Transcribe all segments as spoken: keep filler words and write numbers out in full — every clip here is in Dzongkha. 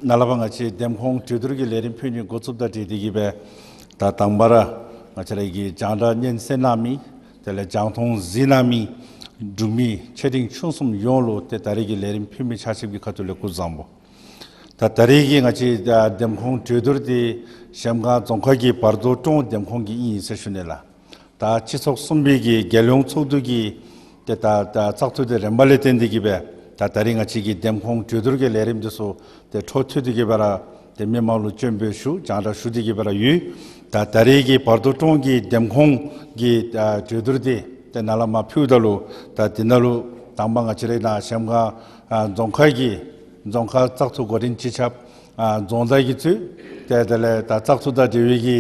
ནཱ་ལས་ཕར་ང་བཅས་འདེམས་ཁོངས་གྲོས་བསྡུར་གྱི་ལས་རིམ་ཕུལ་ནི་འགོ་བཙུགསཔ་དང་འབྲེལ་ཏེ་གིས་སྦེ་ད་དང་པ་ར་ང་བཅས་ར་གི་རྒྱང་བསྒྲགས་སྙན་གསན་གནང་མི་དེ་ལས་རྒྱང་མཐོང་གཟིགས་གནང་མི་འབྲུག་མི་ཆེ་འབྲིང་ཆུང་གསུམ་ཡོངས་ལུ་ཏེ་ད་རིས་ཀྱི་ལས་རིམ་ཕུལ་མི་ཆ་ཁྱབ་ཀྱི་ཁ་ཐུག་ལས་སྐུ་གཟུགས་བཟང་པོ། ད་ད་རིས་ཀྱི་ང་བཅས་ད་འདེམས་ཁོངས་གྲོས་བསྡུར་འདི་གཞལམ་སྒང་རྫོང་ཁག་གི་བར་དོ་ཀྲོང་འདེམས་ཁོངས་ཀྱི་ཨིན་ཟེར་ཞུ་ནི་ལགས། ད་སྤྱི་ཚོགས་གསུམ་པའི་གི་རྒྱལ་ཡོངས་ཚོགས་འདུ་གི་ཏེ་ད་ད་བཙག་འཐུ་འདི་རན་པ་ལས་བརྟེན་ཏེ་གིས་སྦེ་ད་ད་རིས་ང་བཅས་ཀྱི་འདེམས་ཁོངས་གྲོས་བསྡུར་གྱི་ལས་རིམ་འདི་ཚུ་ཏེ་འཕྲོ་མཐུད་དེ་གིས་སྦེ་ར་ཏེ་མི་མང་ལུ་སྤྱན་འབུལ་ཞུ་རྒྱང་བསྒྲགས་ཞུ་སྟེ་གིས་སྦེ་ར་ཡོད། ད་ད་རིས་ཀྱི་བར་དོ་ཀྲོང་གི་འདེམས་ཁོངས་ཀྱི་ད་གྲོས་བསྡུར་འདི་ཏེ་ནཱ་ལས་མར་ཕུལཝ་ད་ལུ་ད་འདི་ནང་ལུ་དང་པ་ང་བཅས་རའི་ནཱ་གཞལམ་སྒང་ཨ་རྫོང་ཁག་གི་རྫོང་ཁག་བཙག་འཐུ་འགོ་འདྲེན་སྤྱི་ཁྱབ་ཨ་རྫོང་བདག་གིས་གཙོས་ཏེ་དེ་ལས་ད་བཙག་འཐུ་དང་འབྲེལ་བའི་གི་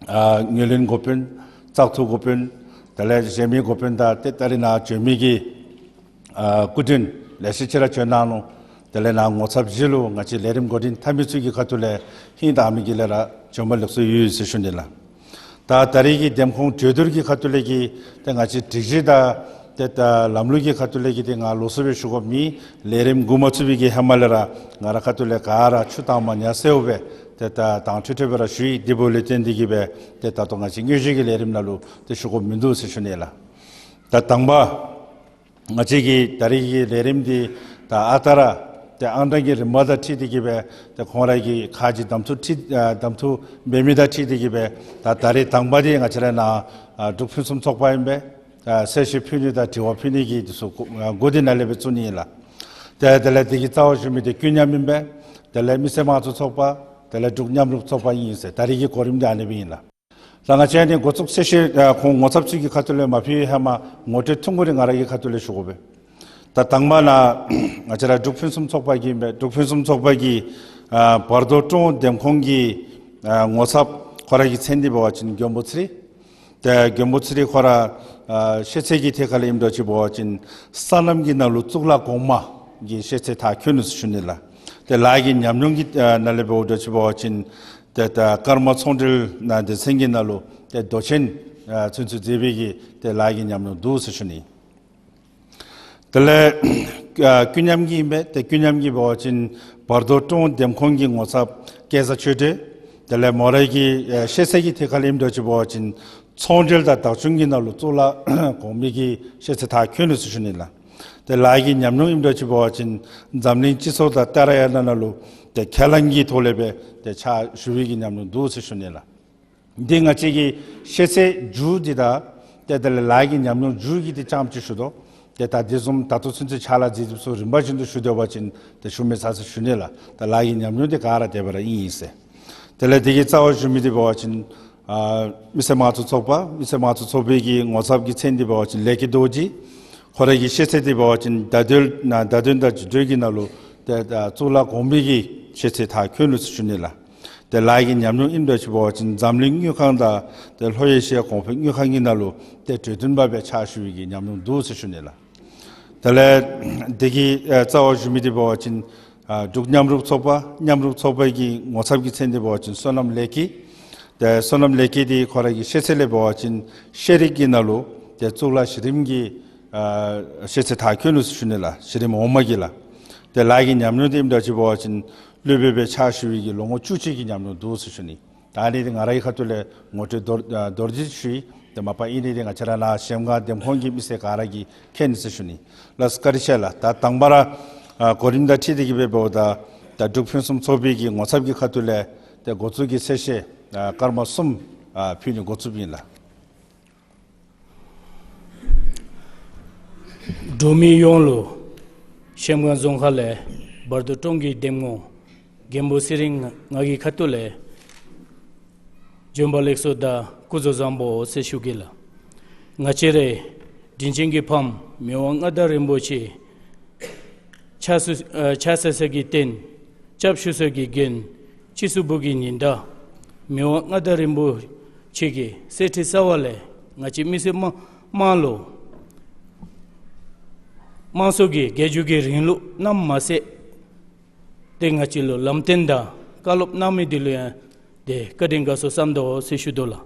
ཨ་ངོས་ལེན་འགོ་དཔོན་བཙག་འཐུ་འགོ་དཔོན་དེ་ལས་གཞན་མི་འགོ་དཔོན་དང་ཏེ་ད་རིས་ནཱ་བྱོན་མི་གི་ཨ་སྐུ་མགྲོན་ལེ་ཤ་ཅིག་ར་བྱོན་གནང་ནུག། དེ་ལས་ནཱ་ངོ་ཚབ་གཞི་ལུ་ང་བཅས་ལས་རིམ་འགོ་འདྲེན་འཐབ་མི་ཚུ་གི་ཁ་ཐུག་ལས་ཧིང་དྭངས་མའི་གི་ལས་ར་བྱོན་པ་ལེགས་སོ་ཡོད་ཟེར་ཞུ་ནི་ལགས། ད་ད་རིས་ཀྱི་འདེམས་ཁོངས་གྲོས་བསྡུར་གྱི་ཁ་ཐུག་ལས་ཀྱི་ཏེ་ང་བཅས་སྒྲིག་གཞི་དང་ཏེ་ད་ལམ་ལུགས་ཀྱི་ཁ་ཐུག་ལས་ཀྱི་ཏེ་ང་ལོགས་སུ་སྦེ་ཞུ་དགོཔ་མེད། ལས་རིམ་འགོ་མ་བཙུགས་པའི་གི་ཧེ་མ་ལས་ར་ང་ར་ཁ་ཐུག་ལས་ག་ར་ཆུ་དྭངས་མ་ཉ་སེརཝ་སྦེ་ཏེ་ད་དྭངས་འཕྲོས་འཕྲོས་སྦེ་ར་ཞུ་ཡི། དེ་འབདཝ་ལས་བརྟེན་ཏེ་གིས་སྦེ་ཏེ་ད་ལྟོ་ང་བཅས་དངོས་གཞི་གི་ལས་རིམ་ནང་ལུ་ཏེ་ཞུ་དགོཔ་མིན་འདུག་ཟེར་ཞུ་ནི་ལགས། ད་དང་པ་ང་བཅས་ཀྱི་ད་རིས་ཀྱི་ལས་རིམ་འདི་ད་ཨ་རྟག་ར་ཏེ་ཨང་གྲངས་ཀྱི་རིམ་པ་དང་འཁྲིལ་ཏེ་གིས་སྦེ་ཏེ་ཁོང་ར་གི་ཁ་རྗེ་གདམ་འཐུ་འཁྲིལ་ཨ་གདམ་འཐུ་འབད་མི་དང་འཁྲིལ་ཏེ་གིས་སྦེ་ད་ད་རིས་དང་པ་འདི་ང་བཅས་ར་ནཱ་ཨ་འབྲུག་ཕུན་སུམ་ཚོགས་པ་ཨིན་པས། ཨ་གསལ་བཤད་ཕུལ་ནི་དང་དྲི་བ་ཕུལ་ནི་གི་འདི་ཚུ་འགོ་ཨ་འགོ་འདི་ནཱ་ལས་སྦེ་བཙུགས་ནི་ཨིན་ལགས། ཏེ་དེ་ལས་འདི་གི་རྩ་བར་ཞུ་མི་འདི་ཀུན་མཉམ་ཨིན་པས། དེ་ལས་མི་སེར་དམངས་གཙོའི་ཚོགས་པ་དེ་ལས་འབྲུག་མཉམ་རུབ་ཚོགས་པ་ཨིན་ཟེར་ད་རིས་ཀྱི་གོ་རིམ་འདི་ཨ་ནི་སྦེ་ཨིན་ལགས། ད་ང་བཅས་ནི་འགོ་བཙུགས་ཚེ་ཤེས་ཨ་ཁོང་ངོ་ཚབ་ཚུ་གི་ཁ་ཐུག་ལས་མ་ཕུལ་བའི་ཧེ་མ་ངོ་སྤྲོད་ཐུང་ཀུ་རེ་ང་ར་གི་ཁ་ཐུག་ལས་ཞུ་དགོ་པས། ད་དང་པ་ནཱ་ང་བཅས་ར་འབྲུག་ཕུན་སུམ་ཚོགས་པ་གི་ཨིན་པས། འབྲུག་ཕུན་སུམ་ཚོགས་པ་གི་ཨ་བར་དོ་ཀྲོང་འདེམས་ཁོངས་ཀྱི་ཨ་ངོ་ཚབ་ཁོ་ར་གི་མཚན་འདི་འབད་བ་ཅིན་མགོན་པོ་ཚེ་རིང་། ཏེ་མགོན་པོ་ཚེ་རིང་ཁོ་ར་ཨ་ཤེས་ཚད་ཀྱི་ཐད་ཁར་ལས་ཨིནམ་འདྲཝ་ཅིག་འབད་བ་ཅིན་སོ་ནམ་གྱི་ནང་ལུ་གཙུག་ལག་གོང་མ་གི་ཤེས་ཚད་མཐར་འཁྱོལ་ནུག་ཟེར་ཞུ་ནི་ལགས། ཏེ་ལཱ་གི་ཉམས་མྱོང་གི་ཨ་ནང་ལས་འབདཝ་འདྲཝ་ཅིག་འབད་བ་ཅིན་ཏེ་ད་ཀརྨ་ཚོང་འབྲེལ་ནང་སྡེ་ཚན་གྱི་ནང་ལུ་ཏེ་མདོ་ཆེན་ཨ་ཚུན་ཚོད་མཛད་པའི་གི་ཏེ་ལཱ་གི་ཉམས་མྱོང་འདུག་ཟེར་ཞུ་ནི། དེ་ལས་ཨ་ཀུན་མཉམ་གྱི་ཨིན་པས། ཏེ་ཀུན་མཉམ་གྱི་འབད་བ་ཅིན་བར་དོ་ཀྲོང་འདེམས་ཁོངས་ཀྱི་ངོ་ཚབ་སྐལ་བཟང་ཆོས་སྒྲོན། དེ་ལས་མོ་རའི་གི་ཨ་ཤེས་ཚད་ཀྱི་ཐད་ཁར་ལས་ཨིནམ་འདྲཝ་ཅིག་འབད་བ་ཅིན་ཚོང་འབྲེལ་དང་བདག་སྐྱོང་གི་ནང་ལུ་གཙུག་ལག་གོང་མའི་གི་ཤེས་ཚད་མཐར་འཁྱོལ་ནུག་ཟེར་ཞུ་ནི་ལགས། ཏེ་ལཱ་གི་ཉམས་མྱོང་ཨིནམ་འདྲཝ་ཅིག་འབད་བ་ཅིན་འཛམ་གླིང་སྤྱི་ཚོགས་དང་ཏཱ་ར་ཡ་ནང་ལུ་ཏེ་ཁས་བླངས་ཀྱི་ཐོག་ལས་སྦེ་ཏེ་ཕྱག་ཞུ་བའི་གི་ཉམས་མྱོང་འདུག་ཟེར་ཞུ་ནི་ལགས། འདི་ང་བཅས་ཀྱི་ཤེས་ཚད་མཇུག་འདི་དང་ཏེ་དེ་ལས་ལཱ་གི་ཉམས་མྱོང་མཇུག་གི་འདི་རྐྱངམ་ཅིག་ཞུ་དོ། ཏེ་ད་འདི་བཟུམ་ད་ལྟོ་ཚུན་ཚོད་ཕྱག་ལཱ་མཛད་མི་ཚུ་རིམ་པ་བཞིན་དུ་ཞུ་སྡོད་པ་ཅིན་ཏེ་ཞུ་མི་ཚར་ཟེར་ཞུ་ནི་ལགས། ད་ལཱ་གི་ཉམས་མྱོང་འདི་ག་ར་དེ་སྦེ་ར་ཨིན་ཟེར། དེ་ལས་འདི་གི་རྩ་བར་ཞུ་མི་འདི་འབད་བ་ཅིན་ཨ་མི་སེར་དམངས་གཙོའི་ཚོགས་པ་མི་སེར་དམངས་གཙོའི་ཚོགས་པའི་གི་ངོ་ཚབ་ཀྱི་མཚན་འདི་འབད་བ་ཅིན་ལེགས་སྐྱིད་རྡོ་རྗེ། ཁོ་རའི་གི་ཤེས་ཚད་འདི་འབད་བ་ཅིན་བརྡ་དོན་ནང་བརྡ་དོན་དང་བརྒྱུད་འབྲེལ་གྱི་ནང་ལུ་ཏེ་ད་གཙུག་ལག་གོང་མའི་གི་ཤེས་ཚད་མཐར་འཁྱོལ་ནུག་ཟེར་ཞུ་ནི་ལགས། ཏེ་ལཱ་གི་ཉམས་མྱོང་ཨིནམ་འདྲཝ་ཅིག་འབད་བ་ཅིན་འཛམ་གླིང་དངུལ་ཁང་དང་ཏེ་ལྷོ་ཨེ་ཤི་ཡ་གོང་འཕེལ་དངུལ་ཁང་གི་ནང་ལུ་ཏེ་གྲོས་སྟོན་པ་སྦེ་ཕྱག་ཞུ་བའི་གི་ཉམས་མྱོང་འདུག་ཟེར་ཞུ་ནི་ལགས། དེ་ལས་འདི་གི་ཨ་རྩ་བར་ཞུ་མི་འདི་འབད་བ་ཅིན་ཨ་འབྲུག་མཉམ་རུབ་ཚོགས་པ་མཉམ་རུབ་ཚོགས་པའི་གི་ངོ་ཚབ་ཀྱི་མཚན་འདི་འབད་བ་ཅིན་བསོད་ནམས་ལེགས་སྐྱིད། ཏེ་བསོད་ནམས་ལེགས་སྐྱིད་འདི་ཁོ་རའི་གི་ཤེས་ཚད་ལས་འབད་བ་ཅིན་ཤེས་རིག་གི་ནང་ལུ་ཏེ་གཙུག་ལག་གཞི་རིམ་གྱི་ཨ་ཤེས་ཚད་མཐར་འཁྱོལ་ནུག་ཟེར་ཞུ་ནི་ལགས། གཞི་རིམ་འོག་མ་གི་ལགས། ཏེ་ལཱ་གི་ཉམས་མྱོང་འདི་ཨིནམ་འདྲཝ་ཅིག་འབད་བ་ཅིན་སློབ་དཔོན་སྦེ་ཕྱག་ཞུ་བའི་གི་ལོ་ངོ་བཅུ་གཅིག་གི་ཉམས་མྱོང་འདུག་ཟེར་ཞུ་ནི། ད་ཨ་ནི་འདི་ང་རའི་ཁ་ཐུག་ལས་ངོ་སྤྲོད་མདོར་ཨ་མདོར་བསྡུས་ཞུ་ཡི། ཏེ་མ་པ་ཨིན་ནི་འདི་ང་བཅས་ར་ནཱ་གཞལམ་སྒང་འདེམས་ཁོངས་ཀྱི་མི་སེར་ག་ར་གིས་མཁྱེན་ནི་ཟེར་ཞུ་ནི་ལགས། བཀའ་དྲིན་ཆེ་ལགས། ད་དང་པ་ར་ཨ་གོ་རིམ་དང་འཁྲིལ་ཏེ་གིས་སྦེ་འབདཝ་ད་ད་འབྲུག་ཕུན་སུམ་ཚོགས་པའི་གི་ངོ་ཚབ་ཀྱི་ཁ་ཐུག་ལས་ཏེ་འགོ་བཙུགས་ཀྱི་གསལ་བཤད་ཨ་སྐར་མ་གསུམ་ཨ་ཕུལ་ནི་འགོ་བཙུགསཔ་ཨིན་ལགས། འབྲུག་མི་ཡོངས་ལུ་གཞལམ་སྒང་རྫོང་ཁག་ལས་བར་དོ་ཀྲོང་གི་འདེམས་ངོ་མགོན་པོ་ཚེ་རིང་ང་གི་ཁ་ཐུག་ལས་བྱོན་པ་ལེགས་སོ་དང་སྐུ་གཟུགས་བཟང་པོ་ཟེར་ཞུ་གེ་ལགས། ང་བཅས་རའི་དྲིན་ཅན་གྱི་ཕམ་མི་དབང་མངའ་བདག་རིན་པོ་ཆེ་ཕྱག་ཚུ་ཨ་ཕྱག་འཚལ་ས་གི་རྟེན་སྐྱབས་ཞུ་ས་གི་མགོན་སྤྱི་གཙུག་ཕུད་ཀྱི་ཉི་ཟླ་མི་དབང་མངའ་བདག་རིན་པོ་ཆེ་གི་གསེར་ཁྲི་གསར་པ་ལས་ང་བཅས་མི་སེར་དམངས་དམངས་ལུ་དམངས་གཙོ་གི་རྒྱལ་བརྒྱུད་ཀྱི་རིང་ལུགས་རྣམ་མ་ཟད་ཏེ་ང་བཅས་ལུ་ལམ་སྟོན་དང་བཀའ་སློབ་གནང་མི་འདི་ལུ་ཡང་ཏེ་བཀའ་དྲིན་དགའ་ཚོར་བསམ་དོ་ཟེར་ཞུ་དོ་ལགས།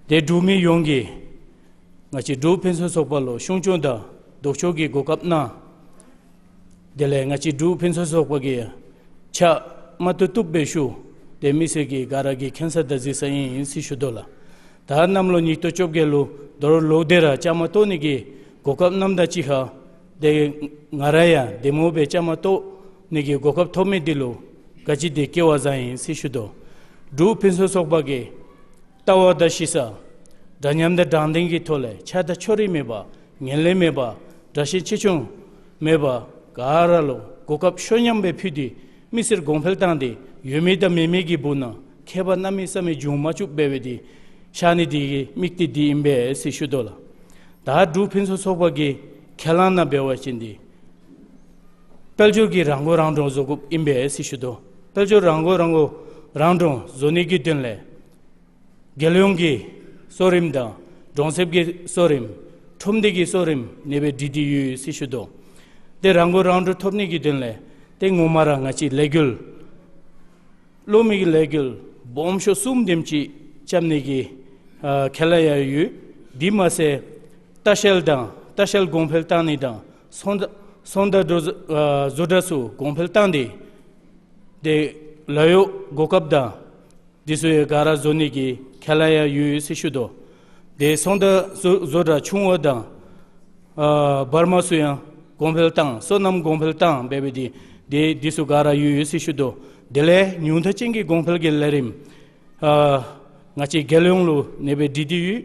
ཏེ་འབྲུག་མི་ཡོངས་ཀྱིས་ང་བཅས་འབྲུག་ཕུན་སུམ་ཚོགས་པ་ལུ་སྲུང་སྐྱོབ་དང་ལྡོག་ཕྱོགས་ཀྱི་གོ་སྐབས་གནང་། དེ་ལས་ང་བཅས་འབྲུག་ཕུན་སུམ་ཚོགས་པ་གིས་ ཕྱག་མ་བཏུབ་བཏུབ་སྦེ་ཞུ། ཏེ་མི་སེར་གྱིས་ག་ར་གིས་མཁྱེན་ས་དང་གཟིགས་ས་ཨིན་ཟེར་ཞུ་དོ་ལགས། ད་གནམ་ལོ་ཉིས་སྟོང་བཅོ་བརྒྱད་ལུ་དོ་རུང་ལོག་སྟེ་ར་བཅའ་མར་གཏོགས་ནི་གི་གོ་སྐབས་གནངམ་ད་ཅིག་ཁར་ཏེ་ང་ར་ཡང་འདེམས་ངོ་སྦེ་བཅའ་མར་གཏོགས་ནི་གི་གོ་སྐབས་ཐོབ་མི་འདི་ལུ་ག་ཅི་དེ་སྐལ་བ་བཟང་ཡི་ཟེར་ཞུ་དོ། འབྲུག་ཕུན་སུམ་ཚོགས་པ་གི་ལྟ་བ་དང་གཞི་རྩ་འདྲ་མཉམ་དང་དྲང་བདེན་གྱི་ཐོག་ལས་ཆགས་སྡང་ཕྱོགས་རིས་མེད་པ། ངན་ལྷད་མེད་པ། དགྲ་ཤ་ཆེ་ཆུང་མེད་པ། ག་ར་ལུ་གོ་སྐབས་ཤོ་མཉམ་སྦེ་ཕུལ་ཏེ་མི་སེར་གོང་འཕེལ་བཏང་སྟེ་ཡོད་མི་དང་མེད་མི་གི་སྦུག་ན་ཁྱད་པར་གནམ་མེད་ས་མེད་འབྱུང་མ་བཅུག་འབད་བའི་དེ་ཤར་ནི་དེ་གི་དམིགས་གཏད་འདི་ཨིན་པས་ཟེར་ཞུ་དོ་ལགས། ད་འབྲུག་ཕུན་སུམ་ཚོགས་པ་གི་ཁས་བླངས་ནང་འབད་བ་ཅིན་འདི་དཔལ་འབྱོར་གྱི་རང་མགོ་རང་འདྲོངས་བཟོ་དགོཔ་ཨིན་པས་ཟེར་ཞུ་དོ། དཔལ་འབྱོར་རང་མགོ་རང་མགོ་རང་འདྲོངས་བཟོ་ནི་གི་དོན་ལས་རྒྱལ་ཡོངས་ཀྱི་གསོ་རིམ་དང་གྲོང་གསེབ་ཀྱི་གསོ་རིམ་ཁྲོམ་སྡེ་གི་གསོ་རིམ་ཨ་ནི་སྦེ་སྒྲིག་སྟེ་ཡོད་ཟེར་ཞུ་དོ། ཏེ་རང་མགོ་རང་འདྲོངས་ཐོབ་ནི་གི་དོན་ལས་ཏེ་ངོ་མ་ར་ང་བཅས་ལས་འགུལ་གློག་མེ་གི་ལས་འགུལ་སྦོམ་ཤོས་གསུམ་དེམ་ཅིག་རྐྱབ་ནི་གི་ཨ་ཁས་བླངས་ཡང་ཡོད། དེ་མ་ཚད་ལྟ་བཤལ་དང་ལྟ་བཤལ་གོང་འཕེལ་བཏང་ནི་དང་ཚོང་བརྡ་ཚོང་བརྡ་བཟོ་ཨ་བཟོ་གྲྭ་ཚུ་གོང་འཕེལ་བཏང་སྟེ་ཏེ་ལཱ་གཡོག་གོ་སྐབས་དང་འདི་ཚུ་ཡང་ག་ར་བཟོ་ནི་གི་ཁས་བླངས་ཡང་ཡོད་ཟེར་ཞུ་དོ། ཏེ་ཚོང་བརྡ་བཟོ་བཟོ་གྲྭ་ཆུང་བ་དང་ཨ་བར་མ་ཚུ་ཡང་གོང་འཕེལ་བཏང་སོ་ནམ་གོང་འཕེལ་བཏང་འབད་བའི་དེ་དེ་འདི་ཚུ་ག་ར་ཡོད་ཡོད་ཟེར་ཞུ་དོ། དེ་ལས་ཉུང་མཐའ་ཅན་གྱི་གོང་འཕེལ་གྱི་ལས་རིམ་ཨ་ང་བཅས་རྒྱལ་ཡོངས་ལུ་ཨ་ནི་སྦེ་སྒྲིག་སྟེ་ཡོད།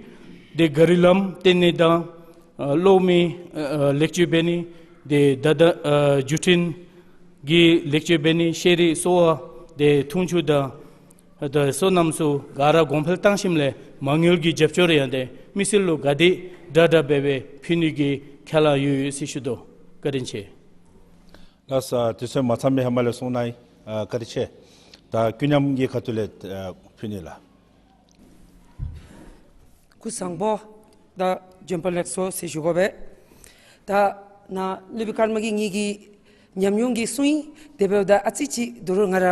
ཏེ་ག་རི་ལམ་བཏོན་ནི་དང་ཨ་གློག་མེ་ཨ་ལེགས་བཅོས་འབད་ནི། ཏེ་ད་ད་ཨ་བརྒྱུད་འཕྲིན་གྱི་ལེགས་བཅོས་འབད་ནི། ཤེས་རིག་གསོ་བ་ཏེ་འཐུང་ཆུ་དང་ཨ་ད་སོ་ནམ་ཚུ་ག་ར་གོང་འཕེལ་བཏང་ཞིནམ་ལས་མ་དངུལ་གྱི་རྒྱབ་སྐྱོར་ཡང་ཏེ་མི་སེར་ལུ་ག་དེ་དྲག་དྲག་འབད་བའི་ཕུལ་ནི་གི་ཁས་བླངས་ཡོད་ཡོད་ཟེར་ཞུ་དོ། བཀའ་དྲིན་ཆེ། ལགས་སོ། དུས་ཚོད་མ་ཚང་པའི་ཧེ་མ་ལས་སོང་ནི་ཨ་བཀའ་དྲིན་ཆེ། ད་ཀུན་མཉམ་གྱི་ཁ་ཐུག་ལས་ཨ་ཕུལ་ནི་ལགས། སྐུ་གཟུགས་བཟང་པོ་དང་བྱོན་པ་ལེགས་སོ་ཟེར་ཞུ་དགོ་པས། ད་ནཱ་སློབ་དཔོན་ཀརྨ་གིས་ངེ་གི་ཉམས་མྱོང་གི་གསུང་ཡིག་དེ་འབདཝ་ད་ཨ་ཙི་ཅིག་དོ་རུང་ང་ར་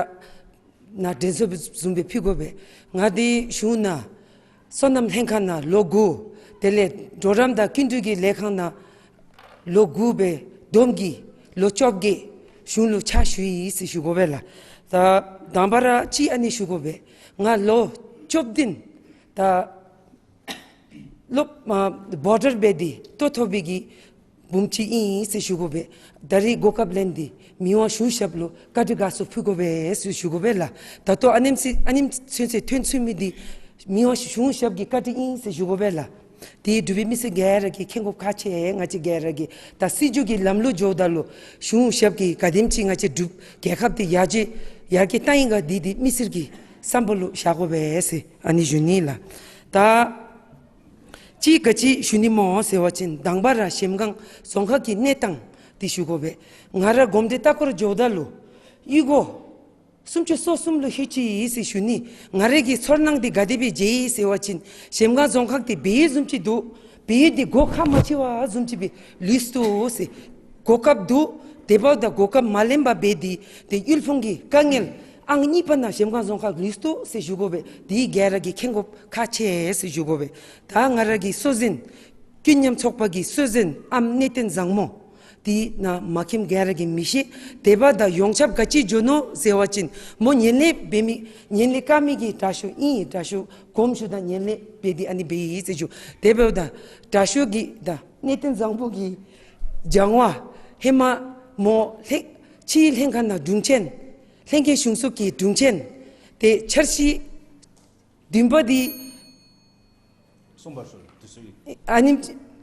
ནཱ་དྲན་གསོ་བཟུམ་སྦེ་ཕུལ་དགོ་པས། ང་འདི་གཞུང་ནང་སོ་ནམ་ལྷན་ཁག་ནང་ལོ་དགུ། དེ་ལས་གྲོགས་རམ་དང་སྐྱིན་འགྲུལ་གྱི་ལས་ཁང་ནང་ལོ་དགུ་སྦེ་བསྡོམས་ཀྱིས་ལོ་བཅོ་བརྒྱད་གཞུང་ལུ་ཕྱག་ཞུ་ཡི་ཟེར་ཞུ་དགོ་པས་ལགས། ད་དང་པ་ར་ཅིག་ཨ་ནི་ཞུ་དགོ་པས། ང་ལོ་བཅུ་བདུན་ད་སློབ་ཨ་བོ་ཊར་འབད་དེ་ལྟོ་ཐོབ་པའི་གི་བུམོ་ཅིག་ཨིན་ཟེར་ཞུ་དགོ་པས། ད་རིས་གོ་སྐབས་ལེན་ཏེ་མི་དབང་གཞུང་ཞབས་ལུ་བཀའ་དྲིན་དགའ་ཚོར་ཕུལ་དགོ་པས་ཟེར་ཞུ་དགོ་པས་ལགས། ད་ལྟོ་ཨ་ནེམ་ཅིག་ཨ་ནེམ་ཅིག་ཚུན་ཚོད་ཐོན་ཚུགས་མི་འདི་མི་དབང་གཞུང་ཞབས་ཀྱི་བཀའ་དྲིན་ཨིན་ཟེར་ཞུ་དགོ་པས་ལགས། དེ་འབྲུག་པའི་མི་སེར་ག་ར་གིས་མཁྱེན་དགོཔ་ཁག་ཆེ། ང་བཅས་ག་ར་གིས་ད་སྲིད་བྱུས་ཀྱི་ལམ་ལུགས་འགྱོཝ་ད་ལུ་གཞུང་ཞབས་ཀྱིས་ག་དེམ་ཅིག་ང་བཅས་འབྲུག་རྒྱལ་ཁབ་འདི་ཡར་རྒྱས་ཡར་རྒྱས་བཏང་ཡི་ག་འདི་འདི་མི་སེར་གྱི་བསམ་པ་ལུ་བཞག་དགོ་པས་ཟེར་ཨ་ནི་ཞུ་ནི་ལགས། ད་ཅིག་ག་ཅི་ཞུ་ནི་སྨོ་ཟེར་བ་ཅིན་དང་པ་ར་གཞལམ་སྒང་རྫོང་ཁག་གི་གནས་སྟངས་འདི་ཞུ་དགོ་པས། ང་ར་གོམས་འདྲིས་ལྟ་སྐོར་འགྱོཝ་ད་ལུ་གཡུས་སྒོ་སུམ་ཅུ་སོ་གསུམ་ལུ་ལྷོད་ཅི་ཟེར་ཞུ་ནི། ང་རའི་གི་ཚོར་སྣང་འདི་ག་དེ་སྦེ་མཇལ་ཡི་ཟེར་བ་ཅིན་གཞལམ་སྒང་རྫོང་ཁག་འདི་སྦས་ཡུལ་བཟུམ་ཅིག་འདུག། སྦས་ཡུལ་འདི་སྒོ་ཁ་མ་ཕྱེ་བ་བཟུམ་ཅིག་སྦེ་ལུས་སོ་ཟེར། གོ་སྐབས་འདུག། དེ་འབདཝ་ད་གོ་སྐབས་མ་ལེན་པར་འབད་དེ་ཏེ་དབུལ་ཕོངས་ཀྱི་དཀའ་ངལ་ཨང་གཉིས་པ་ནང་གཞལམ་སྒང་རྫོང་ཁག་ལུས་སོ་ཟེར་ཞུ་དགོ་པས། འདི་ག་ར་གིས་མཁྱེན་དགོཔ་ཁག་ཆེ་ཟེར་ཞུ་དགོ་པས། ད་ང་ར་གི་གཙོ་འཛིན་ཀུན་མཉམ་ཚོགས་པ་གི་གཙོ་འཛིན་ཨམ་གནས་བརྟན་བཟང་མོ་འདི་ནཱ་མ་མཁྱེནམ་ག་ར་གིས་མི་ཤེས། དེ་འབདཝ་ད་ཡོངས་ཁྱབ་ག་ཅི་འགྱོ་ནུག་ཟེར་བ་ཅིན་མོ་ངན་ལྷད་འབད་མི་ངན་ལྷད་བཀག་མི་གི་དྲག་ཤོས་ཨིན། དྲག་ཤོས་གོམས་ཤུགས་དང་ངན་ལྷད་འབད་དེ་ཨ་ནི་འབད་ཡི་ཟེར་ཞུ། དེ་འབདཝ་ད་དྲག་ཤོས་ཀྱིས་ད་གནས་བརྟན་བཟང་པོ་གི་སྦྱང་བ་ཧེ་མ་མོ་ལྷན་ཕྱིའི་ལྷན་ཁག་ནང་དྲུང་ཆེན་ལྷན་རྒྱས་གཞུང་ཚོགས་ཀྱི་དྲུང་ཆེན་ཏེ་འཆར་གཞི་བདུན་པ་འདི་གསུམ་པ་ཞུ་དུས་ཚོད་ཡིན། ཨ་ནི་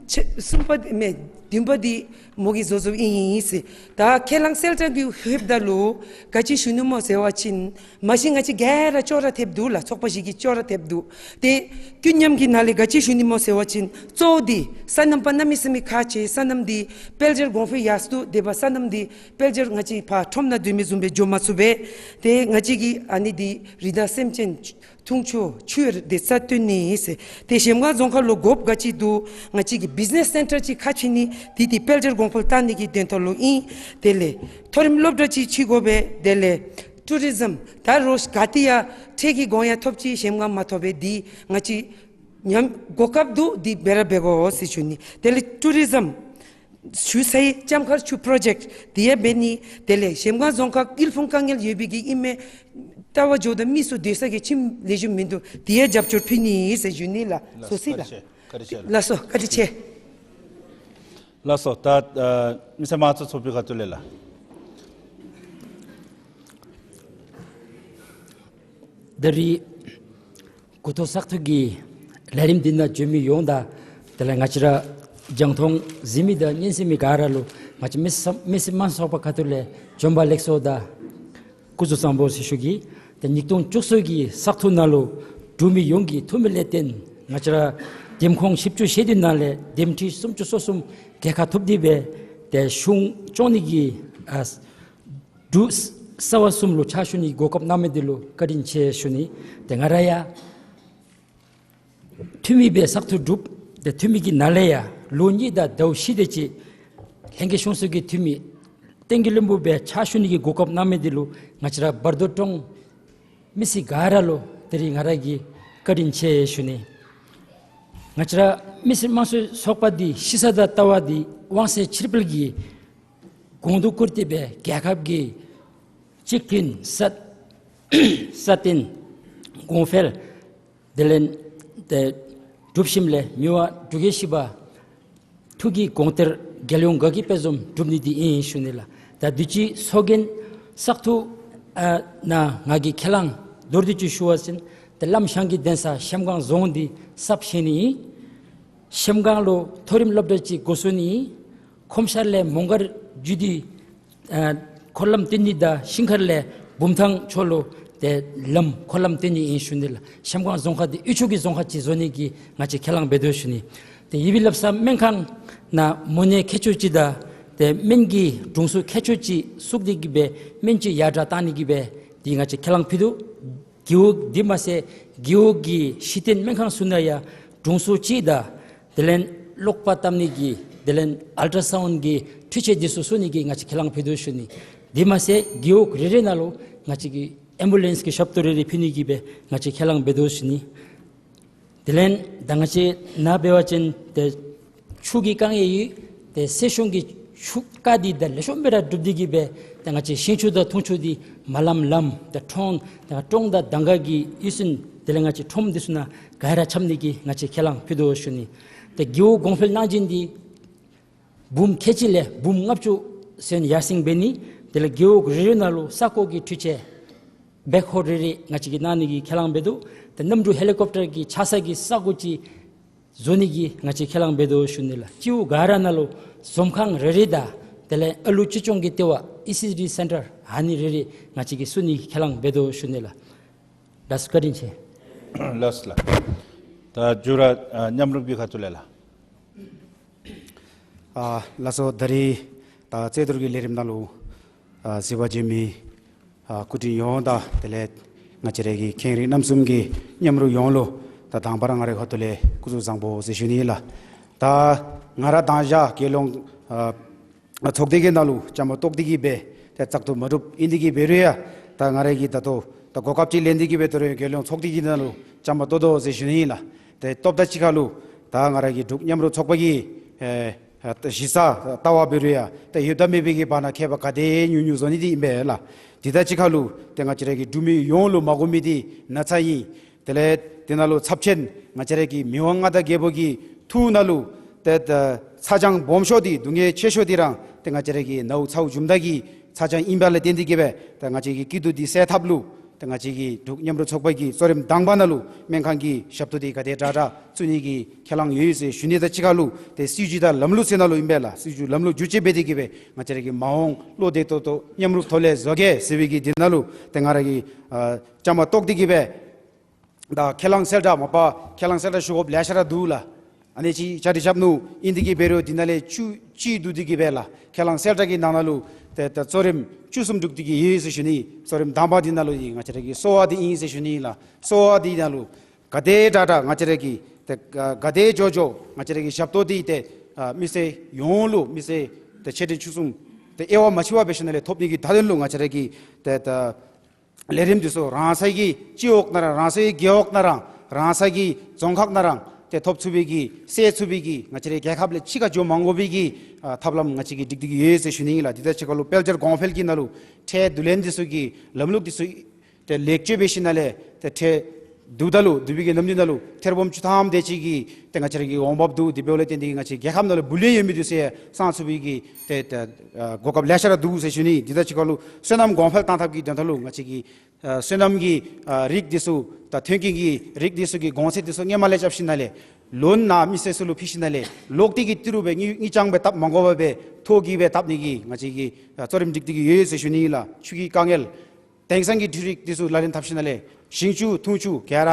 ཆ་གསུམ་པ་མེན་བདུན་པ་འདི་མོ་གིས་བཟོ་བཟོཝ་ཨིན་ཟེར། ད་ཁས་བླངས་གསལ་བསྒྲགས་འདི་ལྷོདཔ་ད་ལུ་ག་ཅི་ཞུ་ནི་སྨོ་ཟེར་བ་ཅིན་མ་གཞི་ང་བཅས་ག་ར་ཅོག་ར་འཐདཔ་འདུག་ལགས། ཚོགས་པ་བཞི་གི་ཅོག་ར་འཐདཔ་འདུག། ཏེ་ཀུན་མཉམ་གྱི་ནང་ལས་ག་ཅི་ཞུ་ནི་སྨོ་ཟེར་བ་ཅིན་གཙོ་བོ་འདི་སོ་ནམ་པ་གནམ་མེད་ས་མེད་ཁག་ཆེ། སོ་ནམ་འདི་དཔལ་འབྱོར་གོང་འཕེལ་ཡར་སོང་དེ་འབདཝ་སོ་ནམ་འདི་དཔལ་འབྱོར་ང་བཅས་ཕར་ཁྲོམ་ནང་སྡོད་མི་བཟུམ་སྦེ་འགྱོ་མ་ཚུགས་པས། ཏེ་ང་བཅས་ཀྱིས་ཨ་ནི་འདི་རི་དྭགས་སེམས་ཅན་འཐུང་ཆུ་ཆུ་ཡོད་དེ་ས་བཏོན་ནི་ཟེར། ཏེ་གཞལམ་སྒང་རྫོང་ཁག་ལུ་དགོཔ་ག་ཅི་འདུག། ང་བཅས་ཀྱི་བིཛ་ནེས་སེན་ཊར་ཅིག་ཁ་ཕྱེ་ནི་འདི་འདི་དཔལ་འབྱོར་གོང་འཕེལ་བཏང་ནི་གི་དོན་ཐོག་ལུ་ཨིན། དེ་ལས་མཐོ་རིམ་སློབ་གྲྭ་ཅིག་ཕྱེ་དགོ་པས། དེ་ལས་ཊུ་རི་ཛམ་ད་རོགས་ག་ཏེ་ཡང་ཁྲལ་གྱི་དགོངས་ཡངས་ཐོབ་ཅི། གཞལམ་སྒང་མ་ཐོབ་པས། འདི་ང་བཅས་ཉམས་གོ་སྐབས་འདུག། འདི་འབད་ར་འབད་དགོ་ཟེར་ཞུ་ནི། དེ་ལས་ཊུ་རི་ཛམ་ ཆུ་སའི་ལྕམ་མཁར་ཆུ་པྲོ་ཇེཀཊ་དེ་ཡང་འབད་ནི། དེ་ལས་གཞལམ་སྒང་རྫོང་ཁག་དབུལ་ཕོངས་དཀའ་ངལ་ཡོད་པའི་གི་ཨིན་མས། ལྟ་བར་འགྱོཝ་ད་མི་ཚུ་སྡོད་ས་གི་ཁྱིམ་ལེགས་ཤོམ་མིན་འདུག། དེ་ཡང་རྒྱབ་སྐྱོར་ཕུལ་ནི་ཟེར་ཞུ་ནི་ལགས། ལགས་སོ། བཀའ་དྲིན་ཆེ། བཀའ་དྲིན་ཆེ་ལགས། ལགས་སོ། བཀའ་དྲིན་ཆེ། ལགས་སོ། ད་ཨ་མི་སེར་དམངས་གཙོའི་ཚོགས་པའི་ཁ་ཐུག་ལས་ལགས། ད་རིས་འགོ་ཐོག་བཙག་འཐུ་གི་ལས་རིམ་འདི་ནང་འབྱོན་མི་ཡོངས་དང་དེ་ལས་ང་བཅས་ར་རྒྱང་མཐོང་གཟིགས་མི་དང་སྙན་གསན་མི་ག་ར་ལུ་ང་བཅས་མི་སེར་མི་སེར་དམངས་གཙོའི་ཚོགས་པའི་ཁ་ཐུག་ལས་བྱོན་པ་ལེགས་སོ་དང་སྐུ་གཟུགས་བཟང་པོ་ཟེར་ཞུ་གེ། ཏེ་ཉིས་སྟོང་བཅུ་གསུམ་གྱི་བཙག་འཐུ་ནང་ལུ་འབྲུག་མི་ཡོངས་ཀྱི་འཐུས་མི་ལས་བརྟེན་ང་བཅས་ར་འདེམས་ཁོངས་བཞི་བཅུ་ཞེ་བདུན་ནང་ལས་འདེམས་ཁྲི་སུམ་ཅུ་སོ་གསུམ་རྒྱལ་ཁ་ཐོབ་སྟེ་སྦེ་ཏེ་གཞུང་སྐྱོང་ནི་གི་ཨ་འབྲུག་གསར་པ་གསུམ་ལུ་ཕྱག་ཞུ་ནི་གོ་སྐབས་གནང་མི་འདི་ལུ་བཀའ་དྲིན་ཆེ་ཞུ་ནི། ཏེ་ང་ར་ཡང་འཐུས་མི་སྦེ་བཙག་འཐུ་གྲུབ། ཏེ་འཐུས་མི་གི་ནང་ལས་ཡང་ལོ་གཉིས་དང་ཟླཝ་བཞི་དེ་ཅིག་ལྷན་རྒྱས་གཞུང་ཚོགས་ཀྱི་འཐུས་མི་བསྟན་རྒྱས་བློན་པོ་སྦེ་ཕྱག་ཞུ་ནི་གི་གོ་སྐབས་གནང་མི་འདི་ལུ་ང་བཅས་ར་བར་དོ་གྲོང་མི་སེར་ག་ར་ལུ་ད་རིས་ང་ར་གིས་བཀའ་དྲིན་ཆེ་ཞུ་ནི། ང་བཅས་ར་མི་སེར་དམངས་གཙོའི་ཚོགས་པ་འདི་གཞི་རྩ་དང་ལྟ་བ་འདི་དབང་ཚད་ཕྱིར་སྤེལ་གྱི་གོང་དུ་བཀུར་ཏེ་སྦེ་རྒྱལ་ཁབ་ཀྱི་གཅིག་མཐུན་སྲ་སྲ་བརྟན་གོང་འཕེལ་དེ་ལས་ཏེ་སྒྲུབ་ཞིནམ་ལས་མི་དབང་འབྲུག་རྒྱལ་བཞི་པ་ཐུགས་ཀྱི་དགོངས་གཏེར་རྒྱལ་ཡོངས་དགའ་སྐྱིད་དཔལ་འཛོམས་སྒྲུབ་ནི་འདི་ཨིན་ཞུ་ནི་ལགས། ད་དུས་ཅི་ཚོགས་རྒྱན་བཙག་འཐུ་ཨ་ནང་ང་གིས་ཁས་བླངས་མདོར་བསྡུས་ཅིག་ཞུ་བ་ཅིན་ཏེ་བླམ་ཞང་གི་གདན་ས་གཞལམ་སྒང་རྫོང་འདི་གསརཔ་བཞེངས་ནི་ཨིན། གཞལམ་སྒང་ལུ་མཐོ་རིམ་སློབ་གྲྭ་ཅིག་འགོ་བཙུགས་ནི་ཨིན། ཁོམ་ཤར་ལས་མོང་སྒར་བརྒྱུད་དེ་ཨ་འཁོར་ལམ་བཏོན་ནི་དང་ཤིང་མཁར་ལས་བུམ་ཐང་ཕྱོགས་ལུ་ཏེ་ལམ་འཁོར་ལམ་བཏོན་ནི་ཨིན་ཞུ་ནི་ལགས། གཞལམ་སྒང་རྫོང་ཁག་འདི་དབུལ་ཕྱུག་གི་རྫོང་ཁག་ཅིག་བཟོ་ནི་གི་ང་བཅས་ཁས་བླངས་འབད་དོ་ཞུ་ནི། ཏེ་ཡུ་བི་བློ་བཟང་སྨན་ཁང་ནང་མོ་ཉེས་མཁས་མཆོག་ཅིག་དང་ཏེ་སྨན་གྱི་དྲུང་འཚོ་མཁས་མཆོག་ཅིག་བཙུགས་ཏེ་གི་སྦེ་སྨན་བཅོས་ཡར་དྲག་བཏང་ནི་གི་སྦེ་འདི་ང་བཅས་ཁས་བླངས་ཕུལ་དོ། རྒེད་འོག་འདི་མ་ཚད་རྒེད་འོག་གི་གཞི་རྟེན་སྨན་ཁང་ཚུ་ནང་ཡང་དྲུང་འཚོ་ཅིག་དང་དེ་ལས་གློག་པར་བཏབ་ནི་གི་དེ་ལས་ཨལ་ཊ་སའུནཌ་གི་འཕྲུལ་ཆས་འདི་ཚུ་བཙུགས་ནི་གི་ང་བཅས་ཁས་བླངས་ཕུལ་དོ་ཞུ་ནི། འདི་མ་ཚད་རྒེད་འོག་རེ་རེ་ནང་ལུ་ང་བཅས་ཀྱིས་ཨེམ་བུ་ལེནསི་གི་ཞབས་ཏོག་རེ་རེ་ཕུལ་ནི་གི་སྦེ་ང་བཅས་ཁས་བླངས་འབད་དོ་ཞུ་ནི། དེ་ལས་ད་ང་བཅས་ནཱ་འབད་བ་ཅིན་ཏེ་ཆུ་གི་དཀའ་ངལ་ཡོད། ཏེ་སེང་གེ་གི་ཆུ་རྐ་འདི་ད་ལེགས་ཤོམ་སྦེ་ར་སྒྲུབ་སྟེ་གི་སྦེ་ཏེ་ང་བཅས་ཞིང་ཆུ་དང་འཐུང་ཆུ་འདི་མ་ལམ་ལམ་ཏེ་ཁྲོམ་ཏེ་གྲོང་དང་དང་ག་གི་ཡུལ་སྲུང་དེ་ལས་ང་བཅས་ཁྲོམ་འདི་ཚུ་ནང་ག་ར་ཁྱབ་ནི་གི་ང་བཅས་ཁས་བླངས་ཕུལ་དོ་ཞུ་ནི། ཏེ་རྒེད་འོག་གོང་འཕེལ་གནང་སྦྱིན་འདི་འབུམ་ཁལ་གཅིག་ལས་འབུམ་ལྔ་བཅུ་ཚུན་ཡར་སེང་འབད་ནི། དེ་ལས་རྒེད་འོག་རེ་རེ་ནང་ལུ་ས་རྐོ་གི་འཕྲུལ་ཆས་བེག་ཧོ་རེ་རེ་ང་བཅས་ཀྱིས་གནང་ནི་གི་ཁས་བླངས་འབད་དོ། ཏེ་གནམ་གྲུ་ཧེ་ལི་ཀོབ་ཊར་གྱི་ཆགས་ས་གི་ས་གོ་ཅིག་བཟོ་ནི་གི་ང་བཅས་ཁས་བླངས་འབད་དོ་ཞུ་ནི་ལགས། སྤྱི་འོག་ག་ར་ནང་ལུ་འཛོམས་ཁང་རེ་རེ་དང་དེ་ལས་ཨ་ལུ་ཅི་ཅོང་གི་ལྟེ་བ་ཨི་སི་ཌི་སེན་ཊར་ཨ་ནི་རེ་རེ་ང་བཅས་ཀྱིས་བཙུགས་ནི་ཁས་བླངས་འབད་དོ་ཞུ་ནི་ལགས། ལགས་སོ། བཀའ་དྲིན་ཆེ། ལགས་སོ་ལགས། ད་མཇུག་ར་ཨ་མཉམ་རུབ་ཀྱི་ཁ་ཐུག་ལས་ལགས། ཨ་ལགས་སོ། ད་རིས་ད་རྩོད་བསྡུར་གྱི་ལས་རིམ་ནང་ལུ་ཨ་གཟིགས་པར་བྱོན་མི་ཨ་སྐུ་མགྲོན་ཡོངས་དང་དེ་ལས་ང་བཅས་རའི་གི་མཁན་རིགས་རྣམ་གསུམ་གྱི་མཉམ་རུབ་ཡོངས་ལུ་ད་དང་པ་ར་ང་རའི་ཁ་ཐུག་ལས་སྐུ་གཟུགས་བཟང་པོ་ཟེར་ཞུ་ནི་ཨིན་ལགས། ད་ང་ར་དང་ཞག་རྒྱལ་ཡོངས་ཨ་ཚོགས་སྡེ་གི་ནང་ལུ་བཅའ་མར་གཏོགས་ཏེ་གི་སྦེ་ཏེ་བཙག་འཐུ་མ་གྲུབ་ཨིན་ཏེ་གི་འབད་རུང་ཡང་ད་ང་རའི་གི་ད་ལྟོ་ད་གོ་སྐབས་ཅིག་ལེན་ཏེ་གི་སྦེ་ད་རུང་རྒྱལ་ཡོངས་ཚོགས་སྡེ་གི་ནང་ལུ་བཅའ་མར་གཏོགས་དོ་ཟེར་ཞུ་ནི་ཨིན་ལགས། ཏེ་སྟབས་དང་གཅིག་ཁར་ལུ་ད་ང་རའི་གི་འབྲུག་མཉམ་རུབ་ཚོགས་པ་གི་ཨེ་ཨ་ད་གཞི་རྩ་ལྟ་བ་འབད་རུང་ཡང་ད་ཡོདཔ་དང་མེདཔ་གི་བར་ན་ཁྱད་པར་ག་དེ་ཉུང་ཉུང་བཟོ་ནི་འདི་ཨིན་པས་ལགས། དེ་དང་གཅིག་ཁར་ལུ་ཏེ་ང་བཅས་རའི་གི་འབྲུག་མི་ཡོངས་ལུ་མ་དགོ་མི་འདི་ན་ཚ་ཨིན། དེ་ལས་དེ་ནང་ལུ་ཚབས་ཆེན་ང་བཅས་རའི་གི་མི་དབང་མངའ་བདག་རྒྱལ་པོ་གི་ཐུགས་ནང་ལུ་ཏེ་ད་ཚ་གྱང་སྦོམ་ཤོས་འདི་སྡུག་བསྔལ་ཆེ་ཤོས་འདི་ར་ཏེ་ང་བཅས་རའི་གི་ནཝ་ཚཝ་མཇུག་མཐའ་གི་ཚ་གྱང་ཨིནམ་ལས་བརྟེན་ཏེ་གི་སྦེ་ཏེ་ང་བཅས་ཀྱི་སྐྱིད་སྡུག་འདི་སེལ་ཐབས་ལུ་ཏེ་ང་བཅས་ཀྱི་འབྲུག་མཉམ་རུབ་ཚོགས་པ་གི་གཙོ་རིམ་དང་པ་ནང་ལུ་སྨན་ཁང་གི་ཞབས་ཏོག་འདི་ག་དེ་དྲག་དྲག་བཙུགས་ནི་གི་ཁས་བླངས་ཡོད་ཟེར་ཞུ་ནི་དང་གཅིག་ཁར་ལུ་ཏེ་སྲིད་བྱུས་དང་ལམ་ལུགས་ཟེར་ནང་ལུ་ཨིན་པས་ལགས། སྲིད་བྱུས་ལམ་ལུགས་བསྒྱུར་བཅོས་འབད་དེ་གི་སྦེ་ང་བཅས་རའི་གི་མ་འོངས་བློ་བདེ་ཏོག་ཏོ་མཉམ་རུབ་ཐོག་ལས་བཟོ་གེ་ཟེར་བའི་གི་འདི་ནང་ལུ་ཏེ་ང་ར་གི་ཨ་བཅའ་མར་གཏོགས་ཏེ་གི་སྦེ་ད་ཁས་བླངས་གསལ་བསྒྲགས་མ་པ་ཁས་བླངས་གསལ་བསྒྲགས་ཞུ་དགོཔ་ལེ་ཤ་ར་འདུག་ལགས། ཨ་ནི་ཅིག་བཅའ་སྒྲིག་རྐྱབ་ནུག། ཨིན་ཏེ་གི་འབད་རུང་འདི་ནང་ལས་བཅུད་བཅུད་བསྡུ་སྟེ་གི་སྦེ་ལགས། ཁས་བླངས་གསལ་བསྒྲགས་ཀྱི་ནང་ན་ལུ་ཏེ་ད་གཙོ་རིམ་བཅུ་གསུམ་འདུག་སྟེ་གི་ཡོད་ཟེར་ཞུ་ནི། གཙོ་རིམ་དང་པ་འདི་ནང་ལུ་ཨིན་ང་བཅས་རའི་གི་གསོ་བ་འདི་ཨིན་ཟེར་ཞུ་ནི་ལགས། གསོ་བ་འདི་ནང་ལུ་ག་དེ་དྲག་དྲག་ང་བཅས་རའི་གི་ཏེ་ག་ག་དེ་མགྱོགས་མགྱོགས་ང་བཅས་རའི་གི་ཞབས་ཏོག་འདི་ཏེ་ཨ་མི་སེར་ཡོངས་ལུ་མི་སེར་ཏེ་ཆེ་འབྲིང་ཆུང་གསུམ་ཏེ་དབྱེ་བ་མ་ཕྱེ་བར་འབད་ཞིནམ་ལས་ཐོབ་ནི་གི་མཐའ་དོན་ལུ་ང་བཅས་རའི་གི་ཏེ་ད་ལས་རིམ་འདི་ཚུ་རང་སོའི་གི་སྤྱི་འོག་ནང་ར་རང་སོའི་རྒེད་འོག་ནང་ར་རང་སོའི་གི་རྫོང་ཁག་ནང་ར་ ཏེ་ཐོབ་ཚུགས་པའི་གི་སེལ་ཚུགས་པའི་གི་ང་བཅས་རའི་རྒྱལ་ཁབ་ལས་ཕྱི་ཁར་འགྱོ་མ་དགོ་པའི་གི་ཨ་ཐབས་ལམ་ང་བཅས་ཀྱིས་སྒྲིག་སྟེ་གི་ཡོད་ཟེར་ཞུ་ནི་ཨིན་ལགས། དེ་དང་གཅིག་ཁར་ལུ་དཔལ་འབྱོར་གོང་འཕེལ་གྱི་ནང་ལུ་ཁྲལ་བསྡུ་ལེན་འདི་ཚུ་གི་ལམ་ལུགས་འདི་ཚུ་ཏེ་ལེགས་བཅོས་འབད་ཞིནམ་ལས་ཏེ་ཁྲལ་བསྡུཝ་ད་ལུ་བསྡུ་བའི་གི་ནམ་དུས་ནང་ལུ་ཐེར་འབུམ་བཅུ་ཐམ་དེ་ཅིག་གི་ཏེ་ང་བཅས་ར་གི་འོང་འབབ་འདུག། དེ་འབདཝ་ལས་བརྟེན་ཏེ་ང་བཅས་རྒྱལ་ཁབ་ནང་ལུ་བུ་ལོན་ཡོད་མི་འདི་ཚུ་ཡང་བསང་ཚུགས་པའི་གི་ཏེ་ཏེ་ཨ་གོ་སྐབས་ལེ་ཤ་ར་འདུག་ཟེར་ཞུ་ནི། དེ་དང་གཅིག་ཁར་ལུ་སོ་ནམ་གོང་འཕེལ་གཏང་ཐབས་ཀྱི་དོན་དག་ལུ་ང་བཅས་ཀྱིས་ཨ་སོ་ནམ་གྱི་ཨ་རིགས་འདི་ཚུ་དང་ཐོན་སྐྱེད་ཀྱི་རིགས་འདི་ཚུ་གི་གོང་ཚད་འདི་ཚུ་སྔོན་མ་ལས་རྐྱབ་ཞིནམ་ལས་ལོན་ནང་མི་སེར་ཚུ་ལུ་ཕུལ་ཞིནམ་ལས་ལོག་སྟེ་གི་ཏི་རུ་སྦེ་དངུལ་དངུལ་རྐྱང་སྦེ་བཏབ་མ་དགོ་པར་སྦེ་ཐོག་གི་སྦེ་བཏབ་ནི་གི་ང་བཅས་ཀྱིས་ཨ་གཙོ་རིམ་སྒྲིག་སྟེ་གི་ཡོད་ཟེར་ཞུ་ནི་ཨིན་ལགས། ཆུ་གི་དཀའ་ངལ་དེང་སང་གི་འཕྲུལ་རིག་འདི་ཚུ་ལག་ལེན་འཐབ་ཞིནམ་ལས་ཞིང་ཆུ་འཐུང་ཆུ་ག་ར་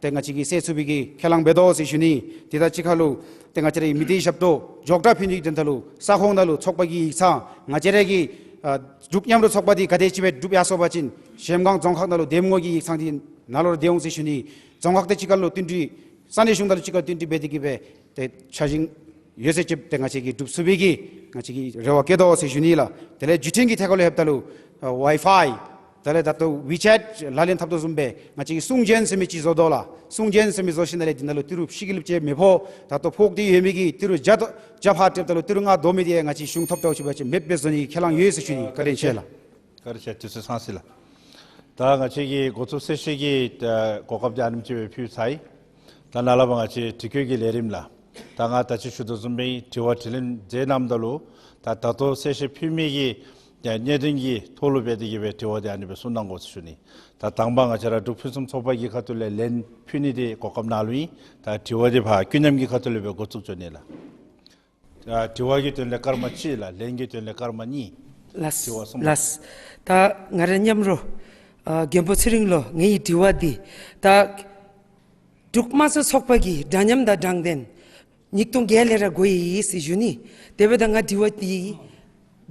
ཏེ་ང་བཅས་ཀྱིས་སེལ་ཚུགས་པའི་གི་ཁས་བླངས་འབད་དོ་ཟེར་ཞུ་ནི། དེ་དང་གཅིག་ཁར་ལུ་ཏེ་ང་བཅས་རའི་མི་སྡེའི་ཞབས་ཏོག་ཇོག་དྲག་ཕུལ་ནི་གི་དོན་དག་ལུ་ས་ཁོངས་ནང་ལུ་ཚོགས་པ་གི་ཡིག་ཚང་ང་བཅས་ར་གི་ཨ་འབྲུག་མཉམ་རུབ་ཚོགས་པ་འདི་ག་དེ་ཅིག་སྦེ་འགྲུབ་ཡར་སོང་པ་ཅིན་གཞལམ་སྒང་རྫོང་ཁག་ནང་ལུ་འདེམས་ངོ་གི་ཡིག་ཚང་འདི་ནཱ་ལུ་ར་སྡོད་འོང་ཟེར་ཞུ་ནི། རྫོང་ཁག་དང་གཅིག་ཁར་ལུ་བསྟུན་གྲོས་ས་གནས་གཞུང་དང་ལུ་གཅིག་ཁར་བསྟུན་གྲོས་འབད་དེ་གི་སྦེ་ཏེ་འཆར་གཞི་ཡོད་ཚད་ཅིག་ཏེ་ང་བཅས་ཀྱིས་འགྲུབ་ཚུགས་པའི་གི་ང་བཅས་ཀྱིས་རེ་བ་བསྐྱེད་དོ་ཟེར་ཞུ་ནི་ལགས། དེ་ལས་བརྒྱུད་འཕྲིན་གྱི་ཐད་ཁར་ལུ་ལྷོདཔ་ད་ལུ་ཨ་ཝའི་ཕའི་དེ་ལས་ད་ལྟོ་ཝི་ཆེཊ་ལག་ལེན་འཐབ་དོ་བཟུམ་སྦེ་ང་བཅས་ཀྱིས་སྲུང་ཅན་ཟེར་མི་ཅིག་བཟོ་དོ་ལགས། སྲུང་ཅན་ཟེར་མི་བཟོ་ཞིནམ་ལས་འདི་ནང་ལུ་ཏི་རུ་ཕྱི་གི་ལུ་ཅིག་མི་ཕོག། ད་ལྟོ་ཕོག་སྟེ་ཡོད་མི་གི་ཏི་རུ་བརྒྱ་དང་བརྒྱ་ཕར་སྤྲོདཔ་ད་ལུ་ཏི་རུ་ལྔ་བསྡོམས་མི་འདི་ཡང་ང་བཅས་གཞུང་ཐོབ་ཐོབ་ཅིག་འབད་བ་ཅིན་མེདཔ་སྦེ་བཟོ་ནི་ཁས་བླངས་ཡོད་ཟེར་ཞུ་ནི། བཀའ་དྲིན་ཆེ་ལགས། བཀའ་དྲིན་ཆེ། དུས་ཚོད་ཚང་སོ་ཡི་ལགས། ད་ང་བཅས་ཀྱི་འགོ་བཙུགས་སེ་ཤེས་ཀྱི་ཨ་གོ་སྐབས་འདི་ཨ་ནེམ་ཅིག་སྦེ་ཕུལ་ཚར་ཡི། ད་ནཱ་ལས་ཕར་ང་བཅས་དྲི་བཀོད་ཀྱི་ལས་རིམ་ལགས། ད་ང་ད་ཅི་ཞུ་དོ་བཟུམ་སྦེ་དྲི་བ་དྲིས་ལན་མཛད་གནངམ་ད་ལུ་ད་ད་ལྟོ་སེ་ཤེས་ཕུལ་མི་གི་ཨ་གནད་དོན་གྱི་ཐོག་ལུ་འབད་དེ་གི་སྦེ་དྲི་བ་འདི་ཨ་ནི་སྦེ་གསུང་གནང་དགོ་ཟེར་ཞུ་ནི། ད་དང་པ་ང་བཅས་ར་འབྲུག་ཕུན་སུམ་ཚོགས་པ་གི་ཁ་ཐུག་ལས་ལན་ཕུལ་ནི་འདི་གོ་སྐབས་ནཱ་ལུ་ཨིན། ད་དྲི་བ་འདི་ཕར་ཀུན་མཉམ་གྱི་ཁ་ཐུག་ལས་སྦེ་འགོ་བཙུགས་ཞུ་ནི་ལགས། ཨ་དྲི་བ་གི་དོན་ལས་སྐར་མ་གཅིག་ལགས། ལན་གྱི་དོན་ལས་སྐར་མ་གཉིས། ལགས། དྲི་བ་གསུམ། ལགས། ད་ང་ར་མཉམ་རོགས་ཨ་མགོན་པོ་ཚེ་རིང་ལུ་ངེའི་དྲི་བ་འདི་ད་འབྲུག་དམངས་གཙོ་ཚོགས་པ་གིས་འདྲ་མཉམ་དང་དྲང་བདེན་ཉིས་སྟོང་བརྒྱད་ལས་ར་དགོ་ཡི་ཟེར་ཞུ་ནི། དེ་འབདཝ་ད་ང་དྲི་བ་འདི་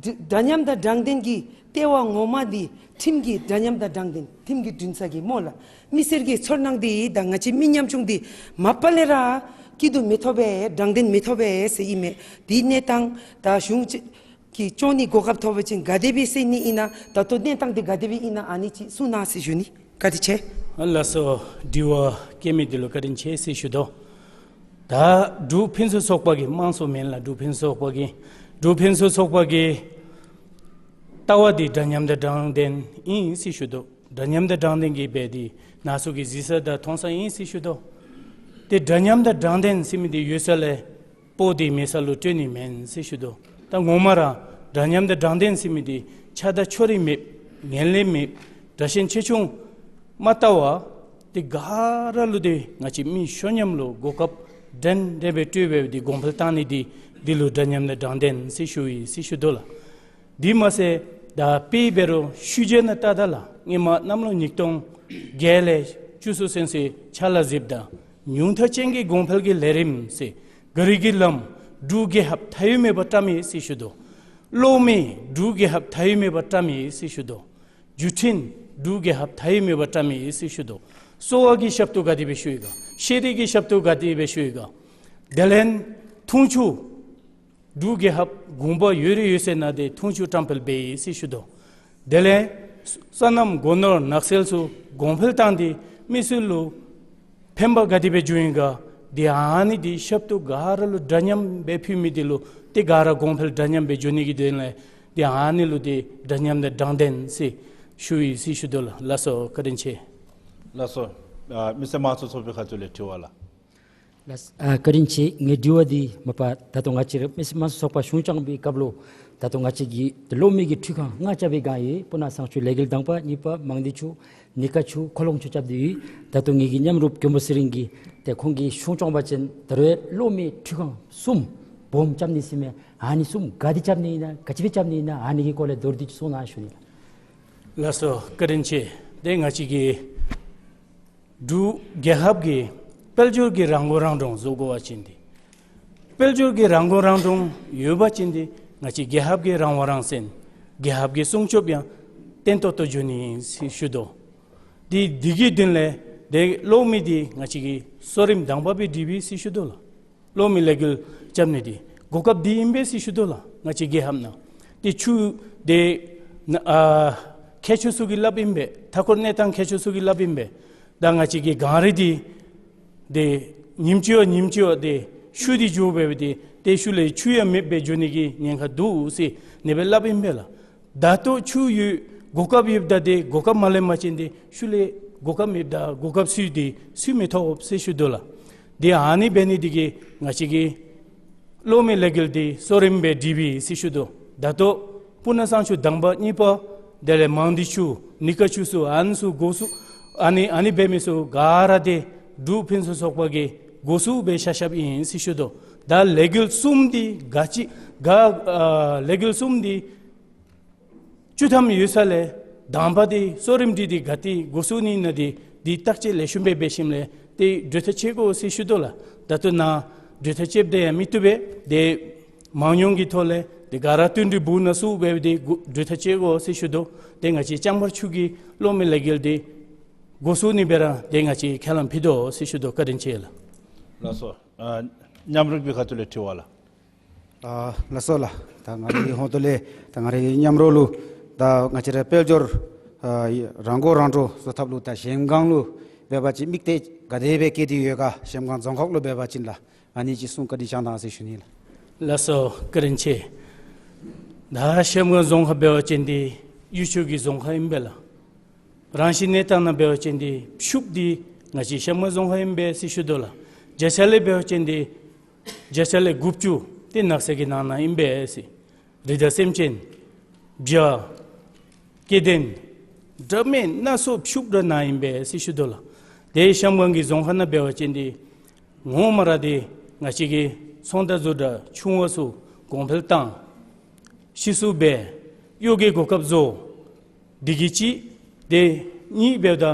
འདྲ་མཉམ་དང་དྲང་བདེན་གྱི་ལྟེ་བ་ངོ་མ་འདི་ཁྲིམས་ཀྱི་འདྲ་མཉམ་དང་དྲང་བདེན་ཁྲིམས་ཀྱི་འདུན་ས་གི་སྨོ་ལགས། མི་སེར་གྱི་ཚོར་སྣང་འདི་དང་ང་བཅས་མི་ཉམ་ཆུང་འདི་མ་པ་ལས་ར་སྐྱིད་སྡུག་མི་ཐོབ་པས་དྲང་བདེན་མི་ཐོབ་པས་ཟེར་ཨིན་མས། འདི་གནས་སྟངས་ད་གཞུང་གི་སྐྱོང་ནི་གོ་སྐབས་ཐོབ་པ་ཅིན་ག་དེ་སྦེ་སེལ་ནི་ཨིན་ན། ད་ལྟོ་གནས་སྟངས་འདི་ག་དེ་སྦེ་ཨིན་ན་ཨ་ནི་ཅིག་གསུང་གནང་ཟེར་ཞུ་ནི། བཀའ་དྲིན་ཆེ། ལགས་སོ། དྲི་བ་བཀོད་མི་འདི་ལུ་བཀའ་དྲིན་ཆེ་ཟེར་ཞུ་དོ། ད་འབྲུག་ཕུན་སུམ་ཚོགས་པ་གི་དམངས་གཙོ་མེན་ལགས། འབྲུག་ཕུན་སུམ་ཚོགས་པ་གི་འབྲུག་ཕུན་སུམ་ཚོགས་པ་གི་ལྟ་བ་འདི་འདྲ་མཉམ་དང་དྲང་བདེན་ཨིན་ཟེར་ཞུ་དོ། འདྲ་མཉམ་དང་དྲང་བདེན་གྱི་སྦེ་འདི་ནཱ་ཚུ་གིས་གཟིགས་ས་དང་མཐོང་ས་ཨིན་ཟེར་ཞུ་དོ། ཏེ་འདྲ་མཉམ་དང་དྲང་བདེན་ཟེར་མི་འདི་ཡོད་ས་ལས་སྤོ་སྟེ་མེད་ས་ལུ་སྤྲོད་ནི་མེན་ཟེར་ཞུ་དོ། ད་ངོ་མ་ར་འདྲ་མཉམ་དང་དྲང་བདེན་ཟེར་མི་འདི་ཆགས་སྡང་ཕྱོགས་རིས་མེདཔ་ངན་ལྷད་མེདཔ་དྲག་ཞན་ཆེ་ཆུང་མ་བལྟ་བར་ཏེ་ག་ར་ལུ་ཏེ་ང་བཅས་མི་ཤོ་ཉམས་ལུ་གོ་སྐབས་འདྲན་འདྲ་སྦེ་སྤྲོད་འབད་དེ་གོང་འཕེལ་གཏང་ནི་འདི་འདི་ལུ་འདྲ་མཉམ་དང་དྲང་བདེན་ཟེར་ཞུ་ཡི་ཟེར་ཞུ་དོ་ལགས། དེ་མ་ཚད་ད་དཔེ་འབད་རུང་ཤུལ་རྗེས་ནང་བལྟ་ད་ལགས། སྔོན་མ་གནམ་ལོ་ཉིས་སྟོང་བརྒྱད་ལས་བཅུ་གསུམ་ཚུན་ཚོད་ཕྱག་ལཱ་གཟིགསཔ་ད་ཉུང་མཐའ་ཅན་གྱི་གོང་འཕེལ་གྱི་ལས་རིམ་ཟེར་ག་རི་གི་ལམ་འབྲུག་རྒྱལ་ཁབ་མཐའ་དབུས་མེད་པར་བཀྲམ་ཡི་ཟེར་ཞུ་དོ། གློག་མེ་འབྲུག་རྒྱལ་ཁབ་མཐའ་དབུས་མེད་པར་བཀྲམ་ཡི་ཟེར་ཞུ་དོ། བརྒྱུད་འཕྲིན་འབྲུག་རྒྱལ་ཁབ་མཐའ་དབུས་མེད་པར་བཀྲམ་ཡི་ཟེར་ཞུ་དོ། གསོ་བ་གི་ཞབས་ཏོག་ག་དེ་སྦེ་ཞུ་ཡི་ག། ཤེས་རིག་གི་ཞབས་ཏོག་ག་དེ་སྦེ་ཞུ་ཡི་ག། དེ་ལས་འཐུང་ཆུ་འབྲུག་རྒྱལ་ཁབ་གུང་པ་ཡོད་རི་ཡོད་ས་ནང་ཏེ་འཐུང་ཆུ་བཀྲམ་སྤེལ་འབད་ཡི་ཟེར་ཞུ་དོ། དེ་ལས་སོ་ནམ་སྒོ་ནོར་ནགས་ཚལ་ཚུ་གོང་འཕེལ་བཏང་སྟེ་མི་སེར་ལུ་ཕན་པ་ག་དེ་སྦེ་འབྱུང་ཡི་ག། ཏེ་ཨ་ནི་འདི་ཞབས་ཏོག་ག་ར་ལུ་འདྲ་མཉམ་སྦེ་ཕུལ་མི་འདི་ལུ་ཏེ་ག་ར་གོང་འཕེལ་འདྲ་མཉམ་སྦེ་འགྱོ་ནི་གི་དོན་ལས་ཏེ་ཨ་ནི་ལུ་ཏེ་འདྲ་མཉམ་དང་དྲང་བདེན་ཟེར་ཞུ་ཡི་ཟེར་ཞུ་དོ་ལགས། ལགས་སོ། བཀའ་དྲིན་ཆེ། ལགས་སོ། ཨ་མི་སེར་དམངས་གཙོ་ཚོགས་པའི་ཁ་ཐུག་ལས་དྲི་བ་ལགས། ལགས། ཨ་བཀའ་དྲིན་ཆེ། ངེའི་དྲི་བ་འདི་མ་པ་ད་ལྟོ་ང་བཅས་ར་མི་སེར་དམངས་གཙོ་ཚོགས་པ་གཞུང་བསྐྱངས་པའི་སྐབས་ལུ་ད་ལྟོ་ང་བཅས་ཀྱི་གློག་མེ་གི་འཕྲུལ་ཁང་ལྔ་རྐྱབ་པའི་སྒང་ཡོད། སྤུ་ན་གཙང་ཆུ་ལས་འགུལ་དང་པ། གཉིས་པ་མང་སྡེ་ཆུ། ཉི་དཀར་ཆུ། ཁོ་ལོང་ཆུ་རྐྱབ་སྟེ་ཡོད། ད་ལྟོ་ངེའི་གི་མཉམ་རོགས་མགོན་པོ་ཚེ་རིང་གིས་ཏེ་ཁོང་གིས་གཞུང་བསྐྱངས་པ་ཅིན་ད་རུང་གློག་མེ་འཕྲུལ་ཁང་གསུམ་སྦོམ་རྐྱབ་ནི་ཟེར་མས། ཨ་ནི་གསུམ་ག་ཏེ་རྐྱབ་ནི་ཨིན་ན། ག་ཅི་སྦེ་རྐྱབ་ནི་ཨིན་ན། ཨ་ནི་གི་སྐོར་ལས་མདོར་བསྡུས་ཅིག་གསུང་གནང་ཞུ་ནི་ལགས། ལགས་སོ། བཀའ་དྲིན་ཆེ། ཏེ་ང་བཅས་ཀྱི་འབྲུག་རྒྱལ་ཁབ་ཀྱིས་དཔལ་འབྱོར་གྱི་རང་མགོ་རང་འདྲོངས་བཟོ་དགོ་པ་ཅིན་ཏེ་དཔལ་འབྱོར་གྱི་རང་མགོ་རང་འདྲོངས་ཡོད་པ་ཅིན་ཏེ་ང་བཅས་རྒྱལ་ཁབ་ཀྱི་རང་དབང་རང་བཙན་རྒྱལ་ཁབ་ཀྱི་སྲུང་སྐྱོབ་ཡང་བརྟན་ཏོག་ཏོ་འགྱོ་ནི་ཨིན་ཟེར་ཞུ་དོ། ཏེ་འདི་གི་དོན་ལས་ཏེ་གློག་མེ་འདི་ང་བཅས་ཀྱིས་གཙོ་རིམ་དང་པ་སྦེ་སྒྲིག་པས་ཟེར་ཞུ་དོ་ལགས། གློག་མེ་ལས་འགུལ་རྐྱབ་ནི་འདི་གོ་སྐབས་འདི་ཨིན་པས་ཟེར་ཞུ་དོ་ལགས། ང་བཅས་རྒྱལ་ཁབ་ནང་ཏེ་ཆུ་འདི་ཨ་མཁས་མཆོག་ཚུ་གིས་སླབ་ཨིན་པས། མཐའ་འཁོར་གནས་སྟངས་མཁས་མཆོག་ཚུ་གིས་སླབ་ཨིན་པས། ད་ང་བཅས་ཀྱི་གངས་རི་འདི་ཏེ་ ཉིནམ་གཅིག་བ་ཉིནམ་གཅིག་བ་དེ་ཤུགས་འདི་འགྱོ་སྦེ་སྦེ་དེ་ཏེ་ཤུལ་ལས་ཆུ་ཡང་མེདཔ་སྦེ་འགྱོ་ནི་གི་ཉེན་ཁ་འདུག་ཟེར་ཨ་ནི་སྦེ་སླབ་ཨིན་པས་ལགས། ད་ལྟོ་ཆུ་ཡོད་གོ་སྐབས་ཡོདཔ་ད་དེ་གོ་སྐབས་མ་ལེན་པ་ཅིན་དེ་ཤུལ་ལས་གོ་སྐབས་མེདཔ་ད་གོ་སྐབས་སུ་དེ་སུ་མི་ཐོབ་ཟེར་ཞུ་དོ་ལགས། དེ་ཨ་ནི་འབད་ནི་དེ་གིས་ང་བཅས་ཀྱི་གློག་མེ་ལས་འགུལ་དེ་གསོ་རིམ་སྦེ་སྒྲིག་པས་ཟེར་ཞུ་དོ། ད་ལྟོ་སྤུ་ན་གཙང་ཆུ་དང་པ་གཉིས་པ་དེ་ལས་མང་སྡེ་ཆུ་ནི་ཀ་ཆུ་ཚུ་ཨ་ནི་ཚུ་འགོ་བཙུགས་ཨ་ནི་ཨ་ནི་འབད་མི་ཚུ་ག་ར་དེ་འབྲུག་ཕུན་སུམ་ཚོགས་པ་གིས་འགོ་བཙུགས་སྦེ་བཞག་བཞགཔ་ཨིན་ཟེར་ཞུ་དོ། ད་ལས་འགུལ་གསུམ་དེ་ག་ཅི་ག་ཨ་ལས་འགུལ་གསུམ་དེ་བཅུ་ཐམ་ཡོད་ས་ལས་དང་པ་དེ་གསོ་རིམ་སྒྲིག་སྟེ་ག་ཏེ་འགོ་བཙུགས་ནི་ཨིན་ན་དེ་དེ་བརྟག་དཔྱད་ལེགས་ཤོམ་སྦེ་འབད་ཞིནམ་ལས་དེ་གྲོས་ཐག་བཅད་དགོ་ཟེར་ཞུ་དོ་ལགས། ད་ལྟོ་ནཱ་གྲོས་ཐག་བཅདཔ་དེ་ཡང་མི་བཏུབ་པས། དེ་མང་ཉུང་གི་ཐོག་ལས་དེ་ག་ར་བསྟུན་གྲོས་འབུ་ནང་བཙུགས་སྦེ་དེ་གྲོས་ཐག་བཅད་དགོ་ཟེར་ཞུ་དོ། དེ་ང་བཅས་བྱང་ཕར་ཆུ་གི་གློག་མེ་ལས་འགུལ་དེ་འགོ་བཙུགས་ནི་སྦེ་ར་དེ་ང་བཅས་ཁས་བླངས་ཕུལ་དོ་ཟེར་ཞུ་དོ། བཀའ་དྲིན་ཆེ་ལགས། ལགས་སོ། ཨ་མཉམ་རོགས་ཀྱི་ཁ་ཐུག་ལས་དྲི་བ་ལགས། ཨ་ལགས་སོ་ལགས། ད་ང་རའི་ཧོངས་ཏོ་ལས་ད་ང་རའི་མཉམ་རོགས་ལུ་ད་ང་བཅས་ར་དཔལ་འབྱོར་ཨ་རང་མགོ་རང་འདྲོངས་བཟོ་ཐབས་ལུ་ད་གཞལམ་སྒང་ལུ་འབད་བ་ཅིན་དམིགས་གཏད་ག་དེ་སྦེ་བསྐྱེད་དེ་ཡོད་ག། གཞལམ་སྒང་རྫོང་ཁག་ལུ་འབད་བ་ཅིན་ལགས། ཨ་ནི་ཅིག་གསུང་བཀའ་དྲིན་བསྐྱང་གནང་ཟེར་ཞུ་ནི་ལགས། ལགས་སོ། བཀའ་དྲིན་ཆེ། ད་གཞལམ་སྒང་རྫོང་ཁག་འབད་བ་ཅིན་དེ་ཡུལ་ཤུལ་གྱི་རྫོང་ཁག་ཨིན་པས་ལགས། རང་བཞིན་གནས་སྟངས་ནང་འབད་བ་ཅིན་དེ་ཕྱུགཔོ་དེ་ང་བཅས་གཞལམ་སྒང་རྫོང་ཁག་ཨིན་པས་ཟེར་ཞུ་དོ་ལགས། བརྒྱ་ཆ་ལས་འབད་བ་ཅིན་དེ་བརྒྱ་ཆ་ལས་དགུ་བཅུ་དེ་ནགས་ཚལ་གྱི་ནང་ན་ཨིན་པས་ཟེར། རི་དྭགས་སེམས་ཅན་བྱ་སྐྱེ་ལྡན་འདྲ་མིན་སྣ་ཚོགས་ཕྱུགཔོ་ར་ནཱ་ཨིན་པས་ཟེར་ཞུ་དོ་ལགས། དེ་གཞལམ་སྒང་གི་རྫོང་ཁག་ནང་འབད་བ་ཅིན་དེ་ངོ་མ་ར་དེ་ང་བཅས་ཀྱི་ཚོང་རྟགས་བཟོ་གྲྭ་ཆུང་བ་ཚུ་གོང་འཕེལ་བཏང་། ཕྱིས་སུ་སྦེ་གཡོག་གི་གོ་སྐབས་བཟོ། དེ་གིས་གཅིག། དེ་གཉིས་འབདཝ་ད་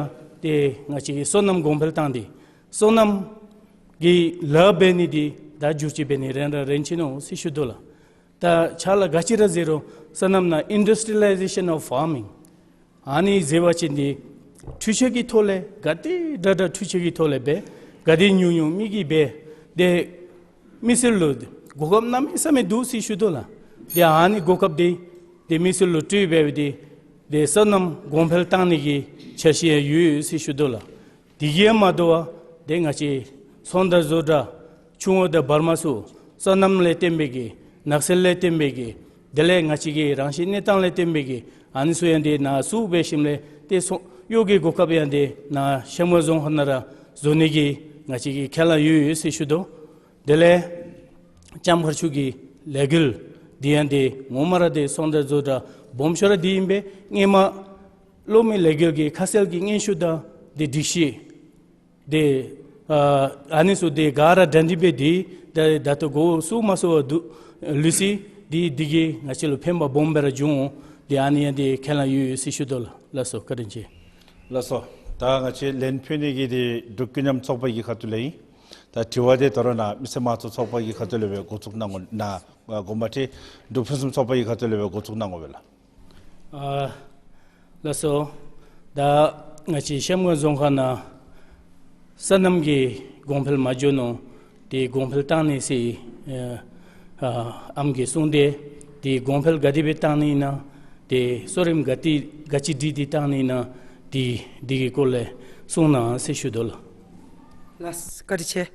དེ་ང་བཅས་ཀྱི་སོ་ནམ་གོང་འཕེལ་བཏང་སྟེ་སོ་ནམ་གྱི་ལཱ་འབད་ནི་དེ་ད་འགྱུར་བཅོས་འབད་ནི་རན་ར་རན་ཆི་ནུག་ཟེར་ཞུ་དོ་ལགས། ད་ཕྱག་ལཱ་ག་ཅི་ར་མཛད་རུང་སོ་ནམ་ནང་Industrialization of Farming ཨ་ནི་མཛད་པ་ཅིན་དེ་འཕྲུལ་ཆས་ཀྱི་ཐོག་ལས་ག་དེ་དྲག་དྲག་འཕྲུལ་ཆས་ཀྱི་ཐོག་ལས་འབད། ག་དེ་ཉུང་ཉུང་མི་གིས་འབད། དེ་མི་སེར་ལུ་གོ་སྐབས་གནམ་མེད་ས་མེད་འདུག་ཟེར་ཞུ་དོ་ལགས། དེ་ཨ་ནི་གོ་སྐབས་དེ་དེ་མི་སེར་ལུ་སྤྲོད་འབད་དེ་དེ་སོ་ནམ་གོང་འཕེལ་བཏང་ནི་གི་འཆར་གཞི་ཡང་ཡོད་ཟེར་ཞུ་དོ་ལགས། དེ་གིས་ཡང་མ་དོ་བར་དེ་ང་བཅས་ཚོང་རྟགས་བཟོ་གྲྭ་ཆུང་བ་དང་བར་མ་ཚུ་སོ་ནམ་ལས་བརྟེན་པའི་གི་ནགས་ཚལ་ལས་བརྟེན་པའི་གི་དེ་ལས་ང་བཅས་ཀྱི་རང་བཞིན་གནས་སྟངས་ལས་བརྟེན་པའི་གི་ཨ་ནི་ཚུ་ཡང་དེ་ནཱ་བཙུགས་འབད་ཞིནམ་ལས་དེ་ཚོང་གཡོག་གི་གོ་སྐབས་ཡང་དེ་ནཱ་གཞལམ་སྒང་རྫོང་ཁག་ནང་ར་བཟོ་ནི་གི་ང་བཅས་ཀྱི་ཁས་བླངས་ཡོད་ཡོད་ཟེར་ཞུ་དོ། དེ་ལས་བྱང་ཕར་ཆུ་གི་ལས་འགུལ་དེ་ཡང་དེ་ངོ་མ་ར་དེ་ཚོང་རྟགས་བཟོ་གྲྭ་སྦོམ་ཤོས་ར་དེ་ཨིན་པས། སྔོན་མ་གློག་མེ་ལས་འགུལ་གྱི་ཁ་གསལ་གྱི་སྙན་ཞུ་དང་དེ་སྒྲིག་གཞི་དེ་ཨ་ཨ་ནི་ཚུ་དེ་ག་ར་གྲ་སྒྲིག་འབད་དེ་ད་ད་ལྟོ་འགོ་བཙུགས་མ་ཚུགས་པར་འདུག་ལུས་ཅི། དེ་དེ་གིས་ང་བཅས་ལུ་ཕན་པ་སྦོམ་སྦེ་ར་བྱུང་། དེ་ཨ་ནི་ཡང་དེ་ཁས་བླངས་ཡོད་ཡོད་ཟེར་ཞུ་དོ་ལགས། ལགས་སོ། བཀའ་དྲིན་ཆེ། ལགས་སོ། ད་ང་བཅས་ལན་ཕུལ་ནི་གི་དེ་འབྲུག་ཀུན་མཉམ་ཚོགས་པ་གི་ཁ་ཐུག་ལས་ཨིན། ད་དྲི་བ་དེ་ད་རུང་ནཱ་མི་སེར་མང་གཙོ་ཚོགས་པ་གི་ཁ་ཐུག་ལས་སྦེ་འགོ་བཙུགས་གནང་དགོ་ནཱ་དགོངསམ་ཁྲེལ། འབྲུག་ཕུན་སུམ་ཚོགས་པ་གི་ཁ་ཐུག་ལས་སྦེ་འགོ་བཙུགས་གནང་དགོ་པས་ལགས། ཨ་ལགས་སོ། ད་ང་བཅས་གཞལམ་སྒང་རྫོང་ཁག་ནང་སོ་ནམ་གྱི་གོང་འཕེལ་མ་འགྱོ་ནུག། དེ་གོང་འཕེལ་བཏང་ནི་ཟེར་ཨ་ཨམ་གིས་གསུངས་ཏེ། དེ་གོང་འཕེལ་ག་དེ་སྦེ་བཏང་ནི་ཨིན་ན། དེ་གསོ་རིམ་ག་དེ་ག་ཅི་སྒྲིག་སྟེ་བཏང་ནི་ཨིན་ན། དེ་དེ་གི་སྐོར་ལས་གསུང་གནང་ཟེར་ཞུ་དོ་ལགས། ལགས་བཀའ་དྲིན་ཆེ།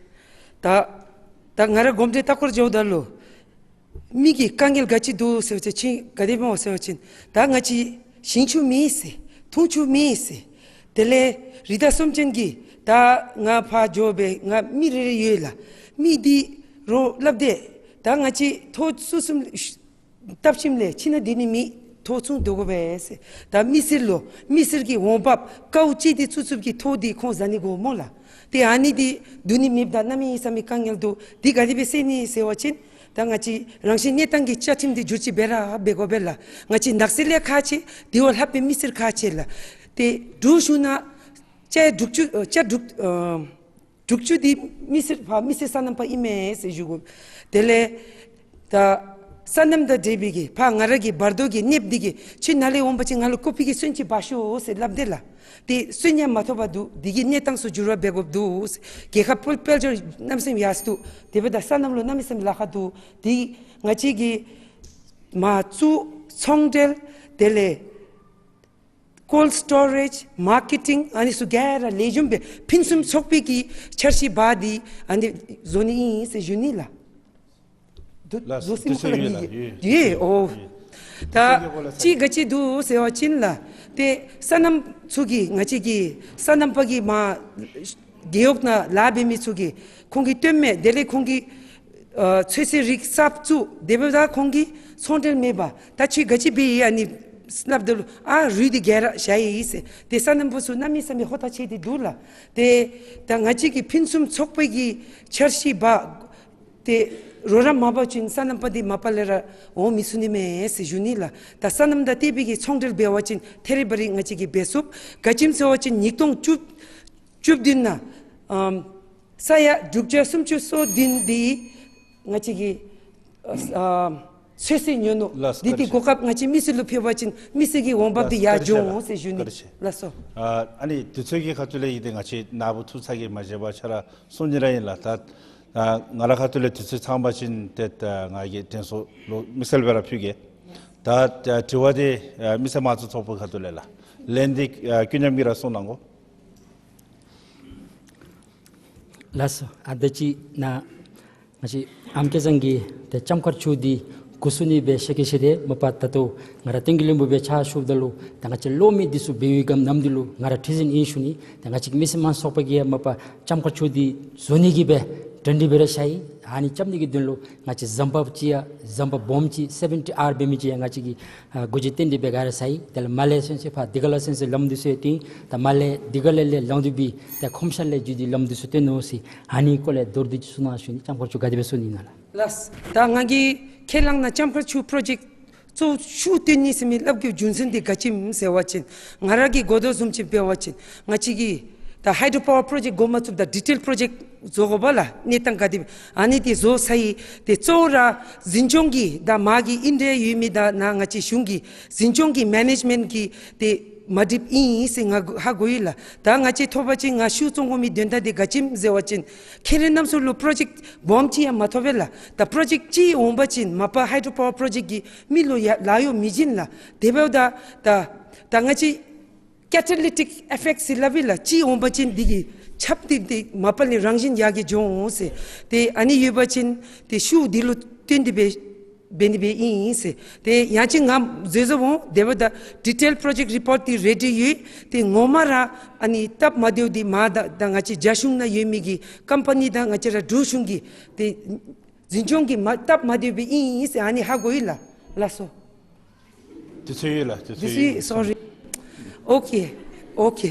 ད་ད་ང་ར་དགོངསམ་དེ་ལྟ་སྐོར་འགྱོཝ་ད་ལུ་མི་གི་དཀའ་ངལ་ག་ཅི་འདུག་ཟེར་བ་ཅིན་ག་དེ་སྨོ་ཟེར་བ་ཅིན་ད་ང་བཅས་ཞིང་ཆུ་མེད་ཟེར། འཐུང་ཆུ་མེད་ཟེར། དེ་ལས་རི་དྭགས་སེམས་ཅན་གྱིས་ད་ང་ཕར་འགྱོ་སྦེ་ང་མི་རེ་རེ་ཡོད་ལགས། མི་འདི་རོགས་སླབ་སྟེ་ད་ང་བཅས་ཐོག་ཚུ་གསུམ་བཏབ་ཞིནམ་ལས་ཕྱི་ནང་འདི་ནི་མི་ཐོག་ཚུ་འདུག་དགོ་པས་ཟེར། ད་མི་སེར་ལུ་མི་སེར་གྱི་འོང་འབབ་དཀའཝ་སྤྱད་དེ་བཙུགས་བཙུགསཔ་གི་ཐོག་འདི་ཁོང་ཟ་ནི་དགོ་སྨོ་ལགས། ཏེ་ཨ་ནི་འདི་བསྡུ་ནི་མེདཔ་ད་གནམ་མེད་ས་མེད་དཀའ་ངལ་འདུག། འདི་ག་དེ་སྦེ་སེལ་ནི་ཟེར་བ་ཅིན་ད་ང་བཅས་རང་བཞིན་གནས་སྟངས་ཀྱི་བཅའ་ཁྲིམས་འདི་བསྒྱུར་བཅོས་འབད་ར་འབད་དགོ་པས་ལགས། ང་བཅས་ནགས་ཚལ་ལས་ཁག་ཆེ། དེ་བ་ལྷག་སྦེ་མི་སེར་ཁག་ཆེ་ལགས། ཏེ་འབྲུག་གཞུང་ནང་ཅ་དྲུག་ཅུ་ཨ་ཅ་དྲུག་ཨ་དྲུག་ཅུ་འདི་མི་སེར་ཕར་མི་སེར་སོ་ནམ་པ་ཨིན་མས་ཟེར་ཞུ་དགོ། དེ་ལས་ད་སོ་ནམ་དང་འབྲེལ་བའི་གི་ཕར་ང་ར་གི་བར་དོ་གི་གནསཔོ་འདི་གིས་ཁྱོད་ནཱ་ལས་འོང་པ་ཅིན་ང་ལུ་ཀོ་ཕི་གི་སོན་ཅིག་འབག་ཤོག་ཟེར་སླབ་དེས་ལགས། ཏེ་སོན་ཡང་མ་ཐོབ་པར་འདུག། འདི་གི་གནས་སྟངས་ཚུ་འགྱུར་བ་འབད་དགོཔ་འདུག། རྒྱལ་ཁབ་དཔལ་དཔལ་འབྱོར་གནམ་མེད་ས་མེད་ཡར་སོང་འདུག། དེ་འབདཝ་ད་སོ་ནམ་ལུ་གནམ་མེད་ས་མེད་ལཱ་ཁག་འདུག། འདི་ང་བཅས་ཀྱིས་མ་བཙུགས་ཚོང་འབྲེལ་དེ་ལས་ ཀོལཌ་སི་ཊོ་རེཇ་མར་ཀེ་ཊིང་ཨ་ནི་ཚུ་ག་ར་ལེགས་ཤོམ་སྦེ་ཕུན་སུམ་ཚོགས་པའི་གི་འཆར་གཞི་འབག་སྟེ་ཨ་ནི་བཟོ་ནི་ཨིན་ཟེར་ཞུ་ནི་ལགས། དུ་ལགས་སོ། བཟོ་སྲིད་དུས་ཚོད་མཁོ་ཡོད་ལགས། ཡོད་ཡོད། ཡོད། ཡོད། ཨོ། ད་ཅིག་ག་ཅི་འདུག་ཟེར་བ་ཅིན་ལགས། ཏེ་སོ་ནམ་ཚུ་གིས་ང་བཅས་ཀྱི་སོ་ནམ་པ་གིས་མར་རྒེད་འོག་ནང་ལཱ་འབད་མི་ཚུ་གིས་ཁོང་གིས་སྟོན་མས། དེ་ལས་ཁོང་གིས་ཨ་ཚོད་བསྲེ་རིགས་གསརཔ་བཙུགས། དེ་འབདཝ་ད་ཁོང་གིས་ཚོང་འབྲེལ་མེད་པར་ད་ཁྱོད་ག་ཅི་འབད་ཡི་ཨ་ནི་སླབ་ད་ལུ་ཨ་རུལ་ཏེ་ག་ར་བཞག་ཡི་ཟེར། ཏེ་སོ་ནམ་པ་ཚུ་གནམ་མེད་ས་མེད་ཧོ་ཐག་ཆད་དེ་འདུག་ལགས། ཏེ་ད་ང་བཅས་ཀྱིས་ཕུན་སུམ་ཚོགས་པའི་གི་འཆར་གཞི་འབག་ཏེ་རོགས་རམ་མ་འབད་བ་ཅིན་སོ་ནམ་པ་འདི་མ་པ་ལས་ར་འོང་མི་ཚུགས་ནི་མས་ཟེར་ཞུ་ནི་ལགས། ད་སོ་ནམ་དང་བརྟེན་པའི་གི་ཚོང་འབྲེལ་འབད་བ་ཅིན་ཐད་རི་བ་རི་ང་བཅས་ཀྱིས་འབད་ཚུགས། ག་ཅི་སྨོ་ཟེར་བ་ཅིན་ཉིས་སྟོང་བཅུ་བཅུ་བདུན་ནང་ཨམ་ས་ཡ་དྲུག་བརྒྱ་སུམ་ཅུ་སོ་བདུན་འདི་ང་བཅས་ཀྱིས་ཨ་ཨ་ཚོད་བསྲེ་ཉོ་ནུག། ལགས་སོ། འདི་ཏེ་བཀའ་དྲིན་ཆེ། གོ་སྐབས་ང་བཅས་མི་སེར་ལུ་ཕུལ་བ་ཅིན་མི་སེར་གྱི་འོང་འབབ་འདི་ལགས་སོ། ཡར་བཀའ་དྲིན་ཆེ་ལགས། འོང་ཟེར་ཞུ་ནི། བཀའ་དྲིན་ཆེ། ལགས་སོ། ཨ་ཨ་ནི་དུས་ཚོད་ཀྱི་ཁ་ཐུག་ལས་ཡིན་ཏེ་ང་བཅས་ནཱ་བུ་ཐུགས་ཚ་གྱང་མ་བཞེས་པར་ཆ་ར་གསུང་ནི་ར་ཨིན་ལགས། ད་ཨ་ང་ར་ཁ་ཐུག་ལས་དུས་ཚོད་ཚང་པ་ཅིན་ཏེ་ད་ང་གིས་དྲན་གསོ་ལུ་དམིགས་བསལ་སྦེ་ར་ཕུལ་གེ། ད་ད་དྲི་བ་འདི་ཨ་མི་སེར་དམངས་གཙོ་ཚོགས་པའི་ཁ་ཐུག་ལས་ལགས། ལན་འདི་ཨ་ཀུན་མཉམ་གྱིས་ར་གསུང་གནང་དགོ། ལགས་སོ། ཨ་ད་ཅི་ནཱ་ང་བཅས་ཨམ་སྐལ་བཟང་གིས་ཏེ་ལྕམ་མཁར་ཆུ་འདི་འགོ་བཙུགས་ནི་སྦེ་ཤེས་ཀྱི་ཤེས་ཏེ་མ་པ་ད་ལྟོ་ང་ར་བསྟན་རྒྱས་བློན་པོ་སྦེ་ཕྱག་ཞུཝ་ད་ལུ་ད་ང་བཅས་ལོག་མི་འདི་ཚུ་འབད་བའི་སྒང་ནམ་འདི་ལུ་ང་ར་ཁྲི་འཛིན་ཨིན་ཞུ་ནི། ད་ང་བཅས་ཀྱི་མི་སེར་དམངས་གཙོ་ཚོགས་པ་གིས་ཡང་མ་པ་ལྕམ་མཁར་ཆུ་འདི་བཟོ་ནི་གི་སྦེ་གྲ་སྒྲིག་འབད་ར་བཞག་ཡི། ཨ་ནི་རྐྱབ་ནི་གི་དོན་ལུ་ང་བཅས་འཛམ་བུ་གཅིག་ཡང་འཛམ་བུ་སྦོམ་ཅིག་སེ་བེན་ཊི་ཨར་འབད་མི་ཅིག་ཡང་ང་བཅས་ཀྱིས་ཨ་འགོ་འབྱེད་བཏོན་ཏེ་སྦེ་ག་ར་བཞག་ཡི། དེ་ལས་མར་ལས་ཚུན་ཚོད་ཕར་དེ་ཁ་ལས་ཚུན་ཚོད་ལམ་འདི་ཚུ་ཡང་བཏོན། ད་མར་ལས་དེ་ཁ་ལས་ལས་ལམ་འདི་སྦེ་ཏེ་ཁོམ་ཤར་ལས་བརྒྱུད་དེ་ལམ་འདི་ཚུ་བཏོན་ནུག་ཟེར། ཨ་ནི་སྐོར་ལས་མདོར་བསྡུས་ཅིག་གསུང་གནང་ཞུ་ནི། ལྕམ་མཁར་ཆུ་ག་དེ་སྦེ་བཟོ་ནི་ཨིན་ན་ལགས། ལགས། ད་ང་གིས་ཁས་བླངས་ནང་ལྕམ་མཁར་ཆུ་པྲོ་ཇེཀཊ་གཙོ་བོ་ཤུགས་བཏོན་ནི་ཟེར་མི་སླབ་དགོཔ་རྒྱུ་མཚན་འདི་ག་ཅི་སྨོ་ཟེར་བ་ཅིན་ང་ར་གིས་གོ་དོ་བཟུམ་ཅིག་འབད་བ་ཅིན་ང་བཅས་ཀྱིས་ད་ཧའི་ཌྲོ་པ་ཝར་པྲོ་ཇེཀཊ་འགོ་མ་བཙུགསཔ་ད་ཌི་ཊེལ་པྲོ་ཇེཀཊ་བཟོ་དགོ་པས་ལགས། གནས་སྟངས་ག་དེ་སྦེ་ཨ་ནི་འདི་བཟོ་ཚར་ཡི། ཏེ་གཙོ་བོ་ར་འཛིན་སྐྱོང་གི་ད་མ་གི་ཨིན་ཌི་ཡ་ཡོད་མི་ད་ནཱ་ང་བཅས་གཞུང་གི་འཛིན་སྐྱོང་གི་མེ་ནེཇ་མེནཊ་གི་ཏེ་མ་འགྲིགཔ་ཨིན་ཟེར་ང་ཧ་གོ་ཡི་ལགས། ད་ང་བཅས་ཐོབ་པ་ཅིན་ང་ཤུགས་བཙོང་དགོ་མི་དོན་དག་འདི་ག་ཅི་སྨོ་ཟེར་བ་ཅིན་ཁེ་རེ་གནམ་མཚོ་ལུ་པྲོ་ཇེཀཊ་སྦོམ་ཅིག་ཡང་མ་ཐོབ་པས་ལགས། ད་པྲོ་ཇེཀཊ་ཅིག་འོང་པ་ཅིན་མ་པ་ཧའི་ཌྲོ་པ་ཝར་པྲོ་ཇེཀཊ་གི་མི་ལུ་ཡང་ལཱ་གཡོག་མི་བྱིན་ལགས། དེ་འབདཝ་ད་ད་ད་ང་བཅས་ཀེ་ཊ་ལི་ཊིཀ་ཨི་ཕེཀཊ་ཟེར་སླབ་ཨིན་ལགས། ཅིག་འོང་པ་ཅིན་འདི་གིས་ཁྱབ་སྟེ་ཏེ་མ་པ་ལས་རང་བཞིན་ཡར་གྱི་འགྱོ་འོང་ཟེར། ཏེ་ཨ་ནི་ཡོད་པ་ཅིན་ཏེ་ཤུགས་འདི་ལུ་བརྟེན་ཏེ་འབད་འབད་ནི་སྦེ་ཨིན་ཟེར། ཏེ་ཡང་ཅིན་ང་འཛོལ་འཛོལཝ་འོང་། དེ་འབདཝ་ད་ཌི་ཊེལ་པྲོ་ཇེཀཊ་རི་པོཊ་འདི་རེ་ཌི་ཡོད། ཏེ་ངོ་མ་ར་ཨ་ནི་སྟབས་མ་བདེཝ་འདི་མ་ད་ད་ང་བཅས་རྒྱ་གཞུང་ནང་ཡོད་མི་གི་ཀམ་པ་ནི་དང་ང་བཅས་ར་འབྲུག་གཞུང་གི་ཏེ་འཛིན་སྐྱོང་གི་མ་སྟབས་མ་བདེཝ་སྦེ་ཨིན་ཟེར་ཨ་ནི་ཧ་གོ་ཡི་ལགས། ལགས་སོ། དུས་ཚོད་ཡོད་ལགས། དུས་ཚོད་དུས་ཚོད་ཡོད། སོ་རི། ཨོ་ཀེ། ཨོ་ཀེ།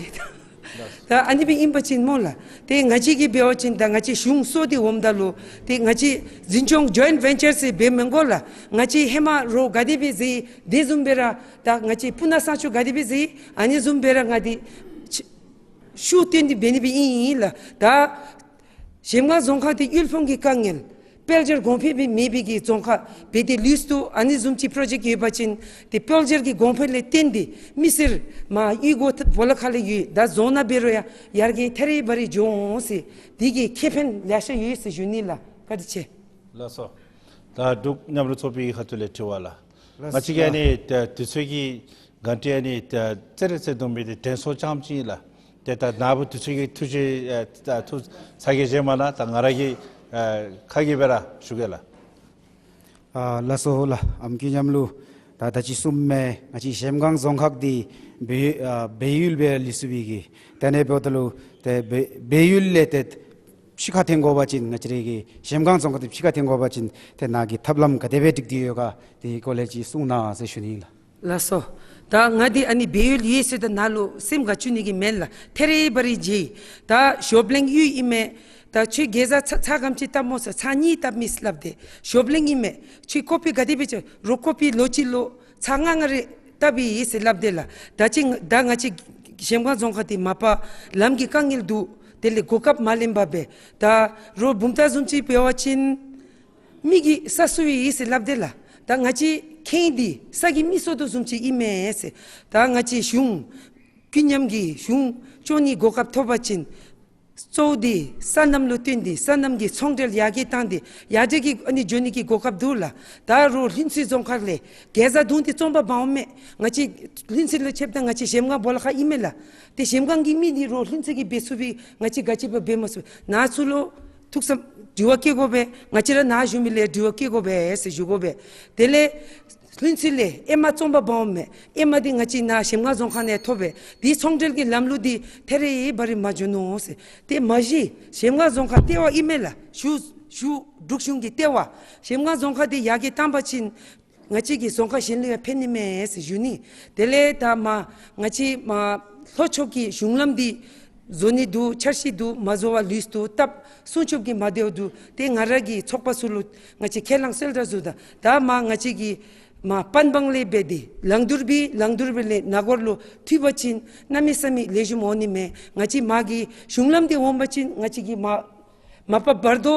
ད་ཨ་ནི་སྦེ་ཨིན་པ་ཅིན་སྨོ་ལགས། ཏེ་ང་བཅས་ཀྱིས་འབད་བ་ཅིན་ད་ང་བཅས་གཞུང་གསོ་སྟེ་འོངམ་ད་ལུ་ཏེ་ང་བཅས་འཛིན་སྐྱོང་ཇོའིནཊ་ཝེན་ཅར་ཟེར་འབད་མི་དགོ་ལགས། ང་བཅས་ཧེ་མ་རོགས་ག་དེ་སྦེ་མཛད་དེ་བཟུམ་སྦེ་ར་ད་ང་བཅས་སྤུ་ན་གཙང་ཆུ་ག་དེ་སྦེ་མཛད་ཨ་ནི་བཟུམ་སྦེ་ར་ང་འདི་ཤུགས་བཏོན་ཏེ་འབད་ནི་སྦེ་ཨིན་ལགས། ད་གཞལམ་སྒང་རྫོང་ཁག་འདི་དབུལ་ཕོངས་ཀྱི་དཀའ་ངལ་དཔལ་འབྱོར་གོང་འཕེལ་སྦེ་མེད་པའི་གི་རྫོང་ཁག་སྦེ་ཏེ་ལུས་སོ། ཨ་ནི་བཟུམ་ཅིག་པྲོ་ཇེཀཊ་ཡོད་པ་ཅིན་ཏེ་དཔལ་འབྱོར་གྱི་གོང་འཕེལ་ལས་བརྟེན་ཏེ་མི་སེར་མར་གཡུས་སྒོ་སྦོ་ལོགས་ཁ་ལས་ཡོད་ད་རྫོང་ནང་འབད་རུང་ཡང་ཡར་རྒྱས་ཐད་རི་བ་རི་འགྱོ་འོང་ཟེར་འདི་གི་ཁེ་ཕན་ལེ་ཤ་ཡོད་ཟེར་ཞུ་ནི་ལགས། བཀའ་དྲིན་ཆེ། ལགས་སོ། ད་འབྲུག་མཉམ་རུབ་ཚོགས་པའི་ཁ་ཐུག་ལས་དྲི་བ་ལགས། ལགས་སོ། ང་བཅས་ཀྱིས་ཨ་ནི་ད་དུས་ཚོད་ཀྱི་ག་ཏེ་ཨ་ནི་ད་ཙེ་རེ་ཙེ་དུམ་སྦེ་ཏེ་དྲན་གསོ་རྐྱངམ་ཅིག་ལགས། ཏེ་ད་ནཱ་བུ་དུས་ཚོད་ཀྱི་ཐུགས་རྗེ་ཨ་ད་ཐུགས་ཚ་གྱང་བཞེས་མ་གནང་། ད་ང་ར་གིས་ཨ་ཁ་གིས་སྦེ་ར་ཞུ་གེ་ལགས། ཨ་ལགས་སོ་ལགས། ཨམ་སྐུ་མཉམ་ལུ་ད་ད་ཅི་གསུངམ་མས། ང་བཅས་གཞལམ་སྒང་རྫོང་ཁག་འདི་སྦས་ཡུལ་ཨ་སྦས་ཡུལ་སྦེ་ལུས་སོ་བའི་གི་ཏེ་ཨ་ནི་འབདཝ་ད་ལུ་ཏེ་སྦས་སྦས་ཡུལ་ལས་ཏེ་ཕྱི་ཁར་འཐོན་དགོ་པ་ཅིན་ང་བཅས་རའི་གི་གཞལམ་སྒང་རྫོང་ཁག་འདི་ཕྱི་ཁར་འཐོན་དགོ་པ་ཅིན་ཏེ་ནཱ་གིས་ཐབས་ལམ་ག་དེ་སྦེ་སྒྲིག་སྟེ་ཡོད་ག་དེ་གི་སྐོར་ལས་ཅིག་གསུང་གནང་ཟེར་ཞུ་ནི་ལགས། ལགས་སོ། ད་ང་འདི་ཨ་ནི་སྦས་ཡུལ་ཡོད་ཟེརཝ་ད་ནཱ་ལུ་སེམས་དགའ་བཅུག་ནི་གི་མེན་ལགས། ཐད་རི་བ་རི་མཇལ་ཡི། ད་ཞོབ་གླིང་གཡུས་ཨིན་མས། ད་ཁྱོད་གེ་ཛ་ཚ་ཚ་ག་དེམ་ཅིག་བཏབ་སྨོ་ཟེར་ཚ་གཉིས་བཏབ་མི་ཟེར་སླབ་དེས། ཞོབ་གླིང་ཨིན་མས། ཁྱོད་ཀོ་པི་ག་དེ་སྦེ་ཅིག་རོགས་ཀོ་པི་ལོ་གཅིག་ལུ་ཚ་ལྔ་ལྔ་རེ་བཏབ་ཨིན་ཟེར་སླབ་དེས་ལགས། ད་ཅི་ད་ང་བཅས་གཞལམ་སྒང་རྫོང་ཁག་འདི་མ་པ་ལམ་གྱི་དཀའ་ངལ་འདུག། དེ་ལས་གོ་སྐབས་མ་ལེན་པར་སྦེ་ད་རོགས་བུམ་ཐང་བཟུམ་ཅིག་འབད་བ་ཅིན་མི་གིས་ས་བསུ་ཡི་ཟེར་སླབ་དེས་ལགས། ད་ང་བཅས་ཁེངས་ཏེ་ས་གིས་མི་བསུ་དོ་བཟུམ་ཅིག་ཨིན་མས་ཟེར། ད་ང་བཅས་གཞུང་ཀུན་མཉམ་གྱིས་གཞུང་སྐྱོང་ནི་གོ་སྐབས་ཐོབ་པ་ཅིན་ གཙོ་བོ་འདི་སོ་ནམ་ལུ་བརྟེན་ཏེ་སོ་ནམ་གྱི་ཚོང་འབྲེལ་ཡར་རྒྱས་བཏང་སྟེ་ཡར་རྒྱས་ཀྱི་ཨ་ནི་འགྱོ་ནི་གི་གོ་སྐབས་འདུག་ལགས། ད་རོགས་ལྷུན་རྩེ་རྫོང་ཁག་ལས་གེ་ཛ་བརྡུངས་ཏེ་བཙོང་པར་འབག་འོང་མས། ང་བཅས་ལྷུན་རྩེ་ལུ་ཕྱདཔ་ད་ང་བཅས་གཞལམ་སྒང་སྦོ་ལོགས་ཁར་ཨིན་མས་ལགས། ཏེ་གཞལམ་སྒང་གི་མི་འདི་རོགས་ལྷུན་རྩེ་གིས་འབད་ཚུགས་པའི་ང་བཅས་ག་ཅི་འབད་འབད་མ་ཚུགས། ནཱ་ཚུ་ལུ་ཐུགས་བསམ་དྲི་བ་བཀོད་དགོ་པས། ང་བཅས་ར་ནཱ་བཞུགས་མི་ལས་དྲི་བ་བཀོད་དགོ་པས་ཟེར་ཞུ་དགོ་པས། དེ་ལས་ལྷུན་རྩེ་ལས་ཨེ་མ་བཙོང་པར་འབག་འོང་མས། ཨེ་མ་འདི་ང་བཅས་ནཱ་གཞལམ་སྒང་རྫོང་ཁག་ནང་ཐོབ་པས། དེ་ཚོང་འབྲེལ་གྱི་ལམ་ལུགས་འདི་ཐད་རི་བ་རི་མ་འགྱོ་ནུག་ཟེར། དེ་མ་གཞི་གཞལམ་སྒང་རྫོང་ཁག་ལྟེ་བ་ཨིན་མས་ལགས། ཞུ་ཞུ་འབྲུག་གཞུང་གི་ལྟེ་བ། གཞལམ་སྒང་རྫོང་ཁག་འདི་ཡར་རྒྱས་བཏང་པ་ཅིན་ང་བཅས་ཀྱི་རྫོང་ཁག་གཞན་ལུ་ཡང་ཕན་ནི་མས་ཟེར་ཞུ་ནི། དེ་ལས་ད་མ་ང་བཅས་མ་ལྷོ་ཕྱོགས་ཀྱི་གཞུང་ལམ་འདི་བཟོ་ནི་འདུག། འཆར་གཞི་འདུག། མ་བཟོ་བར་ལུས་འདུག། སྟབས་སྲུང་སྐྱོབ་ཀྱིས་མ་བདེཝ་འདུག། ཏེ་ང་ར་གི་ཚོགས་པ་ཚུ་ལུ་ང་བཅས་ཁས་བླངས་གསལ་བསྒྲགས་ཞུ་ད། ད་མ་ང་བཅས་ཀྱི་མ་པན་སྦང་ལས་འབད་དེ་ལང་དུར་བི་ལང་དུར་བི་ལས་ནཱ་གོར་ལུ་མཐུད་པ་ཅིན་གནམ་མེད་ས་མེད་ལེགས་ཤོམ་འོང་ནི་མས། ང་བཅས་མ་གི་གཞུང་ལམ་འདི་འོང་པ་ཅིན་ང་བཅས་ཀྱི་མ་མ་པ་བར་དོ་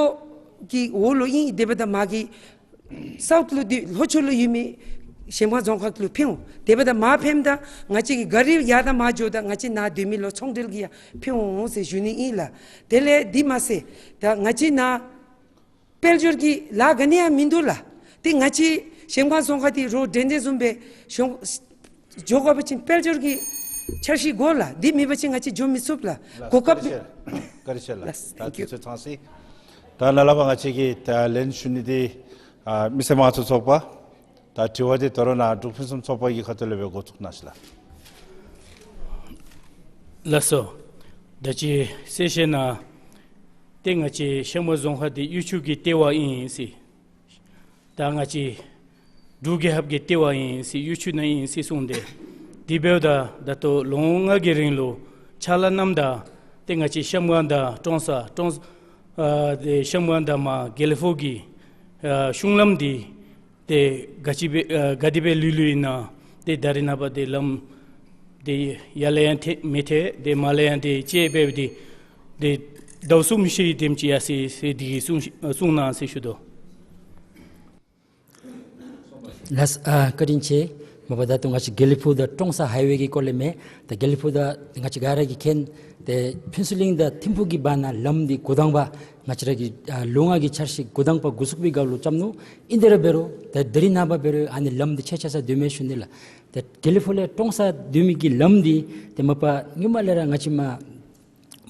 གི་འོག་ལུ་ཨིན། དེ་འབདཝ་ད་མ་གི་སའུཐ་ལུ་འདི་ལྷོ་ཕྱོགས་ལུ་ཡོད་མི་གཞལམ་སྒང་རྫོང་ཁག་ལུ་ཕན་འོང་། དེ་འབདཝ་ད་མ་ཕནམ་ད་ང་བཅས་ཀྱི་གཱ་རི་ཡར་དང་མར་འགྱོཝ་ད་ང་བཅས་ནཱ་སྡོད་མི་ལུ་ཚོང་འབྲེལ་གྱི་ཡང་ཕན་འོང་ཟེར་ཞུ་ནི་ཨིན་ལགས། དེ་ལས་འདི་མ་ཚད་ད་ང་བཅས་ནཱ་དཔལ་འབྱོར་གྱི་ལཱ་ག་ནི་ཡང་མིན་འདུག་ལགས། ཏེ་ང་བཅས་གཞལམ་སྒང་རྫོང་ཁག་འདི་རོགས་དྲན་དྲན་བཟུམ་སྦེ་གཞུང་འགྱོ་དགོ་པ་ཅིན་དཔལ་འབྱོར་གྱི་འཆར་གཞི་དགོ་ལགས། འདི་མེད་པ་ཅིན་ང་བཅས་འགྱོ་མི་ཚུགས་ལགས། གོ་སྐབས། བཀའ་དྲིན་ཆེ་ལགས། བཀའ་དྲིན་ཆེ་ལགས། ད་དུས་ཚོད་ཚང་སོ་ཡི། ད་ནཱ་ལས་ཕར་ང་བཅས་ཀྱིས་ད་ལན་ཞུ་ནི་འདི་ཨ་མི་སེར་དམངས་གཙོའི་ཚོགས་པ། ད་དྲི་བ་འདི་ད་རུང་ནཱ་འབྲུག་ཕུན་སུམ་ཚོགས་པ་གི་ཁ་ཐུག་ལས་སྦེ་འགོ་བཙུགས་གནང་ཞུ་ལགས། ལགས་སོ། ད་ཅི་གསལ་བཤད་ནང་ཏེ་ང་བཅས་གཞལམ་སྒང་རྫོང་ཁག་འདི་གཡུས་ཆུ་གི་ལྟེ་བ་ཨིན་ཟེར། ད་ང་བཅས་འབྲུག་རྒྱལ་ཁབ་ཀྱི་ལྟེ་བ་ཨིན་ཟེར་གཡུས་ཆུ་ནང་ཨིན་ཟེར་གསུངས་ཏེ། དེ་འབདཝ་ད་ད་ལྟོ་ལོ་ངོ་ལྔ་གི་རིང་ལུ་ཕྱག་ལཱ་གནངམ་ད་ཏེ་ང་བཅས་གཞལམ་སྒང་དང་ཀྲོང་གསར་ཀྲོང་ཨ་ཏེ་གཞལམ་སྒང་དང་མ་དགེ་ལེགས་ཕུག་གི་ཨ་གཞུང་ལམ་འདི་ཏེ་ག་ཅི་སྦེ་ཨ་ག་དེ་སྦེ་ལུས་ལུས་ཨིན་ན། ཏེ་ད་རེས་ནངས་པ་ཏེ་ལམ་འདི་ཡར་ལས་ཡང་ཏེ་མི་ཏེ་ཏེ་མར་ལས་ཡང་ཏེ་ཅིག་སྦེ་འདི་ཏེ་ཟླཝ་གསུམ་བཞི་དེམ་ཅིག་ཡར་སོ་ཡི་ཟེར་འདི་གི་གསུང་གསུང་གནང་ཟེར་ཞུ་དོ། ལགས། ཨ་བཀའ་དྲིན་ཆེ། མ་པ་ད་ལྟོ་ང་བཅས་དགེ་ལེགས་ཕུག་དང་ཀྲོང་གསར་ཧའི་ཝེ་གི་སྐོར་ལས་མས། ད་དགེ་ལེགས་ཕུག་དང་ང་བཅས་ག་ར་གིས་མཁྱེན། ཏེ་ཕུན་ཚོགས་གླིང་དང་ཐིམ་ཕུག་གི་བར་ན་ལམ་འདི་འགོ་དང་པ་ང་བཅས་ར་གི་ཨ་ལོ་ལྔ་གི་འཆར་གཞི་འགོ་དང་པ་འགོ་བཙུགས་པའི་སྐབས་ལུ་རྐྱབ་ནུག། ཨིན་དེ་ར་འབད་རུང་ད་དེ་རིང་ནངས་པ་འབད་རུང་ཨ་ནི་ལམ་འདི་ཆད་ཆད་ས་སྡོད་མས་ཞུ་ནི་ལགས། ཏེ་དགེ་ལེགས་ཕུག་ལས་ཀྲོང་གསར་སྡོད་མི་གི་ལམ་འདི་ཏེ་མ་པ་སྔོན་མ་ལས་ར་ང་བཅས་མ་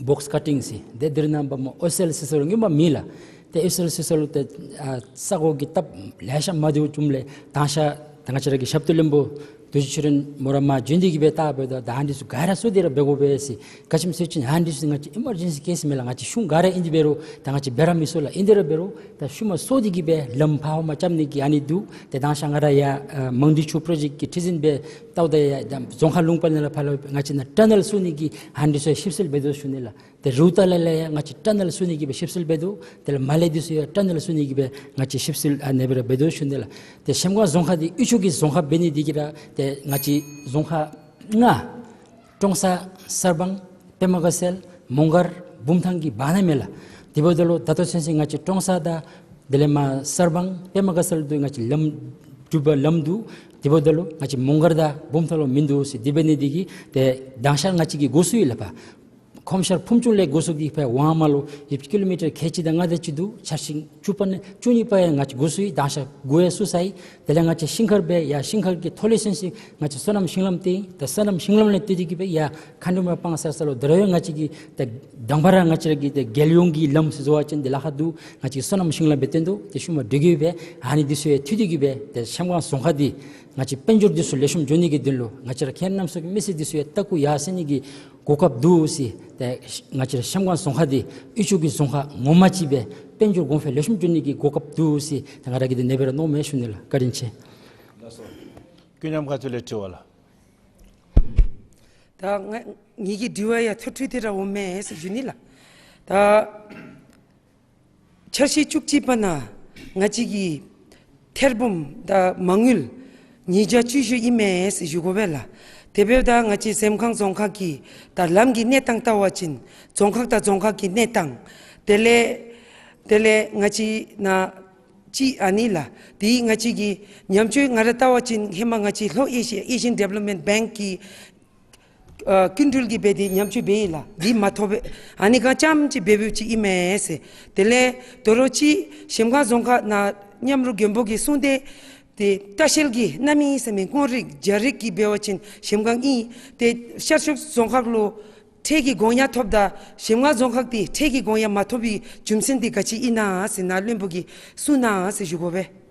བོགས་ཀཊིང་ཟེར་ཏེ་དེ་རིང་ནངས་པ་མ་འོད་གསལ་ཟེར་ས་ལུ་སྔོན་མ་མེད་ལགས། ཏེ་འོད་གསལ་ཟེར་ས་ལུ་ཏེ་ཨ་ས་གོ་གི་སྟབས་ལེ་ཤ་མ་བདེཝ་བྱུངམ་ལས་དང་ཤ་ད་ང་བཅས་ར་གི་ཞབས་ཏོག་བློན་པོ་རྡོ་རྗེ་ཆོས་སྒྲོན་མོ་ར་མར་བྱོན་ཏེ་གི་སྦེ་བལྟ་འབདཝ་ད་ད་ཨ་ནི་ཚུ་ག་ར་བཟོ་སྟེ་ར་འབད་དགོ་པས་ཟེར། ག་ཅི་སྨོ་ཟེར་བ་ཅིན་ཨ་ནི་ཚུ་ང་བཅས་ཨི་མར་ཇེན་སི་ཀེསི་མས་ལགས། ང་བཅས་གཞུང་ག་ར་ཨིན་ཏེ་འབད་རུང་ད་ང་བཅས་འབད་ར་མི་ཚུགས་ལགས། ཨིན་དེ་ར་འབད་རུང་ད་ཤུལ་མ་བཟོ་སྟེ་གི་སྦེ་ལམ་ཕར་ཧོ་མ་རྐྱབ་ནི་གི་ཨ་ནི་འདུག། ཏེ་དང་ཤ་ང་ར་ཡར་ཨ་མང་སྡེ་ཆུ་པྲོ་ཇེཀཊ་ཀྱི་ཁྲི་འཛིན་སྦེ་ལྟཝ་ད་ཡར་རྫོང་ཁག་ལུང་པ་ནང་ལས་ཕར་ལུ་ང་བཅས་ནཱ་ཊ་ནེལ་བཟོ་ནི་གི་ཨ་ནི་ཚུ་ཞིབ་འཚོལ་འབད་དོ་ཞུ་ནི་ལགས། ཏེ་རུ་ཐང་ལས་ལས་ཡང་ང་བཅས་ཊ་ནེལ་བཟོ་ནི་གི་སྦེ་ཞིབ་འཚོལ་འབད་དོ། དེ་ལས་མར་ལས་འདི་ཚུ་ཡང་ཊ་ནེལ་བཟོ་ནི་གི་སྦེ་ང་བཅས་ཞིབ་འཚོལ་ཨ་ནེ་སྦེ་ར་འབད་དོ་ཞུ་ནི་ལགས། ཏེ་གཞལམ་སྒང་རྫོང་ཁག་འདི་གཡུས་ཆུ་གི་རྫོང་ཁག་འབད་ནི་འདི་གིས་ར་ཏེ་ང་བཅས་རྫོང་ཁག་ལྔ་ཀྲོང་གསར་གསར་སྤང་པདྨ་དགའ་ཚལ་མོང་སྒར་བུམ་ཐང་གི་བར་ན་མས་ལགས། དེ་འབདཝ་ད་ལུ་ད་ལྟོ་ཚུན་ཚོད་ང་བཅས་ཀྲོང་གསར་དང་དེ་ལས་མར་གསར་སྤང་པདྨ་དགའ་ཚལ་ལུ་ང་བཅས་ལམ་འགྲུལ་པ་ལམ་འདུག། དེ་འབདཝ་ད་ལུ་ང་བཅས་མོང་སྒར་དང་བུམ་ཐང་ལུ་མིན་འདུག་ཟེར། དེ་འབད་ནི་འདི་གིས་ཏེ་དང་ཤ་ང་བཅས་ཀྱིས་འགོ་བཙུགས་ཡི་ལགས་པ། ཁོམ་ཤར་ཕུན་ཚོགས་ལས་འགོ་བཙུགས་ཏེ་ཕར་ཝང་མ་ལུ་ཡོད་ཀི་ལོ་མི་ཊར་ཁལ་གཅིག་དང་ལྔ་དེ་ཅིག་འདུག། འཆར་ཅིག་བཅུ་པ་ནས་བཅུ་གཉིས་པ་ཡང་ང་བཅས་འགོ་བཙུགས་ཡི། དང་ཤ་འགོ་ཡང་བཙུགས་ཚར་ཡི། དེ་ལས་ང་བཅས་ཤིང་མཁར་སྦེ་ཡར་ཤིང་མཁར་གྱི་ཐོག་ལས་ཚུན་ཚོད་ང་བཅས་སོ་ནམ་ཤིང་ལམ་བཏོད་ཡི། ད་སོ་ནམ་ཤིང་ལམ་ལས་བཏོད་དེ་གི་སྦེ་ཡར་མཁའ་འགྲོ་མ་སྤང་ས་ས་ལུ་དེ་ར་ཡང་ང་བཅས་ཀྱིས་ད་དང་པ་ར་ང་བཅས་ར་གི་ཏེ་རྒྱལ་ཡོངས་ཀྱི་ལམ་ཟེར་བ་ཅིན་ཏེ་ལཱ་ཁག་འདུག། ང་བཅས་སོ་ནམ་ཤིང་ལམ་སྦེ་བཏོན་དོ། ཏེ་ཤུལ་མ་འབྲུག་རྒྱལ་སྦེ་ཨ་ནི་འདི་ཚུ་ཡང་མཐུད་དེ་གི་སྦེ་ཏེ་གཞལམ་སྒང་རྫོང་ཁག་འདི་ང་བཅས་དཔལ་འབྱོར་འདི་ཚུ་ལེགས་ཤོམ་འགྱོ་ནི་གི་དོན་ལུ་ང་བཅས་ར་ཁྱེད་རྣམ་ཚུ་གི་མི་སེར་འདི་ཚུ་ཡང་ལྟག་ཁུ་ཡར་སེང་ནི་གི་གོ་སྐབས་འདུག་ཟེར། ཏེ་ང་བཅས་ར་གཞལམ་སྒང་རྫོང་ཁག་འདི་གཡུས་ཆུ་གི་རྫོང་ཁག་ངོ་མ་ཅིག་སྦེ་དཔལ་འབྱོར་གོང་འཕེལ་ལེགས་ཤོམ་འགྱོ་ནི་གི་གོ་སྐབས་འདུག་ཟེར་ད་ང་ར་གིས་འདི་ཨ་ནེ་སྦེ་ར་མནོཝ་མས་ཞུ་ནི་ལགས། བཀའ་དྲིན་ཆེ། ལགས་སོ། ཀུན་མཉམ་ཁ་ཐུག་ལས་དྲི་བ་ལགས། ད་ང་ངེ་གི་དྲི་བ་ཡང་ཐུང་ཐུང་དེ་ར་འོང་མས་ཟེར་ཞུ་ནི་ལགས། ད་འཆར་གཞི་བཅུ་གཅིག་པ་ནང་ང་བཅས་ཀྱི་ཐེར་འབུམ་དང་མ་དངུལ་ཉིས་བརྒྱ་བཅུ་བཞི་ཨིན་མས་ཟེར་ཞུ་དགོ་པས་ལགས། དེ་འབདཝ་ད་ང་བཅས་གཞལམ་སྒང་རྫོང་ཁག་གི་ད་ལམ་གྱི་གནས་སྟངས་བལྟ་བ་ཅིན་རྫོང་ཁག་དང་རྫོང་ཁག་གི་གནས་སྟངས་དེ་ལས་དེ་ལས་ང་བཅས་ནཱ་ཅིག་ཨ་ནི་ལགས། དེ་ང་བཅས་ཀྱི་ཉམས་བཅོས་ང་ར་བལྟ་བ་ཅིན་ཧེ་མ་ང་བཅས་ལྷོ་ཨེ་ཤི་ཡ་ཨེ་ཤི་ཡན་ཌི་བེ་ལོབ་མེནཊ་བེངཀ་གི་ ཨ་སྐྱིན་འགྲུལ་གྱི་སྦེ་འདི་ཉམ་ཆུང་སྦེ་ཨིན་ལགས། འདི་མ་ཐོབ་པས། ཨ་ནི་ག་རྐྱངམ་ཅིག་འབད་འབདཝ་ཅིག་ཨིན་མས་ཟེར། དེ་ལས་དོ་རུང་ཅིག་གཞལམ་སྒང་རྫོང་ཁག་ནང་མཉམ་རུབ་མགོན་པོ་གིས་གསུངས་ཏེ་ཏེ་ལྟ་བཤལ་གྱི་གནམ་སྨན་ཟེར་མི་སྔོ་རིགས་རྒྱ་རིགས་ཀྱི་འབད་བ་ཅིན་གཞལམ་སྒང་ཨིན། ཏེ་ཤར་ཕྱོགས་རྫོང་ཁག་ལུ་ཁྲལ་གྱི་དགོངས་ཡངས་ཐོབ་ད་གཞལམ་སྒང་རྫོང་ཁག་འདི་ཁྲལ་གྱི་དགོངས་ཡངས་མ་ཐོབ་པའི་རྒྱུ་མཚན་འདི་ག་ཅི་ཨིན་ན་ཟེར་ནཱ་བློན་པོ་གིས་གསུང་གནང་ཟེར་ཞུ་དགོ་པས།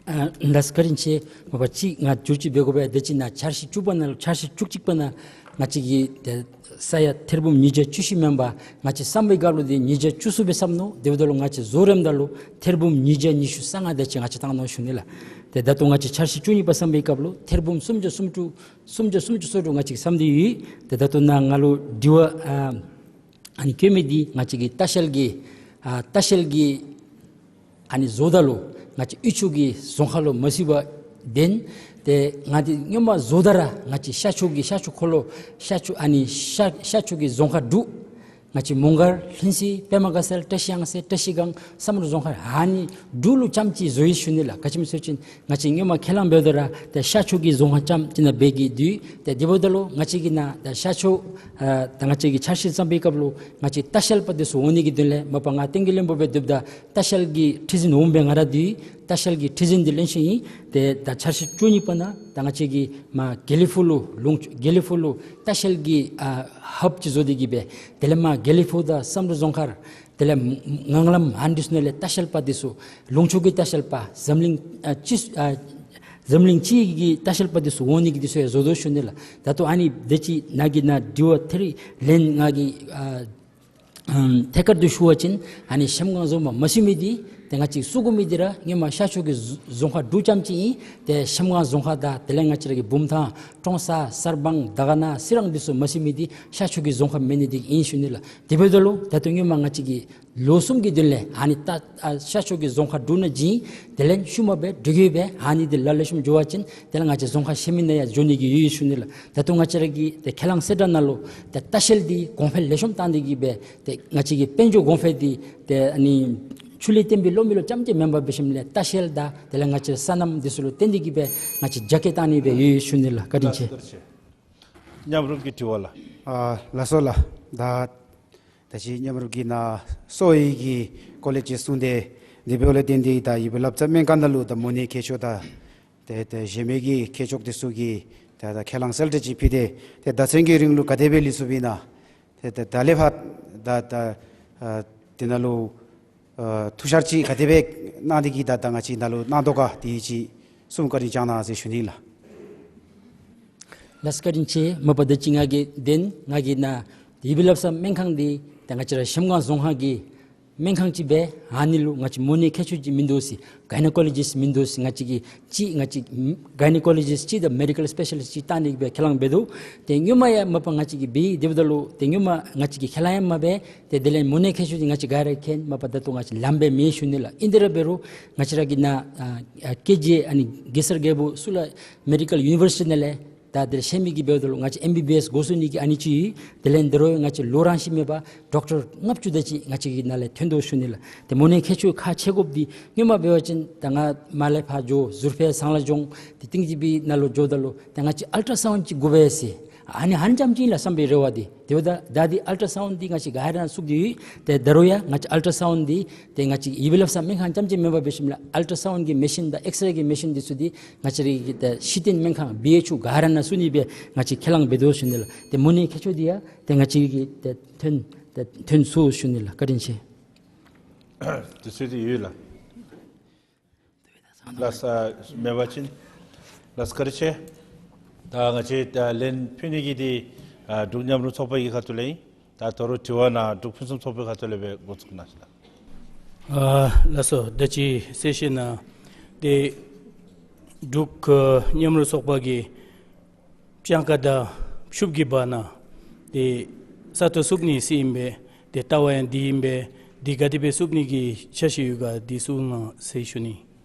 ཨ་ལགས་བཀའ་དྲིན་ཆེ། མ་པ་ཅིག་ང་བསྒྱུར་ཅིག་འབད་དགོ་པས། དེ་ཅིག་ནཱ་འཆར་གཞི་བཅུ་པ་ནང་ལུ་འཆར་གཞི་བཅུ་གཅིག་པ་ནང་ང་བཅས་ཀྱིས་ཏེ་ས་ཡ་ཐེར་འབུམ་ཉིས་བརྒྱ་བཅུ་བཞི་མེན་པར་ང་བཅས་བསམ་པའི་སྐབས་ལུ་འདི་ཉིས་བརྒྱ་བཅུ་གསུམ་སྦེ་བསམ་ནུག། དེ་འབདཝ་ད་ལུ་ང་བཅས་བཟོ་རནམ་ད་ལུ་ཐེར་འབུམ་ཉིས་བརྒྱ་ཉི་ཤུ་རྩ་ལྔ་དེ་ཅིག་ང་བཅས་བཏང་ནུག་ཞུ་ནི་ལགས། ཏེ་ད་ལྟོ་ང་བཅས་འཆར་གཞི་བཅུ་གཉིས་པ་བསམ་པའི་སྐབས་ལུ་ཐེར་འབུམ་སུམ་བརྒྱ་སུམ་ཅུ་སུམ་བརྒྱ་སུམ་ཅུ་སོ་དྲུག་ང་བཅས་ཀྱིས་བསམ་སྟེ་ཡོད། ཏེ་ད་ལྟོ་ནཱ་ང་ལུ་དྲི་བ་ཨ་ཨ་ནི་བཀོད་མི་འདི་ང་བཅས་ཀྱི་ལྟ་བཤལ་གྱི་ཨ་ལྟ་བཤལ་གྱི་ཨ་ནི་བཟོཝ་ད་ལུ་ང་བཅས་དབུས་ཕྱོགས་ཀྱི་རྫོང་ཁག་ལུ་མ་ཚུད་པར་བདེན། ཏེ་ང་འདི་སྔོན་མ་བཟོཝ་ད་ར་ང་བཅས་ཤར་ཕྱོགས་ཀྱི་ཤར་ཕྱོགས་འཁོར་ལོ་ཤར་ཕྱོགས་ཨ་ནི་ཤར་ཤར་ཕྱོགས་ཀྱི་རྫོང་ཁག་དྲུག་ང་བཅས་མོང་སྒར་ལྷུན་རྩེ་པདྨ་དགའ་ཚལ་བཀྲ་ཤིས་གཡང་རྩེ་བཀྲ་ཤིས་སྒང་བསམ་གྲུབ་རྫོང་ཁག་ཨ་ནི་དྲུག་ལུ་རྐྱངམ་ཅིག་བཟོ་ཡི་ཞུ་ནི་ལགས། ག་ཅི་སྨོ་ཟེར་བ་ཅིན་ང་བཅས་སྔོན་མ་ཁས་བླངས་འབདཝ་ད་ར་ཏེ་ཤར་ཕྱོགས་ཀྱི་རྫོང་ཁག་རྐྱངམ་ཅིག་ནང་འབད་ཀྱི་འདུག། ཏེ་དེ་འབདཝ་ད་ལུ་ང་བཅས་ཀྱི་ནཱ་ཏེ་ཤར་ཕྱོགས་ཨ་ད་ང་བཅས་ཀྱི་འཆར་གཞི་བརྩམ་པའི་སྐབས་ལུ་ང་བཅས་ལྟ་བཤལ་པ་འདི་ཚུ་འོང་ནི་གི་དོན་ལས་མ་པ་ང་བསྟན་རྒྱས་བློན་པོ་སྦེ་སྡོདཔ་ད་ལྟ་བཤལ་གྱི་ཁྲི་འཛིན་འོགམ་སྦེ་ང་ར་སྡོད་ཡི། ལྟ་བཤལ་གྱི་ཁྲི་འཛིན་འདི་ལེན་ཞུ་ཡི། ཏེ་ད་འཆར་གཞི་བཅུ་གཉིས་པ་ནང་ད་ང་བཅས་ཀྱི་མར་དགེ་ལེགས་ཕུག་ལུ་ལུང་དགེ་ལེགས་ཕུག་ལུ་ལྟ་བཤལ་གྱི་ཨ་ཧབ་ཅིག་བཟོ་སྟེ་གི་སྦེ་དེ་ལས་མར་དགེ་ལེགས་ཕུག་དང་བསམ་གྲུབ་རྫོང་ཁག་དེ་ལས་ངང་ལམ་ཨ་ནི་འདི་ཚུ་ནང་ལས་ལྟ་བཤལ་པ་འདི་ཚུ་ལུང་ཕྱོགས་ཀྱི་ལྟ་བཤལ་པ་འཛམ་གླིང་ཨ་སྤྱི་ཨ་འཛམ་གླིང་སྤྱི་གི་ལྟ་བཤལ་པ་འདི་ཚུ་འོང་ནི་གི་འདི་ཚུ་ཡང་བཟོ་དོ་ཞུ་ནི་ལགས། ད་ལྟོ་ཨ་ནི་དེ་ཅིག་ནཱ་གི་ནཱ་དྲི་བ་ཐེར་ལན་ང་གིས་ཨ་ཨམ་ཐད་ཀར་དུ་ཞུ་བ་ཅིན་ཨ་ནི་གཞལམ་སྒང་རྫོང་ཁག་མ་ཚུད་མི་འདི་ཏེ་ང་བཅས་བཙུགས་དགོ་མི་འདི་ར་སྔོན་མ་ཤར་ཕྱོགས་ཀྱི་རྫོང་ཁག་དྲུག་རྐྱངམ་ཅིག་ཨིན། ཏེ་གཞལམ་སྒང་རྫོང་ཁག་དང་དེ་ལས་ང་བཅས་ར་གི་བུམ་ཐང་ཀྲོང་གསར་གསར་སྤང་དར་དཀར་ན་སི་རང་འདི་ཚུ་མ་ཚུད་མི་འདི་ཤར་ཕྱོགས་ཀྱི་རྫོང་ཁག་མེན་ནི་འདི་ཨིན་ཞུ་ནི་ལགས། དེ་འབདཝ་ད་ལུ་ད་ལྟོ་སྔོན་མ་ང་བཅས་ཀྱིས་ལོ་གསུམ་གྱི་དོན་ལས་ཨ་ནི་ད་ཨ་ཤར་ཕྱོགས་ཀྱི་རྫོང་ཁག་དྲུག་ནང་བྱིན། དེ་ལས་ཤུལ་མ་སྦེ་འབྲུག་རྒྱལ་སྦེ་ཨ་ནི་འདི་ལ་ལེགས་ཤོམ་འགྱོ་བ་ཅིན་དེ་ལས་ང་བཅས་རྫོང་ཁག་གཞན་མི་ནང་ཡང་འགྱོ་ནི་གི་ཡོད་ཡོད་ཞུ་ནི་ལགས། ད་ལྟོ་ང་བཅས་ར་གི་ཏེ་ཁས་བླངས་གསལ་བསྒྲགས་ནང་ལུ་ཏེ་ལྟ་བཤལ་འདི་གོང་འཕེལ་ལེགས་ཤོམ་བཏང་སྟེ་གི་སྦེ་ཏེ་ང་བཅས་ཀྱི་དཔལ་འབྱོར་གོང་འཕེལ་འདི་ཏེ་ཨ་ནི་ཆུ་ལས་བརྟེན་པའི་ལོ་མི་ལོ་རྐྱངམ་ཅིག་མེན་པར་འབད་ཞིནམ་ལས་ལྟ་བཤལ་དང་དེ་ལས་ང་བཅས་སོ་ནམ་འདི་ཚུ་ལུ་བརྟེན་ཏེ་གི་སྦེ་ང་བཅས་རྒྱ་སྐྱེད་བཏང་ནི་སྦེ་ཡོད་ཡོད་ཞུ་ནི་ལགས། བཀའ་དྲིན་ཆེ། མཉམ་རུབ་ཀྱི་དྲི་བ་ལགས། ཨ་ལགས་སོ་ལགས། ད་ད་ཅི་མཉམ་རུབ་ཀྱིས་ནཱ་གསོ་བའི་གི་སྐོར་ལས་ཅིག་གསུངས་ཏེ་དེ་འབདཝ་ལས་བརྟེན་ཏེ་ད་ཡིད་བློ་བློ་བཟང་སྨན་ཁང་ནང་ལུ་ད་མོ་ནེ་མཁས་མཆོག་དང་ཏེ་ཏེ་གཞན་མི་གི་མཁས་མཆོག་འདི་ཚུ་གིས་ད་ད་ཁས་བླངས་གསལ་བསྒྲགས་ཅིག་ཕུལ་ཏེ་ཏེ་ཟླ་མཚན་གྱི་རིང་ལུ་ག་དེ་སྦེ་ལུས་སོཔ་ཨིན་ན། ཏེ་ཏེ་ད་ལས་ཕར་ད་ད་ཨ་དེ་ནང་ལུ་ཨ་ཐུགས་ཤར་ཅིག་ག་དེ་སྦེ་གནང་སྟེ་གི་ད་ད་ང་བཅས་ནཱ་ལུ་གནང་དོ་ག་དེ་ཅིག་གསུང་བཀའ་དྲིན་བསྐྱང་གནང་ཟེར་ཞུ་ནི་ལགས། ལགས་བཀའ་དྲིན་ཆེ། མ་པ་ད་ཅི་ང་གིས་དེ་ང་གིས་ནཱ་ཡིད་བློ་བློ་བཟང་སྨན་ཁང་འདི་ད་ང་བཅས་ར་གཞལམ་སྒང་རྫོང་ཁག་གི་སྨན་ཁང་ཅིག་སྦེ་ཨ་ནི་ལུ་ང་བཅས་མོ་ནེ་མཁས་མཆོག་ཅིག་མིན་འདུག་ཟེར་གའི་ནི་ཀོ་ལོ་ཇིསཊ་མིན་འདུག་ཟེར་ང་བཅས་ཀྱིས་ཅིག་ང་བཅས་གའི་ནི་ཀོ་ལོ་ཇིསཊ་ཅིག་དང་མེ་ཌི་ཀཱལ་སི་པེ་ཤ་ལིསཊ་ཅིག་བཏང་ནི་སྦེ་ཁས་བླངས་འབད་དོ། ཏེ་སྔོན་མ་ཡང་མ་པ་ང་བཅས་ཀྱིས་འབད་དེ་འབདཝ་ད་ལུ་ཏེ་སྔོན་མ་ང་བཅས་ཀྱིས་ཁས་བླངས་ཡང་མ་འབད། ཏེ་དེ་ལས་མོ་ནེ་མཁས་མཆོག་འདི་ང་བཅས་ག་ར་མཁྱེན། མ་པ་ད་ལྟོ་ང་བཅས་ལམ་སྦེ་མེད་ཞུ་ནི་ལགས། ཨིན་ཏེ་ར་འབད་རུང་ང་བཅས་ར་གི་ནཱ་ཨ་ཨ་ཀེ་ཇི་ཨ་ནི་གེ་སར་རྒྱལ་པོ་གཙུག་ལག་མེ་ཌི་ཀཱལ་ཡུ་ནི་ཝར་སི་ཊི་ནང་ལས་ད་དེ་ལས་ཤེས་མི་གིས་འབདཝ་ད་ལུ་ང་བཅས་ཨེམ་བི་བི་ཨེསི་འགོ་བཙུགས་ནི་གི་ཨ་ནི་ཅིག་ཡོད། དེ་ལས་འདི་རུང་ང་བཅས་ལོ་རང་བཞིན་མེད་པར་ཌོག་ཊར་ལྔ་བཅུ་དེ་ཅིག་ང་བཅས་ཀྱི་ནང་ལས་ཐོན་དོ་ཞུ་ནི་ལགས། ཏེ་མོ་ནེ་མཁས་མཆོག་ཁག་ཆེ་དགོཔ་འདི་སྔོན་མ་འབད་བ་ཅིན་ད་ང་མར་ལས་ཕར་འགྱོ་ཟུར་ཕེ་སང་ལ་ལྗོངས་ཏེ་ཏིང་ཅི་པི་ནང་ལུ་འགྱོཝ་ད་ལུ་ཏེ་ང་བཅས་ཨལ་ཊ་སའུནཌ་ཅིག་དགོ་པས་ཟེར། ཨ་ནི་ཧ་ལམ་ཅིག་ཨིན་ལགས་བསམ་པའི་རེ་བ་འདི། དེ་འབདཝ་ད་ད་འདི་ཨལ་ཊ་སའུནཌ་འདི་ང་བཅས་ག་ར་ནང་བཙུགས་ཏེ་ཡོད། ཏེ་ད་རུང་ཡང་ང་བཅས་ཨལ་ཊ་སའུནཌ་འདི་ཏེ་ང་བཅས་ཡིད་བློ་བློ་བཟང་སྨན་ཁང་རྐྱངམ་ཅིག་མེན་པར་འབད་ཞིནམ་ལས་ཨལ་ཊ་སའུནཌ་གི་མེ་ཤིན་དང་ཨེགསི་རེ་གི་མེ་ཤིན་འདི་ཚུ་འདི་ང་བཅས་རའི་གི་ད་གཞི་རྟེན་སྨན་ཁང་བི་ཨེཆ་ཡུ་ག་ར་ནང་བཙུགས་ནི་སྦེ་ང་བཅས་ཁས་བླངས་འབད་དོ་ཞུ་ནི་ལགས། ཏེ་མོ་ནེ་མཁས་མཆོག་འདི་ཡང་ཏེ་ང་བཅས་ཀྱིས་ཏེ་ཐོན་ཏེ་ཐོན་ཚུགས་ཞུ་ནི་ལགས། བཀའ་དྲིན་ཆེ། དུས་ཚོད་འདི་ཡོད་ལགས། ལགས་སོ། མེད་པ་ཅིན་ལགས་སོ་བཀའ་དྲིན་ཆེ། ད་ང་བཅས་ད་ལན་ཕུལ་ནི་གི་འདི་ཨ་འབྲུག་མཉམ་རུབ་ཚོགས་པ་གི་ཁ་ཐུག་ལས་ཨིན། ད་ད་རུང་དྲི་བ་ནཱ་འབྲུག་ཕུན་སུམ་ཚོགས་པའི་ཁ་ཐུག་ལས་སྦེ་འགོ་བཙུགས་གནང་ཞུ་ལགས། ཨ་ལགས་སོ། ད་ཅི་གསལ་བཤད་ནང་ཏེ་འབྲུག་མཉམ་རུབ་ཚོགས་པ་གི་སྤྱང་ཀ་དང་ཕྱུགཔོ་གི་བར་ན་ཏེ་ས་སྟོང་བཙུགས་ནི་ཅིག་ཨིན་པས། ཏེ་ལྟ་བ་ཡང་འདི་ཨིན་པས། འདི་ག་དེ་སྦེ་བཙུགས་ནི་གི་འཆར་གཞི་ཡོད་ག་འདི་གསུང་གནང་ཟེར་ཞུ་ནི།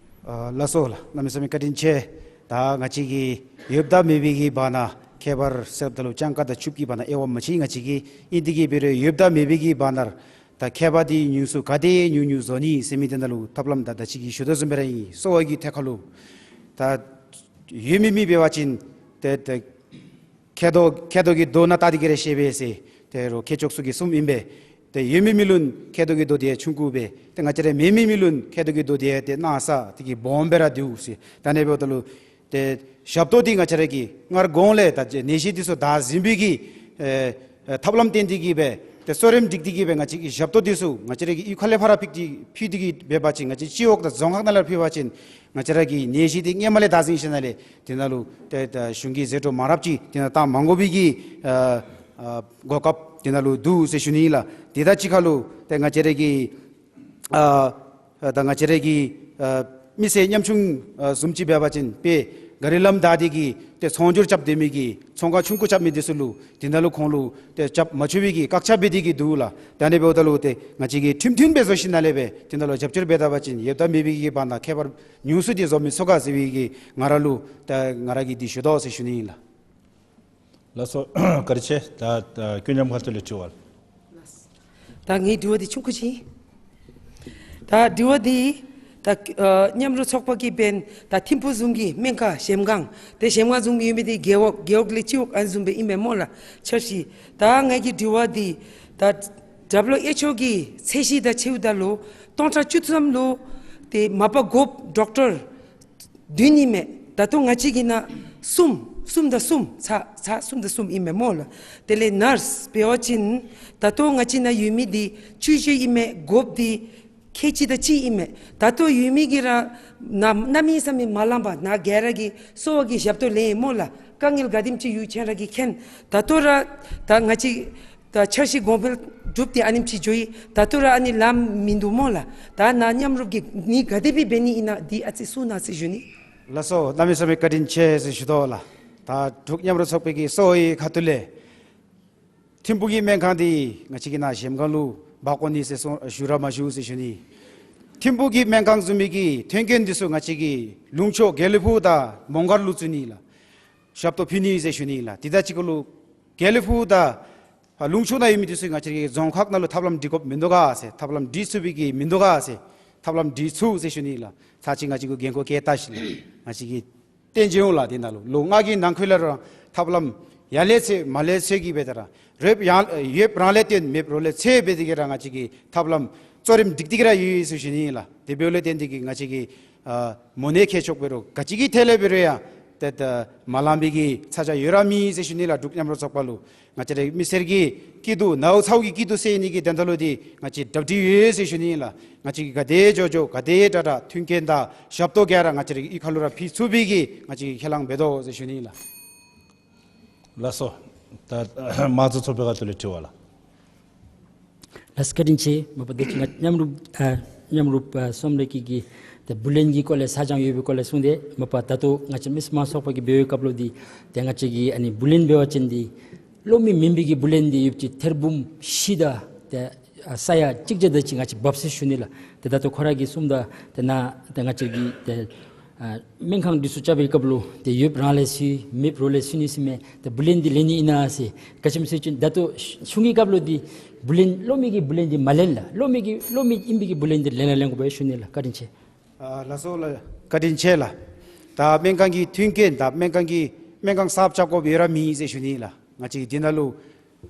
ཨ་ལགས་སོ་ལགས། གནམ་མེད་ས་མེད་བཀའ་དྲིན་ཆེ། ད་ང་བཅས་ཀྱི་ཡོདཔ་དང་མེད་པའི་གི་བར་ན་ཁྱད་པར་ཟེརཝ་ད་ལུ་སྤྱང་ཀ་དང་ཕྱུགཔོ་གི་བར་ན་དབྱེ་བ་མ་ཕྱེ། ང་བཅས་ཀྱི་ཨིན་ཏེ་གི་འབད་རུང་ཡོདཔ་དང་མེད་པའི་གི་བར་ན་ད་ཁྱད་པར་འདི་ཉུང་སུ་ག་དེ་ཉུང་ཉུང་བཟོ་ནི་ཟེར་མི་འདི་ནང་ལུ་ཐབས་ལམ་ད་ད་ཅི་གི་ཞུ་དོ་བཟུམ་སྦེ་ར་ཨིན། གསོ་བ་གི་ཐད་ཁར་ལུ་ད་ཡོད་མི་མི་འབད་བ་ཅིན་ཏེ་ཏེ་ མཁལ་རྡོག་མཁལ་རྡོག་གི་རྡོ་ནང་བལྟ་སྟེ་གི་ར་བཤད་པས་ཟེར། ཏེ་རོགས་མཁས་མཆོག་ཚུ་གིས་གསུངམ་ཨིན་པས། ཏེ་ཡོད་མི་མི་ལུ་མཁལ་རྡོག་གི་རྡོ་འདི་ཡང་ཆུང་ཀུ་སྦེ་ཏེ་ང་བཅས་ར་མེད་མི་མི་ལུ་མཁལ་རྡོག་གི་རྡོ་འདི་ཡང་ཏེ་གནག་ས་དེ་གི་སྦོམ་སྦེ་ར་འདུག་ཟེར། ད་ཨ་ནི་འབདཝ་ད་ལུ་ཏེ་ཞབས་ཏོག་འདི་ང་བཅས་ར་གིས་སྔར་གོང་ལས་ད་ནད་གཞི་འདི་ཚུ་དར་ཟིན་པའི་གི་ཨེ་ཨེ་ཐབས་ལམ་བསྟེན་ཏེ་གི་སྦེ་ཏེ་གསོ་རིམ་སྒྲིག་སྟེ་གི་སྦེ་ང་བཅས་ཀྱི་ཞབས་ཏོག་འདི་ཚུ་ང་བཅས་ར་གིས་གཡུས་ཁ་ལས་ཕར་ཕུལ་ཏེ་ཕུལ་ཏེ་གི་འབད་བ་ཅིན་ང་བཅས་སྤྱི་འོག་དང་རྫོང་ཁག་ནང་ལས་ཕུལ་བ་ཅིན་ང་བཅས་ར་གི་ནད་གཞི་འདི་སྔོན་མ་ལས་དར་ཟིན་ཞིནམ་ལས་དེ་ནང་ལུ་ཏེ་ད་གཞུང་གི་ཟད་འགྲོ་མ་རབས་ཅིག་དེ་ནང་བཏང་མ་དགོ་པའི་གི་ཨ་ཨ་གོ་སྐབས་དེ་ནང་ལུ་འདུག་ཟེར་ཞུ་ནི་ཨིན་ལགས། དེ་དང་གཅིག་ཁར་ལུ་ཏེ་ང་བཅས་ར་གི་ཨ་ཨ་ད་ང་བཅས་ར་གི་ཨ་མི་སེར་ཉམ་ཆུང་ཨ་བཟུམ་ཅིག་འབད་བ་ཅིན་དཔེ་ག་རི་ལམ་བདའ་སྟེ་གི་ཏེ་ཚོང་སྒྱུར་རྐྱབ་སྡོད་མི་གི་ཚོང་ཁང་ཆུང་ཀུ་རྐྱབ་མི་འདི་ཚུ་ལུ་དེ་ནང་ལུ་ཁོང་ལུ་ཏེ་རྐྱབ་མ་ཆོག་པའི་གི་བཀག་ཆ་འབད་དེ་གི་འདུག་ལགས། ད་ཨ་ནི་འབདཝ་ད་ལུ་ཏེ་ང་བཅས་ཀྱིས་ཁྲིམས་མཐུན་སྦེ་བཟོ་ཞིནམ་ལས་སྦེ་དེ་ནང་ལུ་རྒྱབ་སྐྱོར་འབད་ད་པ་ཅིན་ཡོདཔ་དང་མེད་པའི་གི་བར་ན་ཁྱད་པར་ཉུང་སུ་འདི་བཟོ་མི་ཚུགས་ག་ཟེར་བའི་གི་ང་ར་ལུ་ད་ང་ར་གིས་འདི་ཞུ་དོ་ཟེར་ཞུ་ནི་ཨིན་ལགས། ལགས་སོ། བཀའ་དྲིན་ཆེ། ད་ད་སྐུ་མཉམ་ཁ་ཐུག་ལས་དྲི་བ། ད་ངེའི་དྲི་བ་འདི་ཆུང་ཀུ་ཅིག། ད་དྲི་བ་འདི་ད་ཨ་མཉམ་རུབ་ཚོགས་པ་གིས་འབདན་ད་ཐིམ་ཕུ་བཟུམ་གྱི་སྨན་ཁང་གཞལམ་སྒང་ཏེ་གཞལམ་སྒང་བཟུམ་གྱི་ཡོད་མི་འདི་རྒེད་འོག་རྒེད་འོག་ལས་སྤྱི་འོག་ཨ་ནི་བཟུམ་སྦེ་ཨིན་མས་སྨོ་ལགས་འཆར་གཞི། ད་ངེའི་གི་དྲི་བ་འདི་ད་དྲག་པོ་ཨེ་ཆོ་གི་ཚད་གཞི་དང་ཕྱདཔ་ད་ལུ་སྟོང་ཕྲག་བཅུ་ཐམ་ལུ་ཏེ་མ་པ་དགོཔ་ཌོག་ཊར་བདུན་ཨིན་མས། ད་ལྟོ་ང་བཅས་ཀྱི་ནང་གསུམ་གསུམ་དང་གསུམ་ཚར་ཚར་གསུམ་དང་གསུམ་ཨིན་མས་སྨོ་ལགས། དེ་ལས་ནརསི་འབད་བ་ཅིན་ད་ལྟོ་ང་བཅས་ནང་ཡོད་མི་འདི་བཅུ་བཞི་ཨིན་མས། དགོཔ་འདི་ཁལ་གཅིག་དང་གཅིག་ཨིན་མས། ད་ལྟོ་ཡོད་མི་གིས་ར་ནཱ་གནམ་མེད་ས་མེད་མ་ལངམ་པར་ནཱ་ག་ར་གིས་གསོ་བ་གི་ཞབས་ཏོག་ལེན་ཡི་སྨོ་ལགས། དཀའ་ངལ་ག་དེམ་ཅིག་ཡོད་ཁྱེད་ར་གིས་མཁྱེན། ད་ལྟོ་ར་ད་ང་བཅས་ད་འཆར་གཞི་གོང་འཕེལ་གྲུབ་སྟེ་ཨ་ནེམ་ཅིག་འགྱོ་ཡི། ད་ལྟོ་ར་ཨ་ནི་ལངམ་མིན་འདུག་སྨོ་ལགས། ད་ནཱ་མཉམ་རུབ་ཀྱིས་ནི་ག་དེ་སྦེ་འབད་ནི་ཨིན་ན་འདི་ཨ་ཙི་གསུང་གནང་ཟེར་ཞུ་ནི། ལགས་སོ། གནམ་མེད་ས་མེད་བཀའ་དྲིན་ཆེ་ཟེར་ཞུ་དོ་ལགས། ད་འབྲུག་མཉམ་རུབ་ཚོགས་པའི་གི་གསོ་བའི་ཁ་ཐུག་ལས་ཐིམ་ཕུ་གི་སྨན་ཁང་འདི་ང་བཅས་ཀྱི་ནཱ་གཞལམ་སྒང་ལུ་འབག་དགོ་ནི་ཟེར་གསུངས་ཞུ་ར་མ་ཞུ་ཟེར་ཞུ་ནི། ཐིམ་ཕུ་གི་སྨན་ཁང་བཟུམ་མའི་གི་མཐུན་རྐྱེན་འདི་ཚུ་ང་བཅས་ཀྱིས་ལུང་ཕྱོགས་དགེ་ལེགས་ཕུག་དང་མོང་སྒར་ལུ་བཙུགས་ནི་ལགས། ཞབས་ཏོག་ཕུལ་ནི་ཟེར་ཞུ་ནི་ལགས། དེ་དང་གཅིག་ཁར་ལུ་དགེ་ལེགས་ཕུག་དང་ཨ་ལུང་ཕྱོགས་ནང་ཡོད་མི་འདི་ཚུ་ང་བཅས་ཀྱི་རྫོང་ཁག་ནང་ལུ་ཐབས་ལམ་སྒྲིག་དགོཔ་མིན་འདུག་ག་ཟེར། ཐབས་ལམ་སྒྲིག་ཚུགས་པའི་གི་མིན་འདུག་ག་ཟེར། ཐབས་ལམ་སྒྲིག་ཚུགས་ཟེར་ཞུ་ནི་ལགས། ཚར་གཅིག་ང་བཅས་ཀྱིས་འགན་ཁུར་བཀལ་བལྟ་ཞིནམ་ལས་ང་བཅས་ཀྱིས་བསྟན་བྱོན་འོང་ལགས། དེ་ནང་ལུ་ལོ་ལྔ་གི་ནང་འཁོད་ལས་ར་ཐབས་ལམ་ཡར་ལས་ཚུར་མར་ལས་ཚུར་གྱི་སྦེ་ད་ར་རེབ་ཡང་ཡོདཔ་རང་ལས་བརྟེན་མེདཔ་རོགས་ལས་ཚུར་འབད་དེ་གི་ར་ང་བཅས་ཀྱིས་ཐབས་ལམ་གཙོ་རིམ་སྒྲིག་སྟེ་གི་ར་ཡོད་ཟེར་ཞུ་ནི་ལགས། དེ་འབདཝ་ལས་བརྟེན་ཏེ་གི་ང་བཅས་ཀྱིས་ཨ་མོ་ནད་མཁལ་མཆོག་འབད་རུང་ག་ཅི་གི་ཐད་ལས་འབད་རུང་ཡང་ཏེ་ད་མ་ལང་པའི་གི་ཚ་གྱང་ཡོད་ར་མེད་ཟེར་ཞུ་ནི་ལགས། འབྲུག་མཉམ་རུབ་ཚོགས་པ་ལུ་ང་བཅས་རའི་མི་སེར་གྱི་སྐྱིད་སྡུག་ནཝ་ཚཝ་གི་སྐྱིད་སྡུག་སེལ་ནི་གི་དོན་དག་ལུ་འདི་ང་བཅས་གྲ་སྒྲིག་ཡོད་ཟེར་ཞུ་ནི་ལགས། ང་བཅས་ཀྱིས་ག་དེ་མགྱོགས་མགྱོགས་ག་དེ་དྲག་དྲག་མཐུན་རྐྱེན་དང་ཞབས་ཏོག་ག་ར་ང་བཅས་རའི་གཡུས་ཁ་ལུ་ར་ཕུལ་ཚུགས་པའི་གི་ང་བཅས་ཀྱིས་ཁས་བླངས་འབད་དོ་ཟེར་ཞུ་ནི་ལགས། ལགས་སོ། ད་དམངས་གཙོ་ཚོགས་པའི་ཁ་ཐུག་ལས་དྲི་བ་ལགས། ལགས་སོ། བཀའ་དྲིན་ཆེ། མ་པ་དེ་ཅིག་ང་མཉམ་རུབ་ཨ་མཉམ་རུབ་ཨ་གསུམ་ལས་ཀྱི་གི་ཏེ་བུ་ལོན་གྱི་སྐོར་ལས་ཚ་གྱང་ཡོད་པའི་སྐོར་ལས་གསུངས་ཏེ། མ་པ་ད་ལྟོ་ང་བཅས་མི་སེར་དམངས་ཚོགས་པ་གིས་འབད་བའི་སྐབས་ལུ་འདི་ཏེ་ང་བཅས་ཀྱི་ཨ་ནི་བུ་ལོན་འབད་བ་ཅིན་འདི་གློག་མེ་མེན་པའི་གི་བུ་ལོན་འདི་ཡོདཔ་ཅིག་ཐེར་འབུམ་བཞི་དང་ཏེ་ཨ་ས་ཡ་གཅིག་བརྒྱ་དེ་ཅིག་ང་བཅས་འབག་ཟེར་ཞུ་ནི་ལགས། ཏེ་ད་ལྟོ་ཁོ་ར་གིས་གསུངམ་ད་ཏེ་ནཱ་ཏེ་ང་བཅས་ཀྱི་ཏེ་ཨ་སྨན་ཁང་འདི་ཚུ་རྐྱབ་པའི་སྐབས་ལུ་ཏེ་ཡོདཔ་རང་ལས་ཚུར་མེདཔ་རོགས་ལས་ཚུར་ནི་ཟེར་མི་ཏེ་བུ་ལོན་འདི་ལེན་ནི་ཨིན་ན་ཟེར། ག་ཅི་སྨོ་ཟེར་བ་ཅིན་ད་ལྟོ་ཆུང་ཀུའི་སྐབས་ལུ་འདི་བུ་ལོན་གློག་མེ་གི་བུ་ལོན་འདི་མ་ལེན་ལགས། གློག་མེ་གི་གློག་མེ་ཨིན་པའི་གི་བུ་ལོན་འདི་ལེན་ལེན་དགོ་པས་ཞུ་ནི་ལགས། བཀའ་དྲིན་ཆེ། ཨ་ལགས་སོ་ལགས། བཀའ་དྲིན་ཆེ་ལགས། ད་སྨན་ཁང་གི་མཐུན་རྐྱེན་དང་སྨན་ཁང་གི་སྨན་ཁང་གསརཔ་རྐྱབ་དགོཔ་ཡོད་ར་མེད་ཟེར་ཞུ་ནི་ལགས། ང་བཅས་འདི་ནང་ལུ་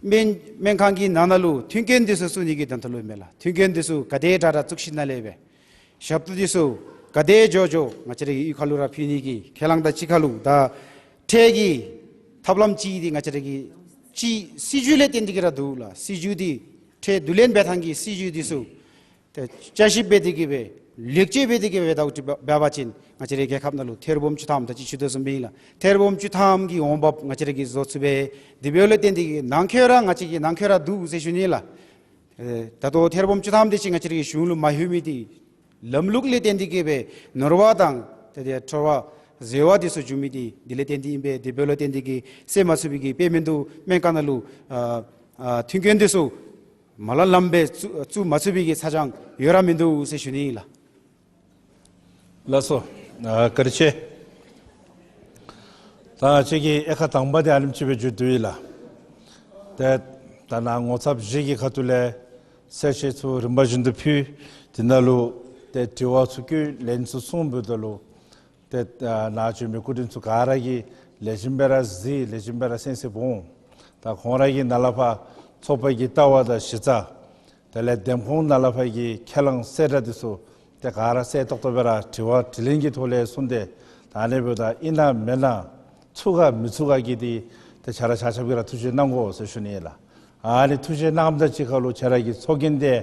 སྨན་སྨན་ཁང་གི་ནང་ན་ལུ་མཐུན་རྐྱེན་འདི་ཚུ་བཙུགས་ནི་གི་དོན་དག་ལུ་མས་ལགས། མཐུན་རྐྱེན་འདི་ཚུ་ག་དེ་དྲག་དྲག་བཙུགས་ཞིནམ་ལས་སྦེ་ཞབས་ཏོག་འདི་ཚུ་ག་དེ་མགྱོགས་མགྱོགས་ང་བཅས་རའི་གཡུས་ཁ་ལུ་ར་ཕུལ་ནི་གི་ཁས་བླངས་དང་གཅིག་ཁར་ལུ་ད་ཁྲལ་གྱི་ཐབས་ལམ་ཅིག་འདི་ང་བཅས་རའི་གི་ཅིག་སྲིད་བྱུས་ལས་བརྟེན་ཏེ་གི་ར་འདུག་ལགས། སྲིད་བྱུས་འདི་ཁྲལ་བསྡུ་ལེན་འབད་ཐངས་ཀྱི་སྲིད་བྱུས་འདི་ཚུ་ཏེ་དཔྱད་ཞིབ་འབད་དེ་གི་སྦེ་ལེགས་བཅོས་འབད་དེ་གི་སྦེ་ད་འབད་བ་ཅིན་ང་བཅས་རའི་རྒྱལ་ཁབ་ནང་ལུ་ཐེར་འབུམ་བཅུ་ཐམ་ད་ཅི་ཞུ་དོ་བཟུམ་སྦེ་ཨིན་ལགས། ཐེར་འབུམ་བཅུ་ཐམ་གྱི་འོང་འབབ་ང་བཅས་ར་གིས་བཟོ་ཚུགས་པས། དེ་འབདཝ་ལས་བརྟེན་ཏེ་གི་ནང་འཁོད་ར་ང་བཅས་ཀྱི་ནང་འཁོད་ར་འདུག་ཟེར་ཞུ་ནི་ལགས། ཨེ་ད་ལྟོ་ཐེར་འབུམ་བཅུ་ཐམ་དེ་ཅིག་ང་བཅས་ར་གི་གཞུང་ལུ་མ་ལྷོད་མི་འདི་ལམ་ལུགས་ལས་བརྟེན་ཏེ་གི་སྦེ་ནོར་བ་དང་ཏེ་ཏེ་འཕྲོ་བ་འཛོལ་བ་འདི་ཚུ་བྱུང་མི་འདི་འདི་ལས་བརྟེན་ཏེ་ཨིན་པས། དེ་འབདཝ་ལས་བརྟེན་ཏེ་གི་སེལ་མ་ཚུགས་པའི་གི་དཔེ་མི་འདུག། སྨན་ཁང་ནང་ལུ་ཨ་ཨ་མཐུན་རྐྱེན་འདི་ཚུ་མ་ལ་ལམ་སྦེ་བཙུགས་བཙུགས་མ་ཚུགས་པའི་གི་ཚ་གྱང་ཡོད་ར་མིན་འདུག་ཟེར་ཞུ་ནི་ཨིན་ལགས། ལགས་སོ། ཨ་བཀའ་དྲིན་ཆེ། ད་ང་བཅས་ཀྱི་དབྱེ་ཁག་དང་པ་འདི་ཨ་ནེམ་ཅིག་སྦེ་མཇུག་བསྡུ་ཡི་ལགས། ཏེ་ད་ནཱ་ངོ་ཚབ་བཞི་གི་ཁ་ཐུག་ལས་གསལ་བཤད་ཚུ་རིམ་པ་བཞིན་དུ་ཕུལ། དེ་ནང་ལུ་ཏེ་དྲི་བ་ཚུ་བཀོད་ལན་ཚུ་གསུངས་འབདཝ་ད་ལུ་ཏེ་ཨ་ནཱ་བྱོན་མི་སྐུ་མགྲོན་ཚུ་ག་ར་གིས་ ལེགས་ཤོམ་སྦེ་ར་གཟིགས། ལེགས་ཤོམ་སྦེ་ར་གསན་གཟིགས་འོང་། ད་ཁོང་ར་གི་ནང་ལས་ཕར་ཚོགས་པ་གི་ལྟ་བ་དང་གཞི་རྩ། དེ་ལས་འདེམས་ཁོངས་ནང་ལས་ཕར་གྱི་ཁས་བླངས་གསལ་བསྒྲགས་འདི་ཚུ་ཏེ་ག་ར་གསལ་ཏོག་ཏོ་སྦེ་ར་དྲི་བ་དྲིས་ལན་གྱི་ཐོག་ལས་གསུངས་ཏེ། ད་ཨ་ནི་འབདཝ་ད་ཨིན་ན་མེན་ན་ཚུགས་ག་མི་ཚུགས་ག་གི་འདི་ཏེ་ཁྱེད་ར་ཆ་ཁྱབ་ཀྱིས་ར་ཐུགས་བཞེད་གནང་དགོ་ཟེར་ཞུ་ནི་ལགས། ཨ་ནི་ཐུགས་བཞེད་གནངམ་དང་གཅིག་ཁར་ལུ་ཁྱེད་ར་གི་ཚོགས་རྒྱན་འདི་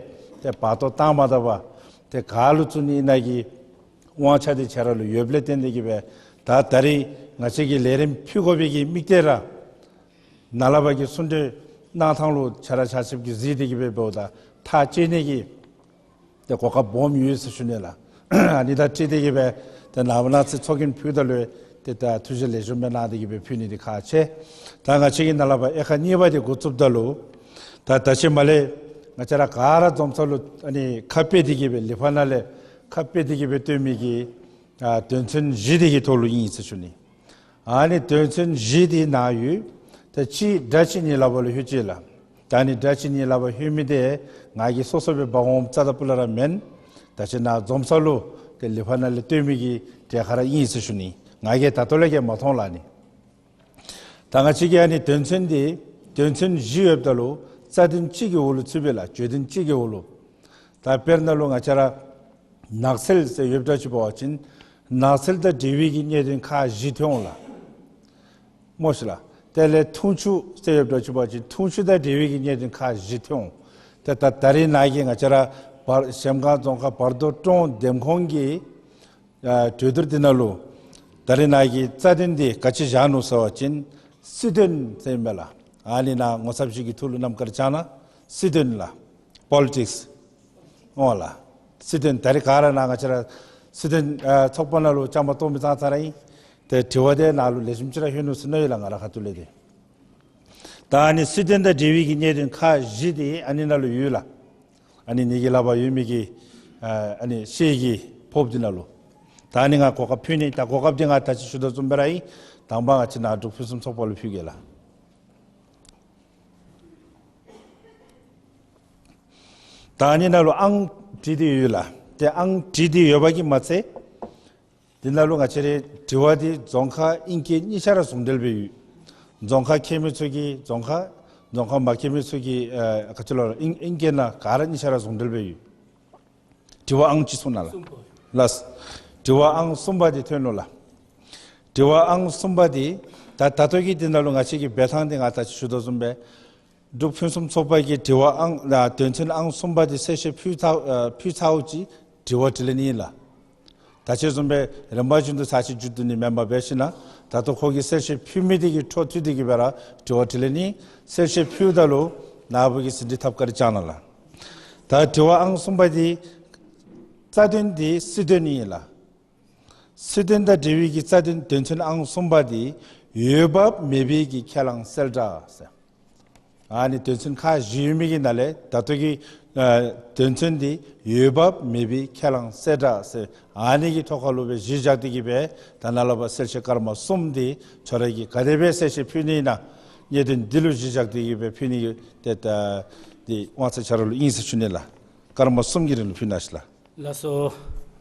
ཏེ་བར་སྟོང་བཏང་མ་ད་པར་ཏེ་ག་ལུ་བཙུགས་ནི་ཨིན་ན་གི་དབང་ཆ་འདི་ཁྱེད་ར་ལུ་ཡོདཔ་ལས་བརྟེན་ཏེ་གིས་སྦེ་ད་ད་རིས་ང་བཅས་ཀྱིས་ལས་རིམ་ཕུལ་དགོ་པའི་གི་དམིགས་གཏད་ར་ནཱ་ལས་ཕར་གྱི་གསུང་གྲོས་གནང་ཐངས་ལུ་ཁྱེད་ར་ཆ་ཁྱབ་ཀྱིས་གཟིགས་ཏེ་གིས་སྦེ་འབདཝ་ད་ཐག་བཅད་ནི་གི་ཏེ་གོ་སྐབས་སྦོམ་ཡོད་ཟེར་ཞུ་ནི་ལགས། ཨ་ནི་དང་འཁྲིལ་ཏེ་གིས་སྦེ་ཏེ་ནངས་པ་གནངས་ཚེ་ཚོགས་རྒྱན་ཕུལཝ་ད་ལུ་ཏེ་ད་ཐུགས་བཞེད་ལེགས་ཤོམ་སྦེ་གནང་སྟེ་གིས་སྦེ་ཕུལ་ནི་འདི་ཁག་ཆེ། ད་ང་བཅས་ཀྱིས་ནཱ་ལས་ཕར་དབྱེ་ཁག་གཉིས་པ་འདི་འགོ་བཙུགསཔ་ད་ལུ་ད་ད་ཅི་མ་ལས་ང་བཅས་ར་ག་ར་འཛོམས་ས་ལུ་ཨ་ནི་ཁ་ཕྱེ་སྟེ་གིས་སྦེ་ལི་ཕག་ནང་ལས་ཁ་ཕྱེ་སྟེ་གིས་སྦེ་སྟོན་མི་གི་ཨ་དོན་ཚན་བཞི་འདི་གི་ཐོག་ལུ་ཨིན་ཟེར་ཞུ་ནི། ཨ་ནི་དོན་ཚན་བཞི་འདི་ནཱ་ཡོད། ད་ཅི་སྒྲ་ཅི་ནི་ལག་པར་ལུ་ལྷོད་ཅི་ལགས། ད་ཨ་ནི་སྒྲ་ཅི་ནི་ལག་པར་ལྷོད་མི་འདི་ང་གིས་སོ་སོ་སྦེ་འབག་འོངམ་རྩ་དང་སྤུ་ལས་ར་མེན། ད་ཅི་ནཱ་འཛོམས་ས་ལུ་ཏེ་ལི་ཕག་ནང་ལས་སྟོན་མི་གི་གྲལ་ཁར་ར་ཨིན་ཟེར་ཞུ་ནི། ང་གིས་ད་ལྟོ་ལས་ཀྱི་མ་མཐོང་ལགས་ནི། ད་ང་བཅས་ཀྱི་ཨ་ནི་དོན་ཚན་འདི་དོན་ཚན་བཞི་ཡོདཔ་ད་ལུ་རྩ་དོན་གཅིག་གི་འོག་ལུ་ཚུདཔ་ཨིན་ལགས། བརྗོད་དོན་གཅིག་གི་འོག་ལུ། ད་དཔེར་ན་ལུ་ང་བཅས་ར་ནགས་ཚལ་ཟེར་ཡོདཔ་ད་ཅིག་འབད་བ་ཅིན་ནགས་ཚལ་དང་འབྲེལ་བའི་གི་གནད་དོན་ཁག་བཞི་ཐོན་འོང་ལགས། སྨོ་ཤིག་ལགས། དེ་ལས་འཐུང་ཆུ་ཟེར་ཡོདཔ་ད་ཅིག་འབད་བ་ཅིན་འཐུང་ཆུ་དང་འབྲེལ་བའི་གི་གནད་དོན་ཁག་བཞི་ཐོན་འོང་། ཏེ་ད་ད་རིས་ནཱ་གི་ང་བཅས་ར་བར་གཞལམ་སྒང་རྫོང་ཁག་བར་དོ་ཀྲོང་འདེམས་ཁོངས་ཀྱི་ཨ་གྲོས་བསྡུར་འདི་ནང་ལུ་ད་རིས་ནཱ་གི་རྩ་དོན་འདི་ག་ཅི་བཞག་ནུག་ཟེར་བ་ཅིན་སྲིད་དོན་ཟེར་ཨིན་པས་ལགས། ཨ་ནི་ནཱ་ངོ་ཚབ་ཅིག་གི་ཐོག་ལུ་རྣམ་དཀར་བྱང་ན་སྲིད་དོན་ལགས། པོ་ལི་ཊིགསི། འོང་ལགས། སྲིད་དོན་ད་རིས་ག་ར་ནཱ་ང་བཅས་ར་སྲིད་དོན་ཨ་ཚོགས་པ་ནང་ལུ་བཅའ་མར་གཏོགས་མི་ཙང་ཙ་ར་ཨིན། ཏེ་དྲི་བ་འདི་ནཱ་ལུ་ལེགས་ཤོམ་ཅིག་ར་ལྷོད་ནུག་ཟེར་མནོ་ཡི་ལགས། ང་ར་ཁ་ཐུག་ལས་འདི། ད་ཨ་ནི་སྲིད་དོན་དང་འབྲེལ་བའི་གི་གནད་དོན་ཁག་བཞི་འདི་ཨ་ནི་ནང་ལུ་ཡོད་ལགས། ཨ་ནི་ངེ་གི་ལག་པར་ཡོད་མི་གི་ཨ་ཨ་ནི་ཤེལ་གྱི་ཕོརཔ་འདི་ནང་ལུ། ད་ཨ་ནི་ང་གོ་སྐབས་ཕུལ་ནི། ད་གོ་སྐབས་འདི་ང་ད་ཅི་ཞུ་དོ་བཟུམ་སྦེ་ར་ཨིན། དང་པ་ང་བཅས་ནཱ་འབྲུག་ཕུན་སུམ་ཚོགས་པ་ལུ་ཕུལ་གེ་ལགས། ད་ཨ་ནི་ནང་ལུ་ཨང་བྲིས་ཏེ་ཡོད་ལགས། ཏེ་ཨང་བྲིས་ཏེ་ཡོད་པ་གིས་མ་ཚད་འདི་ནང་ལུ་ང་བཅས་རའི་དྲི་བ་འདི་རྫོང་ཁག་ཨིན་སྐད་གཉིས་ཆ་ར་ཟུང་འབྲེལ་སྦེ་ཡོད། རྫོང་ཁ་མཁྱེན་མི་ཚུ་གིས་རྫོང་ཁ། རྫོང་ཁ་མ་མཁྱེན་མི་ཚུ་གིས་ཨ་ག་ཅི་ལོ་ཨིན་ཨིན་སྐད་ནང་ག་ར་གཉིས་ཆ་ར་ཟུང་འབྲེལ་སྦེ་ཡོད། དྲི་བ་ཨང་གཅིག་གསུང་གནང་ལགས། ལགས། དྲི་བ་ཨང་གསུམ་པ་འདི་ཐོན་ནུག་ལགས། དྲི་བ་ཨང་གསུམ་པ་འདི་ད་ད་ལྟོ་གི་འདི་ནང་ལུ་ང་བཅས་ཀྱི་འབད་ཐངས་འདི་ང་ད་ཅི་ཞུ་དོ་བཟུམ་སྦེ་འབྲུག་ཕུན་སུམ་ཚོགས་པ་གི་དྲི་བ་ཨང་ཨ་དོན་ཚན་ཨང་གསུམ་པ་འདི་གསལ་བཤད་ཕུལ་ཚར་ཨ་ཕུལ་ཚརཝ་ཅིག་དྲི་བ་དྲིས་ལན་ཨིན་ལགས། ད་ཅི་བཟུམ་སྦེ་རིམ་པ་བཞིན་དུ་ཚར་གཅིག་མཇུག་བསྡུ་ནི་མེན་པར་འབད་ཞིན་ན་ད་ལྟོ་ཁོ་གིས་གསལ་བཤད་ཕུལ་མི་འདི་གི་འཕྲོ་མཐུད་དེ་གིས་སྦེ་ར་དྲི་བ་དྲིས་ལན་ཨིན། གསལ་བཤད་ཕུལཝ་ད་ལུ་ནཱ་བུ་གིས་ཟིན་བྲིས་ཐབས་དཀར་བཅང་གནང་ལགས། ད་དྲི་བ་ཨང་གསུམ་པ་འདི་རྩ་དོན་འདི་སྲིད་དོན་ཨིན་ལགས། སྲིད་དོན་དང་འབྲེལ་བའི་གི་རྩ་དོན་དོན་ཚན་ཨང་གསུམ་པ་འདི་འོས་འབབ་མེད་པའི་གི་ཁས་བླངས་གསལ་བསྒྲགས་ཟེར། ཨ་ནི་དོན་ཚན་ཁག་བཞི་ཡོད་མི་གི་ནང་ལས་ད་ལྟོ་གི་ཨ་དོན་ཚན་འདི་འོས་འབབ་མེད་པའི་ཁས་བླངས་གསལ་བསྒྲགས་ཟེར་ཨ་ནི་གི་ཐོག་ཁར་ལུ་སྦེ་གཞི་བཞག་སྟེ་གིས་སྦེ་ད་ནཱ་ལས་ཕར་གསལ་བཤད་སྐར་མ་གསུམ་འདི་ཁྱོད་ར་གིས་ག་དེ་སྦེ་གསལ་བཤད་ཕུལ་ནི་ཨིན་ན་གནད་དོན་འདི་ལུ་གཞི་བཞག་སྟེ་གིས་སྦེ་ཕུལ་ནི་གི་ཏེ་ད་འདི་དབང་ཚད་ཁྱོད་ར་ལུ་ཨིན་ཟེར་ཞུ་ནི་ལགས། སྐར་མ་གསུམ་གྱི་རིང་ལུ་ཕུལ་གནང་ཤིག་ལགས། ལགས་སོ།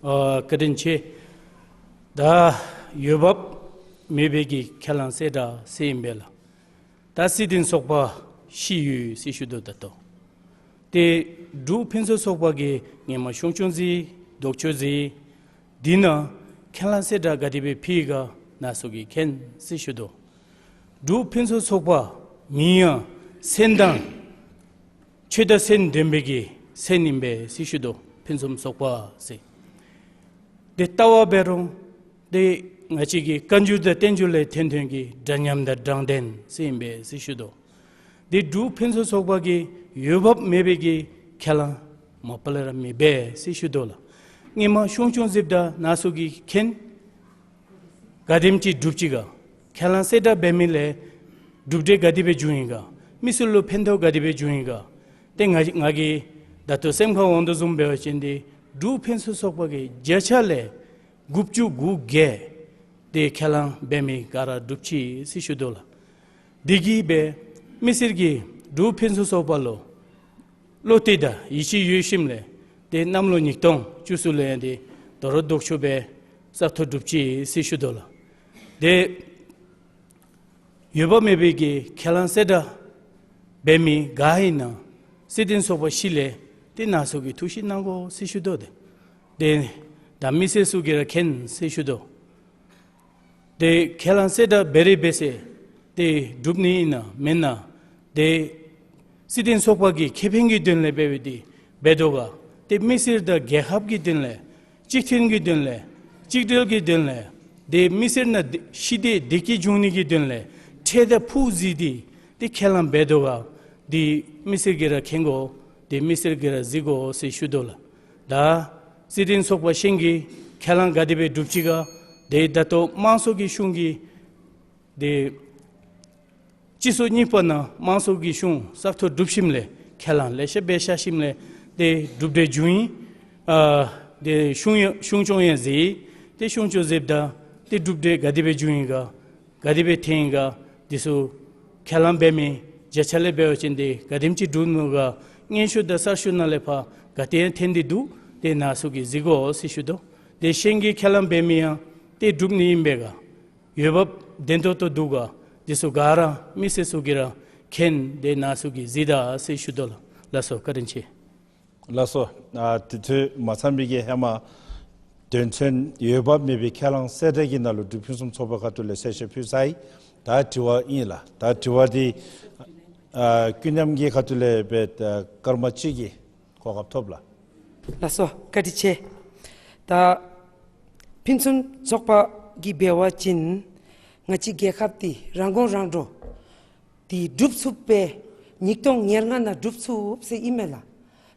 ཨ་བཀའ་དྲིན་ཆེ། ད་འོས་འབབ་མེད་པའི་གི་ཁས་བླངས་གསལ་བསྒྲགས་ཟེར་ཨིན་པས་ལགས། ད་སྲིད་དོན་ཚོགས་པ་བཞི་ཡོད་ཟེར་ཞུ་དོ། ད་ལྟོ་ཏེ་འབྲུག་ཕུན་སུམ་ཚོགས་པ་གིས་སྔོན་མ་ཆུང་ཆུང་ཅིག་ལྡོག་ཕྱོགས་ཅིག་འདི་ནང་ཁས་བླངས་གསལ་བསྒྲགས་ག་དེ་སྦེ་ཕུལ་ག་ནཱ་ཚུ་གིས་མཁྱེན་ཟེར་ཞུ་དོ། འབྲུག་ཕུན་སུམ་ཚོགས་པ་མིང་ཡང་སེམས་དང་ཆོས་དང་སེམས་ལྡན་པའི་གི་སེམས་ཨིན་པས་ཟེར་ཞུ་དོ། ཕུན་སུམ་ཚོགས་པ་ཟེར། ཏེ་ལྟ་བ་འབད་རུང་ཏེ་ང་བཅས་ཀྱི་བཀའ་འགྱུར་དང་བསྟན་འགྱུར་ལས་ཐོན་ཐོན་གྱི་འདྲ་མཉམ་དང་དྲང་བདེན་ཟེར་ཨིན་པས་ཟེར་ཞུ་དོ། ཏེ་འབྲུག་ཕུན་སུམ་ཚོགས་པ་གིས་འོས་འབབ་མེད་པའི་གི་ཁས་བླངས་མ་པ་ལས་ར་མི་འབད་ཟེར་ཞུ་དོ་ལགས། སྔོན་མ་ཆུང་ཆུང་ཅིག་ད་ནཱ་ཚུ་གིས་མཁྱེན། ག་དེམ་ཅིག་སྒྲུབ་ཅི་ག། ཁས་བླངས་གསལ་བསྒྲགས་འབད་མི་ལས་གྲུབ་འབྲས་ག་དེ་སྦེ་བྱུང་ཡི་ག། མི་སེར་ལུ་ཕན་ཐོགས་ག་དེ་སྦེ་བྱུང་ཡི་ག། ཏེ་ང་ང་གིས་ད་ལྟོ་སེམས་ཁར་འོང་དོ་བཟུམ་འབད་བ་ཅིན་ཏེ་འབྲུག་ཕུན་སུམ་ཚོགས་པ་གིས་བརྒྱ་ཆ་ལས་དགུ་བཅུ་གོ་བརྒྱད་ཏེ་ཁས་བླངས་འབད་མི་ག་ར་གྲུབ་ཅི་ཟེར་ཞུ་དོ་ལགས། དེ་གིས་སྦེ་མི་སེར་གྱིས་འབྲུག་ཕུན་སུམ་ཚོགས་པ་ལུ་བློ་གཏད་དང་ཡིད་ཆེས་ཡོད་ཞིནམ་ལས་ཏེ་གནམ་ལོ་ཉིས་སྟོང་བཅུ་གསུམ་ལུ་ཡང་ཏེ་ད་རུང་ལྡོག་ཕྱོགས་སྦེ་བཙག་འཐུ་གྲུབ་ཅི་ཟེར་ཞུ་དོ་ལགས། ཏེ་ འོས་འབབ་མེད་པའི་གི་ཁས་བླངས་གསལ་བསྒྲགས་འབད་མི་ག་ཨིན་ན་སྲིད་དོན་ཚོགས་པ་བཞི་ལས་ཏེ་ནཱ་ཚུ་གིས་ཐུགས་ཞིབ་གནང་དགོ་ཟེར་ཞུ་དོ། ཏེ་ད་མི་སེར་ཚུ་གིས་ར་མཁྱེན་ཟེར་ཞུ་དོ། ཏེ་ཁས་བླངས་གསལ་བསྒྲགས་འབད་རིགས་འབད་ས་ཏེ་འགྲུབ་ནི་ཨིན་ན་མེན་ན། ཏེ་སྲིད་དོན་ཚོགས་པ་གི་ཁེ་ཕན་གྱི་དོན་ལས་འབད་བའི་འདི་འབད་དོ་ག། ཏེ་མི་སེར་དང་རྒྱལ་ཁབ་ཀྱི་དོན་ལས་གཅིག་མཐུན་གྱི་དོན་ལས་གཅིག་སྒྲིལ་གྱི་དོན་ལས་ཏེ་མི་སེར་ནང་ཞི་བདེ་བདེ་སྐྱིད་འབྱུང་ནི་གི་དོན་ལས་ཁྲལ་དང་ཕུགས་གཟིགས་ཏེ་ཏེ་ཁས་བླངས་འབད་དོ་ག། འདི་མི་སེར་གྱིས་ར་མཁྱེན་དགོ། ཏེ་མི་སེར་གྱིས་ར་གཟིགས་དགོ་ཟེར་ཞུ་དོ་ལགས། ད་སྲིད་དོན་ཚོགས་པ་གཞན་གྱིས་ཁས་བླངས་ག་དེ་སྦེ་གྲུབ་ཅི་ག། ཏེ་ད་ལྟོ་དམངས་གཙོ་གི་གཞུང་གིས་ཏེ་སྤྱི་ཚོགས་གཉིས་པ་ནང་དམངས་གཙོ་གི་གཞུང་གསར་གཏོད་གྲུབ་ཞིནམ་ལས་ཁས་བླངས་ལེ་ཤ་འབད་བཞག་ཞིནམ་ལས་ཏེ་གྲུབ་འབྲས་བྱུང་ཡི། ཨ་ཏེ་གཞུང་ཡང་གཞུང་སྐྱོང་ཡང་མཛད་ཡི། ཏེ་གཞུང་སྐྱོང་མཛདཔ་ད་ཏེ་གྲུབ་འབྲས་ག་དེ་སྦེ་བྱུང་ཡི་ག། ག་དེ་སྦེ་ཐོན་ཡི་ག། འདི་ཚུ་ཁས་བླངས་འབད་མི་བརྒྱ་ཆ་ལས་འབད་བ་ཅིན་ཏེ་ག་དེམ་ཅིག་གྲུབ་ནུག་ག། སྙན་ཞུ་དང་གསར་ཞུ་ནང་ལས་ཕར་ག་ཏེ་ཡང་ཐོན་ཏེ་འདུག། ཏེ་ནཱ་ཚུ་གིས་གཟིགས་དགོ་ཟེར་ཞུ་དོ། ཏེ་གཞན་གྱིས་ཁས་བླངས་འབད་མི་ཡང་ཏེ་གྲུབ་ནི་ཨིན་པས་ག། འོས་འབབ་བདེན་ཏོག་ཏོ་འདུག་ག། འདི་ཚུ་ག་ར་མི་སེར་ཚུ་གིས་ར་མཁྱེན། ཏེ་ནཱ་ཚུ་གིས་གཟིགས་ད་ཟེར་ཞུ་དོ་ལགས། ལགས་སོ། བཀའ་དྲིན་ཆེ། ལགས་སོ། ཨ་དེ་དུས་མ་ཚང་པའི་གི་ཧེ་མ་དོན་ཚན་འོས་འབབ་མེད་པའི་ཁས་བླངས་གསལ་བསྒྲགས་ཀྱི་ནང་ལུ་འབྲུག་ཕུན་སུམ་ཚོགས་པ་ཁ་ཐུག་ལས་གསལ་བཤད་ཕུལ་ཚར་ཡི། ད་དྲི་བ་ཨིན་ལགས། ད་དྲི་བ་འདི་ཨ་ཀུན་མཉམ་གྱི་ཁ་ཐུག་ལས་འབད་ཨ་སྐར་མ་གཅིག་གི་གོ་སྐབས་ཐོབ་ལགས། ལགས་སོ། བཀའ་དྲིན་ཆེ། ད་ཕུན་སུམ་ཚོགས་པ་གིས་འབད་བ་ཅིན་ང་བཅས་རྒྱལ་ཁབ་འདི་རང་མགོ་རང་འདྲོངས་འདི་འགྲུབ་ཚུགས་པས། ཉིས་སྟོང་ཉེར་ལྔ་ནང་འགྲུབ་ཚུགས་ཟེར་ཨིན་མས་ལགས།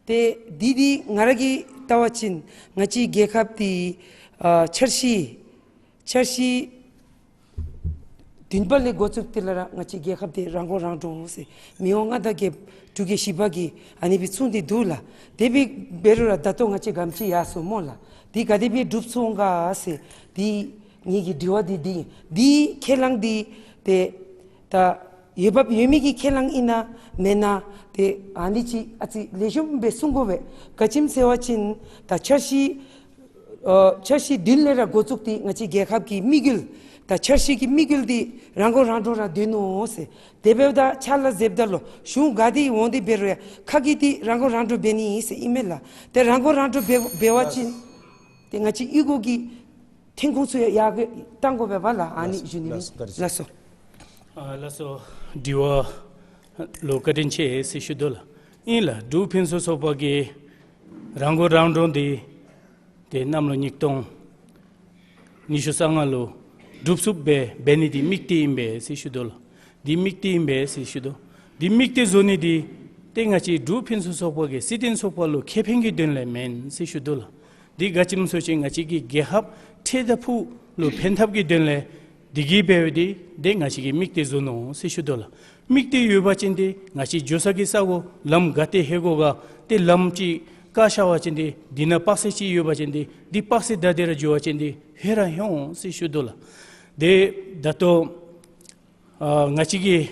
ཏེ་འདི་འདི་ང་ར་གིས་བལྟ་བ་ཅིན་ང་བཅས་རྒྱལ་ཁབ་འདི་ཨ་འཆར་གཞི་འཆར་གཞི་བདུན་པ་ལས་འགོ་བཙུགས་ཏེ་ལགས་ར་ང་བཅས་རྒྱལ་ཁབ་འདི་རང་མགོ་རང་འདྲོངས་ཟེར་མི་དབང་མངའ་བདག་རྒྱལཔོ་འབྲུག་རྒྱལ་བཞི་པ་གིས་ཨ་ནི་སྦེ་གསུངས་ཏེ་འདུག་ལགས། དེ་སྦེ་འབད་རུང་ར་ད་ལྟོ་ང་བཅས་ག་དེམ་ཅིག་ཡར་སོང་སྨོ་ལགས། འདི་ག་དེ་སྦེ་འགྲུབ་སོང་ག་ཟེར་འདི་ངེ་གི་དྲི་བ་འདི་འདི་ཨིན། འདི་ཁས་བླངས་འདི་ཏེ་ད་འོས་འབབ་ཡོད་མི་གི་ཁས་བླངས་ཨིན་ན་མེན་ན་ཏེ་ཨ་ནི་ཅིག་ཨ་ཙི་ལེགས་ཤོམ་སྦེ་གསུང་དགོ་པས། ག་ཅི་སྨོ་ཟེར་བ་ཅིན་ད་འཆར་གཞི་ཨ་འཆར་གཞི་བདུན་ལས་ར་འགོ་བཙུགས་ཏེ་ང་བཅས་རྒྱལ་ཁབ་ཀྱི་དམིགས་ཡུལ་ད་འཆར་གཞི་གི་དམིགས་ཡུལ་འདི་རང་མགོ་རང་འདྲོངས་ར་སྡོད་ནུག་ཟེར། དེ་འབདཝ་ད་ཕྱག་ལཱ་མཛདཔ་ད་ལུ་གཞུང་ག་དེ་འོང་སྟེ་འབད་རུང་ཡང་ཁ་གིས་འདི་རང་མགོ་རང་འདྲོངས་འབད་ནི་ཟེར་ཨིན་མས་ལགས། ཏེ་རང་མགོ་རང་འདྲོངས་འབད་འབད་བ་ཅིན་ཏེ་ང་བཅས་གཡུས་སྒོ་གི་ཐོན་ཁུངས་ཚུ་ཡར་གཏང་དགོ་པས་ལགས། ཨ་ནི་ཞུ་ནི་ཨིན། ལགས་སོ། ལགས་སོ། ཨ་ལགས་སོ། དྲི་བ་ལུ་བཀའ་དྲིན་ཆེ་ཟེར་ཞུ་དོ་ལགས། ཨིན་ལགས། འབྲུག་ཕུན་སུམ་ཚོགས་པ་གིས་རང་མགོ་རང་འདྲོངས་འདི་ཏེ་གནམ་ལོ་ཉིས་སྟོང་ཉི་ཤུ་རྩ་ལྔ་ལུ་འགྲུབ་ཚུགསཔ་སྦེ་འབད་ནི་འདི་དམིགས་གཏད་ཨིན་པས་ཟེར་ཞུ་དོ་ལགས། འདི་དམིགས་གཏད་ཨིན་པས་ཟེར་ཞུ་དོ། འདི་དམིགས་གཏད་བཟོ་ནི་འདི་ཏེ་ང་བཅས་འབྲུག་ཕུན་སུམ་ཚོགས་པ་གི་སྲིད་དོན་ཚོགས་པ་ལུ་ཁེ་ཕན་གྱི་དོན་ལས་མེན་ཟེར་ཞུ་དོ་ལགས། འདི་ག་ཅི་སྨོ་ཟེར་བ་ཅིན་ང་བཅས་ཀྱི་རྒྱལ་ཁབ་ཁྲལ་དང་ཕུགས་ལུ་ཕན་ཐབས་ཀྱི་དོན་ལས་འདི་གིས་འབད་བའི་འདི་ཏེ་ང་བཅས་ཀྱིས་དམིགས་གཏད་བཟོ་ནུག་ཟེར་ཞུ་དོ་ལགས། དམིགས་གཏད་ཡོད་པ་ཅིན་ཏེ་ང་བཅས་འགྱོ་ས་གི་ས་གོ་ལམ་ག་ཏེ་ལྷོད་དགོ་ག། ཏེ་ལམ་ཅིག་བཀག་བཞག་པ་ཅིན་ཏེ་འདི་ནང་དཔག་ཚད་ཅིག་ཡོད་པ་ཅིན་ཏེ་འདི་དཔག་ཚད་བདའ་སྟེ་ར་འགྱོ་བ་ཅིན་ཏེ་ལྷོད་ར་ལྷོད་འོང་ཟེར་ཞུ་དོ་ལགས། ཏེ་ད་ལྟོ་ཨ་ང་བཅས་ཀྱིས་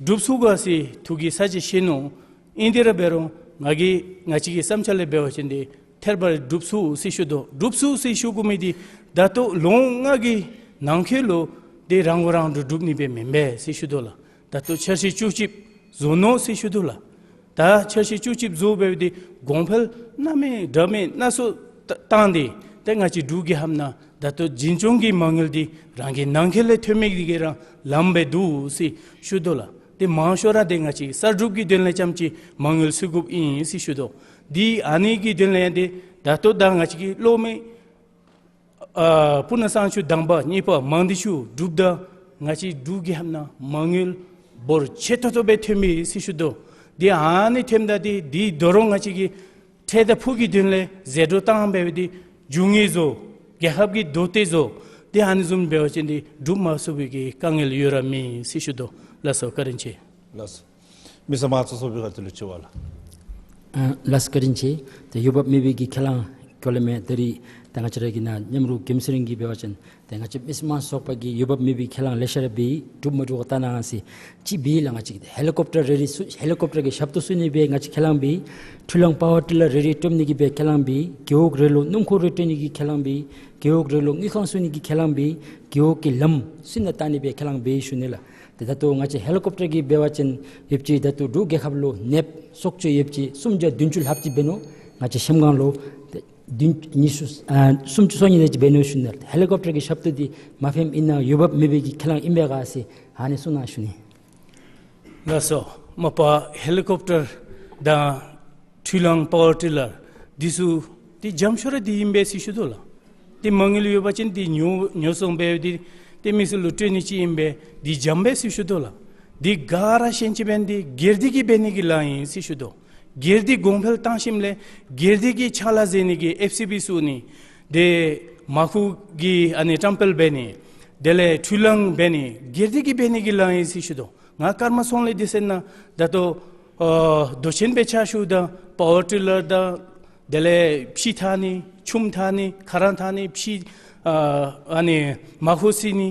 འགྲུབ་ཚུགས་ག་ཟེར་ཐུགས་ཀྱི་ས་བཅད་བཤད་ནུག། ཨིན་དེ་ར་འབད་རུང་ང་གིས་ང་བཅས་ཀྱི་བསམ་འཆར་ལས་འབད་བ་ཅིན་ཏེ་ཐད་རི་བ་རི་འགྲུབ་ཚུགས་ཟེར་ཞུ་དོ། འགྲུབ་ཚུགས་ཟེར་ཞུ་དགོ་མི་འདི་ད་ལྟོ་ལོ་ལྔ་གི་ནང་འཁོད་ལུ་ཏེ་རང་མགོ་རང་འདྲོངས་འགྲུབ་ནི་སྦེ་མེན་པས་ཟེར་ཞུ་དོ་ལགས། ད་ལྟོ་འཆར་གཞི་བཅུ་གཅིག་བཟོ་ནུག་ཟེར་ཞུ་དོ་ལགས། ད་འཆར་གཞི་བཅུ་གཅིག་བཟོ་འབད་བའི་འདི་གོང་འཕེལ་སྣ་མེད་འདྲ་མེད་སྣ་ཚོགས་བཏང་སྟེ་ཏེ་ང་བཅས་འབྲུག་རྒྱལ་ཁབ་ནང་ད་ལྟོ་འཛིན་སྐྱོང་གི་མ་དངུལ་འདི་རང་གི་ནང་འཁོད་ལས་ཐོན་མི་འདི་གིས་ར་ལངམ་སྦེ་འདུག་ཟེར་ཞུ་དོ་ལགས། ཏེ་མང་ཤོས་ར་འདི་ང་བཅས་གསར་སྒྲུབ་ཀྱི་དོན་ལས་རྐྱངམ་ཅིག་མ་དངུལ་བཙུགས་དགོཔ་ཨིན་ཟེར་ཞུ་དོ། འདི་ཨ་ནི་གི་དོན་ལས་ཡང་ཏེ་ད་ལྟོ་ད་ང་བཅས་ཀྱི་གློག་མེ་ཨ་སྤུ་ན་གཙང་ཆུ་དང་པ་གཉིས་པ་མང་སྡེ་ཆུ་གྲུབ་ད་ང་བཅས་འབྲུག་རྒྱལ་ཁབ་ནང་མ་དངུལ་འབོར་ཆེ་ཏོག་ཏོ་སྦེ་ཐོན་མི་ཟེར་ཞུ་དོ། འདི་ཨ་ནི་ཐོནམ་ད་འདི་འདི་དོ་རུང་ང་བཅས་ཀྱིས་ཁྲལ་དང་ཕུགས་ཀྱི་དོན་ལས་ཟད་འགྲོ་བཏང་འབད་བའི་འདི་རྒྱུ་དངོས་བཟོ་རྒྱལ་ཁབ་ཀྱི་དོ་བདག་བཟོ་འདི་ཨ་ནི་བཟུམ་འབད་བ་ཅིན་འདི་འགྲུབ་མ་ཚུགས་པའི་གི་དཀའ་ངལ་ཡོད་ར་མེད་ཟེར་ཞུ་དོ། ལགས་སོ། བཀའ་དྲིན་ཆེ། ལགས་སོ། མི་སེར་དམངས་གཙོ་ཚོགས་པའི་ཁ་ཐུག་ལས་དྲི་བ་ལགས། ཨ་ལགས་སོ། བཀའ་དྲིན་ཆེ། ཏེ་འོས་འབབ་མེད་པའི་གི་ཁས་བླངས་སྐོར་ལས་མས། ད་རིས་ད་ང་བཅས་ར་གི་ནཱ་མཉམ་རོགས་སྐྱབས་སུ་རིང་གིས་འབད་བ་ཅིན་ཏེ་ང་བཅས་མི་སེར་དམངས་གཙོ་ཚོགས་པ་གིས་འོས་འབབ་མེད་པའི་ཁས་བླངས་ལེ་ཤ་ར་འབད་འགྲུབ་མ་འགྲུབ་བལྟ་གནང་ཟེར། གཅིག་འབད་ལགས། ང་བཅས་ཧེ་ལི་ཀོབ་ཊར་རེ་རེ་བཙུགས་ཧེ་ལི་ཀོབ་ཊར་གྱི་ཞབས་ཏོག་བཙུགས་ནི་སྦེ་ང་བཅས་ཁས་བླངས་འབད། འཕྲུལ་གླང་པ་ཝར་ཊི་ལར་རེ་རེ་སྤྲོད་ནི་གི་སྦེ་ཁས་བླངས་འབད། རྒེད་འོག་རེ་ལུ་སྣུམ་འཁོར་རེ་སྤྲོད་ནི་གི་ཁས་བླངས་འབད། རྒེད་འོག་རེ་ལུ་དངུལ་ཁང་བཙུགས་ནི་གི་ཁས་བླངས་འབད། རྒེད་འོག་གི་ལམ་བཙུགས་ནི་བལྟ་ནི་སྦེ་ཁས་བླངས་འབད་ཞུ་ནི་ལགས། ད་ལྟོ་ང་བཅས་ཧེ་ལི་ཀོབ་ཊར་གྱིས་འབད་བ་ཅིན་ཡོདཔ་ཅིག་ད་ལྟོ་འབྲུག་རྒྱལ་ཁབ་ལུ་ནདཔ་སྲོག་གཅོད་ཡོདཔ་ཅིག་སུམ་བརྒྱ་བདུན་ཅུ་ལྷགཔ་ཅིག་འབད་ནུག། ང་བཅས་གཤམ་སྒང་ལུ་ཏེ་བདུན་ཉི་ཤུ་ཨ་སུམ་ཅུ་སོ་གཉིས་དེ་ཅིག་འབད་ནུག་ཞུ་ནི་ལགས། ཧེ་ལི་ཀོབ་ཊར་གྱི་ཞབས་ཏོག་འདི་མ་ཕནམ་ཨིན་ན་འོས་འབབ་མེད་པའི་གི་ཁས་བླངས་ཨིན་པས་ག་ཟེར་ཨ་ནི་གསུང་གནང་ཞུ་ནི། ལགས་སོ། མ་པ་ཧེ་ལི་ཀོབ་ཊར་དང་འཕྲུལ་གླང་པ་ཝར་ཊི་ལར་འདི་ཚུ་འདི་འཇམ་ཤོས་ར་འདི་ཨིན་པས་ཟེར་ཞུ་དོ་ལགས། ཏེ་མ་དངུལ་ཡོད་པ་ཅིན་འདི་ཉོ་ཉོ་ཚོང་འབད་དེ་ཏེ་མི་ཚུ་ལུ་སྤྲོད་ནི་ཅིག་ཨིན་པས། འདི་འཇམ་པས་ཟེར་ཞུ་དོ་ལགས། འདི་ག་ར་ཤེས་ཅི་འབད་ནི་འདི་སྒེར་སྡེ་གིས་འབད་ནི་གི་ལཱ་ཨིན་ཟེར་ཞུ་དོ། སྒེར་སྡེ་གོང་འཕེལ་བཏང་ཞིནམ་ལས་སྒེར་སྡེ་གི་ཕྱག་ལཱ་མཛད་ནི་གི་ཨེཕ་སི་བི་བཙུགས་ནི་ཏེ་མར་ཁུ་གི་ཨ་ནི་བཀྲམ་སྤེལ་འབད་ནི་དེ་ལས་འཕྲུལ་གླང་འབད་ནི་སྒེར་སྡེ་གིས་འབད་ནི་གི་ལཱ་ཨིན་ཟེར་ཞུ་དོ། ང་ཀརྨ་ཚོང་ལས་སྡེ་ཚན་ནང་ད་ལྟོ་ཨ་མདོ་ཆེན་སྦེ་ཕྱག་ཞུཝ་ད་པ་ཝར་ཊི་ལར་དང་དེ་ལས་ཕྱེ་འཐག་ནི་ཆུམ་འཐག་ནི་ཁ་རང་འཐག་ནི་ཕྱེ་ཨ་ཨ་ནི་མར་ཁུ་བསིལ་ནི་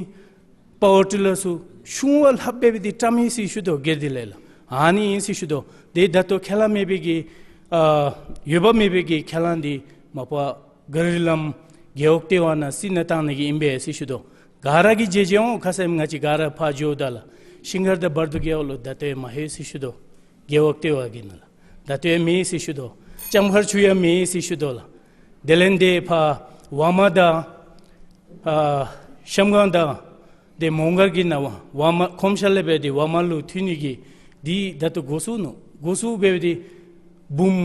པ་ཝར་ཊི་ལར་ཚུ་ཆུང་བ་ལྷག་འབད་དེ་བཀྲམ་ཡི་ཟེར་ཞུ་དོ། སྒེར་སྡེ་ལས་ལགས། ཨ་ནི་ཨིན་ཟེར་ཞུ་དོ། ཏེ་ད་ལྟོ་ཁས་བླངས་མེད་པའི་གི་ཨ་འོས་འབབ་མེད་པའི་གི་ཁས་བླངས་འདི་མ་པ་ག་རི་ལམ་རྒེད་འོག་ལྟེ་བ་ནང་བསིལ་ནང་བཏང་ནི་གི་ཨིན་པས་ཟེར་ཞུ་དོ། ག་ར་གིས་མཇལ་མཇལ་འོང་། ཁ་ཙ་ང་བཅས་ག་ར་ཕར་འགྱོཝ་ད་ལགས་ཤིང་མཁར་དང་བར་དུ་རྒེད་འོག་ལུ་ད་ལྟོ་ཡང་མ་ལྷོད་ཟེར་ཞུ་དོ། རྒེད་འོག་ལྟེ་བ་གི་ནང་ལགས། ད་ལྟོ་ཡང་མེད་ཟེར་ཞུ་དོ། ལྕམ་མཁར་ཆུ་ཡང་མེད་ཟེར་ཞུ་དོ་ལགས། དེ་ལས་འདི་ཕར་ཝར་མ་དང་ཨ་གཤམ་སྒང་དང་འདི་མོང་སྒར་གྱི་ནང་ཝར་མ་གོམ་ཤ་ལས་འབད་དེ་ཝར་མ་ལུ་མཐུད་ནི་གི་འདི་ད་ལྟོ་འགོ་བཙུགས་ནུག། འགོ་བཙུགས་འབད་དེ་འབུམ་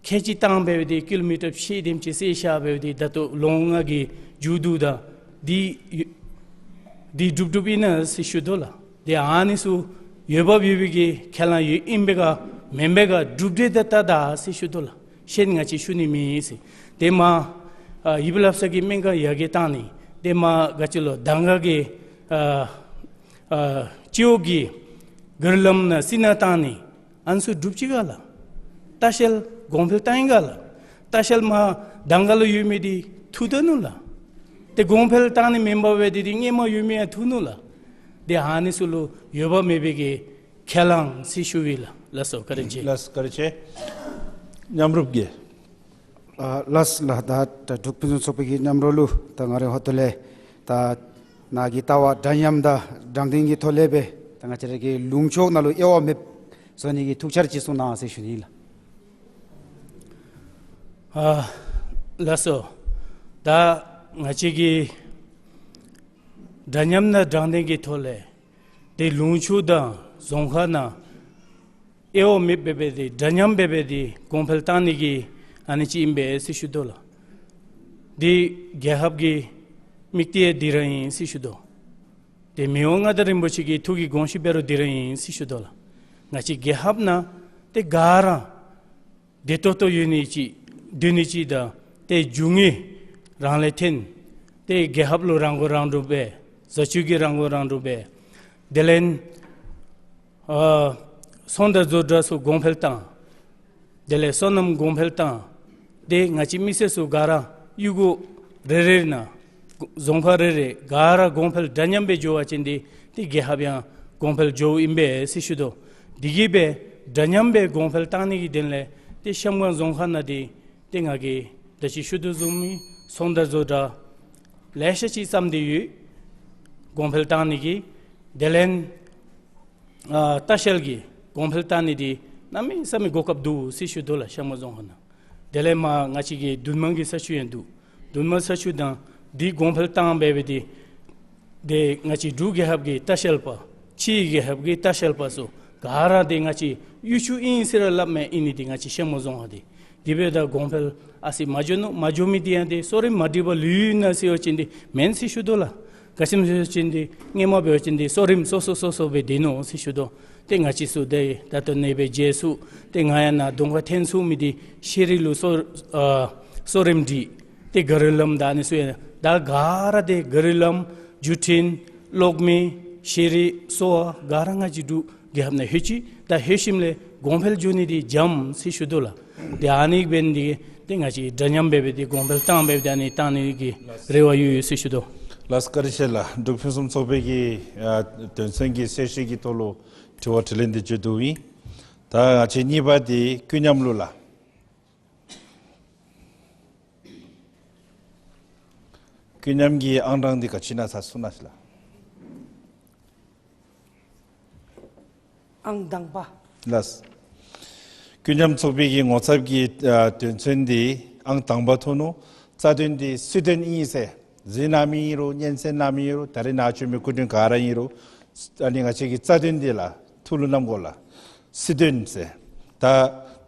ཁལ་གཅིག་བཏང་འབད་དེ་ཀི་ལོ་མི་ཊར་ཕྱེད་དེམ་ཅིག་བསལ་བཞག་འབད་དེ་ད་ལྟོ་ལོ་ལྔ་གི་མཇུག་བསྡུཝ་ད་འདི་འདི་འགྲུབ་འགྲུབ་ཨིན་ན་ཟེར་ཞུ་དོ་ལགས། ཏེ་ཨ་ནི་ཚུ་འོས་འབབ་ཡོད་པའི་གི་ཁས་བླངས་ཡོད་ཨིན་པས་ག་མེན་པས་ག་གྲུབ་འབྲས་དེ་བལྟ་ད་ཟེར་ཞུ་དོ་ལགས། གཞན་ང་བཅས་ཞུ་ནི་མེད་ཟེར། ཏེ་མར་ཨ་ཡིབ་ལྷ་ས་གི་སྨན་ཁང་ཡར་རྒྱས་བཏང་ནི་ཏེ་མར་ག་ཅི་ལོ་དང་ག་གི་ཨ་ཨ་སྤྱི་འོག་གི་ག་རི་ལམ་ནང་བསིལ་ནང་བཏང་ནི་ཨ་ནི་ཚུ་འགྲུབ་ཅི་ག་ལགས། ལྟ་བཤལ་གོང་འཕེལ་བཏང་ཡི་ག་ལགས། ལྟ་བཤལ་མར་དང་ག་ལུ་ཡོད་མི་འདི་འཐུ་ད་ནུག་ལགས། ཏེ་གོང་འཕེལ་བཏང་ནི་མེན་པར་འབད་དེ་འདི་སྔོན་མ་ཡོད་མི་ཡང་འཐུ་ནུག་ལགས། ཏེ་ཨ་ནི་ཚུ་ལུ་འོས་འབབ་མེད་པའི་གི་ཁས་བླངས་ཟེར་ཞུ་ཡི་ལགས། ལགས་སོ། བཀའ་དྲིན་ཆེ། ལགས་བཀའ་དྲིན་ཆེ། མཉམ་རུབ་ཀྱིས། ཨ་ལགས་ལགས། ད་ད་འབྲུག་ཕུན་སུམ་ཚོགས་པའི་གི་མཉམ་རོགས་ལུ་ད་ང་རའི་ཧོངས་ལས་ད་ནཱ་གི་ལྟ་བ་འདྲ་མཉམ་དང་དྲང་བདེན་གྱི་ཐོག་ལས་སྦེ་ད་ང་བཅས་ར་གི་ལུང་ཕྱོགས་ནང་ལུ་དབྱེ་བ་མེདཔ་བཟོ་ནི་གི་ཐུགས་འཆར་ཅིག་གསུང་གནང་ཟེར་ཞུ་ནི་ལགས། ཨ་ལགས་སོ། ད་ང་བཅས་ཀྱིས་འདྲ་མཉམ་དང་དྲང་བདེན་གྱི་ཐོག་ལས་ཏེ་ལུང་ཕྱོགས་དང་རྫོང་ཁག་ནང་དབྱེ་བ་མེདཔ་འབད་དེ་འདྲ་མཉམ་འབད་དེ་གོང་འཕེལ་བཏང་ནི་གི་ཨ་ནི་ཅིག་ཨིན་པས་ཟེར་ཞུ་དོ་ལགས། འདི་རྒྱལ་ཁབ་ཀྱི་དམིགས་གཏད་འདི་ར་ཨིན་ཟེར་ཞུ་དོ། ཏེ་མི་དབང་མངའ་བདག་རིན་པོ་ཆེ་གི་ཐུགས་ཀྱི་དགོངས་གཞི་འབད་རུང་འདི་ར་ཨིན་ཟེར་ཞུ་དོ་ལགས། ང་བཅས་རྒྱལ་ཁབ་ནང་ཏེ་ག་ར་བདེ་ཏོག་ཏོ་ཡོད་ནི་ཅིག་སྡོད་ནི་ཅིག་དང་ཏེ་རྒྱུ་དངོས་རང་ལས་ཐོན། ཏེ་རྒྱལ་ཁབ་ལུ་རང་མགོ་རང་འདྲོངས་འབད། བཟའ་སྤྱོད་ཀྱི་རང་མགོ་རང་འདྲོངས་འབད། དེ་ལས་ཨ་ཚོང་དང་ཟོག་འདྲ་ཚུ་གོང་འཕེལ་བཏང་། དེ་ལས་སོ་ནམ་གོང་འཕེལ་བཏང་། ཏེ་ང་བཅས་མི་སེར་ཚུ་ག་ར་གཡུས་སྒོ་རེ་རེ་ནང་རྫོང་ཁག་རེ་རེ་ག་ར་གོང་འཕེལ་འདྲ་མཉམ་སྦེ་འགྱོ་བ་ཅིན་འདི་ཏེ་རྒྱལ་ཁབ་ཡང་གོང་འཕེལ་འགྱོཝ་ཨིན་པས་ཟེར་ཞུ་དོ། འདི་གིས་སྦེ་འདྲ་མཉམ་སྦེ་གོང་འཕེལ་བཏང་ནི་གི་དོན་ལས་ཏེ་གཤམ་སྒང་རྫོང་ཁག་ནང་འདི་ཏེ་ང་གིས་ད་ཅི་ཞུ་དོ་བཟུམ་མའི་ཚོང་དང་ཟོག་འདྲ་ལེ་ཤ་ཅིག་བརྩམས་ཏེ་ཡོད། གོང་འཕེལ་བཏང་ནི་གི་དེ་ལས་ཨ་ལྟ་བཤལ་གྱི་གོང་འཕེལ་བཏང་ནི་འདི་གནམ་མེད་ས་མེད་གོ་སྐབས་འདུག་ཟེར་ཞུ་དོ་ལགས། གཤམ་སྒང་རྫོང་ཁག་ནང་། དེ་ལས་མར་ང་བཅས་ཀྱི་འདུན་མ་གི་ས་ཆ་ཡང་འདུག། འདུན་མ་ས་ཆ་དང་འདི་གོང་འཕེལ་བཏང་འབད་དེ་ཏེ་ང་བཅས་འབྲུག་རྒྱལ་ཁབ་ཀྱི་ལྟ་བཤལ་པ་ཕྱིའི་རྒྱལ་ཁབ་ཀྱི་ལྟ་བཤལ་པ་ཚུ་ག་ར་ཏེ་ང་བཅས་ཡུལ་ཤུལ་ཨིན་ཟེར་ར་སླབ་མས། ཨིན་ནི་འདི་ང་བཅས་གཤམ་སྒང་རྫོང་ཁག་འདི་དེ་སྦེ་ད་གོང་འཕེལ་ཨ་ཙི་མ་འགྱོ་ནུག། མ་འགྱོ་མི་འདི་ཡང་ཏེ་གསོ་རིམ་མ་འགྲིག་པར་ལུས་ཡོད་ན་ཟེར་བ་ཅིན་འདི་མེན་ཟེར་ཞུ་དོ་ལགས། ག་ཅི་སྨོ་ཟེར་བ་ཅིན་འདི་སྔོན་མ་འབད་བ་ཅིན་འདི་གསོ་རིམ་སོ་སོ་སོ་སོ་སྦེ་སྡོད་ནུག་ཟེར་ཞུ་དོ། ཏེ་ང་བཅས་ཚུ་ཏེ་ད་ལྟོ་ནེ་སྦེ་མཇལ་ཚུགས། ཏེ་ང་ཡང་ནཱ་གདོང་ཁར་ཐོན་ཚུགས་མི་འདི་ཤེས་རིག་ལུ་གསོ་ཨ་གསོ་རིམ་འདི་ཏེ་ག་རི་ལམ་དང་ཨ་ནི་ཚུ་ཡང་ད་ག་ར་ཏེ་ག་རི་ལམ་བརྒྱུད་འཕྲིན་གློག་མེ་ཤེས་རིག་གསོ་བ་ག་ར་ང་བཅས་འབྲུག་རྒྱལ་ཁབ་ནང་ལྷོད་ཅི། ད་ལྷོད་ཞིནམ་ལས་གོང་འཕེལ་འགྱོ་ནི་འདི་འཇམ་ཟེར་ཞུ་དོ་ལགས། ཏེ་ཨ་ནི་འབད་ནི་འདི་ཏེ་ང་བཅས་འདྲ་མཉམ་འབད་དེ་གོང་འཕེལ་བཏང་འབད་དེ་ཨ་ནི་བཏང་ནི་གི་རེ་བ་ཡོད་ཡོད་ཟེར་ཞུ་དོ། ལགས་བཀའ་དྲིན་ཆེ་ལགས། འབྲུག་ཕུན་སུམ་ཚོགས་པའི་གི་ཨ་དོན་ཚན་གྱི་གསལ་བཤད་ཀྱི་ཐོག་ལུ་དྲི་བ་དྲིས་ལན་འདི་མཇུག་བསྡུ་ཡི། ད་ང་བཅས་གཉིས་པ་འདི་ཀུན་མཉམ་ལུ་ལགས། ཀུན་མཉམ་གྱི་ཨང་གྲངས་འདི་ག་ཅི་ཨིན་ན་ཚར་གསུང་གནང་ཞུ་ལགས། ཨང་དང་པ། ལགས། ཀུན་མཉམ་ཚོགས་པའི་གི་ངོ་ཚབ་ཀྱི་ཨ་དོན་ཚན་འདི་ཨང་དང་པ་ཐོན་ནུག། རྩ་དོན་འདི་སྲིད་དོན་ཨིན་ཟེར། འཛིན་གནང་མི་ཨིན་རུང་སྙན་གསན་གནང་མི་ཨིན་རུང་ད་རིས་ནཱ་བྱོན་མི་སྐུ་མགྲོན་ག་ར་ཨིན་རུང་ཨ་ནི་ང་བཅས་ཀྱི་རྩ་དོན་འདི་ལགས་ཐུགས་ལུ་བསྣམ་དགོ་ལགས། སྲིད་དོན་ཟེར། ད་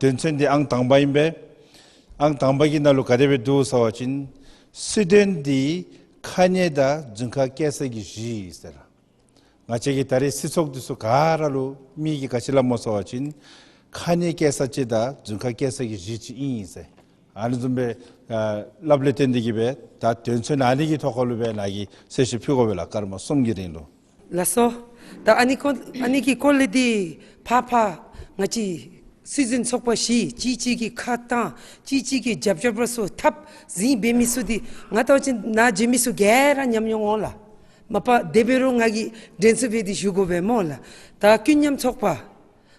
དོན་ཚན་འདི་ཨང་དང་པ་ཨིན་པས། ཨང་དང་པ་གི་ནང་ལུ་ག་དེ་སྦེ་འདུག་ཟེར་བ་ཅིན་སྲིད་དོན་འདི་ཁ་ཉེས་དང་རྫུན་ཁ་སྐྱེལ་ས་གི་གཞི་ཟེར། ང་བཅས་ཀྱི་ད་རེས་སྲིད་ཚོགས་འདི་ཚུ་ག་ར་ལུ་མི་གིས་ག་ཅི་སླབ་སྨོ་ཟེར་བ་ཅིན་ཁ་ཉེས་སྐྱེལ་ས་ཅིག་དང་རྫུན་ཁ་སྐྱེལ་ས་གི་གཞི་ཅིག་ཨིན་ཟེར། ཨ་ནི་བཟུམ་སྦེ་ཨ་སླབ་ལས་བརྟེན་ཏེ་གིས་སྦེ་ད་དོན་ཚན་ཨ་ནི་གི་ཐོག་ཁ་ལུ་སྦེ་ནཱ་གིས་གསལ་བཤད་ཕུལ་དགོ་པས་ལགས། སྐར་མ་གསུམ་གྱི་རིང་ལུ། ལགས་སོ། ད་ཨ་ནི་སྐོར་ཨ་ནི་གི་སྐོར་ལས་འདི་ཕར་ཕར་ང་བཅས་སྲིད་འཛིན་ཚོགས་པ་བཞི་གཅིག་གཅིག་གིས་ཁ་བཏང་གཅིག་གཅིག་གིས་རྒྱབ་སྐྱོར་པ་ཚུ་འཐབ་ཟིན་འབད་མི་ཚུ་འདི་ང་ལྟ་བ་ཅིན་ནཱ་བྱོན་མི་ཚུ་ག་ར་ཉམས་མྱོང་འོང་ལགས། མ་པ་དེ་འབད་རུང་ང་གིས་དྲན་གསོ་འབད་དེ་ཞུ་དགོ་པས་སྨོ་ལགས། ད་ཀུན་མཉམ་ཚོགས་པ་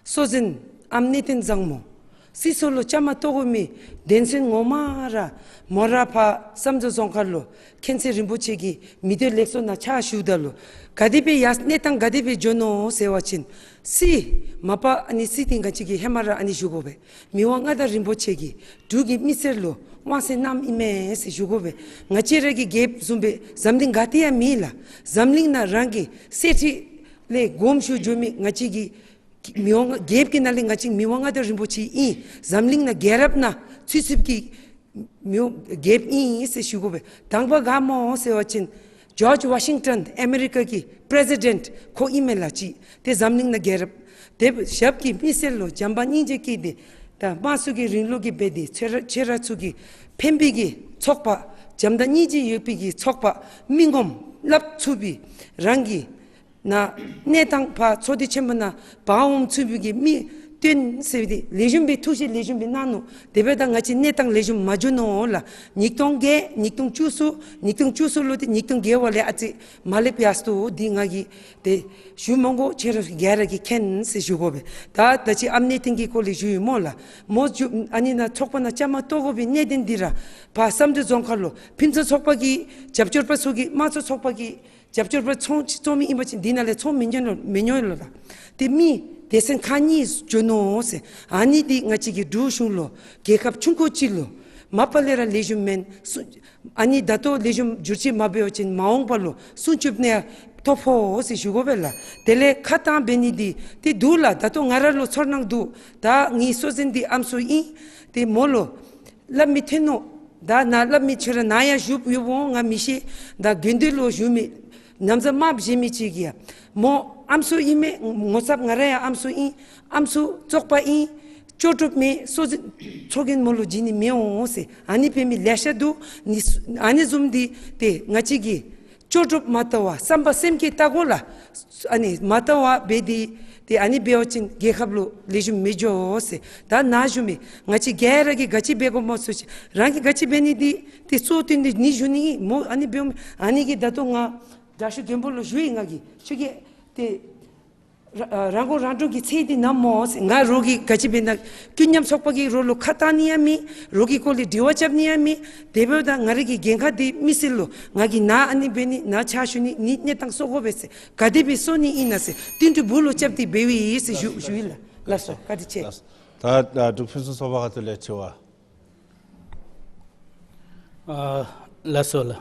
གཙོ་འཛིན་ཨམ་གནས་བརྟན་བཟང་མོ་སྲིད་ཚོགས་ལུ་བཅའ་མར་གཏོགས་དགོ་མི་དོན་ཚན་ངོ་མ་ར་མོ་ར་ཕར་བསམ་རྫོང་རྫོང་ཁག་ལུ་མཁྱེན་བརྩེ་རིན་པོ་ཆེ་གི་མི་སྡེ་ལེགས་གསོལ་ནང་ཕྱག་ཞུཝ་ད་ལུ་ག་དེ་སྦེ་ཡར་གནས་སྟངས་ག་དེ་སྦེ་འགྱོ་ནུག་ཟེར་བ་ཅིན་སྲིད་མ་པ་ཨ་ནི་སྲིད་འདི་ང་བཅས་ཀྱིས་ཧེ་མ་ར་ཨ་ནི་ཞུ་དགོ་པས། མི་དབང་མངའ་བདག་རིན་པོ་ཆེ་གིས་འབྲུག་གི་མི་སེར་ལུ་དབང་ཚད་གནངམ་ཨིན་མས་ཟེར་ཞུ་དགོ་པས། ང་བཅས་ར་གི་རྒྱལཔོ་བཟུམ་སྦེ་འཛམ་གླིང་ག་ཏེ་ཡང་མེད་ལགས། འཛམ་གླིང་ནང་རང་གི་གསེར་ཁྲི་ལས་དགོངསམ་ཞུ་འགྱོ་མི་ང་བཅས་ཀྱི་མི་དབང་རྒྱལཔོ་གི་ནང་ལས་ང་བཅས་མི་དབང་མངའ་བདག་རིན་པོ་ཆེ་ཨིན། འཛམ་གླིང་ནང་རྒྱལ་རབས་ནང་ཚུད་ཚུདཔ་གི་མི་དབང་རྒྱལཔོ་ཨིན་ཟེར་ཞུ་དགོ་པས། དང་པ་ག་སྨོ་ཟེར་བ་ཅིན་ཇོརཇ་ཝ་ཤིང་ཊོན་ཨ་མེ་རི་ཀ་གི་པྲེ་སི་ཌེནཊ་ཁོ་ཨིན་མས་ལགས། གཅིག་ཏེ་འཛམ་གླིང་ནང་རྒྱལ་རབས་དེ་ཞབས་ཀྱི་མི་སེར་ལུ་བྱམས་པ་སྙིང་རྗེ་བསྐྱེད་དེ་ད་དམངས་གཙོ་གི་རིང་ལུགས་ཀྱི་འབད་དེ་ཆོས་ར་ཆོས་ར་ཚུ་གི་ཕན་པའི་གི་ཚོགས་པ་བྱམས་དང་སྙིང་རྗེ་ཡོད་པའི་གི་ཚོགས་པ་མི་ངོམ་སླབ་ཚུགས་པའི་རང་གི་ནཱ་གནས་སྟངས་ཕར་ཚོགས་སྡེ་ཆེན་པོ་ནང་འབག་འོང་ཚུགས་པའི་གི་མི་བཏོན་ཟེར་ཏེ་ལེགས་ཤོམ་སྦེ་ཐུགས་བཞེད་ལེགས་ཤོམ་སྦེ་གནང་ནུག། དེ་འབདཝ་ད་ང་བཅས་གནས་སྟངས་ལེགས་ཤོམ་མ་འགྱོ་ནུག་ལགས། ཉིས་སྟོང་བརྒྱད་ཉིས་སྟོང་བཅུ་གསུམ་ཉིས་སྟོང་བཅུ་གསུམ་ལུ་ཏེ་ཉིས་སྟོང་བརྒྱད་པ་ལས་ཨ་ཙི་མ་ལེགསཔ་ཡར་སོ་ནུག། འདི་ང་གིས་ཏེ་ཞུ་མི་དགོ། ཁྱེད་ར་ག་ར་གིས་མཁྱེན་ཟེར་ཞུ་དགོ་པས། ད་ད་ཅི་ཨམ་གནས་བརྟན་གྱི་སྐོར་ལས་ཞུ་ཡི་སྨོ་ལགས། མོ་ཞུ་ཨ་ནི་ནཱ་ཚོགས་པ་ནང་བཅའ་མར་གཏོགས་དགོ་པའི་གནད་དོན་འདི་ར་ཕར་བསམ་གྲུབ་རྫོང་ཁག་ལུ་ཕུན་ཚོགས་ཚོགས་པ་གི་རྒྱབ་སྐྱོར་པ་ཚུ་གིས་དམངས་གཙོ་ཚོགས་པ་གི་རྒྱབ་སྐྱོར་པ་ཚོང་ཅིག་བཙུགས་མི་ཨིན་པ་ཅིན་འདི་ནང་ལས་ཚོང་མི་ཉོ་ལོ་མི་ཉོ་ལོ་ལགས། ཏེ་མི་སྡེ་ཚན་ཁག་གཉིས་འགྱོ་ནུག་ཟེར། ཨ་ནི་འདི་ང་བཅས་ཀྱི་འབྲུག་གཞུང་ལུ་རྒྱལ་ཁབ་ཆུང་ཀུ་ཅིག་ལུ་མ་པ་ལས་ར་ལེགས་ཤོམ་མེན། སུ་ཨ་ནི་ད་ལྟོ་ལེགས་ཤོམ་བསྒྱུར་བཅོས་མ་འབད་བ་ཅིན་མ་འོངས་པ་ལུ་སྲུང་སྐྱོབ་ནི་ཡང་ཐོ་ཕོག་ཟེར་ཞུ་དགོ་པས་ལགས། དེ་ལས་ཁ་བཏང་འབད་ནི་འདི་ཏེ་འདུག་ལགས། ད་ལྟོ་ང་ར་ལུ་ཚོར་སྣང་འདུག། ད་ངེའི་གཙོ་འཛིན་འདི་ཨམ་སྲུ་ཨིན། ཏེ་མོ་ལུ་སླབ་མི་ཐོན་ནུག། ད་ནཱ་སླབ་མི་ཁྱོད་ར་ནཱ་ཡང་བཞུགས་ཡོདཔ་འོང་ང་མི་ཤེས། ད་དགོན་སྡེ་ལུ་བཞུགས་མི་ན་བཟའ་དམརཔོ་བཞེས་མི་ཅིག་གིས་ཡང་མོ་ཨམ་སྲུ་ཨིན་མས། ངོ་ཚབ་ང་ར་ཡང་ཨམ་སྲུ་ཨིན། ཨམ་སྲུ་བཙོག་པ་ཨིན། ལྕོགས་གྲུབ་མེད། གཙོ་འཛིན་ཚོགས་རྒྱན་མོ་ལུ་བྱིན་ནི་མི་འོང་ཟེར། ཨ་ནི་འབད་མི་ལེ་ཤ་འདུག། ནི་ཨ་ནི་བཟུམ་འདི་ཏེ་ང་བཅས་ཀྱིས་ལྕོགས་གྲུབ་མ་བལྟ་བར་བསམ་པ་སེམས་བསྐྱེད་བལྟ་དགོ་ལགས། ཨ་ནི་མ་བལྟ་བར་འབད་དེ་ཏེ་ཨ་ནི་འབད་བ་ཅིན་རྒྱལ་ཁབ་ལུ་ལེགས་ཤོམ་མི་འགྱོ་ཟེར། ད་ནཱ་བཞུགས་མི་ང་བཅས་ག་ར་གིས་ག་ཅི་འབད་དགོཔ་སྨོ་ཟེར་བ་ཅིན་རང་གིས་ག་ཅི་འབད་ནི་འདི་ཏེ་གཙོ་བོ་བཏོན་ཏེ་ནི་ཞུ་ནི་ཨིན་སྨོ། ཨ་ནི་འབདཝ་ཨ་ནི་གིས་ད་ལྟོ་ང་དྲག་ཤོས་མགོན་པོ་ལུ་ཞུ་ཡི། ང་གིས་ཁྱོད་ཀྱིས་ཏེ་ར་རང་མགོ་རང་འདྲོངས་ཀྱི་ཚད་འདི་ནམ་སྨོ་ཟེར། ང་རོགས་ཀྱིས་ག་ཅི་འབད་ན་ཀུན་མཉམ་ཚོགས་པ་གིས་རོགས་ལུ་ཁ་བཏང་ནི་ཡང་མེད། རོགས་ཀྱི་སྐོར་ལས་དྲི་བ་རྐྱབ་ནི་ཡང་མེད། དེ་འབདཝ་ད་ང་རའི་གི་འགན་ཁག་འདི་མི་སེར་ལུ་ང་གིས་ནཱ་ཨ་ནི་འབད་ནི་ནཱ་ཕྱག་ཞུ་ནི་ནི་གནས་སྟངས་བཟོ་དགོ་པས་ཟེར། ག་དེ་སྦེ་བཟོ་ནི་ཨིན་ན་ཟེར་བསྟུན་གྲོས་སྦུག་ལུ་རྐྱབ་སྟེ་འབདཝ་ཨིན་ཟེར་ཞུ་ཞུ་ཡི་ལགས། ལགས་སོ། བཀའ་དྲིན་ཆེ། ལགས་སོ། ད་ཨ་འབྲུག་ཕུན་སུམ་ཚོགས་པ་ཁ་ཐུག་ལས་དྲི་བ། ཨ་ལགས་སོ་ལགས།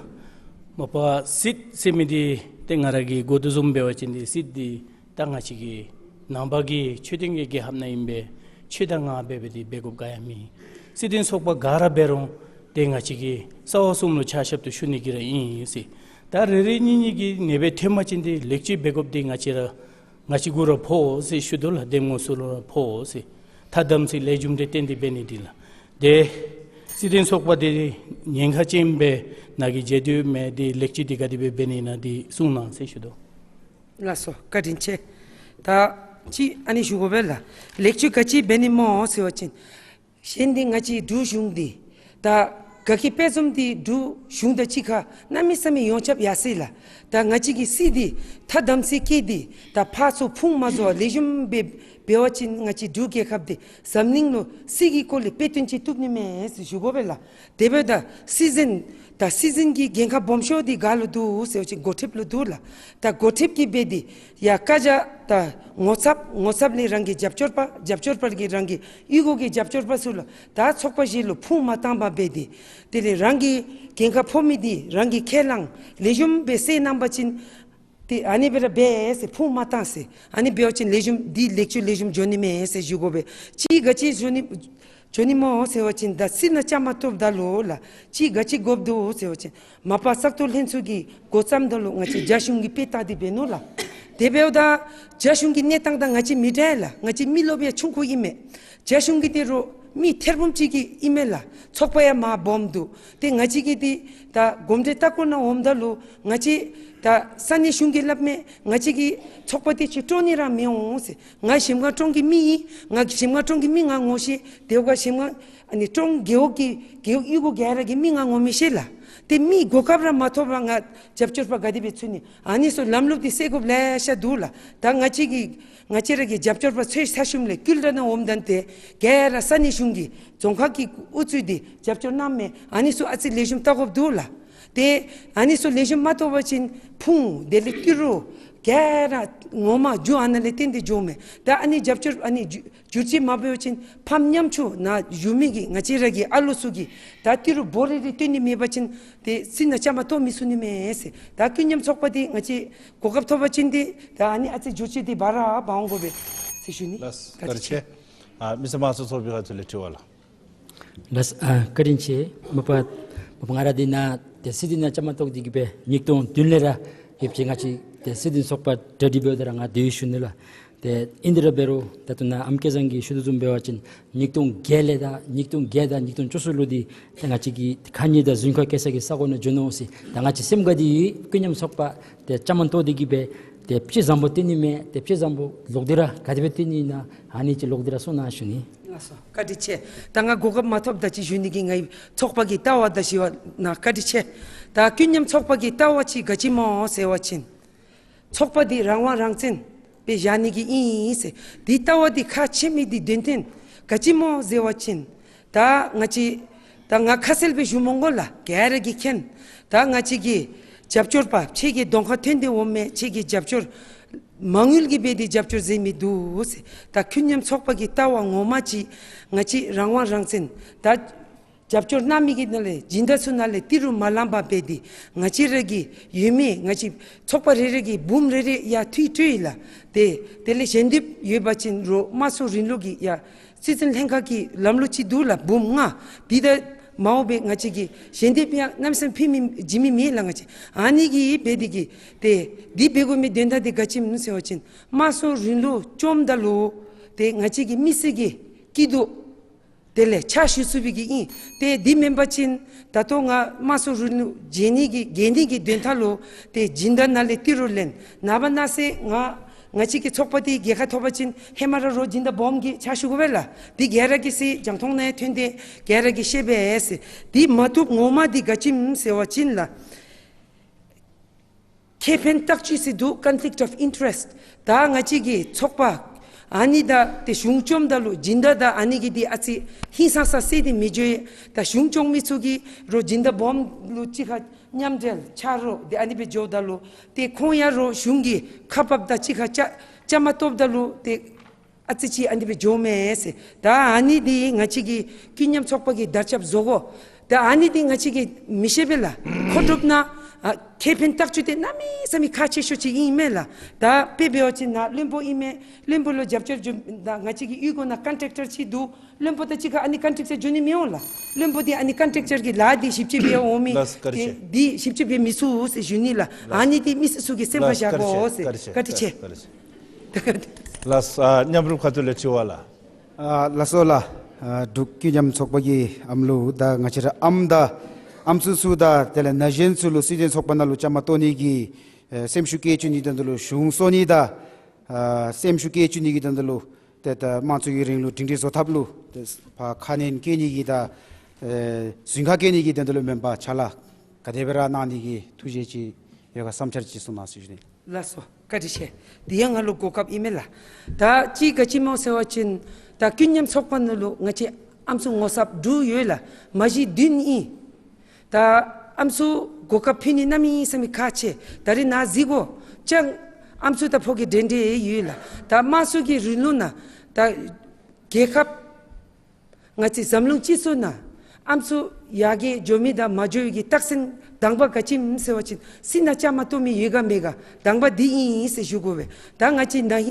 མ་པ་སྲིད་ཟེར་མི་འདི་ཏེ་ང་ར་གིས་གོ་དོ་བཟུམ་འབད་བ་ཅིན་འདི་སྲིད་འདི་ད་ང་བཅས་ཀྱི་ནང་པ་གི་ཆོས་ལྡན་གྱི་རྒྱལ་ཁབ་ནང་ཨིན་པས། ཆོས་དང་ང་འབད་འབད་དེ་འབད་དགོཔ་ག་ཡང་མེད། སྲིད་དོན་ཚོགས་པ་ག་ར་འབད་རུང་ཏེ་ང་བཅས་ཀྱི་རྩ་བ་གསུམ་ལུ་ཕྱག་ཞབས་ཏོག་ཞུ་ནི་གི་ར་ཨིན་ཟེར། ད་རེ་རེ་གཉིས་གཉིས་ཀྱིས་ཨ་ནེ་སྦེ་ཐོན་པ་ཅིན་ཏེ་ལེགས་བཅོས་འབད་དགོཔ་འདི་ང་བཅས་ར་ང་བཅས་གུ་ར་ཕོག་ཟེར་ཞུ་དོ་ལགས། འདེམས་ངོ་སུ་ལུ་ར་ཕོག་ཟེར། ཐ་དམ་ཚིག་ལེགས་ཤོམ་འདི་བསྟེན་ཏེ་འབད་ནི་འདི་ལགས། ཏེ་སྲིད་དོན་ཚོགས་པ་འདི་ཉེན་ཁ་ཅན་སྦེ་ནཱ་གིས་མཇལ་དོ་མས། ཏེ་ལེགས་བཅོས་འདི་ག་དེ་སྦེ་འབད་ནི་ཨིན་ན་འདི་གསུང་གནང་ཟེར་ཞུ་དོ། ལགས་སོ། བཀའ་དྲིན་ཆེ། ད་ཅིག་ཨ་ནི་ཞུ་དགོ་པས་ལགས། ལེགས་བཅོས་ག་ཅི་འབད་ནི་སྨོ་ཟེར་བ་ཅིན་གཞན་འདི་ང་བཅས་འབྲུག་གཞུང་འདི་ད་ག་གི་དཔེ་བཟུམ་འདི་འབྲུག་གཞུང་དང་གཅིག་ཁར་གནམ་མེད་ས་མེད་ཡོངས་ཁྱབ་ཡར་སོ་ཡི་ལགས། ད་ང་བཅས་ཀྱི་སྲིད་འདི་ཐ་དམ་ཚིག་བསྐྱེད་དེ་ད་ཕར་ཚུར་ཕུང་མ་བཟོ་བར་ལེགས་ཤོམ་སྦེ་ འབད་བ་ཅིན་ང་བཅས་འབྲུག་རྒྱལ་ཁབ་འདི་འཛམ་གླིང་ལུ་སྲིད་ཀྱི་སྐོར་ལས་དཔེ་སྟོན་ཅིག་བཏུབ་ནི་མས་ཟེར་ཞུ་དགོ་པས་ལགས། དེ་འབདཝ་ད་སྲིད་འཛིན་ད་སྲིད་འཛིན་གྱི་འགན་ཁག་སྦོམ་ཤོས་འདི་ག་ལུ་འདུག་ཟེར་བ་ཅིན་འགོ་ཁྲིདཔ་ལུ་འདུག་ལགས། ད་འགོ་ཁྲིདཔ་གིས་འབད་དེ་ཡ་བཀའ་རྒྱ་ད་ངོ་ཚབ་ངོ་ཚབ་ལས་རང་གི་རྒྱབ་སྐྱོར་པ་རྒྱབ་སྐྱོར་པ་གིས་རང་གི་གཡུས་སྒོ་གི་རྒྱབ་སྐྱོར་པ་ཚུ་ལུ་ད་ཚོགས་པ་བཞི་ལུ་ཕུང་མ་བཏང་པར་འབད་དེ་དེ་ལས་རང་གི་འགན་ཁག་ཕོག་མི་འདི་རང་གིས་ཁས་བླངས་ལེགས་ཤོམ་སྦེ་གསན་གནང་པ་ཅིན་ཏེ་ཨ་ནི་སྦེ་ར་འབད་ཟེར་ཕུང་མ་བཏང་ཟེར། ཨ་ནི་འབད་བ་ཅིན་ལེགས་ཤོམ་འདི་ལེགས་བཅོས་ལེགས་ཤོམ་འགྱོ་ནི་མས་ཟེར་ཞུ་དགོ་པས། ཅིག་ག་ཅི་འགྱོ་ནི་འགྱོ་ནི་སྨོ་ཟེར་བ་ཅིན་ད་སྲིད་ནང་བཅའ་མར་གཏོགསཔ་ད་ལུ་ལགས་ཅིག་ག་ཅི་དགོཔ་འདུག་ཟེར་བ་ཅིན་མ་པ་བཙག་འཐུ་ལྷན་ཚོགས་ཀྱིས་འགོ་བརྩམས་ད་ལུ་ང་བཅས་རྒྱ་གཞུང་གིས་དཔེ་བལྟ་སྟེ་འབད་ནུག་ལགས། དེ་འབདཝ་ད་རྒྱ་གཞུང་གི་གནས་སྟངས་དང་ང་བཅས་མི་འདྲ་ལགས། ང་བཅས་མི་རློབས་ཡང་ཆུང་ཀུ་ཨིན་མས། རྒྱ་གཞུང་གི་འདི་རུ་མི་ཐེར་འབུམ་ཅིག་གི་ཨིན་མས་ལགས། ཚོགས་པ་ཡང་མ་སྦོམ་འདུག། ཏེ་ང་བཅས་ཀྱིས་འདི་ད་གོམས་འདྲིས་ལྟ་སྐོར་ནང་འོངམ་ད་ལུ་ང་བཅས་ད་ས་གནས་གཞུང་གིས་སླབ་མས། ང་བཅས་ཀྱི་ཚོགས་པ་འདི་ཅིག་དཀྲོག་ནི་ར་མི་འོང་ཟེར། ང་གཞལམ་སྒང་ཏྲོང་གི་མི་ཨིན། ང་གཞལམ་སྒང་ཏྲོང་གི་མི་ང་ངོ་ཤེས། དེ་བ་གཞལམ་སྒང་ཨ་ནི་ཏྲོང་རྒེད་འོག་གི་རྒེད་འོག་གཡུས་སྒོ་ག་ར་གི་མི་ང་ངོ་མི་ཤེས་ལགས། ཏེ་མི་གོ་སྐབས་ར་མ་ཐོབ་པར་ང་རྒྱབ་སྐྱོར་པ་ག་དེ་སྦེ་ཚུད་ནི། ཨ་ནི་ཚུ་ལམ་ལུགས་འདི་སེལ་དགོཔ་ལེ་ཤ་འདུག་ལགས། ད་ང་བཅས་ཀྱི་ང་བཅས་ར་གི་རྒྱབ་སྐྱོར་པ་ཚུ་ས་ཞུམ་ལས་ཀུལ་ར་ནང་འོངམ་ད་ཏེ་ག་ར་ས་གནས་གཞུང་གི་རྫོང་ཁག་གི་ཨུ་ཚུགས་འདི་རྒྱབ་སྐྱོར་གནངམ་མས། ཨ་ནི་ཚུ་ཨ་ཙི་ལེགས་ཤོམ་བལྟ་དགོཔ་འདུག་ལགས། ཏེ་ཨ་ནི་ཚུ་ལེགས་ཤོམ་མ་བལྟ་བ་ཅིན་ཕུང་དེ་ལས་ཏི་རུ་ག་ར་ངོ་མ་རྒྱུ་ཨ་ནཱ་ལས་བརྟེན་ཏེ་འགྱོཝ་མས། ད་ཨ་ནི་རྒྱབ་སྐྱོར་ཨ་ནི་རྒྱུ་བསྒྱུར་བཅོས་མ་འབད་བ་ཅིན་ཕམ་ཉམ་ཆུང་ནང་བཞུགས་མི་གི་ང་བཅས་ར་གི་ཨ་ལོ་ཚུ་གིས་ད་ཏི་རུ་འབོ་རེ་རེ་བཏོན་ནི་མེད་པ་ཅིན་ཏེ་སྲིད་ནང་བཅའ་མར་གཏོགས་མི་ཚུགས་ནི་མས་ཟེར། ད་ཀུན་མཉམ་ཚོགས་པ་འདི་ང་བཅས་གོ་སྐབས་ཐོབ་པ་ཅིན་ཏེ་ད་ཨ་ནི་ཨ་ཙི་བསྒྱུར་བཅོས་འདི་འབད་ར་འབད་འོང་དགོ་པས་ཟེར་ཞུ་ནི། ལགས་སོ། བཀའ་དྲིན་ཆེ། ཨ་མི་སེར་དམངས་གཙོའི་ཚོགས་པའི་ཁ་ཐུག་ལས་དྲི་བ་ལགས། ལགས་སོ། ཨ་བཀའ་དྲིན་ཆེ། མ་པ་མ་པ་ང་ར་འདི་ནང་ཏེ་སྲིད་དོན་ནང་བཅའ་མར་གཏོགས་ཏེ་གི་སྦེ་ཉིས་སྟོང་བདུན་ལས་ར་ཡོདཔ་ཅིག། ང་བཅས་ཏེ་སྲིད་དོན་ཚོགས་པ་གྲ་སྒྲིག་འབདཝ་ད་ར་ང་དེ་ཡང་ཞུ་ནི་ལགས། ཏེ་ཨིན་དེ་ར་འབད་རུང་ད་ལྟོ་ནཱ་ཨམ་སྐལ་བཟང་གིས་ཞུ་དོ་བཟུམ་འབད་བ་ཅིན་ཉིས་སྟོང་བརྒྱད་ལས་ད་ཉིས་སྟོང་བརྒྱད་དང་ཉིས་སྟོང་བཅུ་གསུམ་ལུ་འདི་ཏེ་ང་བཅས་ཀྱིས་ཁ་ཉེས་དང་རྫུན་ཁ་བཀལ་ས་གི་ས་གོ་ནང་འགྱོ་ནུག་ཟེར། ད་ང་བཅས་སེམས་ཁར་འདི་ཀུན་མཉམ་ཚོགས་པ་ཏེ་བཅའ་མར་གཏོགས་ཏེ་གི་སྦེ་ཏེ་དཔྱེ་བཟང་པོ་སྟོན་ནི་མས། ཏེ་དཔྱེ་བཟང་པོ་ལོག་སྟེ་ར་ག་དེ་སྦེ་སྟོན་ནི་ཨིན་ན་ཨ་ནི་ཅིག་ལོག་སྟེ་ར་གསུང་གནང་ཞུ་ནི། ལགས་སོ། བཀའ་དྲིན་ཆེ། ད་ང་གོ་སྐབས་མ་ཐོབ་ད་ཅིག་ཞུ་ནི་གི་ངེའི་ཚོགས་པ་གི་ལྟ་བ་ད་ཞུ་བ་ནང་བཀའ་དྲིན་ཆེ། ད་ཀུན་མཉམ་ཚོགས་པ་གི་ལྟ་བ་ཅིག་ག་ཅི་སྨོ་ཟེར་བ་ཅིན་ཚོགས་པ་འདི་རང་དབང་རང་བཙན་སྦེ་བཞག་ནི་གི་ཨིན་ཟེར། འདི་ལྟ་བ་འདི་ཁག་ཆེ་མི་འདི་དོན་ཚན་ག་ཅི་སྨོ་ཟེར་བ་ཅིན་ད་ང་བཅས་ད་ང་ཁ་གསལ་སྦེ་ཞུ་མི་དགོ་ལགས། ག་ར་གིས་མཁྱེན། ད་ང་བཅས་ཀྱི་རྒྱབ་སྐྱོར་པ་ཁྱེད་ཀྱི་གདོང་ཁར་ཐོན་ཏེ་འོང་མི་ཁྱེད་ཀྱི་རྒྱབ་སྐྱོར་མ་དངུལ་གྱིས་འབད་དེ་རྒྱབ་སྐྱོར་མཛད་མི་འདུག་ཟེར། ད་ཀུན་མཉམ་ཚོགས་པ་གི་ལྟ་བ་ངོ་མ་ཅིག་ང་བཅས་རང་དབང་རང་བཙན་ད་རྒྱབ་སྐྱོར་གནང་མི་གི་ནང་ལས་སྦྱིན་བདག་ཚུ་ནང་ལས་ཏི་རུ་མ་ལངམ་འབད་དེ་ང་བཅས་ར་གི་ཡོད་མི་ང་བཅས་ཚོགས་པ་རེ་རེ་གི་འབུམ་རེ་རེ་ཡར་འཐུས་སྤྲོད་ཡི་ལགས། ཏེ་དེ་ལས་ཞལ་འདེབས་ཡོད་པ་ཅིན་རོགས་དམངས་གཙོ་རིང་ལུགས་ཀྱི་ཡ་སྲིད་འཛིན་ལྷན་ཁག་གི་ལམ་ལུགས་ཅིག་འདུག་ལགས། འབུམ་ལྔ། འདི་ད་མ་འོངས་པའི་ང་བཅས་ཀྱི་ཞལ་འདེབས་ཡང་གནམ་མེད་ས་མེད་ཕུལ་མི་བྱིན་མི་མེད་ལགས། ང་བཅས་ཨ་ནི་གིས་འབད་དེ་གི་ཏེ་འདི་འབད་དགོ་མི་དོན་དག་འདི་ག་ཅི་སྨོ་ཟེར་བ་ཅིན་དམངས་གཙོ་རིང་ལུགས་བཅོམ་ད་ལུ་ཏེ་ང་བཅས་ཀྱི་མི་སེར་གྱི་སྐྱིད་སྡུག་དེ་ལས་ཕྱག་ཞུ་ཚུགས་པའི་གི་ཨིན། ཏེ་འདི་མེན་པ་ཅིན་ད་ལྟོ་ང་དམངས་གཙོ་རིང་ལུགས་བྱེད་ནི་གི་རྒྱལ་ནི་གི་དོན་དག་ལུ་ཏེ་སྦྱིན་བདག་ནང་ལས་ཏི་རུ་ལེན། ནངས་པ་གནངས་ཚེ་ང་ང་བཅས་ཀྱི་ཚོགས་པ་འདི་རྒྱལ་ཁ་ཐོབ་པ་ཅིན་ཧེ་མ་ར་རོགས་སྦྱིན་བདག་སྦོམ་གྱིས་ཕྱག་ཞུ་དགོ་པས་ལགས། འདི་ག་ར་གིས་ཤེས། རྒྱང་མཐོང་ནང་ཐོན་ཏེ་ག་ར་གིས་ཤེས་པས་ཟེར། འདི་མ་བཏུབ་ངོ་མ་འདི་ག་ཅི་སྨོ་ཟེར་བ་ཅིན་ལགས། ཁེ་ཕན་ལྟག་ཅིག་ཟེར་འདུག། conflict of interest། ད་ང་བཅས་ཀྱི་ཚོགས་པ་ཨ་ནི་ད་ཏེ་གཞུང་བཅོམ་ད་ལུ་སྦྱིན་བདག་དང་ཨ་ནི་གི་འདི་ཨ་ཙི་ཧིང་སངས་ས་སེལ་ཏེ་མི་འགྱོ་ཡི། ད་གཞུང་སྐྱོང་མི་ཚུ་གིས་རོགས་སྦྱིན་བདག་སྦོམ་ལུ་གཅིག་ཁར་མཉམ་འབྲེལ་ཕྱག་རོགས་འདི་ཨ་ནི་སྦེ་འགྱོཝ་ད་ལུ་ཏེ་ཁོང་ཡང་རོགས་གཞུང་གི་ཁ་འབབ་དང་གཅིག་ཁར་བཅའ་བཅའ་མར་གཏོགསཔ་ད་ལུ་ཏེ་ཨ་ཙི་ཅིག་ཨ་ནི་སྦེ་འགྱོཝ་མས་ཟེར། ད་ཨ་ནི་འདི་ང་བཅས་ཀྱི་ཀུན་མཉམ་ཚོགས་པ་གིས་དར་ཁྱབ་བཟོ་དགོ། ད་ཨ་ནི་འདི་ང་བཅས་ཀྱིས་མི་ཤེས་པས་ལགས། མཁོ་སྒྲུབ་ནང་ཨ་ཁེ་ཕན་ལྟག་ཅིག་འདི་གནམ་མེད་ས་མེད་ཁག་ཆེ་ཤོས་ཅིག་ཨིན་མས་ལགས། ད་དཔེ་འབད་བ་ཅིན་ནཱ་བློན་པོ་ཨིན་མས། བློན་པོ་ལུ་རྒྱབ་སྐྱོར་འབྱུང་ད་ང་བཅས་ཀྱི་གཡུས་སྒོ་ནང་ཀོན་ཊེག་ཊར་ཅིག་འདུག། བློན་པོ་དང་གཅིག་ཁར་ཨ་ནི་ཀོན་ཊེག་ཊར་འགྱོ་ནི་མི་འོང་ལགས། བློན་པོ་འདི་ཨ་ནི་ཀོན་ཊེག་ཊར་གྱི་ལཱ་འདི་ཞིབ་དཔྱད་འབད་འོང་མི་ལགས། བཀའ་དྲིན་ཆེ། འདི་ཞིབ་དཔྱད་འབད་མི་ཚུགས་ཟེར་ཞུ་ནི་ལགས། ལགས། ཨ་ནི་འདི་མི་སེར་ཚུ་གིས་སེམས་ཁར་བཞག་དགོ་ཟེར། བཀའ་དྲིན་ཆེ། བཀའ་དྲིན་ཆེ། ལགས། ཨ་མཉམ་རུབ་ཁ་ཐུག་ལས་དྲི་བ་ལགས། ཨ་ལགས་སོ་ལགས། ཨ་འབྲུག་ཀུན་མཉམ་ཚོགས་པ་གི་ཨམ་ལུ་ད་ང་བཅས་ར་ཨམ་དང་ཨམ་སྲུ་ཚུ་དང་དེ་ལས་ན་གཞོན་ཚུ་ལུ་སྲིད་དོན་ཚོགས་པ་ནང་ལུ་བཅའ་མར་གཏོགས་ནི་གི་ཨེ་སེམས་ཤུགས་བསྐྱེད་བཅུག་ནི་དོན་དག་ལུ་གཞུང་གསོ་ནི་དང་ཨ་སེམས་ཤུགས་བསྐྱེད་བཅུག་ནི་གི་དོན་དག་ལུ་ཏེ་ད་དམངས་གཙོའི་རིང་ལུགས་སྒྲིང་སྒྲི་བཟོ་ཐབས་ལུ་ཏེ་ཕར་ཁ་གནོན་བཀལ་ནི་གི་དང་ཨེ་རྫུན་ཁ་བཀལ་ནི་གི་དོན་དག་ལུ་མེན་པར་ཕྱག་ལཱ་ག་དེ་སྦེ་ར་གནང་ནི་གི་ཐུགས་བཞེད་ཅིག་ཡོད་ག་བསམ་འཆར་ཅིག་གསུང་གནང་ཟེར་ཞུ་ནི། ལགས་སོ། བཀའ་དྲིན་ཆེ། དེ་ཡང་ང་ལུ་གོ་སྐབས་ཨིན་མས་ལགས། ད་ཅི་ག་ཅི་སྨོ་ཟེར་བ་ཅིན་ད་ཀུན་མཉམ་ཚོགས་པ་ནང་ལུ་ང་བཅས་ཨམ་སྲུ་ངོ་ཚབ་དྲུག་ཡོད་ལགས། མ་གཞི་བདུན་ཨིན། ད་ཨམ་སྲུ་གོ་སྐབས་ཕུལ་ནི་གནམ་མེད་ས་མེད་ཁག་ཆེ། ད་རེས་ནཱ་གཟིགས་དགོ་ཅི། ཨམ་སྲུ་དང་ཕོ་སྐྱེས་འདྲན་འདྲ་ཡོད་ལགས། ད་དམངས་གཙོ་གི་རིང་ལུགས་ནང་ད་རྒྱལ་ཁབ་ང་བཅས་འཛམ་གླིང་སྤྱི་ཚོགས་ནང་ཨམ་སྲུ་ཡར་རྒྱས་འགྱོ་མི་དང་མ་འགྱོ་བའི་གི་རྟགས་མཚན་དང་པ་ག་ཅི་སྨོ་ཟེར་བ་ཅིན་སྲིད་ནང་བཅའ་མར་གཏོགས་མི་ཡོད་ག་མེད་ག་དང་པ་འདི་ཨིན་ཟེར་ཞུ་དགོ་པས། ད་ང་བཅས་ནཱ་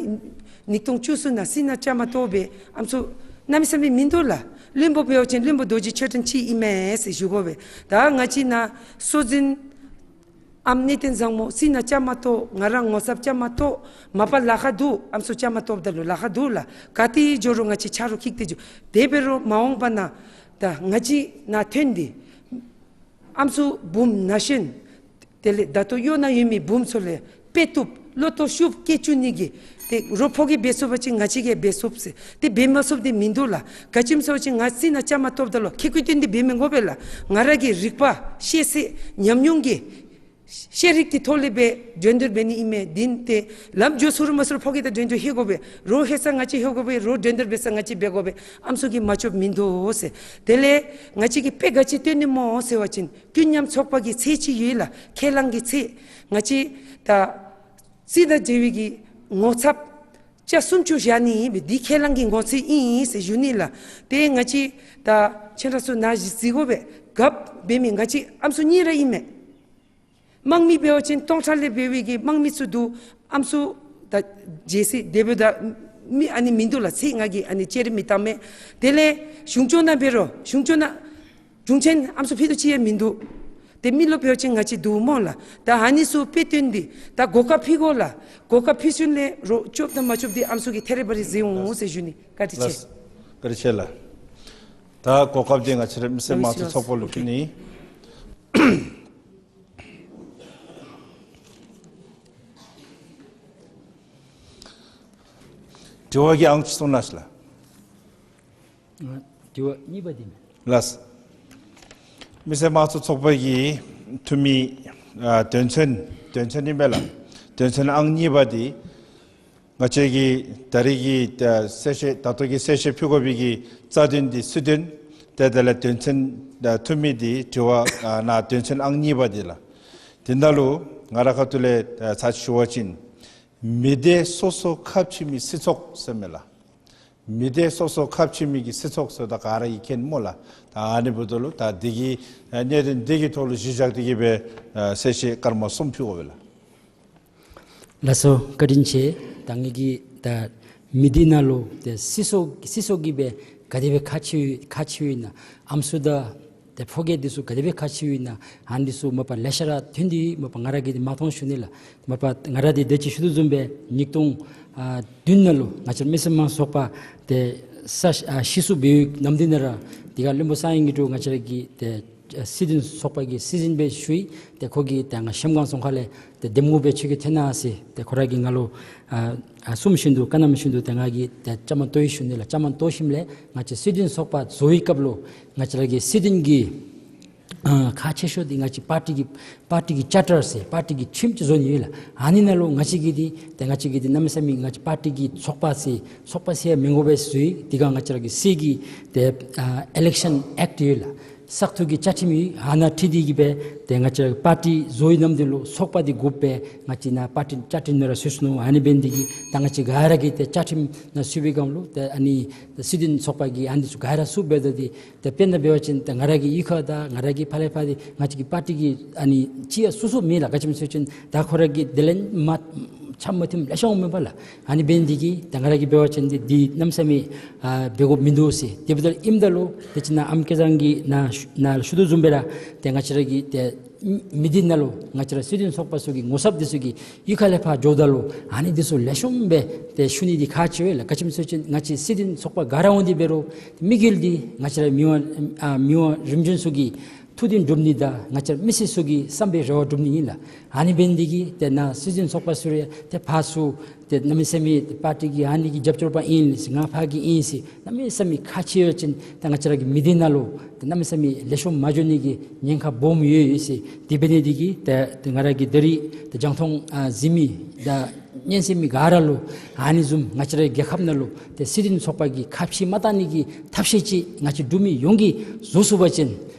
ཉིས་སྟོང་བཅུ་གསུམ་ནང་སྲིད་ནང་བཅའ་མར་གཏོགས་པའི་ཨམ་སྲུ་གནམ་མེད་ས་མེད་མིན་འདུག་ལགས། བློན་པོ་འབད་བ་ཅིན་བློན་པོ་རྡོ་རྗེ་ཆོས་སྒྲོན་གཅིག་ཨིན་མས་ཟེར་ཞུ་དགོ་པས། ད་ང་བཅས་ནཱ་སྲོལ་འཛིན་ཨམ་གནས་བརྟན་བཟང་མོ་སྲིད་ནང་བཅའ་མར་གཏོགས། ང་ར་ངོ་ཚབ་བཅའ་མར་གཏོགས། མ་པ་ལཱ་ཁག་འདུག། ཨམ་སྲུ་བཅའ་མར་གཏོགསཔ་ད་ལུ་ལཱ་ཁག་འདུག་ལགས། ག་ཏེ་འགྱོ་རུང་ང་བཅས་ཆ་རོགས་འཁྱིད་དེ་འགྱོ། དེ་འབད་རུང་མ་འོངས་པ་ནང་ད་ང་བཅས་ནཱ་ཐོན་ཏེ་ཨམ་སྲུ་བུམོ་ན་གཞོན་དེ་ལས་ད་ལྟོ་གཡོག་ནང་ཡོད་མི་བུམོ་ཚུ་ལུ་དཔེ་བཏུབ་བློ་གཏད་ཤུགས་བསྐྱེད་བཅུག་ནི་གི་དེ་རོགས་ཕོ་སྐྱེས་འབད་ཚུགས་པ་ཅིན་ང་བཅས་ཀྱིས་འབད་ཚུགས་ཟེར། དེ་འབད་མ་ཚུགསཔ་དེ་མིན་འདུག་ལགས། ག་ཅི་སྨོ་ཟེར་བ་ཅིན་ང་སྲིད་ནང་བཅའ་མར་གཏོགསཔ་ད་ལུ་ཁེ་ཀོ་བཏོན་ཏེ་འབད་མི་དགོ་པས་ལགས། ང་ར་གི་རིག་པ་ཤེས་ཚད་ཉམས་མྱོང་གི་ཤེས་རིག་གི་ཐོག་ལས་འབད་འགྲན་བསྡུར་འབད་ནི་ཨིན་མས། དེ་ལས་ལམ་འགྱོ་ཚུགས་རུང་མ་ཚུགས་རུང་ཕོ་སྐྱེས་དང་འགྲན་བསྡུར་ལྷོད་དགོ་པས། རོགས་ལྷོད་ས་ང་བཅས་ལྷོད་དགོ་པས། རོགས་འགྲན་བསྡུར་འབད་ས་ང་བཅས་འབད་དགོ་པས། ཨམ་སྲུ་གིས་མ་ལྕོགསཔ་མིན་འདུག་ཟེར། དེ་ལས་ང་བཅས་ཀྱིས་དཔེ་ག་ཅི་སྟོན་ནི་སྨོ་ཟེར་བ་ཅིན་ཀུན་མཉམ་ཚོགས་པ་གི་ཚད་ཅིག་ཡོད་ལགས། ཁས་བླངས་ཀྱི་ཚད། ང་བཅས་ད་སྲིད་དང་འབྲེལ་བའི་གི་ངོ་ཚབ་ཆ་སུམ་ཅུ་བཞག་ནི་ཨིན་པས། འདི་ཁས་བླངས་ཀྱི་ངོ་ཚབ་ཨིན་ཟེར་ཞུ་ནི་ལགས། དེ་ང་བཅས་ད་ཁྱེད་ར་ཚུ་ནཱ་གཟིགས་དགོ་པས། རྒཔོ་འབད་མི་ང་བཅས་ཨམ་སྲུ་གཉིས་ར་ཨིན་མས། དམངས་མི་འབད་བ་ཅིན་སྟོང་ཕྲག་ལས་འབད་བའི་གི་དམངས་མི་ཚུ་འདུག། ཨམ་སྲུ་ད་རྒྱལ་སྲིད་དེ་འབདཝ་ད་མི་ཨ་ནི་མིན་འདུག་ལགས། ཚད་ང་གིས་ཨ་ནི་བཅད་རེ་མི་བཏང་མས། དེ་ལས་གཞུང་ཕྱོགས་ནང་འབད་རུང་གཞུང་ཕྱོགས་ནང་དྲུང་ཆེན་ཨམ་སྲུ་ཕུད་རྡོག་གཅིག་ཡང་མིན་འདུག། དེ་མི་ལུ་འབད་བ་ཅིན་ང་བཅས་འདུག་སྨོ་ལགས། ད་ཨ་ནི་ཚུ་དཔེ་སྟོན་ཏེ་ད་གོ་སྐབས་ཕུལ་དགོ་ལགས། གོ་སྐབས་ཕུལ་ཚུན་ལས་རོགས་ལྕོགསཔ་དང་མ་ལྕོགསཔ་དེ་ཨམ་སྲུ་གིས་ཐད་རི་བ་རི་གཟིགས་འོང་ཟེར་ཞུ་ནི། བཀའ་དྲིན་ཆེ། ལགས། བཀའ་དྲིན་ཆེ་ལགས། ད་གོ་སྐབས་དེ་ང་བཅས་ར་མི་སེར་དམངས་གཙོ་ཚོགས་པ་ལུ་ཕུལ་ནི། དྲི་བ་གི་ཨང་ཅིག་གསུང་གནང་ཞིག་ལགས། ཨ་དྲི་བ་གཉིས་པ་དེ་མས། ལགས། མི་སེར་དམངས་གཙོ་ཚོགས་པ་གི་འཐུས་མི་ཨ་དོན་ཚན་དོན་ཚན་ཨིན་པས་ལགས། དོན་ཚན་ཨང་གཉིས་པ་དེ་ང་བཅས་ཀྱི་ད་རེས་ཀྱི་ཨ་གསལ་བཤད་ད་ལྟོ་གི་གསལ་བཤད་ཕུལ་དགོ་པའི་གི་རྩ་དོན་དེ་སྲིད་དོན་དེ་དེ་ལས་དོན་ཚན་ཨ་འཐུས་མི་དེ་དྲི་བ་ཨ་ནཱ་དོན་ཚན་ཨང་གཉིས་པ་དེ་ལགས། དེ་ནང་ལུ་ང་རའི་ཁ་ཐུག་ལས་ཨ་ཚར་ཞུ་བ་ཅིན་མི་སྡེ་སོ་སོ་ཁག་ཆེ་མི་སྲིད་ཚོགས་ཟེར་མས་ལགས། མི་སྡེ་སོ་སོ་ཁག་ཆེ་མི་གི་སྲིད་ཚོགས་ཟེརཝ་ད་ག་ར་གིས་མཁྱེན་སྨོ་ལགས། ད་ཨ་ནི་འབདཝ་ད་ལུ་ད་འདི་གི་ཨ་གནད་དོན་འདི་གི་ཐོག་ལུ་གཞི་བཞག་སྟེ་གི་སྦེ་ཨ་གསལ་བཤད་སྐར་མ་གསུམ་ཕུལ་དགོ་པས་ལགས། ལགས་སོ་བཀའ་དྲིན་ཆེ། ད་ངེ་གི་ད་མི་སྡེ་ནང་ལུ་ཏེ་སྲིད་ཚོགས་སྲིད་ཚོགས་ཀྱིས་སྦེ་ག་དེ་སྦེ་ཁག་ཆེ་ཁག་ཆེཝ་ཨིན་ན་ཨམ་སྲུ་དང་ཏེ་ཕོ་སྐྱེས་འདི་ཚུ་ག་དེ་སྦེ་ཁག་ཆེཝ་ཨིན་ན་ཨ་ནི་ཚུ་མ་པ་ལེ་ཤ་ར་ཐོན་ཏེ་མ་པ་ང་ར་གིས་འདི་མ་མཐོང་ཞུ་ནི་ལགས། མ་པ་ང་ར་འདི་ད་ཅི་ཞུ་དོ་བཟུམ་སྦེ་ཉིས་སྟོང་ཨ་བདུན་ནང་ལུ་ང་བཅས་མི་སེར་དམངས་གཙོ་ཚོགས་པ་ཏེ་ས་ཨ་ཤི་སོ་བའི་ནམ་དུས་ནང་ར་དེ་ཁར་བློན་པོ་གསང་ཡེ་དངོས་གྲུབ་ང་བཅས་ར་གི་ཏེ་ཨ་སྲིད་དོན་ཚོགས་པ་གི་སྲིད་འཛིན་སྦེ་ཞུ་ཡི། ཏེ་ཁོ་གིས་ཏེ་ང་གཞལམ་སྒང་རྫོང་ཁག་ལས་ཏེ་འདེམས་ངོ་སྦེ་ཁྱོད་ཀྱིས་ཐོན་གནང་ཟེར་ཏེ་ཁོ་ར་གིས་ང་ལུ་ཨ་ཨ་གསུངམ་བཞིན་དུ་བཀའ་གནངམ་བཞིན་དུ་ཏེ་ང་གིས་ཏེ་བཅའ་མར་གཏོགས་ཡི་ཞུ་ནི་ལགས། བཅའ་མར་གཏོགས་ཞིནམ་ལས་ང་བཅས་སྲིད་དོན་ཚོགས་པ་རྫོགས་པའི་སྐབས་ལུ་ང་བཅས་ར་གི་སྲིད་དོན་གྱི་ཨ་ཁག་ཆེ་ཤོས་འདི་ང་བཅས་པར་ཊི་གི་པར་ཊི་གི་ཅར་ཊར་ཟེར་པར་ཊི་གི་ཁྲིམས་ཅིག་བཟོ་ནི་ཡོད་ལགས། ཨ་ནི་ནང་ལུ་ང་བཅས་ཀྱིས་འདི་ཏེ་ང་བཅས་ཀྱིས་འདི་གནམ་མེད་ས་མེད་ང་བཅས་པར་ཊི་གི་ཚོགས་པ་ཟེར་ཚོགས་པ་ཟེར་མི་དགོ་པའི་བཟོ་ཡི། དེ་ཁར་ང་བཅས་ར་གི་སྲིད་ཀྱི་ཏེ་ཨ་ཨི་ལེག་ཤཱན་ཨེཀཊ་ཡོད་ལགས། བཙག་འཐུ་གི་བཅའ་ཁྲིམས་ཡོད། ཨ་ནཱ་ཁྲིད་དེ་གི་སྦེ་ཏེ་ང་བཅས་ར་པར་ཊི་བཟོ་བའི་ནམ་དུས་ལུ་ཚོགས་པ་འདི་དགོཔ་སྦེ་ང་བཅས་ནཱ་པར་ཊི་བཅའ་ཁྲིམས་ནང་ར་ཚུད་སོ་ནུག། ཨ་ནི་འབད་ནི་འདི་གིས་ད་ང་བཅས་ག་ར་གིས་ཏེ་བཅའ་ཁྲིམས་ནང་ཚུད་པའི་སྒང་ལུ་ཏེ་ཨ་ནི་སྲིད་དོན་ཚོགས་པ་གི་ཨ་ནི་ཚུ་ག་ར་ཚུདཔ་འབདཝ་ད་འདི་ཏེ་དཔེར་ན་འབད་བ་ཅིན་ཏེ་ང་ར་གི་གཡུས་ཁར་དང་ང་ར་གི་ཕར་ལས་ཕར་འདི་ང་བཅས་ཀྱི་པར་ཊི་གི་ཨ་ནི་ཅིག་ཡང་ཚུད་སོ་མེད་ལགས། ག་ཅི་སྨོ་ཟེར་བ་ཅིན་ད་ཁོ་ར་གི་དེ་ལས་མ་ཆ་མ་མཐུནམ་ལེ་ཤ་འོང་མས་པ་ལགས། ཨ་ནི་འབད་ནི་འདི་གིས་ད་ང་ར་གིས་འབད་བ་ཅིན་འདི་འདི་གནམ་མེད་ས་མེད་ཨ་འབད་དགོཔ་མིན་འདུག་ཟེར། དེ་འབདཝ་ད་ཨིནམ་ད་ལུ་ཏེ་ཅི་ནཱ་ཨམ་སྐལ་བཟང་གིས་ནཱ་ནཱ་ཞུ་དོ་བཟུམ་སྦེ་ར་ཏེ་ང་བཅས་ར་གི་ཏེ་མི་སྡེ་ནང་ལུ་ང་བཅས་ར་སྲིད་དོན་ཚོགས་པ་ཚུ་གི་ངོ་ཚབ་འདི་ཚུ་གིས་གཡུས་ཁ་ལས་ཕར་འགྱོཝ་ད་ལུ་ཨ་ནི་འདི་ཚུ་ལེགས་ཤོམ་སྦེ་ཏེ་ཞུ་ནི་འདི་ཁག་ཆེ་བས་ལགས། ག་ཅི་སྨོ་ཟེར་བ་ཅིན་ང་བཅས་སྲིད་དོན་ཚོགས་པ་ག་ར་འོང་སྟེ་འབད་རུང་དམིགས་ཡུལ་འདི་ང་བཅས་ར་མི་དབང་ཨ་མི་དབང་རིམ་བྱོན་ཚུ་གི་ཐུགས་འདུན་སྒྲུབ་ནི་དང་ང་བཅས་མི་སེར་ཚུ་གི་བསམ་པའི་རེ་བ་སྒྲུབ་ནི་ཨིན་ལགས། ཨ་ནི་འབད་ནི་འདི་གིས་ཏེ་ནཱ་སྲིད་དོན་ཚོགས་པ་ཚུ་རེ་ཏེ་ཕར་ཚུར་ཏེ་གནམ་མེད་ས་མེད་པར་ཊི་གི་ཨ་ནི་གི་རྒྱབ་སྐྱོར་པ་ཨིན་ཟེར་ང་ཕར་གྱི་ཨིན་ཟེར་གནམ་མེད་ས་མེད་ཁག་ཆེ་བ་ཅིན་ད་ང་བཅས་ར་གི་མི་སྡེ་ནང་ལུ་ཏེ་གནམ་མེད་ས་མེད་ལེགས་ཤོམ་མ་འགྱོ་ནི་གི་ཉེན་ཁ་སྦོམ་ཡོད་ཡོད་ཟེར། དེ་འབད་ནི་འདི་གིས་ཏེ་ཏེ་ང་ར་གིས་ད་རིས་ཏེ་རྒྱང་མཐོང་ཨ་གཟིགས་མི་དང་ གཉེན་ཟེར་མི་ག་ར་ལུ་ཨ་ནི་བཟུམ་ང་བཅས་རའི་རྒྱལ་ཁབ་ནང་ལུ་ཏེ་སྲིད་དོན་ཚོགས་པ་གི་ཁ་ཕྱེ་མ་བཏང་ནི་གི་ཐབས་ཤེས་ཅིག་ང་བཅས་འབྲུག་མི་ཡོངས་ཀྱིས་བཟོ་ཚུགས་པ་ཅིན་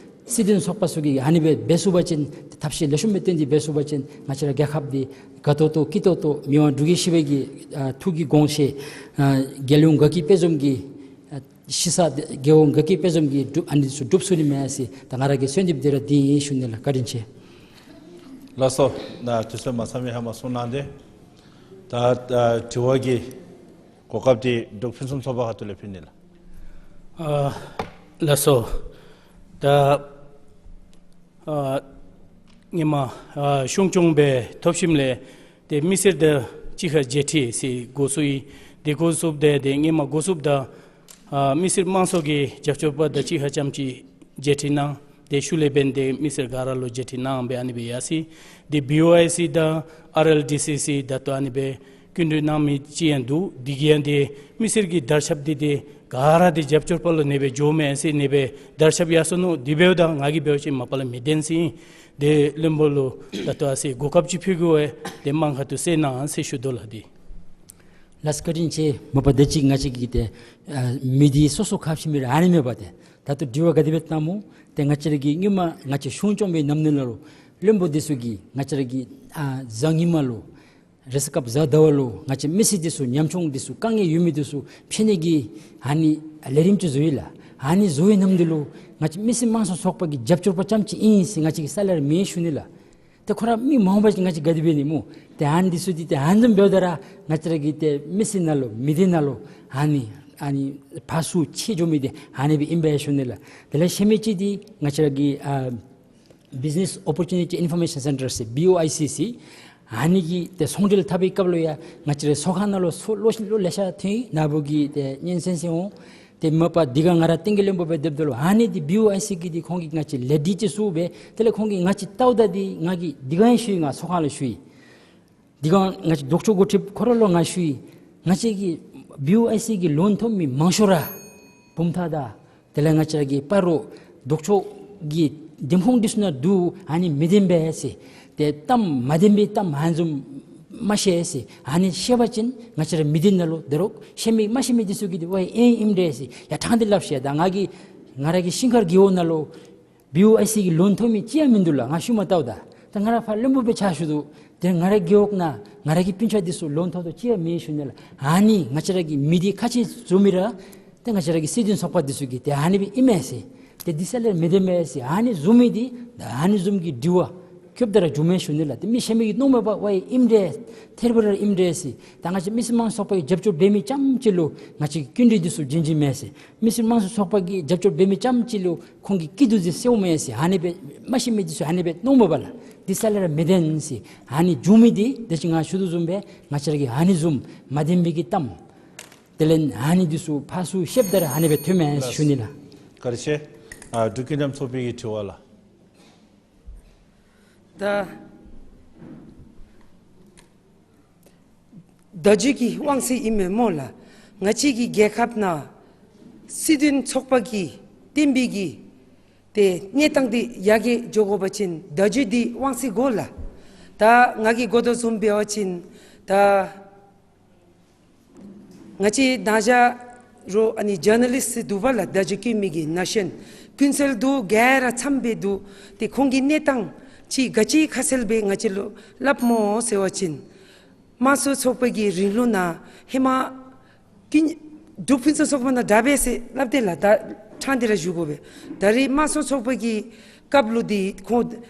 སྲིད་དོན་ཚོགས་པ་ཚུ་གིས་ཨ་ནི་སྦེ་འབད་ཚུགས་པ་ཅིན་ཐབས་ཤེས་ལེགས་ཤོམ་སྦེ་བཏོན་ཏེ་འབད་ཚུགས་པ་ཅིན་ང་བཅས་རའི་རྒྱལ་ཁབ་འདི་དགའ་ཏོག་ཏོ་སྐྱིད་ཏོག་ཏོ་མི་དབང་འབྲུག་རྒྱལ་བཞི་པའི་གི་ཨ་ཐུགས་ཀྱི་དགོངས་བཞེད་ཨ་རྒྱལ་ཡོངས་དགའ་སྐྱིད་དཔལ་འཛོམས་ཀྱི་ཨ་ཤི་ས་རྒྱལ་ཡོངས་དགའ་སྐྱིད་དཔལ་འཛོམས་ཀྱི་སྒྲུབ་ཨ་ནི་ཚུ་སྒྲུབ་ཚུགས་ནི་མས་ཟེར་ད་ང་ར་གི་གསོལ་འདེབས་འདི་ར་འདི་ཨིན་ཞུ་ནི་ལགས། བཀའ་དྲིན་ཆེ། ལགས་སོ། ན་དུས་ཚོད་མ་ཚང་པའི་ཧེ་མ་གསུང་གནང་སྟེ། ད་ཨ་དྲི་བ་གི་གོ་སྐབས་འདི་འབྲུག་ཕུན་སུམ་ཚོགས་པ་ཁ་ཐུག་ལས་ཕུལ་ནི་ལགས། ཨ་ལགས་སོ། ད་ཨ་ཧེ་མ་ཨ་གཞུང་སྐྱོང་སྦེ་ཐོབ་ཞིནམ་ལས་ཏེ་མི་སེར་དང་གཅིག་ཁར་མཇལ་འཕྲད་ཟེར་འགོ་བཙུགས་ཡི། དེ་འགོ་བཙུགསཔ་ད་ཏེ་ཧེ་མ་འགོ་བཙུགསཔ་ད་ཨ་མི་སེར་དམངས་གཙོ་གི་རྒྱབ་སྐྱོར་པ་དང་གཅིག་ཁར་རྐྱངམ་ཅིག་མཇལ་འཕྲད་གནང་། ཏེ་ཤུལ་ལས་འབདན་ཏེ་མི་སེར་ག་ར་ལུ་མཇལ་འཕྲད་གནང་སྦེ་ཨ་ནི་སྦེ་ཡར་སོ་ཡི། ཏེ་བི་ཨོ་ཨའི་སི་དང་ཨར་ཨེལ་ཌི་སི་སི་ད་ལྟོ་ཨ་ནི་སྦེ་སྐྱིན་འགྲུལ་གནང་མི་ཅིག་ཡང་འདུག། དེ་གིས་ཡང་ཏེ་མི་སེར་གྱི་དར་ཁྱབ་འདི་ཏེ་ག་ར་ཏེ་རྒྱབ་སྐྱོར་པ་ལུ་ཨ་ནི་སྦེ་འགྱོཝ་མས་ཟེར་ཨ་ནི་སྦེ་དར་ཁྱབ་ཡར་སོ་ནུག། དེ་འབདཝ་ད་ང་གིས་འབད་བ་ཅིན་མ་པ་ལས་མི་བདེན་ཟེར་ཨིན། ཏེ་བློན་པོ་ལུ་ད་ལྟོ་ཨ་ཙི་གོ་སྐབས་ཅིག་ཕུལ་དགོ་པས། ཏེ་དམངས་ཁ་ཐུག་གསན་གནང་ཟེར་ཞུ་དོ་ལགས། ཏེ་ལགས་བཀའ་དྲིན་ཆེ། མ་པ་ད་ཅི་ང་བཅས་ཀྱིས་ཏེ་ཨ་མི་སྡེ་སོ་སོ་ཁ་ཕྱེ་མི་ར་ཨ་ནི་མེན་པ། ཏེ་ད་ལྟོ་དྲི་བ་ག་དེ་སྦེ་བཏངམ་སྨོ། ཏེ་ང་བཅས་ར་གི་ཧེ་མ་ང་བཅས་གཞུང་སྐྱོང་བའི་ནམ་དུས་ནང་ལུ་བློན་པོ་འདི་ཚུ་གིས་ང་བཅས་ར་གི་ཨ་གཟའ་ཉི་མ་ལུ་རེས་སྐབས་གཟའ་ཟླ་བ་ལུ་ང་བཅས་མི་སེར་འདི་ཚུ་ཉམ་ཆུང་འདི་ཚུ་དཀའ་ངལ་ཡོད་མི་འདི་ཚུ་ཕྱད་ནི་གི་ཨ་ནི་ལས་རིམ་ཅིག་བཟོ་ཡི་ལགས། ཨ་ནི་བཟོ་བའི་ནམ་དུས་ལུ་ང་བཅས་མི་སེར་དམངས་གཙོ་ཚོགས་པ་གི་རྒྱབ་སྐྱོར་པ་རྐྱངམ་ཅིག་ཨིན་ཟེར་ང་བཅས་ཀྱིས་ས་ལས་ར་མེན་ཞུ་ནི་ལགས། ཏེ་ཁོང་ར་མི་མང་པ་ཅིག་ང་བཅས་ག་དེ་འབད་ནི་སྨོ། ཏེ་ཨ་ནི་འདི་ཚུ་འདི་ཏེ་ཨ་ནི་བཟུམ་འབདཝ་ད་ར་ང་བཅས་ར་གི་ཏེ་མི་སེར་ནང་ལུ་མི་སྡེ་ནང་ལུ་ཨ་ནི་ཨ་ནི་ཕར་ཚུར་ཕྱད་འགྱོ་མི་འདི་ཨ་ནི་སྦེ་ཨིན་པས་ཞུ་ནི་ལགས། དེ་ལས་ཤེས་མི་ཅིག་འདི་ང་བཅས་ར་གི་ཨ་Business Opportunity Information Center ཟེར་བི་ཨོ་ཨའི་སི་ཟེར་ཨ་ནི་གི་ཏེ་ཚོང་འབྲེལ་འཐབ་པའི་སྐབས་ལུ་ཡང་ང་བཅས་རའི་ཚོགས་ཁང་ནང་ལུ་ཚོགས་ལོ་ལོ་ལེ་ཤ་ཐོན་ཡི། ནཱ་བུ་གི་ཏེ་སྙན་གསན་ཟེར་འོང་། ཏེ་མ་པ་འདི་ག་ང་ར་བསྟན་རྒྱས་བློན་པོ་སྦེ་སྡོདཔ་ད་ལུ་ཨ་ནི་འདི་བི་ཨོ་ཨའི་སི་གི་འདི་ཁོང་གིས་ང་བཅས་ལས་སྒྲིག་ཅིག་བཙུགས་སྦེ་དེ་ལས་ཁོང་གིས་ང་བཅས་བལྟཝ་ད་འདི་ང་གིས་འདི་ག་ཡང་ཞུ་ཡི། ང་ཚོགས་ཁང་ལུ་ཞུ་ཡི། འདི་ག་ང་བཅས་ལྡོག་ཕྱོགས་འགོ་ཁྲིདཔ་ཁོ་ར་ལུ་ང་ཞུ་ཡི། ང་བཅས་ཀྱི་བི་ཨོ་ཨའི་སི་གི་ལོན་ཐོབ་མི་མང་ཤོས་ར་བུམ་ཐང་དང་དེ་ལས་ང་བཅས་ར་གི་སྤ་རོ་ལྡོག་ཕྱོགས་ཀྱི་འདེམས་ཁོངས་འདི་ཚུ་ནང་འདུག། ཨ་ནི་མི་བདེན་པས་ཟེར། ཏེ་གཏམ་མ་བདེན་པའི་གཏམ་ཨ་ནི་བཟུམ་མ་བཤད་ཟེར། ཨ་ནི་བཤད་པ་ཅིན་ང་བཅས་ར་མི་སྡེ་ནང་ལུ་ད་རུང་ཤེས་མི་མ་ཤེས་མི་འདི་ཚུ་གིས་འདི་ཝའི་ཨིན་ཨིནམ་འདྲས་ཟེར་ཡར་དྲངས་ཏེ་སླབ་ཤེས། ད་ང་གིས་ང་ར་གི་ཤིང་མཁར་རྒེད་འོག་ནང་ལུ་བི་ཨོ་ཨའི་སི་གི་ལོན་ཐོབ་མི་གཅིག་ཡང་མིན་འདུག་ལགས། ང་ཞུ་མ་བལྟཝ་ད། ད་ང་ར་ཕར་བློན་པོ་སྦེ་ཕྱག་ཞུ་དོ། ཏེ་ང་རའི་རྒེད་འོག་ནང་ང་ར་གི་སྤུན་ཆ་འདི་ཚུ་ལོན་ཐོབ་དོ་གཅིག་ཡང་མེད་ཞུ་ནི་ལགས། ཨ་ནི་ང་བཅས་ར་གི་མི་སྡེ་ཁག་ཆེ་བཟོ་མི་ར་ཏེ་ང་བཅས་ར་གི་སྲིད་དོན་ཚོགས་པ་འདི་ཚུ་གིས་ཏེ་ཨ་ནི་སྦེ་ཨིན་མས་ཟེར། ཏེ་འདི་ས་ལས་ར་མི་བདེན་མས་ཟེར། ཨ་ནི་བཟུམ་མི་འདི་ད་ཨ་ནི་བཟུམ་གྱི་དྲི་བ་རྐྱབ་ད་ར་འགྱོཝ་མས་ཞུ་ནི་ལགས། ཏེ་མི་ཤེས་མི་གིས་མནོཝ་མས་པ་ཝའི་ཨིནམ་འདྲས་ཐད་རི་བ་རི་ཨིནམ་འདྲས་ཟེར། ད་ང་བཅས་མི་སེར་དམངས་གཙོ་ཚོགས་པ་གིས་རྒྱབ་སྐྱོར་འབད་མི་རྐྱངམ་ཅིག་ལུ་ང་བཅས་ཀྱི་སྐྱིན་འགྲུལ་འདི་ཚུ་བྱིན་བྱིནམ་མས་ཟེར། མི་སེར་དམངས་གཙོ་ཚོགས་པ་གིས་རྒྱབ་སྐྱོར་འབད་མི་རྐྱངམ་ཅིག་ལུ་ཁོང་གི་སྐྱིད་སྡུག་འདི་སེལཝ་མས་ཟེར། ཨ་ནི་སྦེ་མ་ཤེས་མི་འདི་ཚུ་ཨ་ནི་སྦེ་མནོཝ་མས་པ་ལགས། འདི་ས་ལས་ར་མི་བདེན་ཟེར། ཨ་ནི་འགྱོ་མི་འདི་ད་ཅི་ང་ཞུ་དོ་བཟུམ་སྦེ་ང་བཅས་ར་གི་ཨ་ནི་བཟུམ་མ་བདེན་པའི་གི་གཏམ་དེ་ལས་ཨ་ནི་འདི་ཚུ་ཕར་ཚུར་བཤདཔ་ད་ར་ཨ་ནི་སྦེ་ཐོནམ་མས་ཞུ་ནི་ལགས། བཀའ་དྲིན་ཆེ། ཨ་འབྲུག་ཀུན་མཉམ་ཚོགས་པའི་གི་དྲི་བ་ལགས། ད་བརྡ་བརྒྱུད་ཀྱི་དབང་ཚད་ཨིན་མས་སྨོ་ལགས། ང་བཅས་ཀྱི་རྒྱལ་ཁབ་ནང་སྲིད་དོན་ཚོགས་པ་གིས་བཏོན་པའི་གི་ཏེ་གནས་སྟངས་འདི་ཡར་རྒྱས་འགྱོ་དགོ་པ་ཅིན་བརྡ་བརྒྱུད་འདི་དབང་ཚད་དགོ་ལགས། ད་ང་གིས་གོ་དོ་བཟུམ་འབད་བ་ཅིན་ད་ང་བཅས་ནཱ་བཞག་རོགས་ཨ་ནི་ཇར་ན་ལིསཊ་འདུག་པ་ལགས། བརྡ་བརྒྱུད་བཀོད་མི་གི་ན་གཞོན་ཀུན་གསལ་འདུག། ག་ར་འཚམས་སྦེ་འདུག། ཏེ་ཁོང་གིས་གནས་སྟངས་ཅིག་ག་ཅི་ཁ་གསལ་སྦེ་ང་བཅས་ལུ་སླབ་སྨོ་ཟེར་བ་ཅིན་དམངས་གཙོ་ཚོགས་པ་གི་རིང་ལུགས་ནང་ཧེ་མ་ཀུན་འབྲུག་ཕུན་སུམ་ཚོགས་པ་ནང་དྲག་པས་ཟེར་སླབ་སྟེ་ལགས། ད་ཕྲང་སྟེ་ར་ཞུ་དགོ་པས། ད་རེས་དམངས་གཙོ་ཚོགས་པ་གི་སྐབས་ལུ་འདི་ཁོང་བརྡ་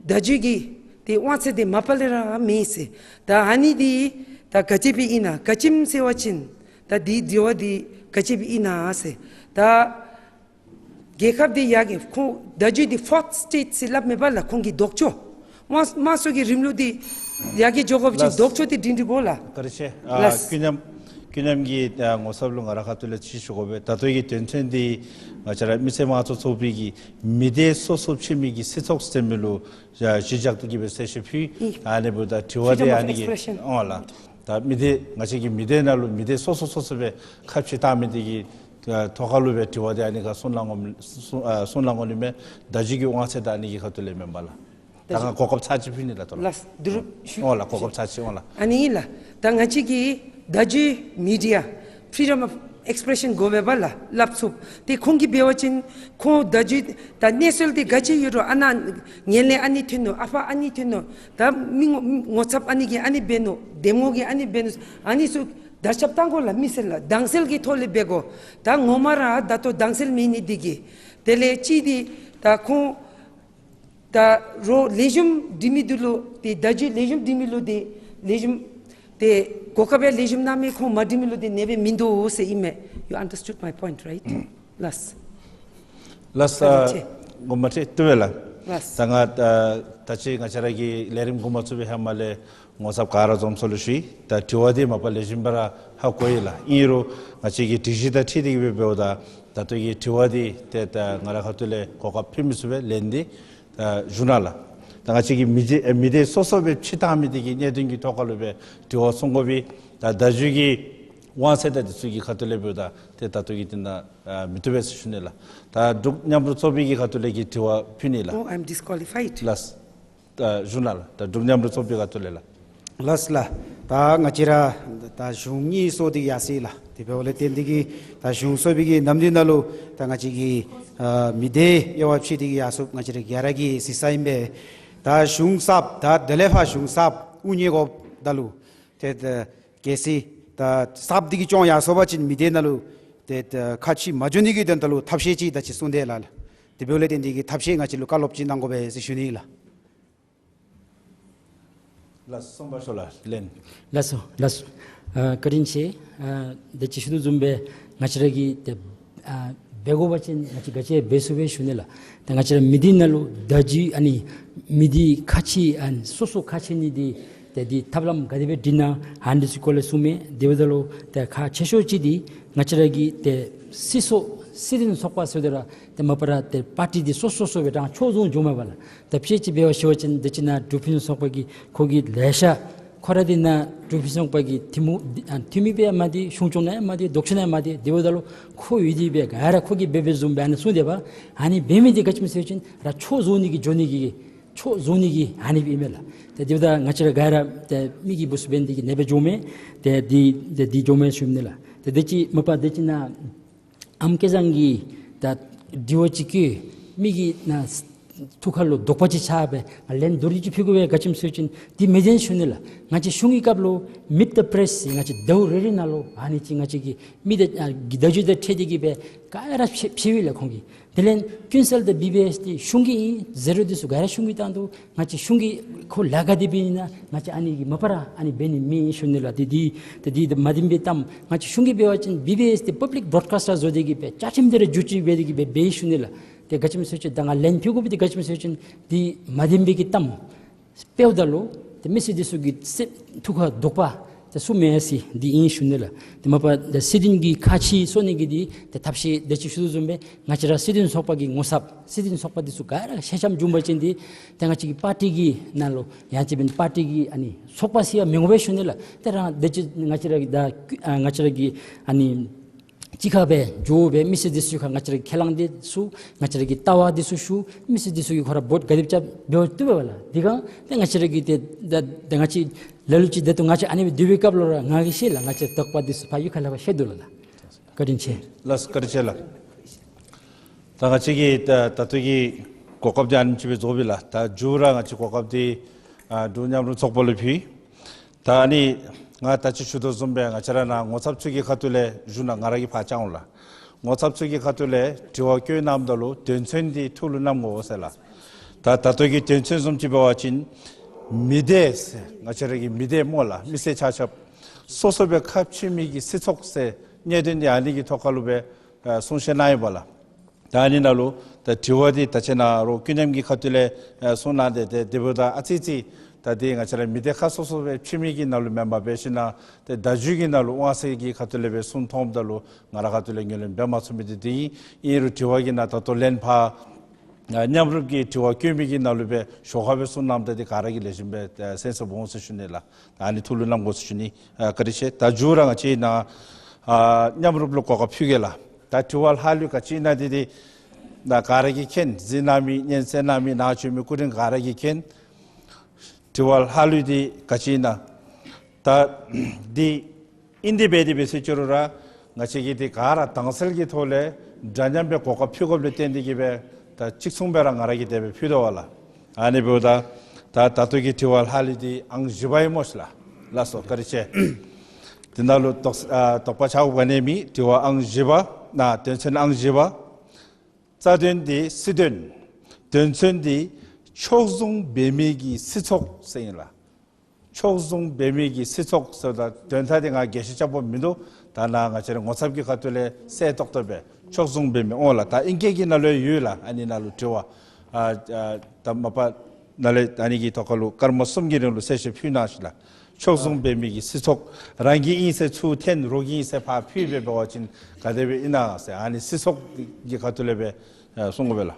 བརྒྱུད་ཀྱི་ཏེ་དབང་ཚད་འདི་མ་པ་ལས་ར་མེད་ཟེར། ད་ཨ་ནི་འདི་ད་ག་ཅི་སྦེ་ཨིན་ན་ག་ཅི་སྨོ་ཟེར་བ་ཅིན་ད་འདི་དྲི་བ་འདི་ག་ཅི་སྦེ་ཨིན་ན་ཟེར། ད་རྒྱལ་ཁབ་འདི་ཡར་རྒྱས་ཁོང་བརྡ་བརྒྱུད་འདི་ཕོརཐ་ཨེསི་ཊེཊ་ཟེར་སླབ་མས་པ་ལགས། ཁོང་གི་ལྡོག་ཕྱོགས་དམངས་དམངས་གཙོ་གི་རིང་ལུགས་འདི་ཡར་རྒྱས་འགྱོ་དགོ་པ་ཅིན་ལགས། ལྡོག་ཕྱོགས་འདི་སྒྲིང་སྒྲི་དགོ་ལགས། བཀའ་དྲིན་ཆེ། ཨ་ལགས། ཀུན་མཉམ་ཀུན་མཉམ་གྱི་ཨ་ངོ་ཚབ་ལུ་ང་ར་ཁ་ཐུག་ལས་ཅིག་ཞུ་དགོ་པས། ད་ལྟོ་གི་དོན་ཚན་འདི་ང་བཅས་ར་མི་སེར་དམངས་གཙོ་ཚོགས་པའི་གི་མི་སྡེ་སོ་སོ་ཕྱེ་མི་གི་སྲིད་ཚོགས་ཟེར་མི་ལུ་ཨ་གཞི་བཞག་སྟེ་གི་སྦེ་གསལ་བཤད་ཕུལ། ཨ་ནི་འབདཝ་ད་དྲི་བ་འདི་ཨ་ནི་གི་ཨིན་ལགས། ད་མི་སྡེ་ང་བཅས་ཀྱི་མི་སྡེ་ནང་ལུ་མི་སྡེ་སོ་སོ་སོ་སོ་སྦེ་ཁ་ཕྱེ་བཏང་མི་འདི་གི་ཨ་ཐོག་ཁ་ལུ་སྦེ་དྲི་བ་འདི་ཨ་ནི་ཁར་གསུང་གནང་དགོ་གསུང་ཨ་གསུང་གནང་དགོ་ནི་མས། བརྡ་བརྒྱུད་ཀྱི་དབང་ཚད་དང་ཨ་ནི་གི་ཁ་ཐུག་ལས་མེན་པ་ལགས། ད་ང་གོ་སྐབས་ཚར་གཅིག་ཕུལ་ནི་ལགས་ད་ལོ། ལགས་བསྡུ་རུབ་ཞུ། འོང་ལགས་གོ་སྐབས་ཚར་གཅིག་འོང་ལགས། ཨ་ནི་ལགས་ད་ང་བཅས་ཀྱི་བརྡ་བརྒྱུད་མི་ཌི་ཡ་ཕི་རི་ཌམ་ཨོཕ་ཨེགསི་པི་རེ་ཤན་དགོ་པས་པ་ལགས་སླབ་ཚུགས། ཏེ་ཁོང་གིས་འབད་བ་ཅིན་ཁོང་བརྡ་བརྒྱུད་ད་གནས་ཚུལ་འདི་ག་ཅི་ཡོད་རུང་ཨ་ནཱ་ངན་ལྷད་ཨ་ནི་ཐོན་ནུག། ཨ་ཕར་ཨ་ནི་ཐོན་ནུག། ད་མི་ངོ་ངོ་ཚབ་ཨ་ནི་གིས་ཨ་ནི་འབད་ནུག། འདེམས་ངོ་གིས་ཨ་ནི་འབད་ནུག། ཨ་ནི་ཚུ་བརྡ་ཁྱབ་བཏང་དགོ་ལགས། མི་སེར་ལུ་དྭངས་གསལ་གྱི་ཐོག་ལས་འབད་དགོ། ད་ངོ་མ་ར་ད་ལྟོ་དྭངས་གསལ་མེད་ནི་འདི་གིས་དེ་ལས་གཅིག་འདི་ད་ཁོང་ད་རོགས་ལེགས་ཤོམ་འབྲི་མི་འདི་ལུ་ཏེ་བརྡ་བརྒྱུད་ལེགས་ཤོམ་འབྲི་མི་ལུ་ཏེ་ལེགས་ཤོམ་ཏེ་གོ་སྐབས་ཡང་ལེགས་ཤོམ་གནང་མི་ཁོང་མ་འབྲི་མི་ལུ་ཏེ་ཨ་ནེ་སྦེ་མིན་འདུག་ཟེར་ཨིན་མས། You understood my point, right? ལགས། ལགས། ཨ་ནི་ཅིག་དགོངསམ་ཁྲེལ་བཏུབ་པས་ལགས། ལགས། ད་ང་ད་ད་ཅི་ང་བཅས་ར་གི་ལས་རིམ་འགོ་མ་བཙུགས་པའི་ཧེ་མ་ལས་ངོ་ཚབ་ག་ར་འཛོམས་ས་ལུ་ཞུ་ཡི། ད་དྲི་བ་འདི་མ་པ་ལེགས་ཤོམ་སྦེ་ར་ཧ་གོ་ཡི་ལགས། ཨིན་རུང་ང་བཅས་ཀྱི་སྒྲིག་གཞི་དང་འཁྲིལ་ཏེ་གིས་སྦེ་འབདཝ་ད་ད་ལྟོ་གི་དྲི་བ་འདི་ཏེ་ད་ང་རའི་ཁ་ཐུག་ལས་གོ་སྐབས་ཕུལ་མི་ཚུགས་པས། ལན་འདི་ད་ཞུ་ནི་ལགས། ད་ང་བཅས་ཀྱི་མི་སྡེ་ཨེ་མི་སྡེ་སོ་སོ་སྦེ་ཕྱེ་བཏང་མི་འདི་གི་གནད་དོན་གྱི་ཐོག་ཁ་ལུ་སྦེ་དྲི་བ་གསུང་དགོ་པས། ད་བརྡ་བརྒྱུད་ཀྱི་དབང་ཚད་དང་འདི་ཚུ་གི་ཁ་ཐུག་ལས་འབདཝ་ད་ཏེ་ད་ལྟོ་གི་འདི་ནང་ཨ་མི་བཏུབ་པས་ཟེར་ཞུ་ནི་ལགས། ད་འབྲུག་མཉམ་རུབ་ཚོགས་པའི་གི་ཁ་ཐུག་ལས་ཀྱི་དྲི་བ་ཕུལ་ནི་ལགས། Oh, I'm disqualified. ལགས། ད་ཞུ་ནི་ལགས། ད་འབྲུག་མཉམ་རུབ་ཚོགས་པའི་ཁ་ཐུག་ལས་ལགས། ལགས་ལགས། ད་ང་བཅས་ར་ད་གཞུང་གཉིས་སོང་སྟེ་ཡར་སོ་ཡི་ལགས། དེ་འབདཝ་ལས་བརྟེན་ཏེ་གིས་ད་གཞུང་སོང་པའི་གི་ནམ་དུས་ནང་ལུ་ད་ང་བཅས་ཀྱི་ཨ་མི་སྡེ་དབྱེ་བ་ཕྱེ་སྟེ་གིས་ཡར་སོངམ་ང་བཅས་ར་ག་ར་གིས་གཟིགས་ས་ཨིན་པས། ད་གཞུང་གསརཔ་ད་དེ་ལས་ཕར་གཞུང་གསརཔ་དབུ་བརྙེས་དགོཔ་ད་ལུ་ཏེ་ད་གལ་སྲིད་ད་གསརཔ་འདི་གིས་སྐྱོང་ཡར་སོང་པ་ཅིན་མི་སྡེ་ནང་ལུ་ཏེ་ད་ཁ་ཕྱེ་མ་འགྱོ་ནི་གི་དོན་དག་ལུ་ཐབས་ཤེས་ཅིག་ད་ཅི་གསུངས་དེས་ལགས། དེ་འབདཝ་ལས་བརྟེན་ཏེ་གིས་ཐབས་ཤེས་ང་བཅས་ལུ་བཀའ་སློབ་ཅིག་གནང་དགོ་པས་ཟེར་ཞུ་ནི་ལགས། ལགས་སོ། གསུམ་པ་ཤོག་ལགས་ལན། ལགས་སོ་ལགས་སོ། ཨ་བཀའ་དྲིན་ཆེ། ཨ་ད་ཅི་ཞུ་དོ་བཟུམ་སྦེ་ང་བཅས་ར་གིས་ཏེ་ཨ་འབད་དགོ་པ་ཅིན་ང་བཅས་ག་ཅི་འབད་ཚུགས་པས་ཞུ་ནི་ལགས། ད་ང་བཅས་ར་མི་སྡེ་ནང་ལུ་བརྡ་བརྒྱུད་ཨ་ནི་མི་སྡེ་ཁ་ཕྱེ་ཨ་ནི་སོ་སོ་ཁ་ཕྱེ་ནི་འདི་ཏེ་འདི་ཐབས་ལམ་ག་དེ་སྦེ་སྒྲིག་ན་ཨ་ནི་ཚུ་སྐོར་ལས་གསུངས་མས། དེ་འབདཝ་ད་ལུ་ཏེ་ཁག་ཆེ་ཤོས་ཅིག་འདི་ང་བཅས་ར་གི་ཏེ་སྲིད་ཚོགས་སྲིད་དོན་ཚོགས་པ་ཟེརཝ་ད་ར་ཏེ་མ་པ་ར་ཏེ་པར་ཊི་འདི་སོ་སོ་སོ་སྦེ་ད་ཕྱོགས་བཟུང་འགྱོཝ་མས་པ་ལགས། ད་དཔེ་ཅིག་འབད་བ་ཞུ་བ་ཅིན་དེ་ཅིག་ནཱ་འབྲུག་ཕུན་སུམ་ཚོགས་པ་གི་ཁོ་གི་ལེ་ཤ་ཁོ་ར་འདི་ནཱ་འབྲུག་ཕུན་སུམ་ཚོགས་པ་གི་འཐུས་མི་ཨ་འཐུས་མི་སྦེ་མ་དེ་གཞུང་སྐྱོང་ནང་མ་དེ་ལྡོག་ཕྱོགས་ནང་མ་དེ་དེ་འབདཝ་ད་ལུ་ཁོ་ཡོད་དེ་སྦེ་ག་ར་ཁོ་གིས་འབད་འབདཝ་བཟུམ་སྦེ་ཨ་ནི་གསུངས་དེས་པ། ཨ་ནི་འབད་མི་འདི་ག་ཅི་སྨོ་ཟེར་བ་ཅིན་ར་ཕྱོགས་བཟུང་ནི་གི་འགྱོ་ནི་གི་ཕྱོགས་བཟུང་ནི་གི་ཨ་ནི་སྦེ་ཨིན་མས་ལགས། ཏེ་དེ་འབདཝ་ད་ང་བཅས་ར་ག་ར་ཏེ་མི་གི་བུ་ཚུ་འབད་ནི་འདི་གིས་ཨ་ནེ་སྦེ་འགྱོཝ་མས། ཏེ་འདི་ཏེ་འདི་འགྱོཝ་མས་ཞུ་ནི་ལགས། ཏེ་དེ་ཅིག་མ་པ་དེ་ཅིག་ནཱ་ཨམ་སྐལ་བཟང་གིས་ད་དྲི་བ་ཅིག་བཀོད་མི་གི་ནཱ་ཐུགས་ཁ་ལུ་དོགས་པ་ཅིག་ཆགས་པས། ང་ལན་མདོར་བསྡུས་ཅིག་ཕུལ་དགོ་པས། ག་ཅི་སྨོ་ཟེར་བ་ཅིན་འདི་མི་བདེན་ཞུ་ནི་ལགས། ང་བཅས་གཞུང་གི་སྐབས་ལུ་Meet the Press ཟེར་ང་བཅས་ཟླཝ་རེ་རེ་ནང་ལུ་ཨ་ནི་ཅིག་ང་བཅས་ཀྱི་མི་དང་ཨ་གི་བརྡ་བརྒྱུད་དང་འཁྲིལ་ཏེ་གིས་སྦེ་ག་ར་ཕྱེ་ཕྱེཝ་ཨིན་ལགས་ཁོང་གིས། དེ་ལས་ཀུན་གསལ་དང་བི་བི་ཨེསི་འདི་གཞུང་གི་ཨིན་ཟེར་རུང་འདི་ཚུ་ག་ར་གཞུང་གིས་བཏང་འདུག། ང་བཅས་གཞུང་གིས་ཁོ་ལཱ་ག་དེ་འབད་ནི་ཨིན་ན་ང་བཅས་ཨ་ནི་གིས་མ་པ་ར་ཨ་ནི་འབད་ནི་མེད་ཞུ་ནི་ལགས། འདི་འདི་འདི་འདི་མ་བདེན་པའི་གཏམ། ང་བཅས་གཞུང་གིས་འབད་བ་ཅིན་བི་བི་ཨེསི་འདི་པབ་ལིཀ་བོརོཌ་ཀཱསཊ་ར་བཟོ་སྟེ་གིས་སྦེ་བཅའ་ཁྲིམས་དེ་ར་བསྒྱུར་བཅོས་འབད་དེ་གིས་སྦེ་འབད་ཞུ་ནི་ལགས། ཏེ་ག་ཅི་སྨོ་ཟེར་བ་ཅིན་ད་ང་ལན་ཕུལ་དགོ་པའི་འདི་ག་ཅི་སྨོ་ཟེར་བ་ཅིན་འདི་མ་བདེན་པའི་གི་གཏམ་སྤེལཝ་ད་ལུ་ཏེ་མི་སེར་འདི་ཚུ་གི་སེམས་ཐུགས་ཁར་དོགས་པ་ཏེ་ཚུད་མས་ཟེར་འདི་ཨིན་ཞུ་ནི་ལགས། ཏེ་མ་པ་ཏེ་སྲིད་དོན་གྱི་ཁག་ཆེ་སོང་ནི་གི་འདི་ཏེ་ཐབས་ཤེས་དེ་ཅིག་ཞུ་དོ་བཟུམ་སྦེ་ང་བཅས་ར་སྲིད་དོན་ཚོགས་པ་གི་ངོ་ཚབ་སྲིད་དོན་ཚོགས་པ་འདི་ཚུ་ག་ར་ཤེས་ཤེསམ་བྱུང་པ་ཅིན་འདི་ཏེ་ང་བཅས་ཀྱི་པར་ཊི་གི་ནང་ལུ་ཡང་ཅིན་པར་ཊི་གི་ཨ་ནི་ཚོགས་པ་ཟེར་ཡང་མི་དགོ་པས་ཞུ་ནི་ལགས། ཏེ་རང་དེ་ཅིག་ང་བཅས་ར་གི་ད་ཨ་ང་བཅས་ར་གི་ཨ་ནི་གཅིག་ཁར་སྦེ་འགྱོ་སྦེ་མི་སེར་འདི་ཚུ་ཁར་ང་བཅས་ར་གི་ཁས་བླངས་འདི་ཚུ་ང་བཅས་ར་གི་ལྟ་བ་འདི་ཚུ་ཞུ། མི་སེར་འདི་ཚུ་གིས་ཁོ་ར་བོཊ་ག་དེ་རྐྱབ་འབད་བཏུབ་པས་ལགས། འདི་གང་ཏེ་ང་བཅས་ར་གི་ཏེ་ད་ད་ང་བཅས་ལ་ལུ་ཅིག་ཏེ་ད་ང་བཅས་ཨ་ནི་སྦེ་སྡོད་པའི་སྐབས་ལུ་ར་ང་གིས་ཤེས་ལགས། ང་བཅས་དོགས་པ་འདི་ཚུ་ཕར་གཡུས་ཁ་ལས་ཕར་ཤེས་དོ་ལགས། བཀའ་དྲིན་ཆེ། ལགས་བཀའ་དྲིན་ཆེ་ལགས། ད་ང་བཅས་ཀྱི་ད་ད་ལྟོ་གི་གོ་སྐབས་འདི་ཨ་ནེམ་ཅིག་སྦེ་རྫོགས་པས་ལགས། ད་མཇུག་ར་ང་བཅས་གོ་སྐབས་འདི་ཨ་འབྲུག་མཉམ་རུབ་ཚོགས་པ་ལུ་ཕུལ། ད་ཨ་ནི་ང་ད་ཅི་ཞུ་དོ་བཟུམ་སྦེ་ང་བཅས་ར་ནཱ་ངོ་ཚབ་ཚུ་གི་ཁ་ཐུག་ལས་ཞུ་ན་ང་ར་གིས་ཕར་བཅར་འོང་ལགས། ངོ་ཚབ་ཚུ་གི་ཁ་ཐུག་ལས་དྲི་བ་བཀོད་གནངམ་ད་ལུ་དོན་ཚན་འདི་ཐུགས་ལུ་བསྣམ་དགོ་ཟེར་ལགས། ད་ད་ལྟོ་གི་དོན་ཚན་བཟུམ་ཅིག་འབད་བ་ཅིན་མི་སྡེ་ཟེར་ང་བཅས་ར་གི་མི་སྡེ་སྨོ་ལགས། མི་སེར་ཆ་ཁྱབ་སོ་སོ་སྦེ་ཁ་ཕྱེ་མི་གི་སྲིད་ཚོགས་ཟེར་གནད་དོན་འདི་ཨ་ནི་གི་ཐོག་ཁ་ལུ་སྦེ་ཨ་གསུང་བཤད་གནང་ཡི་པ་ལགས། ད་ཨ་ནི་ནང་ལུ་ད་དྲི་བ་འདི་ད་ཅི་ནཱ་རོགས་ཀུན་མཉམ་གྱི་ཁ་ཐུག་ལས་ཨ་གསུང་གནང་སྟེ་ཏེ་དེ་འབདཝ་ད་ཨ་ཙི་ཙི་ད་འདི་ང་བཅས་ར་མི་སྡེ་ཁག་སོ་སོ་སྦེ་ཕྱེ་མི་གི་ནང་ལུ་མེན་པར་འབད་ཞིན་ན་ཏེ་བརྡ་བརྒྱུད་ཀྱི་ནང་ལུ་དབང་ཚད་ཀྱི་ཁ་ཐུག་ལས་སྦེ་གསུང་མཐོངམ་ད་ལུ་ང་རའི་ཁ་ཐུག་ལས་ངོས་ལེན་འབད་མ་ཚུགས་མི་འདི་འདི་ཨིན། ཨིན་རུང་དྲི་བ་གི་ནང་ད་ལྟོ་ལན་ཕར་ཨ་མཉམ་རུབ་ཀྱི་དྲི་བ་བཀོད་མི་གི་ནང་ལུ་སྦེ་ཞོར་ཁར་སྦེ་གསུང་གནངམ་ད་འདི་ག་ར་གིས་ལེགས་ཤོམ་སྦེ་ཨ་གསན་གསན་འོང་ཟེར་ཞུ་ནི་ལགས། ཨ་ནི་ཐུགས་ལུ་བསྣམ་དགོ་ཟེར་ཞུ་ནི། ཨ་བཀའ་དྲིན་ཆེ། ད་མཇུག་ར་ང་བཅས་ནཱ་ཨ་མཉམ་རུབ་ལུ་གོ་སྐབས་ཕུལ་གེ་ལགས། ད་དྲི་བ་ལྷག་ལུས་ག་ཅི་ཨིན་ན་འདི་འདི་ད་ག་ར་གིས་མཁྱེན། གཟིགས་གནང་མི་སྙན་གསན་གནང་མི་ནཱ་བྱོན་མི་སྐུ་མགྲོན་ག་ར་གིས་མཁྱེན། དྲི་བ་ལྷག་ལུས་འདི་ག་ཅི་ཨིན་ན། ད་འདི་ཨིན་ཏེ་འབད་དེ་འབད་ཟེར་ཅི་རུང་ར་ང་བཅས་ཀྱིས་འདི་ག་ར་དྭངས་གསལ་གྱི་ཐོག་ལས་འདྲ་མཉམ་སྦེ་གོ་སྐབས་ཕུལ་དགོཔ་ལས་བརྟེན་ཏེ་གིས་སྦེ་ད་གཅིག་མཚུངས་སྦེ་ར་ང་ར་གིས་དེ་སྦེ་ཕུལ་དོ་བ་ལགས། ཨ་ནི་འབདཝ་ད་ད་ད་ལྟོ་གི་དྲི་བ་ལྷག་ལུས་འདི་ཨང་བཞི་པ་ཨིན་མས་ལགས། ལགས་སོ། བཀའ་དྲིན་ཆེ། དེ་ནང་ལུ་དོགས་ཨ་དོགས་པ་ཆགས་དགོ་ནི་མེད། དྲི་བ་ཨང་བཞི་པ་ན་དོན་ཚན་ཨང་བཞི་པ། རྩ་དོན་འདི་སྲིད་དོན། དོན་ཚན་འདི་ཕྱོགས་བཟུང་འབད་མི་གི་སྲིད་ཚོགས་ཟེར་ཨིན་ལགས། ཕྱོགས་བཟུང་འབད་མི་གི་སྲིད་ཚོགས་ཟེརཝ་ད་དོན་དག་འདི་ང་རྒྱས་བཤད་རྐྱབ་དགོཔ་མིན་འདུག། ད་ནཱ་ང་བཅས་རའི་ངོ་ཚབ་ཀྱི་ཁ་ཐུག་ལས་གསལ་ཏོག་ཏོ་སྦེ་ཕྱོགས་བཟུང་འབད་མི་འོང་ལགས། ད་ཨིང་སྐད་ཀྱི་ནང་ལུ་ཡོད་ལགས། ཨ་ནི་ནང་ལུ་དྲི་བ་ཨ་ཨ་ད་མ་པ་ནཱ་ལས་ཨ་ནི་གི་ཐོག་ཁ་ལུ་སྐར་མ་གསུམ་གྱི་རིང་ལུ་གསལ་བཤད་ཕུལ་གནང་ཤིག་ལགས། ཕྱོགས་བཟུང་འབད་མི་གི་སྲིད་ཚོགས་རང་གི་ཨིན་ཟེར་ཚུར་འཐེན། རོགས་ཀྱི་ཨིན་ཟེར་ཕར་ཕུད་སྦེ་འབད་བ་ཅིན་ག་དེ་སྦེ་ཨིན་ན་ཟེར་ཨ་ནི་སྲིད་ཚོགས་ཀྱི་ཁ་ཐུག་ལས་སྦེ་ཨ་གསུང་དགོ་པས་ལགས།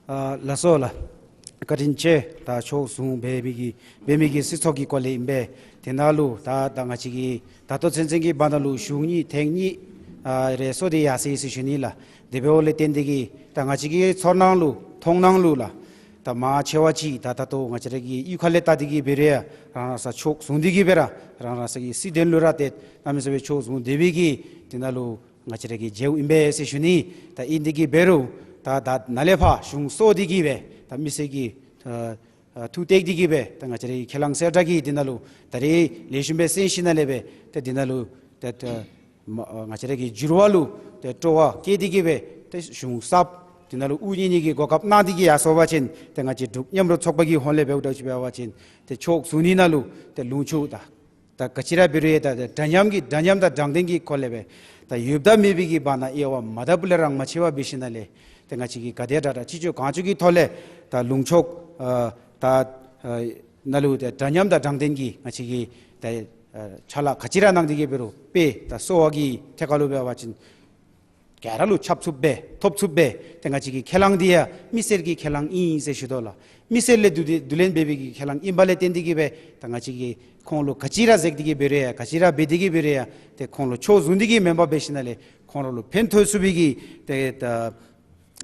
ཨ་ལགས་སོ་ལགས། བཀའ་དྲིན་ཆེ། ད་ཕྱོགས་བཟུང་འབད་མི་གི་འབད་མི་གི་སྲིད་ཚོགས་ཀྱི་སྐོར་ལས་ཨིན་པས། དེ་ནང་ལུ་ད་ད་ང་བཅས་ཀྱིས་ད་ལྟོ་ཚུན་ཚོད་ཀྱི་བར་ན་ལུ་གཞུང་གཉིས་ཐེངས་གཉིས་ཨ་རེ་སོང་སྟེ་ཡར་སོ་ཡི་ཟེར་ཞུ་ནི་ལགས། དེ་འབདཝ་ལས་བརྟེན་ཏེ་གིས་ད་ང་བཅས་ཀྱི་ཚོར་སྣང་ལུ་མཐོང་སྣང་ལུ་ལགས། ད་མང་ཆེ་བ་ཅིག་ད་ད་ལྟོ་ང་བཅས་ར་གི་གཡུས་ཁ་ལས་བལྟ་སྟེ་གིས་འབད་རུང་ཡང་རང་རང་ས་ཕྱོགས་བཟུང་སྟེ་གིས་སྦེ་ར་རང་རང་ས་གི་སྲིད་དོན་ལུ་ར་ཏེ་གནམ་མེད་ས་མེད་ཕྱོགས་བཟུང་སྟེ་སྦེ་གིས་དེ་ནང་ལུ་ང་བཅས་ར་གིས་མཇལཝ་ཨིན་པས་ཟེར་ཞུ་ནི། ད་ཨིན་ཏེ་གིས་འབད་རུང་ད་ད་ནཱ་ལས་ཕར་གཞུང་སོར་ཏེ་གིས་སྦེ་ད་མི་སེར་གྱི་ཨ་ཨ་ཐུགས་གཏད་དེ་གིས་སྦེ་ད་ང་བཅས་ར་གི་ཁས་བླངས་གསལ་བསྒྲགས་ཀྱི་དེ་ནང་ལུ་ད་རེས་ལེགས་ཤོམ་སྦེ་གསན་ཞིནམ་ལས་སྦེ་ད་དེ་ནང་ལུ་ད་ད་མ་ཨ་ང་བཅས་ར་གི་འགྱུར་བ་ལུ་ཏེ་སྤྲོ་བ་བསྐྱེད་དེ་གིས་སྦེ་ཏེ་གཞུང་གསརཔ་དེ་ནང་ལུ་དབུ་བརྙེས་ནི་གི་གོ་སྐབས་གནང་སྟེ་གིས་ཡར་སོང་པ་ཅིན་ཏེ་ང་བཅས་འབྲུག་མཉམ་རུབ་ཚོགས་པ་གི་ཧོངས་ལས་འབདཝ་ད་ཅིག་འབད་བ་ཅིན་ཏེ་ཕྱོགས་བཟུང་ནི་ནང་ལུ་ཏེ་ལུང་ཕྱོགས་ད་ད་ག་ཅི་ར་འབད་རུང་ཡང་ད་ད་འདྲ་མཉམ་གྱི་འདྲ་མཉམ་དང་དྲང་བདེན་གྱི་སྐོར་ལས་སྦེ་ད་ཡོདཔ་དང་མེད་པའི་གི་བར་ན་དབྱེ་བ་མ་དགཔ་ལས་ར་མ་ཕྱེ་བར་འབད་ཞིནམ་ལས་ཏེ་ང་བཅས་ཀྱིས་ག་དེ་དྲག་དྲག་ཅི་ལྕོགས་གང་ལྕོགས་ཀྱི་ཐོག་ལས་ད་ལུང་ཕྱོགས་ཨ་ད་ཨ་ནང་ལུ་ཏེ་འདྲ་མཉམ་དང་དྲང་བདེན་གྱི་ང་བཅས་ཀྱིས་ད་ཨ་ཕྱག་ལཱ་ག་ཅི་ར་གནང་སྟེ་གིས་འབད་རུང་དཔེ་ད་གསོ་བ་གི་ཐད་ཁར་ལུ་འབད་བ་ཅིན་ག་ར་ལུ་ཁྱབ་ཚུགསཔ་སྦེ་ཐོབ་ཚུགསཔ་སྦེ་ཏེ་ང་བཅས་ཀྱི་ཁས་བླངས་འདི་ཡང་མི་སེར་གྱི་ཁས་བླངས་ཨིན་ཟེར་ཞུ་དོ་ལགས། མི་སེར་ལས་བསྡུ་སྟེ་བསྡུ་ལེན་འབད་བའི་གི་ཁས་བླངས་ཨིན་པ་ལས་བརྟེན་ཏེ་གིས་སྦེ་ད་ང་བཅས་ཀྱིས་ཁོང་ལུ་ག་ཅི་ར་གཟིགས་ཏེ་གིས་འབད་རུང་ཡང་ག་ཅི་ར་འབད་དེ་གིས་འབད་རུང་ཡང་ཏེ་ཁོང་ལུ་ཕྱོགས་བཟུང་སྟེ་གིས་མེན་པར་འབད་ཞིནམ་ལས་ཁོང་ར་ལུ་ཕན་ཐོགས་ཚུགས་པའི་གི་ཏེ་ད་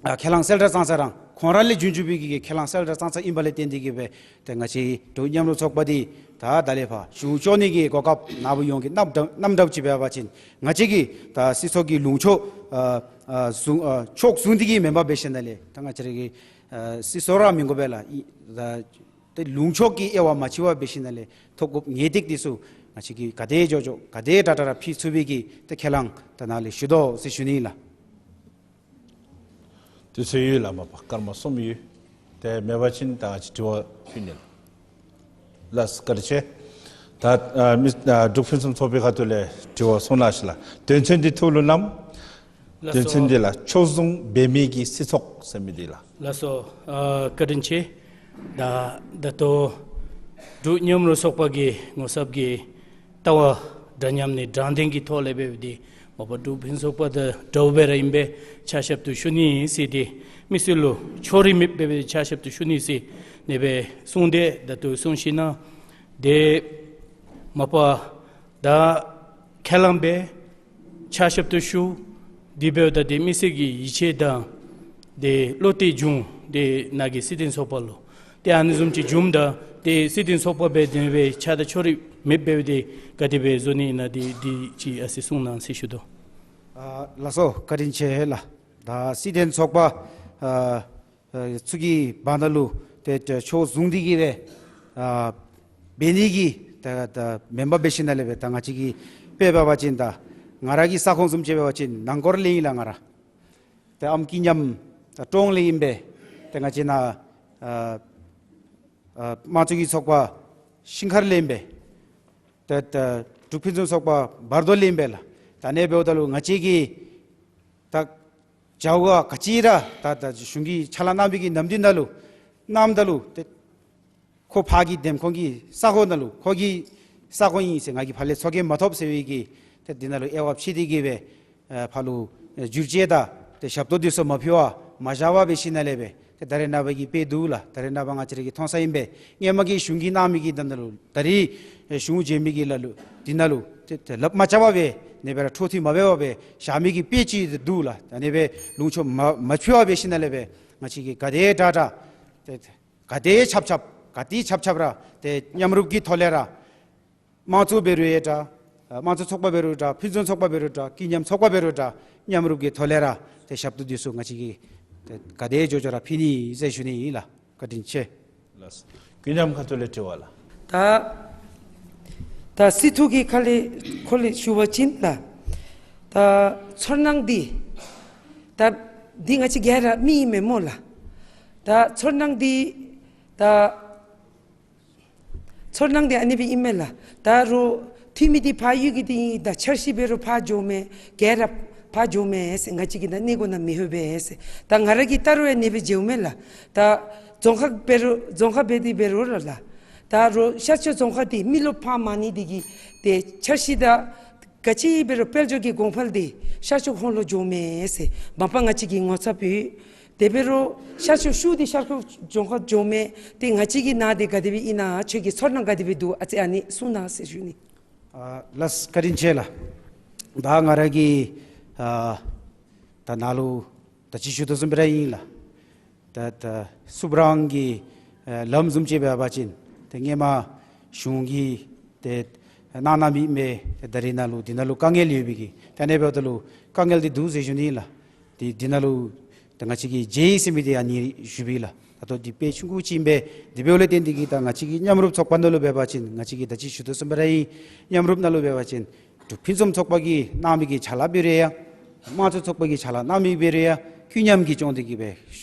ཨ་ཁས་བླངས་གསལ་བསྒྲགས་ཙང་ཙ་ར་ཁོང་ར་ལས་རྒྱུན་བཅུག་པའི་གི་ཁས་བླངས་གསལ་བསྒྲགས་ཙང་ཙ་ཨིན་པ་ལས་བརྟེན་ཏེ་གིས་སྦེ་ཏེ་ང་བཅས་འབྲུག་མཉམ་རུབ་ཚོགས་པ་འདི་ད་ད་ལས་ཕར་གཞུང་སྐྱོང་ནི་གི་གོ་སྐབས་ནཱ་བུ་ཡོངས་ཀྱིས་གནངམ་ད་གནངམ་ད་ཅིག་འབད་བ་ཅིན་ང་བཅས་ཀྱིས་ད་སྲིད་ཚོགས་ཀྱི་ལུང་ཕྱོགས་ཨ་ཨ་བཟུང་ཨ་ཕྱོགས་བཟུང་སྟེ་གིས་མེན་པར་འབད་ཞིནམ་ལས་ད་ང་བཅས་ར་གི་ཨ་སྲིད་ཚོགས་ར་མི་དགོ་པས་ལགས། ཨི་ད་ཏེ་ལུང་ཕྱོགས་ཀྱི་དབྱེ་བ་མ་ཕྱེ་བར་འབད་ཞིནམ་ལས་ཐོབ་གོ་ངེས་ཏིག་འདི་ཚུ་ང་བཅས་ཀྱིས་ག་དེ་ལྕོགས་ལྕོགས་ག་དེ་དྲག་དྲག་ར་ཕུལ་ཚུགས་པའི་གི་ཏེ་ཁས་བླངས་ད་ནཱ་ལས་ཞུ་དོ་ཟེར་ཞུ་ནི་ལགས། དུས་ཚོད་ཡོད་ལགས། མ་པ་སྐར་མ་གསུམ་ཡོད། ཏེ་མེད་པ་ཅིན་ད་ང་བཅས་དྲི་བ་ཕུལ་ནི་ལགས། ལགས་བཀའ་དྲིན་ཆེ། ད་ཨ་མི་ཨ་འབྲུག་ཕུན་སུམ་ཚོགས་པའི་ཁ་ཐུག་ལས་དྲི་བ་གསུང་གནང་ཤིག་ལགས། དོན་ཚན་འདི་ཐུགས་ལུ་བསྣམས། ལགས་སོ། དོན་ཚན་འདི་ལགས་ཕྱོགས་བཟུང་འབད་མི་གི་སྲིད་ཚོགས་ཟེར་མི་འདི་ལགས། ལགས་སོ། ཨ་བཀའ་དྲིན་ཆེ། ད་ད་ལྟོ་འབྲུག་མཉམ་རུབ་ཚོགས་པ་གི་ངོ་ཚབ་ཀྱིས་ལྟ་བ་འདྲ་མཉམ་ནི་དྲང་བདེན་གྱི་ཐོག་ལས་འབད་བའི་འདི་མ་པ་འབྲུག་ཕུན་སུམ་ཚོགས་པ་དང་འདྲཝ་སྦེ་ར་ཨིན་པས། ཕྱག་ཞབས་ཏོག་ཞུ་ནི་ཟེར་ཏེ་མི་སེར་ལུ་ཕྱོགས་རིས་མེདཔ་སྦེ་ཕྱག་ཞབས་ཏོག་ཞུ་ནི་ཟེར་ཨ་ནི་སྦེ་གསུངས་ཏེ་ད་ལྟོ་གསུངས་ཞིན་ན་ཏེ་མ་པ་ད་ཁས་བླངས་འབད་ཕྱག་ཞབས་ཏོག་ཞུ། དེ་འབདཝ་ད་ཏེ་མི་སེར་གྱི་ཡིད་ཆེས་དང་ཏེ་བློ་གཏད་བྱུང་། ཏེ་ནཱ་གི་སྲིད་དོན་ཚོགས་པ་ལུ་ཏེ་ཨ་ནི་བཟུམ་ཅིག་བྱུངམ་ད་ཏེ་སྲིད་དོན་ཚོགས་པ་སྦེ་དེ་སྦེ་ཆགས་ད་ཕྱོགས་རིས་མེདཔ་སྦེ་ཏེ་ག་དེ་སྦེ་བཟོ་ནི་ཨིན་ན་ཏེ་འདི་ཅིག་ཨ་ཙི་གསུང་གནང་ཟེར་ཞུ་དོ། ཨ་ལགས་སོ། བཀའ་དྲིན་ཆེ་ལགས། ད་སྲིད་དོན་ཚོགས་པ་ཨ་ཨ་ཚུ་གི་བར་ན་ལུ་ཏེ་ཏེ་ཕྱོགས་བཟུང་སྟེ་གིས་སྦེ་ཨ་འབད་ནི་གི་ད་ད་མེན་པར་འབད་ཞིནམ་ལས་སྦེ་ད་ང་བཅས་ཀྱི་དཔེ་འབད་བ་ཅིན་ད་ང་ར་གི་ས་ཁོངས་བཟུམ་ཅིག་འབད་བ་ཅིན་ནང་སྐོར་ལས་ཨིན་ལགས། ང་ར་ཏེ་ཨམ་སྐྱིད་མཉམ་ད་ཀྲོང་ལས་ཨིན་པས། ཏེ་ང་བཅས་ནཱ་ཨ་ཨ་དམངས་གཙོའི་ཚོགས་པ་ཤིང་མཁར་ལས་ཨིན་པས། ཏེ་ད་འབྲུག་ཕུན་སུམ་ཚོགས་པ་བར་དོ་ལས་ཨིན་པས་ལགས། ད་ཨ་ནི་འབདཝ་ད་ལུ་ང་བཅས་ཀྱིས་ད་བྱ་བ་ག་ཅི་ར་ད་ད་གཞུང་གིས་ཕྱག་ལཱ་གནང་བའི་གི་ནམ་དུས་ནང་ལུ་གནངམ་ད་ལུ་ཏེ་ཁོ་ཕར་གྱི་འདེམས་ཁོངས་ཀྱི་ས་ཁོངས་ནང་ལུ་ཁོ་གི་ས་ཁོངས་ཨིན་ཟེར་ང་གིས་ཕར་ལས་ཚོགས་རྒྱན་མ་ཐོབ་ཟེར་བའི་གི་ཏེ་འདི་ནང་ལུ་དབྱེ་བ་ཕྱེ་སྟེ་གིས་སྦེ་ཨ་ཕར་ལུ་ཨ་བསྒྱུར་བཅོས་དང་ཏེ་ཞབས་ཏོག་འདི་ཚུ་མ་ཕུལ་བར་མ་བཞག་པར་འབད་ཞིནམ་ལས་སྦེ་ཏེ་ད་རེས་ནངས་པ་གི་དཔེ་འདུག་ལགས། ད་རེས་ནངས་པ་ང་བཅས་ར་གིས་མཐོང་ས་ཨིན་པས། སྔོན་མ་གི་གཞུང་གིས་གནང་མི་གི་ད་ནང་ལུ་ད་རེས་ཨེ་གཞུང་བྱོན་མི་གི་ལ་ལུ་འདི་ནང་ལུ་ཏེ་ཏེ་ལགཔ་མ་རྐྱབ་པར་སྦེ་ཨ་ནི་སྦེ་ར་འཕྲོ་མཐུད་མ་འབད་བར་སྦེ་བཞག་མི་གི་དཔེ་ཅིག་འདུག་ལགས། ཨ་ནི་སྦེ་ལུང་ཕྱོགས་མ་མ་ཕྱེ་བར་འབད་ཞིནམ་ལས་སྦེ་ང་བཅས་ཀྱིས་ག་དེ་དྲག་དྲག་ཏེ་ཏེ་ག་དེ་ཆབ་ཆབ་ ག་ཏེ་ཁྱབ་ཁྱབ་ར་ཏེ་མཉམ་རུབ་ཀྱི་ཐོག་ལས་ར་དམངས་གཙོ་འབད་རུང་ཡང་འདྲ་ཨ་དམངས་གཙོ་ཚོགས་པ་འབད་རུང་འདྲ་ཕུན་སུམ་ཚོགས་པ་འབད་རུང་འདྲ་ཀུན་མཉམ་ཚོགས་པ་འབད་རུང་འདྲ་མཉམ་རུབ་ཀྱི་ཐོག་ལས་ར་ཏེ་ཞབས་ཏོག་འདི་ཚུ་ང་བཅས་ཀྱིས་ཏེ་ག་དེ་མགྱོགས་མགྱོགས་ར་ཕུལ་ནི་ཟེར་ཞུ་ནི་ཨིན་ལགས། བཀའ་དྲིན་ཆེ། ལགས། ཀུན་མཉམ་ཁ་ཐུག་ལས་དྲི་བ་ལགས། ད་ད་སྲིད་ཐུགས་ཀྱི་ཁ་ལས་ཁོ་ལས་ཞུ་བ་ཅིན་ལགས། ད་ཚོར་སྣང་འདི་ད་འདི་ང་བཅས་ག་ར་མི་ཨིན་མས་སྨོ་ལགས། ད་ཚོར་སྣང་འདི་ད་ཚོར་སྣང་འདི་ཨ་ནི་སྦེ་ཨིན་མས་ལགས། ད་རུང་འཐུས་མི་འདི་ཕར་གཡུག་གི་འདི་ཨིན། ད་འཆར་གཞི་འབད་རུང་ཕར་འགྱོཝ་མས། ག་ར་ཕར་འགྱོཝ་མས་ཟེར་ང་བཅས་ཀྱིས་ད་གནས་སྐོར་ནང་མི་ལྷོད་པས་ཟེར། ད་ང་ར་གིས་བལྟ་རུང་ཡང་ཨ་ནི་སྦེ་མཇལཝ་མས་ལགས། ད་རྫོང་ཁག་འབད་རུང་རྫོང་ཁག་འབད་དེ་འབད་རུང་ར་ལགས། ད་རུང་ཤར་ཕྱོགས་རྫོང་ཁག་འདི་མི་རློབས་ཕར་མ་ནི་འདི་གིས་ཏེ་འཆར་གཞི་དང་ག་ཅི་འབད་རུང་དཔལ་འབྱོར་གྱི་གོང་འཕེལ་འདི་ཤར་ཕྱོགས་ཁོངས་ལུ་འགྱོཝ་མས་ཟེར་མ་པ་ང་བཅས་ཀྱི་ངོ་ཚབ་ཡོད། དེ་འབད་རུང་ཤར་ཕྱོགས་ཤུགས་འདི་ཤར་ཕྱོགས་རྫོང་ཁག་འགྱོཝ་མས། ཏེ་ང་བཅས་ཀྱི་ནང་འདི་ག་དེ་སྦེ་ཨིན་ན་ཁྱོད་ཀྱི་ཚོར་སྣང་ག་དེ་སྦེ་འདུག། ཨ་ཙི་ཨ་ནི་གསུང་གནང་ཟེར་ཞུ་ནི། ཨ་ལགས་བཀའ་དྲིན་ཆེ་ལགས། ད་ང་ར་གིས་ཨ་ད་ནཱ་ལུ་ད་ཅི་ཞུ་དོ་བཟུམ་སྦེ་ར་ཨིན་ལགས། ད་ད་སུབ་རང་གི་ཨ་ལམ་བཟུམ་ཅིག་འབད་བ་ཅིན་ཏེ་སྔོན་མ་གཞུང་གིས་ཏེ་གནང་གནང་མི་མས། ད་རེས་ནཱ་ལུ་འདི་ནང་ལུ་དཀའ་ངལ་ཡོད་པའི་གི་ཏེ་ཨ་ནི་འབདཝ་ད་ལུ་དཀའ་ངལ་འདི་འདུག་ཟེར་ཞུ་ནི་ལགས། ཏེ་འདི་ནང་ལུ་ད་ང་བཅས་ཀྱིས་མཇལ་ཡི་ཟེར་མི་འདི་ཨ་ནི་ཞུ་བས་ལགས། ད་ལྟོ་འདི་དཔེ་ཆུང་ཀུ་ཅིག་ཨིན་པས། དེ་འབདཝ་ལས་བརྟེན་ཏེ་གིས་ད་ང་བཅས་ཀྱི་མཉམ་རུབ་ཚོགས་པ་ནང་ལུ་འབད་བ་ཅིན་ང་བཅས་ཀྱིས་ད་ཅི་ཞུ་དོ་བཟུམ་སྦེ་ར་ཨིན། མཉམ་རུབ་ནང་ལུ་འབད་བ་ཅིན་འབྲུག་ཕུན་སུམ་ཚོགས་པ་གིས་གནང་མི་གི་ཅ་ལ་འབད་རུང་ཡང་དམངས་གཙོ་ཚོགས་པ་གིས་ཅ་ལ་གནང་མི་འབད་རུང་ཡང་ཀུན་མཉམ་གྱིས་སྐྱོང་སྟེ་གིས་སྦེ་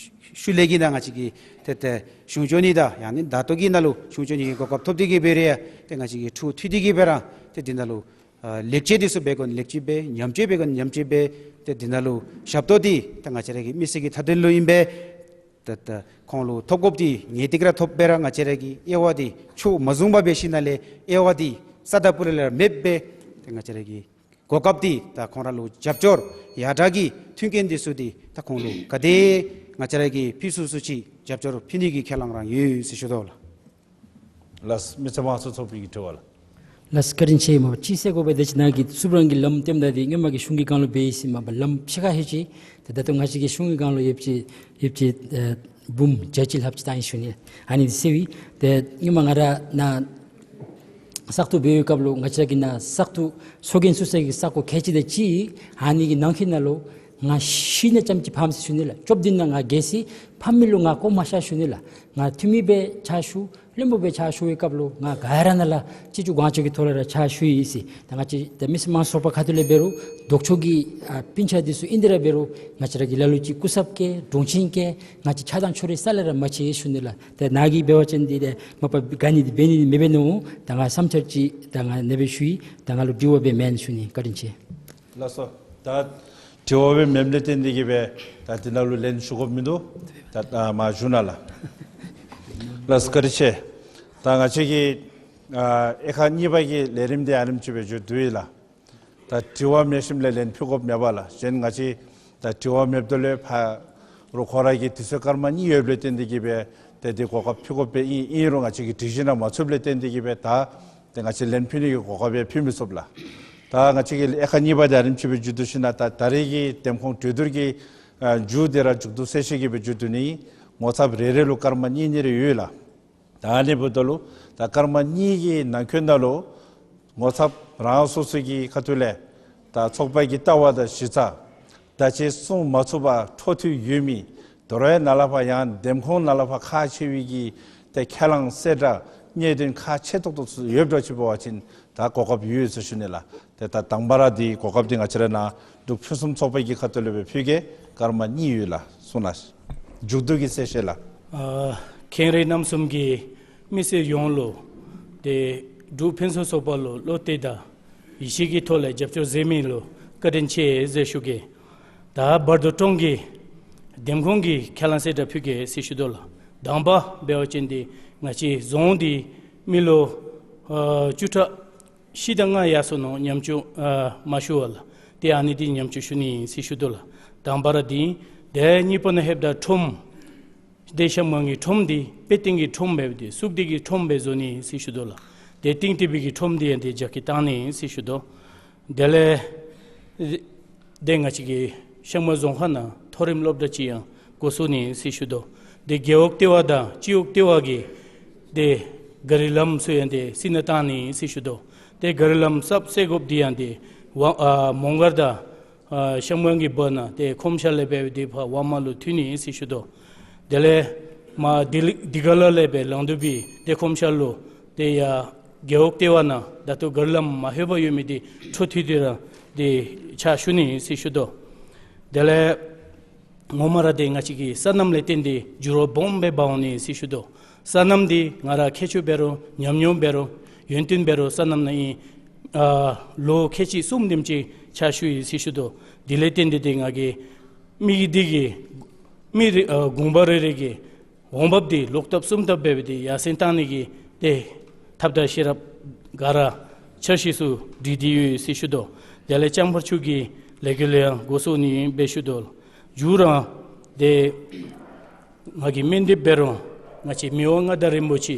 ཤུལ་ལས་ཀྱི་ནང་ང་བཅས་ཀྱིས་ཏེ་ཏེ་གཞུང་སྐྱོང་ནི་དང་ཡང་ན་ད་ལྟོ་གི་ནང་ལུ་གཞུང་སྐྱོང་ནི་གི་གོ་སྐབས་ཐོབ་སྟེ་གིས་འབད་རུང་ཡང་ཏེ་ང་བཅས་ཀྱིས་འཕྲོ་མཐུད་དེ་གིས་སྦེ་ར་ཏེ་འདི་ནང་ལུ་ཨ་ལེགས་བཅོས་འདི་ཚུ་འབད་དགོ་ན་ལེགས་བཅོས་འབད། ཉམས་བཅོས་འབད་དགོ་ན་ཉམས་བཅོས་འབད། ཏེ་འདི་ནང་ལུ་ཞབས་ཏོག་འདི་ད་ང་བཅས་ར་གི་མི་སེར་གྱི་མཐའ་དོན་ལུ་ཨིན་པས། ད་ད་ཁོང་ལུ་ཐོབ་དགོཔ་འདི་ངེས་ཏིག་ར་ཐོབ་སྦེ་ར་ང་བཅས་ར་གིས་དབྱེ་བ་འདི་ཕྱོགས་མ་བཟུང་པར་འབད་ཞིནམ་ལས་དབྱེ་བ་འདི་ས་དང་པུ་ར་ལས་ར་མེདཔ་སྦེ་ཏེ་ང་བཅས་ར་གི་གོ་སྐབས་འདི་ད་ཁོང་ར་ལུ་རྒྱབ་སྐྱོར་ཡར་དྲག་གི་མཐུན་རྐྱེན་འདི་ཚུ་འདི་ད་ཁོང་ལུ་ག་དེ་ང་བཅས་ར་གིས་ཕུལ་ཚུགས་ཚུགས་ཅིག་རྒྱབ་སྐྱོར་ཕུལ་ནི་གི་ཁས་བླངས་ར་ཡོད་ཟེར་ཞུ་དོ་ལགས། ལགས། མི་རྩ་དམངས་གཙོ་ཚོགས་པའི་གི་དྲི་བ་ལགས། ལགས་བཀའ་དྲིན་ཆེ། མ་པ་ཅིག་ཟེར་དགོ་པས། ད་ཅི་ནཱ་གིས་སུབ་རང་གི་ལམ་སྟོནམ་ད་འདི་སྔོན་མ་གི་གཞུང་གི་སྒང་ལུ་འབད་ཡི་ཟེར་མ་པ་ལམ་ཕྱེད་ཀ་ལྷོད་ཅི། ད་ད་ལྟོ་ང་བཅས་ཀྱི་གཞུང་གི་སྒང་ལུ་ཡོདཔ་ཅིག་ཡོདཔ་ཅིག་ཨེ་འབུམ་བརྒྱ་ཅིག་ལྷགཔ་ཅིག་བཏང་ཡི་ཞུ་ནི། ཨ་ནི་འདི་ཟེར་བའི་ཏེ་སྔོན་མ་ང་ར་ནཱ་བསགས་ཐུག་འབད་བའི་སྐབས་ལུ་ང་བཅས་ཀྱི་ནཱ་བསགས་ཐུག་ཚོགས་རྒྱན་ཚུ་ཟེར་གི་ས་གོ་ཁལ་གཅིག་དང་གཅིག། ཨ་ནི་གི་ནང་འཁོད་ནང་ལུ་ང་ཤི་ནི་ཙམ་ཅིག་ཕམ་ཟེར་ཞུ་ནི་ལགས། བཅོ་བརྒྱད་ནང་ང་རྒས་ཟེར་ཕམ་མི་ལུ་ང་བཀོ་མ་བཞག་ཞུ་ནི་ལགས། ང་འཐུས་མི་སྦེ་ཕྱག་ཞུ། བློན་པོ་སྦེ་ཕྱག་ཞུ་བའི་སྐབས་ལུ་ང་ག་ར་ནང་ལས་ཅི་ཅུང་གང་ཅུང་གི་ཐོག་ལས་ར་ཕྱག་ཞུ་ཡི་ཟེར། ད་ང་བཅས་ད་མི་སེར་དམངས་གཙོ་ཚོགས་པ་ཁ་ཐུག་ལས་འབད་རུང་ལྡོག་ཕྱོགས་ཀྱི་ཨ་སྤུན་ཆ་འདི་ཚུ་ཨིན་ཏེ་ར་འབད་རུང་ང་བཅས་ར་གི་ལ་ལུ་ཅིག་སྐུ་ཚབ་བཀལ་དྲུང་ཆེན་བཀལ་ང་བཅས་ཆགས་སྡང་ཕྱོགས་རིས་རྩ་ལས་ར་མ་ཆེ་ཞུ་ནི་ལགས། ཏེ་ནཱ་གིས་འབད་བ་ཅིན་འདི་ཏེ་མ་པ་དགའ་ནི་འདི་འབད་ནི་འདི་མེདཔ་འབད་ནི་འོང་། ད་ང་བསམ་འཆར་ཅིག་ད་ང་ཨ་ནེ་སྦེ་ཞུ་ཡི། ད་ང་ལུ་དྲི་བ་སྦེ་མེན་ཞུ་ནི། བཀའ་དྲིན་ཆེ། ལགས་སོ། ད་དྲི་བ་སྦེ་མེདཔ་ལས་བརྟེན་ཏེ་གིས་སྦེ་ད་འདི་ནང་ལུ་ལན་ཞུ་དགོཔ་མིན་འདུག། ད་ད་མར་ཞུ་ནི་ལགས། ལགས་བཀའ་དྲིན་ཆེ། ད་ང་བཅས་ཀྱི་ཨ་དབྱེ་ཁག་གཉིས་པ་གི་ལས་རིམ་འདི་ཨ་ནེམ་ཅིག་སྦེ་མཇུག་བསྡུ་ཡི་ལགས། ད་དྲི་བ་མེད་ཞིནམ་ལས་ལན་ཕུལ་དགོཔ་མེད་པས་ལགས། གཞན་ང་བཅས་ད་དྲི་བ་མེདཔ་ད་ལུ་ཕར་རུང་ཁོ་ར་གི་དུས་ཚོད་སྐར་མ་གཉིས་ཡོདཔ་ལས་བརྟེན་ཏེ་གིས་སྦེ་ཏེ་འདི་གོ་སྐབས་ཕུལ་དགོཔ་སྦེ་ཨིན། ཨིན་རུང་ང་བཅས་ཀྱི་སྒྲིག་གཞི་ནང་མ་ཚུདཔ་ལས་བརྟེན་ཏེ་གིས་སྦེ་ད་ཏེ་ང་བཅས་ལན་ཕུལ་ནི་གི་གོ་སྐབས་སྦེ་ཕུལ་མི་ཚུགས་ལགས། ད་ང་བཅས་ཀྱི་དབྱེ་ཁག་གཉིས་པ་འདི་ཨ་ནེམ་ཅིག་སྦེ་མཇུག་བསྡུ་ཞིནམ་ད་ད་རེས་ཀྱི་འདེམས་ཁོངས་གྲོས་བསྡུར་གྱི་ཨ་མཇུག་འདི་ར་མཇུག་བསྡུ་ཚར་ཅིག་གིས་སྦེ་མཇུག་བསྡུ་ནི། ངོ་ཚབ་རེ་རེ་ལུ་སྐར་མ་གཉིས་གཉིས་རེ་ཡོད་ལགས། ད་ཨ་ནི་འབདཝ་ད་ལུ་ད་སྐར་མ་གཉིས་ཀྱི་ནང་འཁོད་ནང་ལུ་ངོ་ཚབ་རང་སོ་སོ་གི་ཁ་ཐུག་ལས་ད་ཚོགས་པ་གི་ལྟ་བ་དང་གཞི་རྩ་ད་ཅི་གསུང་མ་ཚུགས་པར་འཕྲོ་མཐུད་ཡོད་མི་དོ་རུང་ནཱ་ལས་ཕར་ཡང་འདེམས་ཁོངས་ནང་ལས་ཕར་ཁག་ཆེ་བའི་གི་ཏེ་ཁས་བླངས་གསལ་བསྒྲགས་གནད་དོན་ཁག་ཆེ་ཏོག་ཏོ་ཚུ་ཡོདཔ་འདྲཝ་ཅིག་འབད་བ་ཅིན་ད་གོ་སྐབས་ཡོད་ཟེར་ཞུ་ནི་ལགས། ཏེ་ད་དང་པ་ར་འདི་གོ་སྐབས་འདི་ང་བཅས་ར་ནཱ་འབྲུག་ཕུན་སུམ་ཚོགས་པའི་གི་ཁ་ཐུག་ལས་སྦེ་ཕུལ་གེ། སྐར་མ་གཉིས་ཡོད་ལགས། གསུང་གནང་། མཇུག་བསྡུ་གི་གསལ་བཤད་ལགས། ཨ་མཁན་རིགས་རྣམ་གསུམ་གྱི་མི་སེར་ཡོངས་ལུ་ཏེ་འབྲུག་ཕུན་སུམ་ཚོགས་པ་ལུ་བློ་གཏད་དང་ཡིད་ཆེས་ཀྱི་ཐོག་ལས་རྒྱབ་སྐྱོར་མཛད་མི་ལུ་བཀའ་དྲིན་ཆེ་ཟེར་ཞུ་གེ། ད་བར་དོ་ཀྲོང་གི་འདེམས་ཁོངས་ཀྱི་ཁས་བླངས་གསལ་བསྒྲགས་ཕུལ་གེ་ཟེར་ཞུ་དོ་ལགས། དང་པ་འབད་བ་ཅིན་འདི་ང་བཅས་རྫོང་འདི་མི་ལུ་ཨ་བཅུ་ཕྲག་བཞི་དང་ལྔ་ཡར་སོང་ནུག། ཉམ་ཆུང་ཨ་མ་ཞུ་བས་ལགས། ཏེ་ཨ་ནི་འདི་ཉམ་ཆུང་ཞུ་ནི་ཨིན་ཟེར་ཞུ་དོ་ལགས། དང་པ་ར་འདི་ཏེ་གཉིས་པ་ནང་ལྷོདཔ་ད་ཁྲོམ་ཏེ་ཤམ་ངང་གི་ཁྲོམ་འདི་དཔེ་སྟེང་གི་ཁྲོམ་འབདཝ་ད་སུག་སྡེ་གི་ཁྲོམ་སྦེ་བཟོ་ནི་ཨིན་ཟེར་ཞུ་དོ་ལགས། ཏེ་སྟེང་ཏེ་བི་གི་ཁྲོམ་འདི་ཡང་ཏེ་རྒྱ་སྐྱེད་བཏང་ནི་ཨིན་ཟེར་ཞུ་དོ། དེ་ལས་ཏེ་ང་བཅས་ཀྱི་ཤམ་ངང་རྫོང་ཁག་ནང་མཐོ་རིམ་སློབ་གྲྭ་ཅིག་ཡང་འགོ་བཙུགས་ནི་ཨིན་ཟེར་ཞུ་དོ། ཏེ་རྒེད་འོག་ལྟེ་བ་དང་སྤྱི་འོག་ལྟེ་བ་གི་ ཏེ་ག་རི་ལམ་ཚུ་ཡང་ཏེ་སྲིད་ནང་བཏང་ནི་ཨིན་ཟེར་ཞུ་དོ། ཏེ་ག་རི་ལམ་གསརཔ་བསལ་དགོཔ་འདི་ཡང་ཏེ་ཝ་ཨ་མོང་སྒར་དང་ཨ་ཤམ་སྒང་གི་བར་ན་ཏེ་ཁོམ་ཤར་ལས་འབད་དེ་ཕར་ཝར་མ་ལུ་མཐུད་ནི་ཨིན་ཟེར་ཞུ་དོ། དེ་ལས་མར་དི་ལི་དི་ག་ལ་ལས་འབད་ལང་དུ་བི་ཏེ་ཁོམ་ཤར་ལུ་ཏེ་ཡར་རྒེད་འོག་ལྟེ་བ་ནང་ད་ལྟོ་ག་རི་ལམ་མ་ལྷོད་པར་ཡོད་མི་འདི་འཕྲོ་མཐུད་དེ་ར་ཏེ་ཕྱག་ཞུ་ནི་ཨིན་ཟེར་ཞུ་དོ། དེ་ལས་ངོ་མ་ར་ཏེ་ང་བཅས་ཀྱི་སོ་ནམ་ལས་བརྟེན་ཏེ་འགྱུར་བ་སྦོམ་སྦེ་འབག་འོང་ནི་ཨིན་ཟེར་ཞུ་དོ། སོ་ནམ་འདི་ང་ར་ཁྱད་ཆོས་འབད་རུང་ཉམས་མྱོང་འབད་རུང་ཡོན་ཏན་འབད་རུང་སོ་ནམ་ནང་ཨིན། ཨ་ལོ་ཁལ་གཅིག་གསུམ་དེམ་ཅིག་ཕྱག་ཞུ་ཡི་ཟེར་ཞུ་དོ། དེ་ལས་བརྟེན་ཏེ་ཏེ་ང་གིས་མི་འདི་གི་མི་རེ་ཨ་དགོན་པ་རེ་རེ་གི་འོང་འབབ་འདི་ལོག་ཐབས་གསུམ་ཐབས་འབད་དེ་ཡར་སེང་བཏང་ནི་གི་ཏེ་ཐབས་དང་ཤེས་རབ་ག་ར་འཆར་གཞི་ཚུ་བྲིས་ཏེ་ཡོད་ཟེར་ཞུ་དོ། དེ་ལས་ལྕང་ཕར་ཆུ་གི་ལས་འགུལ་ལས་ཡང་འགོ་བཙུགས་ནི་ཨིན་སྦེ་ཞུ་དོ། མཇུག་ར་ཏེ་ང་གིས་སྨོན་འདེབས་འབད་རུང་ང་བཅས་མི་དབང་མངའ་བདག་རིན་པོ་ཆེ་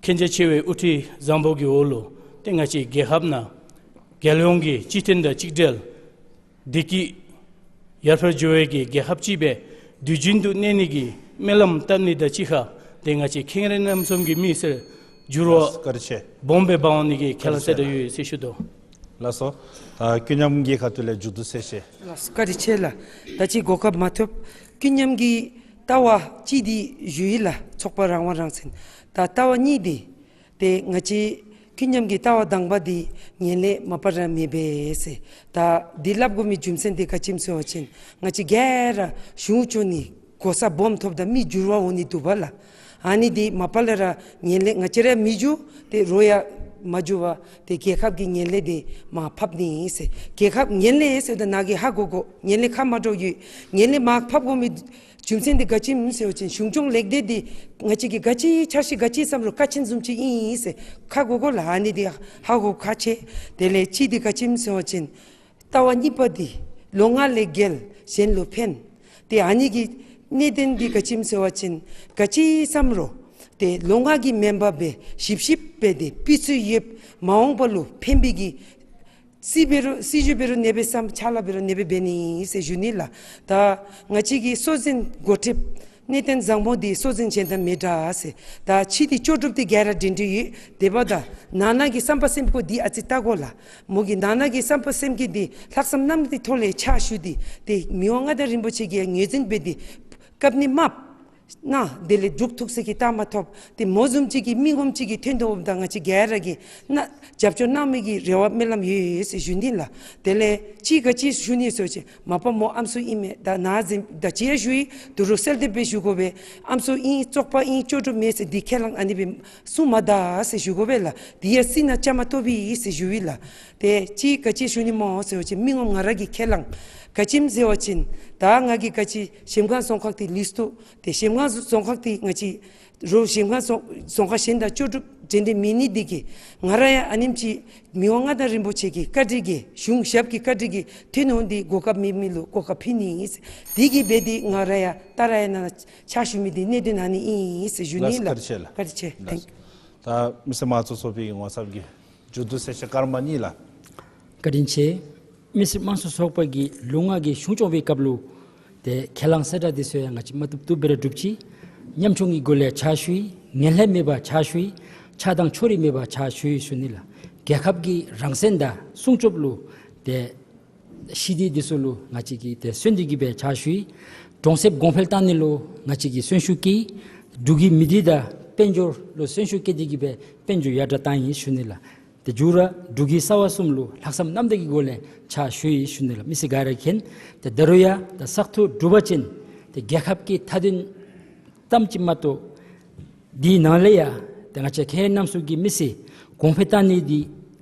མཁྱེན་རྒྱ་ཆེ་བའི་དབུ་ཁྲིད་བཟང་པོ་གི་འོག་ལུ་ཏེ་ང་བཅས་རྒྱལ་ཁབ་ནང་རྒྱལ་ཡོངས་ཀྱི་གཅིག་མཐུན་དང་གཅིག་སྒྲིལ་བདེ་སྐྱིད་ཡར་འཕེལ་འགྱོ་བའི་གི་རྒྱལ་ཁབ་ཅིག་སྦེ་དུས་རྒྱུན་དུ་གནས་ནི་གི་སྨོན་ལམ་བཏབ་ནི་དང་གཅིག་ཁར་ཏེ་ང་བཅས་མཁྱེན་རབ་རྣམ་གསུམ་གྱི་མི་སེར་འགྱུར་བ་བཀའ་དྲིན་ཆེ། སྦོམ་སྦེ་འབག་འོང་ནི་གི་ཁས་བླངས་བཀའ་དྲིན་ཆེ་ཟེར་ཡོད་ཟེར་ཞུ་དོ། ལགས་སོ། ད་ཀུན་མཉམ་གྱི་ཁ་ཐུག་ལས་མཇུག་བསྡུ་གསལ་བཤད། ལགས་སོ། བཀའ་དྲིན་ཆེ་ལགས། ད་ཅི་གོ་སྐབས་མ་ཐོབ་ཀུན་མཉམ་གྱི་ལྟ་བ་ཅིག་འདི་ཞུ་ཡི་ལགས། ཚོགས་པ་རང་དབང་རང་བཙན། ད་ལྟ་བ་གཉིས་འདི་ཏེ་ང་བཅས་ཀུན་མཉམ་གྱི་ལྟ་བ་དང་པ་འདི་ངན་ལྷད་མ་པ་ར་མེད་པས་ཟེར། ད་འདི་སླབ་དགོ་མི་རྒྱུ་མཚན་འདི་ག་ཅི་སྨོ་ཟེར་བ་ཅིན་ང་བཅས་ག་ར་གཞུང་སྐྱོང་ནི་གོ་ས་སྦོམ་ཐོབ་ད་མི་འགྱུར་བ་འོང་ནི་འདུག་པ་ལགས། ཨ་ནི་འདི་མ་པ་ལས་ར་ངན་ལྷད་ང་བཅས་ར་མི་འགྱུར་ཏེ་རོགས་ཡང་མ་འགྱུར་བར་ཏེ་རྒྱལ་ཁབ་ཀྱི་ངན་ལྷད་འདི་མར་ཕབ་ནི་ཟེར། རྒྱལ་ཁབ་ངན་ལྷད་ཟེརཝ་ད་ནཱ་གིས་ཧ་གོ་དགོ། ངན་ལྷད་ཁ་མ་འདྲཝ་ཡོད། ངན་ལྷད་མར་ཕབ་དགོ་མི་རྒྱུ་མཚན་འདི་ག་ཅི་སྨོ་ཟེར་བ་ཅིན་གཞུང་སྐྱོང་ལེགས་སྡུད་འདི་ང་བཅས་ཀྱིས་ག་ཅི་འཆར་གཞི་ག་ཅི་བརྩམ་རུང་དཀའ་ཆེན་བཟུམ་ཅིག་ཨིན་ཟེར་ཁ་གོ་དགོ་ལགས། ཨ་ནི་འདི་ཧ་གོ་ཁག་ཆེ། དེ་ལས་གཅིག་འདི་ག་ཅི་སྨོ་ཟེར་བ་ཅིན་ལྟ་བ་གཉིས་པ་འདི་ལོང་བ་ལས་རྒྱལ་གཞན་ལུ་ཕན། ཏེ་ཨ་ནི་གི་གནད་དོན་འདི་ག་ཅི་སྨོ་ཟེར་བ་ཅིན་ག་ཅི་བརྩམ་རུང་ཏེ་ལོང་བ་གི་མེན་པར་སྦེ་ཞིབ་ཞིབ་འབད་དེ་སྤུས་ཚད་ཡོདཔ་མ་འོངས་པ་ལུ་ཕན་པའི་གི་སྲིད་འབད་རུང་སྲིད་བྱུས་འབད་རུང་ཨ་ནེ་སྦེ་བརྩམ་ཕྱག་ལཱ་འབད་རུང་ཨ་ནེ་སྦེ་འབད་ནི་ཟེར་ཞུ་ནི་ལགས། ད་ང་བཅས་ཀྱི་སྲོལ་འཛིན་འགོ་ཁྲིདཔ་གནས་བརྟན་བཟང་པོ་འདི་སྲོལ་འཛིན་གཞན་དང་མི་འདྲ་ཟེར། ད་ཕྱི་འདི་ལྕོགས་གྲུབ་འདི་ག་ར་འགྲན་བསྡུར་ཡོད། དེ་འབདཝ་ད་ནང་ན་གི་བསམ་པ་སེམས་ཁར་འདི་ཨ་ཙི་བལྟ་དགོ་ལགས། མོ་གི་ནང་ན་གི་བསམ་པ་སེམས་ཀྱི་འདི་ལྷག་བསམ་རྣམ་དག་གི་ཐོག་ལས་ཕྱག་ཞུ་སྟེ་ཏེ་མི་དབང་མངའ་བདག་རིན་པོ་ཆེ་གིས་ངོས་འཛིན་འབད་དེ་བཀབ་ནི་མ་པ་ནཱ་དེ་ལས་འབྲུག་ཐུགས་སྲས་ཀྱིས་བལྟ་མ་ཐོབ། ཏེ་མོ་བཟུམ་ཅིག་གི་མི་ངོམ་ཅིག་གི་ཐོན་དོ་འོངམ་ད་ང་བཅས་ག་ར་གིས་ནཱ་རྒྱབ་སྐྱོར་གནང་མི་གི་རེ་བ་སྨོན་ལམ་ཡོད་ཡོད་ཟེར་ཞུ་ནི་ལགས། དེ་ལས་གཅིག་ག་ཅི་ཞུ་ནི་ཟེར་བ་ཅིན་མ་པ་མོ་ཨམ་སྲུ་ཨིན་མས། ད་ནཱ་གཟིམ་ད་ཅི་ཡང་ཞུ་ཡི། ད་རུང་གསལ་འདེབས་སྦེ་ཞུ་དགོ་པས། ཨམ་སྲུ་ཨིན་བཙོག་པ་ཨིན་ལྕོགས་གྲུབ་མེན་ཟེར་འདི་ཁས་བླངས་ཨ་ནི་སྦེ་གསུང་མ་ད་ཟེར་ཞུ་དགོ་པས་ལགས། འདི་ཡང་སྲིད་ནང་བཅའ་མར་གཏོགས་པས་ཟེར་ཞུ་ཡི་ལགས། ཏེ་གཅིག་ག་ཅི་ཞུ་ནི་སྨོ་ཟེར་བ་ཅིན་མི་ངོམ་ང་ར་གིས་ཁས་བླངས། ག་ཅི་སྨོ་ཟེར་བ་ཅིན་ད་ང་གིས་ག་ཅི་གཞལམ་སྒང་རྫོང་ཁག་འདི་ལུས་ཏེ་ཏེ་གཞལམ་སྒང་རྫོང་ཁག་འདི་ང་བཅས་རོགས་གཞལམ་སྒང་རྫོང་རྫོང་ཁག་གཞན་དང་ལྕོགས་གྲུབ་འགྲན་བསྡུར་མེད་ནི་འདི་གིས་ང་ར་ཡང་ཨ་ནེམ་ཅིག་མི་དབང་མངའ་བདག་རིན་པོ་ཆེ་གི་བཀའ་དྲིན་གྱིས་གཞུང་ཞབས་ཀྱི་བཀའ་དྲིན་གྱིས་ཐོན་འོང་སྟེ་གོ་སྐབས་མེད་མི་ལུ་གོ་སྐབས་ཕུལ་ནི་ཨིན། འདི་གིས་འབད་དེ་ང་ར་ཡང་ད་ར་ཡང་ནཱ་ཕྱག་ཞུ་མི་འདི་གནད་དོན་ཨ་ནི་ཨིན་ཟེར་ཞུ་ནི་ལགས། ལགས་སོ། བཀའ་དྲིན་ཆེ་ལགས། བཀའ་དྲིན་ཆེ། ལགས་སོ། Thank you། ད་མི་སེར་དམངས་གཙོའི་ཚོགས་པའི་ངོ་ཚབ་ཀྱིས་མཇུག་བསྡུ་གསལ་བཤད་སྐར་མ་གཉིས་ལགས། བཀའ་དྲིན་ཆེ། མི་སེར་དམངས་གཙོའི་ཚོགས་པ་གིས་ལུང་བ་གི་གཞུང་སྐྱོང་བའི་སྐབས་ལུ་ཏེ་ཁས་བླངས་གསལ་བསྒྲགས་འདི་ཚུ་ཡང་ང་བཅས་མ་བཏུབ་བཏུབ་སྦེ་ར་སྒྲུབ་ཅི། ཉམ་ཆུང་གི་སྒོ་ལས་ཕྱག་ཞུ་ཡི། ངན་ལྷད་མེད་པར་ཕྱག་ཞུ་ཡི། ཆགས་སྡང་ཕྱོགས་རིས་མེད་པར་ཕྱག་ཞུ་ཡི་ཞུ་ནི་ལགས། རྒྱལ་ཁབ་ཀྱི་རང་སྲིད་དང་སྲུང་སྐྱོབ་ལུ་ཏེ་ཞི་བདེ་འདི་ཚུ་ལུ་ང་བཅས་ཀྱིས་ཏེ་བརྩོན་འགྲུས་ཀྱིས་སྦེ་ཕྱག་ཞུ་ཡི། གྲོང་གསེབ་གོང་འཕེལ་བཏང་ནི་ལུ་ང་བཅས་ཀྱིས་གསོན་ཤུགས་བསྐྱེད། འབྲུག་གི་མི་སྡེ་དང་དཔལ་འབྱོར་ལུ་གསོན་ཤུགས་བསྐྱེད་དེ་གིས་སྦེ་དཔལ་འབྱོར་ཡར་དྲག་བཏང་ཡི་ཞུ་ནི་ལགས། ཏེ་མཇུག་ར་འབྲུག་གི་རྩ་བ་གསུམ་ལུ་ལྷག་བསམ་རྣམ་དག་གི་སྒོ་ལས་ཕྱག་ཞུ་ཡི་ཞུ་ནི་ལགས། མི་སེར་ག་ར་མཁྱེན། ཏེ་ད་རུང་ཡང་ད་བཙག་འཐུ་གྲུབ་པ་ཅིན་ཏེ་རྒྱལ་ཁབ་ཀྱི་མཐའ་དོན་ཙམ་ཅིག་མ་གཏོགས་དེའི་ནང་ལས་ཡང་ཏེ་ང་བཅས་མཁན་རིགས་རྣམ་གསུམ་གྱི་མི་སེར་གོང་འཕེལ་བཏང་ནི་འདི་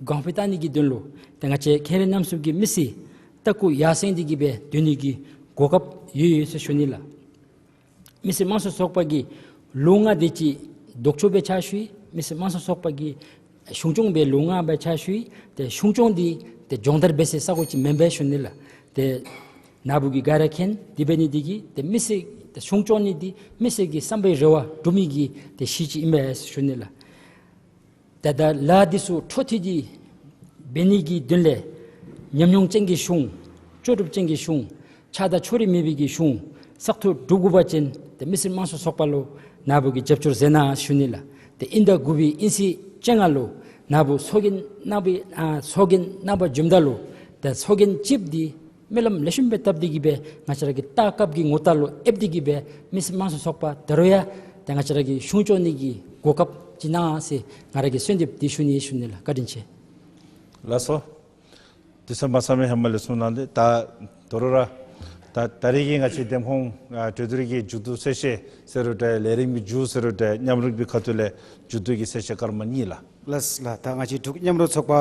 གོང་འཕེལ་བཏང་ནི་གི་དོན་ལུ་ཏེ་ང་བཅས་མཁན་རིགས་རྣམ་གསུམ་གྱི་མི་སེར་ལྟ་སྐུལ་ཡར་སེང་འདི་གིས་སྦེ་སྡོད་ནི་གི་གོ་སྐབས་ཡོད་ཡོད་ཟེར་ཞུ་ནི་ལགས། མི་སེར་དམངས་གཙོའི་ཚོགས་པ་གིས་ལུང་བ་འདི་ཅིག་ལྡོག་ཕྱོགས་སྦེ་ཕྱག་ཞུ་ཡི། མི་སེར་དམངས་གཙོའི་ཚོགས་པ་གིས་གཞུང་སྐྱོང་སྦེ་ལུང་བ་སྦེ་ཕྱག་ཞུ་ཡི། ཏེ་གཞུང་སྐྱོང་འདི་ཏེ་སྦྱོང་བརྡར་འབད་སའི་ས་གོ་ཅིག་མེན་པས་ཞུ་ནི་ལགས། ཏེ་ནཱ་བུ་གིས་ག་ར་མཁྱེན། དེ་འབད་ནི་འདི་གིས་ཏེ་མི་སེར་ཏེ་གཞུང་སྐྱོང་ནི་འདི་མི་སེར་གྱི་བསམ་པའི་རེ་བ་སྒྲུབ་མི་གི་ཏེ་གཞི་ཅིག་ཨིན་པས་ཞུ་ནི་ལགས། ཏེ་ད་ལཱ་འདི་ཚུ་འཕྲོ་མཐུད་དེ་འབད་ནི་གི་དོན་ལས་ཉམས་མྱོང་ཅན་གྱི་གཞུང་ལྕོགས་གྲུབ་ཅན་གྱི་གཞུང་ཆགས་སྡང་ཕྱོགས་རིས་མེད་པའི་གི་གཞུང་བཙག་འཐུ་གྲུབ་དགོ་པ་ཅིན་ཏེ་མི་སེར་དམངས་གཙོའི་ཚོགས་པ་ལུ་ནཱ་བུ་གིས་རྒྱབ་སྐྱོར་མཛད་གནང་ཞུ་ནི་ལགས། ཏེ་དབྱིན་ཟླ་དགུ་པའི་དབྱིན་ཚེས་བཅོ་ལྔ་ལུ་ན་བུ་ཚོགས་རྒྱན་ནང་པའི་ཨ་ཚོགས་རྒྱན་ནང་པ་འབྱོནམ་ད་ལུ་ཏེ་ཚོགས་རྒྱན་ཅིག་འདི་སྨོན་ལམ་ལེགས་ཤོམ་སྦེ་བཏབ་སྟེ་གི་སྦེ་ང་བཅས་ར་གི་རྟ་རྐབ་ཀྱི་ངོ་རྟགས་ལུ་ཨེབ་སྟེ་གི་སྦེ་མི་སེར་དམངས་གཙོའི་ཚོགས་པ་ད་རུང་ཡང་ཏེ་ང་བཅས་ར་གི་གཞུང་སྐྱོང་ནི་གི་གོ་སྐབས་ཅིག་གནང་ཟེར་ང་ར་གིས་གསོལ་འདེབས་འདི་ཞུ་ནི་ཞུ་ནི་ལགས། བཀའ་དྲིན་ཆེ། ལགས་སོ། དུས་ཚོད་མ་ཚང་པས་ཧེ་མ་ལས་གསུངས་གནང་སྟེ་ད་དོ་རུང་ར་ད་ད་རིས་ཀྱི་ང་བཅས་འདེམས་ཁོངས་ཨ་གྲོས་བསྡུར་གྱི་མཇུག་བསྡུ་གསལ་བཤད་ཟེར་རུང་འདྲ་ལས་རིམ་གྱི་མཇུག་ཟེར་རུང་འདྲ་མཉམ་རུབ་ཀྱི་ཁ་ཐུག་ལས་མཇུག་བསྡུ་གི་གསལ་བཤད་སྐར་མ་གཉིས་ལགས། ལགས་ལགས། ད་ང་བཅས་འབྲུག་མཉམ་རུབ་ཚོགས་པ་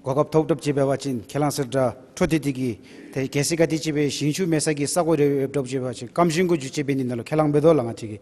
གོ་སྐབས་ཐོབ་གྲབས་ཅིག་འབད་བ་ཅིན་ཁས་བླངས་ཟེར་རུང་འདྲ་འཕྲོ་མཐུད་དེ་གི་ཏེ་གལ་སྲིད་ག་དེམ་ཅིག་སྦེ་ཞིང་ཆུ་མེད་ས་གི་ས་གོ་རེ་ཨེབ་གྲབས་ཅིག་འབད་བ་ཅིན་ཀམ་ཤིང་གུ་འགྱུར་བཅོས་འབད་ནི་ནང་ལུ་ཁས་བླངས་འབད་དོ་ལགས་ང་བཅས་ཀྱིས།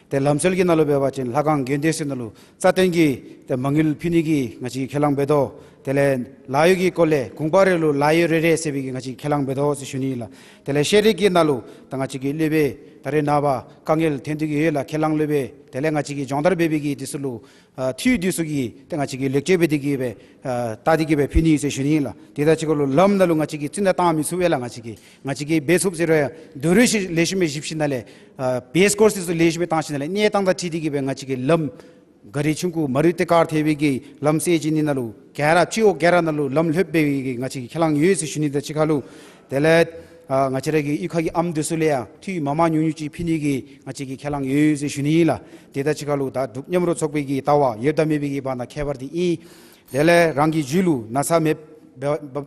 ཏེ་ལམ་སྲོལ་གྱི་ནང་ལུ་འབད་བ་ཅིན་ལྷ་ཁང་དགོན་སྡེ་ཚུ་ནང་ལུ་རྩ་བརྟན་གྱི་ཏེ་མ་དངུལ་ཕུལ་ནི་གི་ང་བཅས་ཀྱིས་ཁས་བླངས་འབད་དོ། དེ་ལས་ལཱ་གཡོག་གི་སྐོར་ལས་གུང་པ་རེ་ལུ་ལཱ་གཡོག་རེ་རེ་ཟེར་བའི་གི་ང་བཅས་ཀྱིས་ཁས་བླངས་འབད་དོ་ཟེར་ཞུ་ནི་ཨིན་ལགས། དེ་ལས་ཤེས་རིག་གི་ནང་ལུ་ད་ང་བཅས་ཀྱི་སློབ་དཔོན་ད་རེས་ནངས་པ་དཀའ་ངལ་ཐོན་ཏེ་གི་ཡོད་ལགས། ཁས་བླངས་སློབ་དཔོན་དེ་ལས་ང་བཅས་ཀྱིས་སྦྱོང་བརྡར་འབད་བའི་གི་དེ་ཚུ་ལུ་ཨ་འཐུས་དེ་ཚུ་གི་ཏེ་ང་བཅས་ཀྱིས་ལེགས་བཅོས་འབད་དེ་གི་སྦེ་ཨ་བལྟ་སྟེ་གི་སྦེ་ཕུལ་ནི་ཟེར་ཞུ་ནི་ཨིན་ལགས། དེ་དང་གཅིག་ཁར་ལུ་ལམ་ནང་ལུ་ང་བཅས་ཀྱིས་རྩི་ནག་བཏང་མི་ཚུགས་པས་ལགས། ང་བཅས་ཀྱིས་ང་བཅས་ཀྱིས་འབད་ཚུགས་ཟེར་རུང་ཡང་དོ་རུང་ཞིབ་ལེགས་ཤོམ་སྦེ་ཞིབ་ཞིནམ་ལས་ཨ་བེསི་ཀོརསི་དེ་ཚུ་ལེགས་ཤོམ་སྦེ་བཏང་ཞིནམ་ལས་གནས་སྟངས་དང་འཁྲིལ་ཏེ་གི་སྦེ་ང་བཅས་ཀྱིས་ལམ་ག་རི་ཆུང་ཀུ་མ་རུ་ཏེ་ཀར་ཐེབས་པའི་གི་ལམ་སེལ་བྱིན་ནི་ནང་ལུ་ག་ར་སྤྱི་འོག་ག་ར་ནང་ལུ་ལམ་ལྷོད་པའི་གི་ང་བཅས་ཀྱིས་ཁས་བླངས་ཡོད་ཟེར་ཞུ་ནི་དང་གཅིག་ཁར་ལུ་དེ་ལས་ཨ་ང་བཅས་ར་གི་གཡུས་ཁ་གི་ཨམ་དེ་ཚུ་ལུ་ཡང་འཐུས་མང་མང་ཉུང་ཉུང་ཅིག་ཕུལ་ནི་གི་ང་བཅས་ཀྱིས་ཁས་བླངས་ཡོད་ཟེར་ཞུ་ནི་ཨིན་ལགས། དེ་དང་གཅིག་ཁར་ལུ་ད་འབྲུག་མཉམ་རུབ་ཚོགས་པའི་གི་ལྟ་བ་ཡོདཔ་དང་མེད་པའི་གི་བར་ན་ཁྱད་པར་དེ་ཨིན། དེ་ལས་རང་གི་རྒྱུད་ལུ་ན་ཚ་མེད་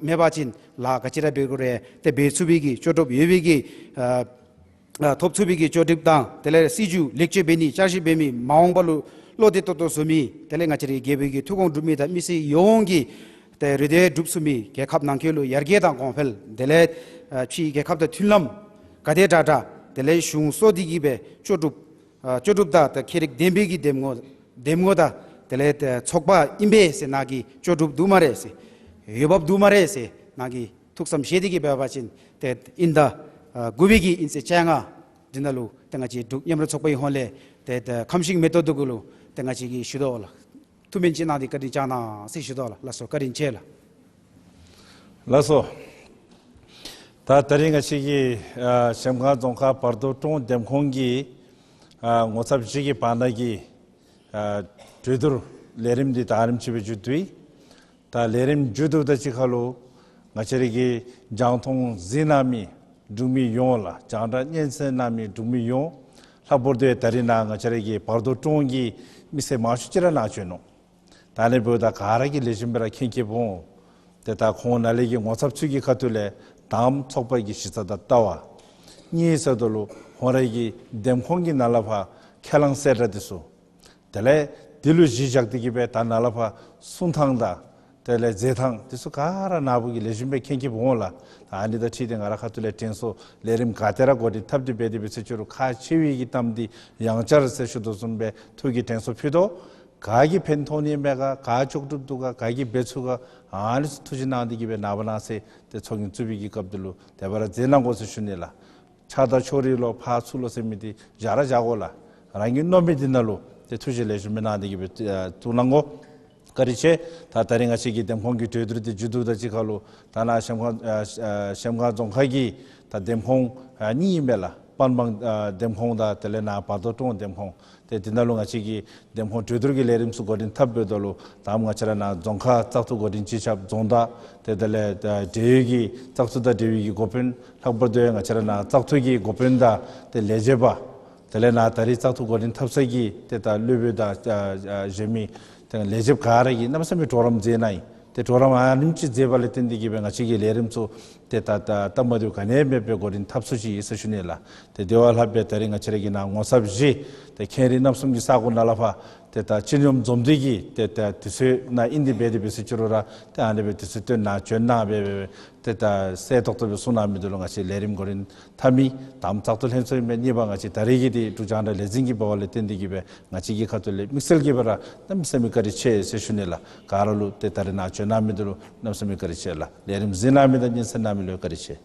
མེད་པ་ཅིན་ལཱ་ག་ཅི་ར་འབད་དགོ་རུང་ཏེ་འབད་ཚུགས་པའི་གི་ལྕོགས་གྲུབ་ཡོད་པའི་གི་ཨ་ཨ་ཐོབ་ཚུགས་པའི་གི་ལྕོགས་གྲུབ་དང་དེ་ལས་སྲིད་བྱུས་ལེགས་བཅོས་འབད་ནི་བསྐྱར་ཞིབ་འབད་མི་མ་འོངས་པ་ལུ་བློ་བདེ་ཏོག་ཏོ་བཟོ་མི་དེ་ལས་ང་བཅས་རའི་རྒྱལ་པོའི་གི་ཐུགས་དགོངས་སྒྲུབ་མི་དང་མི་སེར་ཡོངས་ཀྱི་ཏེ་རེ་འདོད་སྒྲུབ་ཚུགས་མི་རྒྱལ་ཁབ་ནང་འཁོད་ལུ་ཡར་རྒྱས་དང་གོང་འཕེལ་དེ་ལས་ཨ་ཕྱི་རྒྱལ་ཁབ་དང་མཐུན་ལམ་ག་དེ་དྲག་དྲག་དེ་ལས་གཞུང་སོ་འདི་གི་སྦེ་ལྕོགས་གྲུབ་ཨ་ལྕོགས་གྲུབ་དང་ཏེ་ཁྱད་རིག་ལྡན་པའི་གི་འདེམས་ངོ་འདེམས་ངོ་དང་དེ་ལས་ཏེ་ཚོགས་པ་ཨིན་པས་ཟེར་ནཱ་གིས་ལྕོགས་གྲུབ་འདུག་སྨ་རེ་ཟེར་འོས་འབབ་འདུག་སྨ་རེ་ཟེར་ནཱ་གིས་ཐུགས་བསམ་བཞེས་ཏེ་གི་འབད་བ་ཅིན་ཏེ་དབྱིན་ཟླ་ཨ་དགུ་པའི་གི་དབྱིན་ཚེས་བཅོ་ལྔ་འདི་ནང་ལུ་ཏེ་ང་བཅས་འབྲུག་མཉམ་རུབ་ཚོགས་པའི་ཧོངས་ལས་ཏེ་ཏེ་ཁམས་ཤིང་མེ་ཏོག་འདི་གུ་ལུ་ཏེ་ང་བཅས་ཀྱིས་ཞུ་དོ་ལགས། ཐུགས་སྨོན་ཅིག་གནང་སྟེ་བཀའ་དྲིན་བསྐྱང་གནང་ཟེར་ཞུ་དོ་ལགས། ལགས་སོ། བཀའ་དྲིན་ཆེ་ལགས། ལགས་སོ། ད་ད་རིས་ང་བཅས་ཀྱི་ཨ་གཞལམ་སྒང་རྫོང་ཁག་བར་དོ་ཀྲོང་འདེམས་ཁོངས་ཀྱི་ཨ་ངོ་ཚབ་བཞི་གི་བར་ན་གི་ཨ་གྲོས་བསྡུར་ལས་རིམ་འདི་ད་རིམ་ཅིག་སྦེ་མཇུག་བསྡུ་ཡི། ད་ལས་རིམ་མཇུག་བསྡུཝ་དང་གཅིག་ཁར་ལུ་ང་བཅས་ར་གི་རྒྱང་མཐོང་གཟིགས་གནང་མི་འབྲུག་མི་ཡོངས་ལ་རྒྱང་བསྒྲགས་སྙན་གསན་གནང་མི་འབྲུག་མི་ཡོངས་ལྷག་པར་དུ་ཡང་ད་རིས་ནཱ་ང་བཅས་ར་གི་བར་དོ་ཀྲོང་གི་མི་སེར་མང་ཤོས་ཅིག་ར་ནཱ་བྱོན་ནུག། ད་ཨ་ནི་འབདཝ་ད་ག་ར་གིས་ལེགས་ཤོམ་སྦེ་ར་མཁྱེན་མཁྱེནམ་འོང་། ཏེ་ད་ཁོང་ནཱ་ལས་ཀྱི་ངོ་ཚབ་ཚུ་གི་ཁ་ཐུག་ལས་དང་པ་ཚོགས་པ་གི་གཞི་རྩ་དང་ལྟ་བ། གཉིས་ཟེརཝ་ད་ལུ་ཁོང་ར་གི་འདེམས་ཁོངས་ཀྱི་ནང་ལས་ཕར་ཁས་བླངས་གསལ་བསྒྲགས་འདི་ཚུ། དེ་ལས་འདི་ལུ་གཞི་བཞག་སྟེ་གི་སྦེ་ད་ནཱ་ལས་ཕར་གསུང་ཐངས་དང་དེ་ལས་མཛད་ཐངས་འདི་ཚུ་ག་ར་ནཱ་བུ་གིས་ལེགས་ཤོམ་སྦེ་མཁྱེན་མཁྱེནམ་འོང་ལགས། ད་ཨ་ནི་དང་འཁྲིལ་ཏེ་ང་ར་ཁ་ཐུག་ལས་དྲན་གསོ་ལས་རིམ་ག་ཏེ་ར་འགོ་འདྲེན་འཐབ་སྟེ་འབད་དེ་འབད་ཟེར་ཅི་རུང་ཁག་ཆེ་བའི་གི་གཏམ་འདི་ཡང་བསྐྱར་ཟེར་ཞུ་དོ་བཟུམ་སྦེ་ཐུགས་ཀྱི་དྲན་གསོ་ཕུལ་དོ། ག་གིས་ཕན་ཐོགས་ནི་མས་ག་ག་ལྕོགས་གྲུབ་འདུག་ག་ག་གིས་འབད་ཚུགས་ག་ཨ་ནི་ཚུ་ཐུགས་རྗེ་གནང་སྟེ་གི་སྦེ་ནངས་པ་གནངས་ཚེ་ཏེ་ཚོགས་རྒྱན་བཙུགས་པའི་གི་སྐབས་འདི་ལུ་དེ་སྦེ་ར་མཛད་གནང་དགོ་ཟེར་ཞུ་ནི་ལགས། ཕྱག་དང་ཕྱོགས་རིས་ལོ་ཕར་ཚུར་ལོ་ཟེར་མི་འདི་བཞག་ར་བཞག་དགོ་ལགས། རང་གིས་མནོ་མི་འདི་ནང་ལུ་ཏེ་ཐུགས་རྗེ་ལེགས་ཤོམ་སྦེ་གནང་སྟེ་གི་སྦེ་ཨ་བཙུགས་གནང་དགོ། བཀའ་དྲིན་ཆེ། ད་ད་རིས་ང་བཅས་ཀྱི་འདེམས་ཁོངས་ཀྱི་གྲོས་བསྡུར་འདི་མཇུག་བསྡུཝ་དང་གཅིག་ཁར་ལུ་ད་ནཱ་གཞལམ་སྒང་ཨ་ཨ་གཞལམ་སྒང་རྫོང་ཁག་གི་ད་འདེམས་ཁོངས་ཨ་གཉིས་ཨིན་པས་ལགས། པན་སྦང་ཨ་འདེམས་ཁོངས་དང་དེ་ལས་ནཱ་བར་དོ་ཀྲོང་འདེམས་ཁོངས། ཏེ་འདི་ནང་ལུ་ང་བཅས་ཀྱིས་འདེམས་ཁོངས་གྲོས་བསྡུར་གྱི་ལས་རིམ་ཚུ་འགོ་འདྲེན་འཐབ་འབདཝ་ད་ལུ་ད་ང་བཅས་ར་ནཱ་རྫོང་ཁག་བཙག་འཐུ་འགོ་འདྲེན་སྤྱི་ཁྱབ་རྫོང་བདག་ཏེ་དེ་ལས་ཨ་འབྲེལ་ཡོད་ཀྱི་བཙག་འཐུ་དང་འབྲེལ་ཡོད་ཀྱི་འགོ་དཔོན་ལྷག་པར་དུ་ཡང་ང་བཅས་ར་ནཱ་བཙག་འཐུ་གི་འགོ་དཔོན་དང་ཏེ་ལས་བྱེདཔ་དེ་ལས་ནཱ་ད་རིས་བཙག་འཐུ་འགོ་འདྲེན་འཐབ་ས་གི་ཏེ་ད་སློབ་དཔོན་དང་ཨ་ཨ་གཞན་མི་ཏེ་ལས་བྱེདཔ་ག་ར་གིས་གནམ་མེད་ས་མེད་གྲོགས་རམ་མཛད་གནང་ཡི། ཏེ་གྲོགས་རམ་ཨ་ནེམ་ཅིག་མཛད་པ་ལས་བརྟེན་ཏེ་གི་སྦེ་ང་བཅས་ཀྱི་ལས་རིམ་ཚུ་ཏེ་ད་ད་སྟབས་མ་བདེཝ་ག་ནི་ཡང་མེད་པར་འགོ་འདྲེན་འཐབ་ཚུགས་ཅི་ཟེར་ཞུ་ནི་ལགས། ཏེ་དེ་བ་ལྷག་སྦེ་ད་རིས་ང་བཅས་ར་གི་ནཱ་ངོ་ཚབ་བཞི་ཏེ་ཁྱེད་རིགས་རྣམ་གསུམ་གྱི་ས་གོ་ནང་ལས་ཕར་ཏེ་ད་སྤྱི་སྙོམས་འཛོམས་འདུ་གི་ཏེ་ད་དུས་ཚོད་ནང་ཨིན་ཏེ་འབད་དེ་འབད་ཟེར་ཅི་རུང་ར་ཏེ་ཨ་ནི་སྦེ་དུས་ཚོད་བཏོན་ནཱ་བྱོན་གནང་སྦེ་སྦེ་སྦེ་ཏེ་ད་གསལ་ཏོག་ཏོ་སྦེ་གསུང་གནང་མི་འདི་ལུ་ང་བཅས་ལས་རིམ་འགོ་འདྲེན་འཐབ་མི་དང་པ་བཙག་འཐུ་ལྷན་ཚོགས་ཨིན་པས། གཉིས་པ་ང་བཅས་ད་རིས་ཀྱི་འདི་འབྲུག་རྒྱང་བསྒྲགས་ལས་འཛིན་གྱི་འབད་བ་ལས་བརྟེན་ཏེ་གི་སྦེ་ང་བཅས་ཀྱི་ཁ་ཐུག་ལས་དམིགས་བསལ་གྱི་སྦེ་ར་གནམ་མེད་ས་མེད་བཀའ་དྲིན་ཆེ་ཟེར་ཞུ་ནི་ལགས། ག་ར་ལུ་ཏེ་ད་རིས་ནཱ་བྱོན་གནང་མི་འདི་ལུ་གནམ་མེད་ས་མེད་བཀའ་དྲིན་ཆེ་ལགས། ལས་རིམ་གཟིགས་གནང་མི་དང་སྙན་གསན་གནང་མི་ལུ་བཀའ་དྲིན་ཆེ།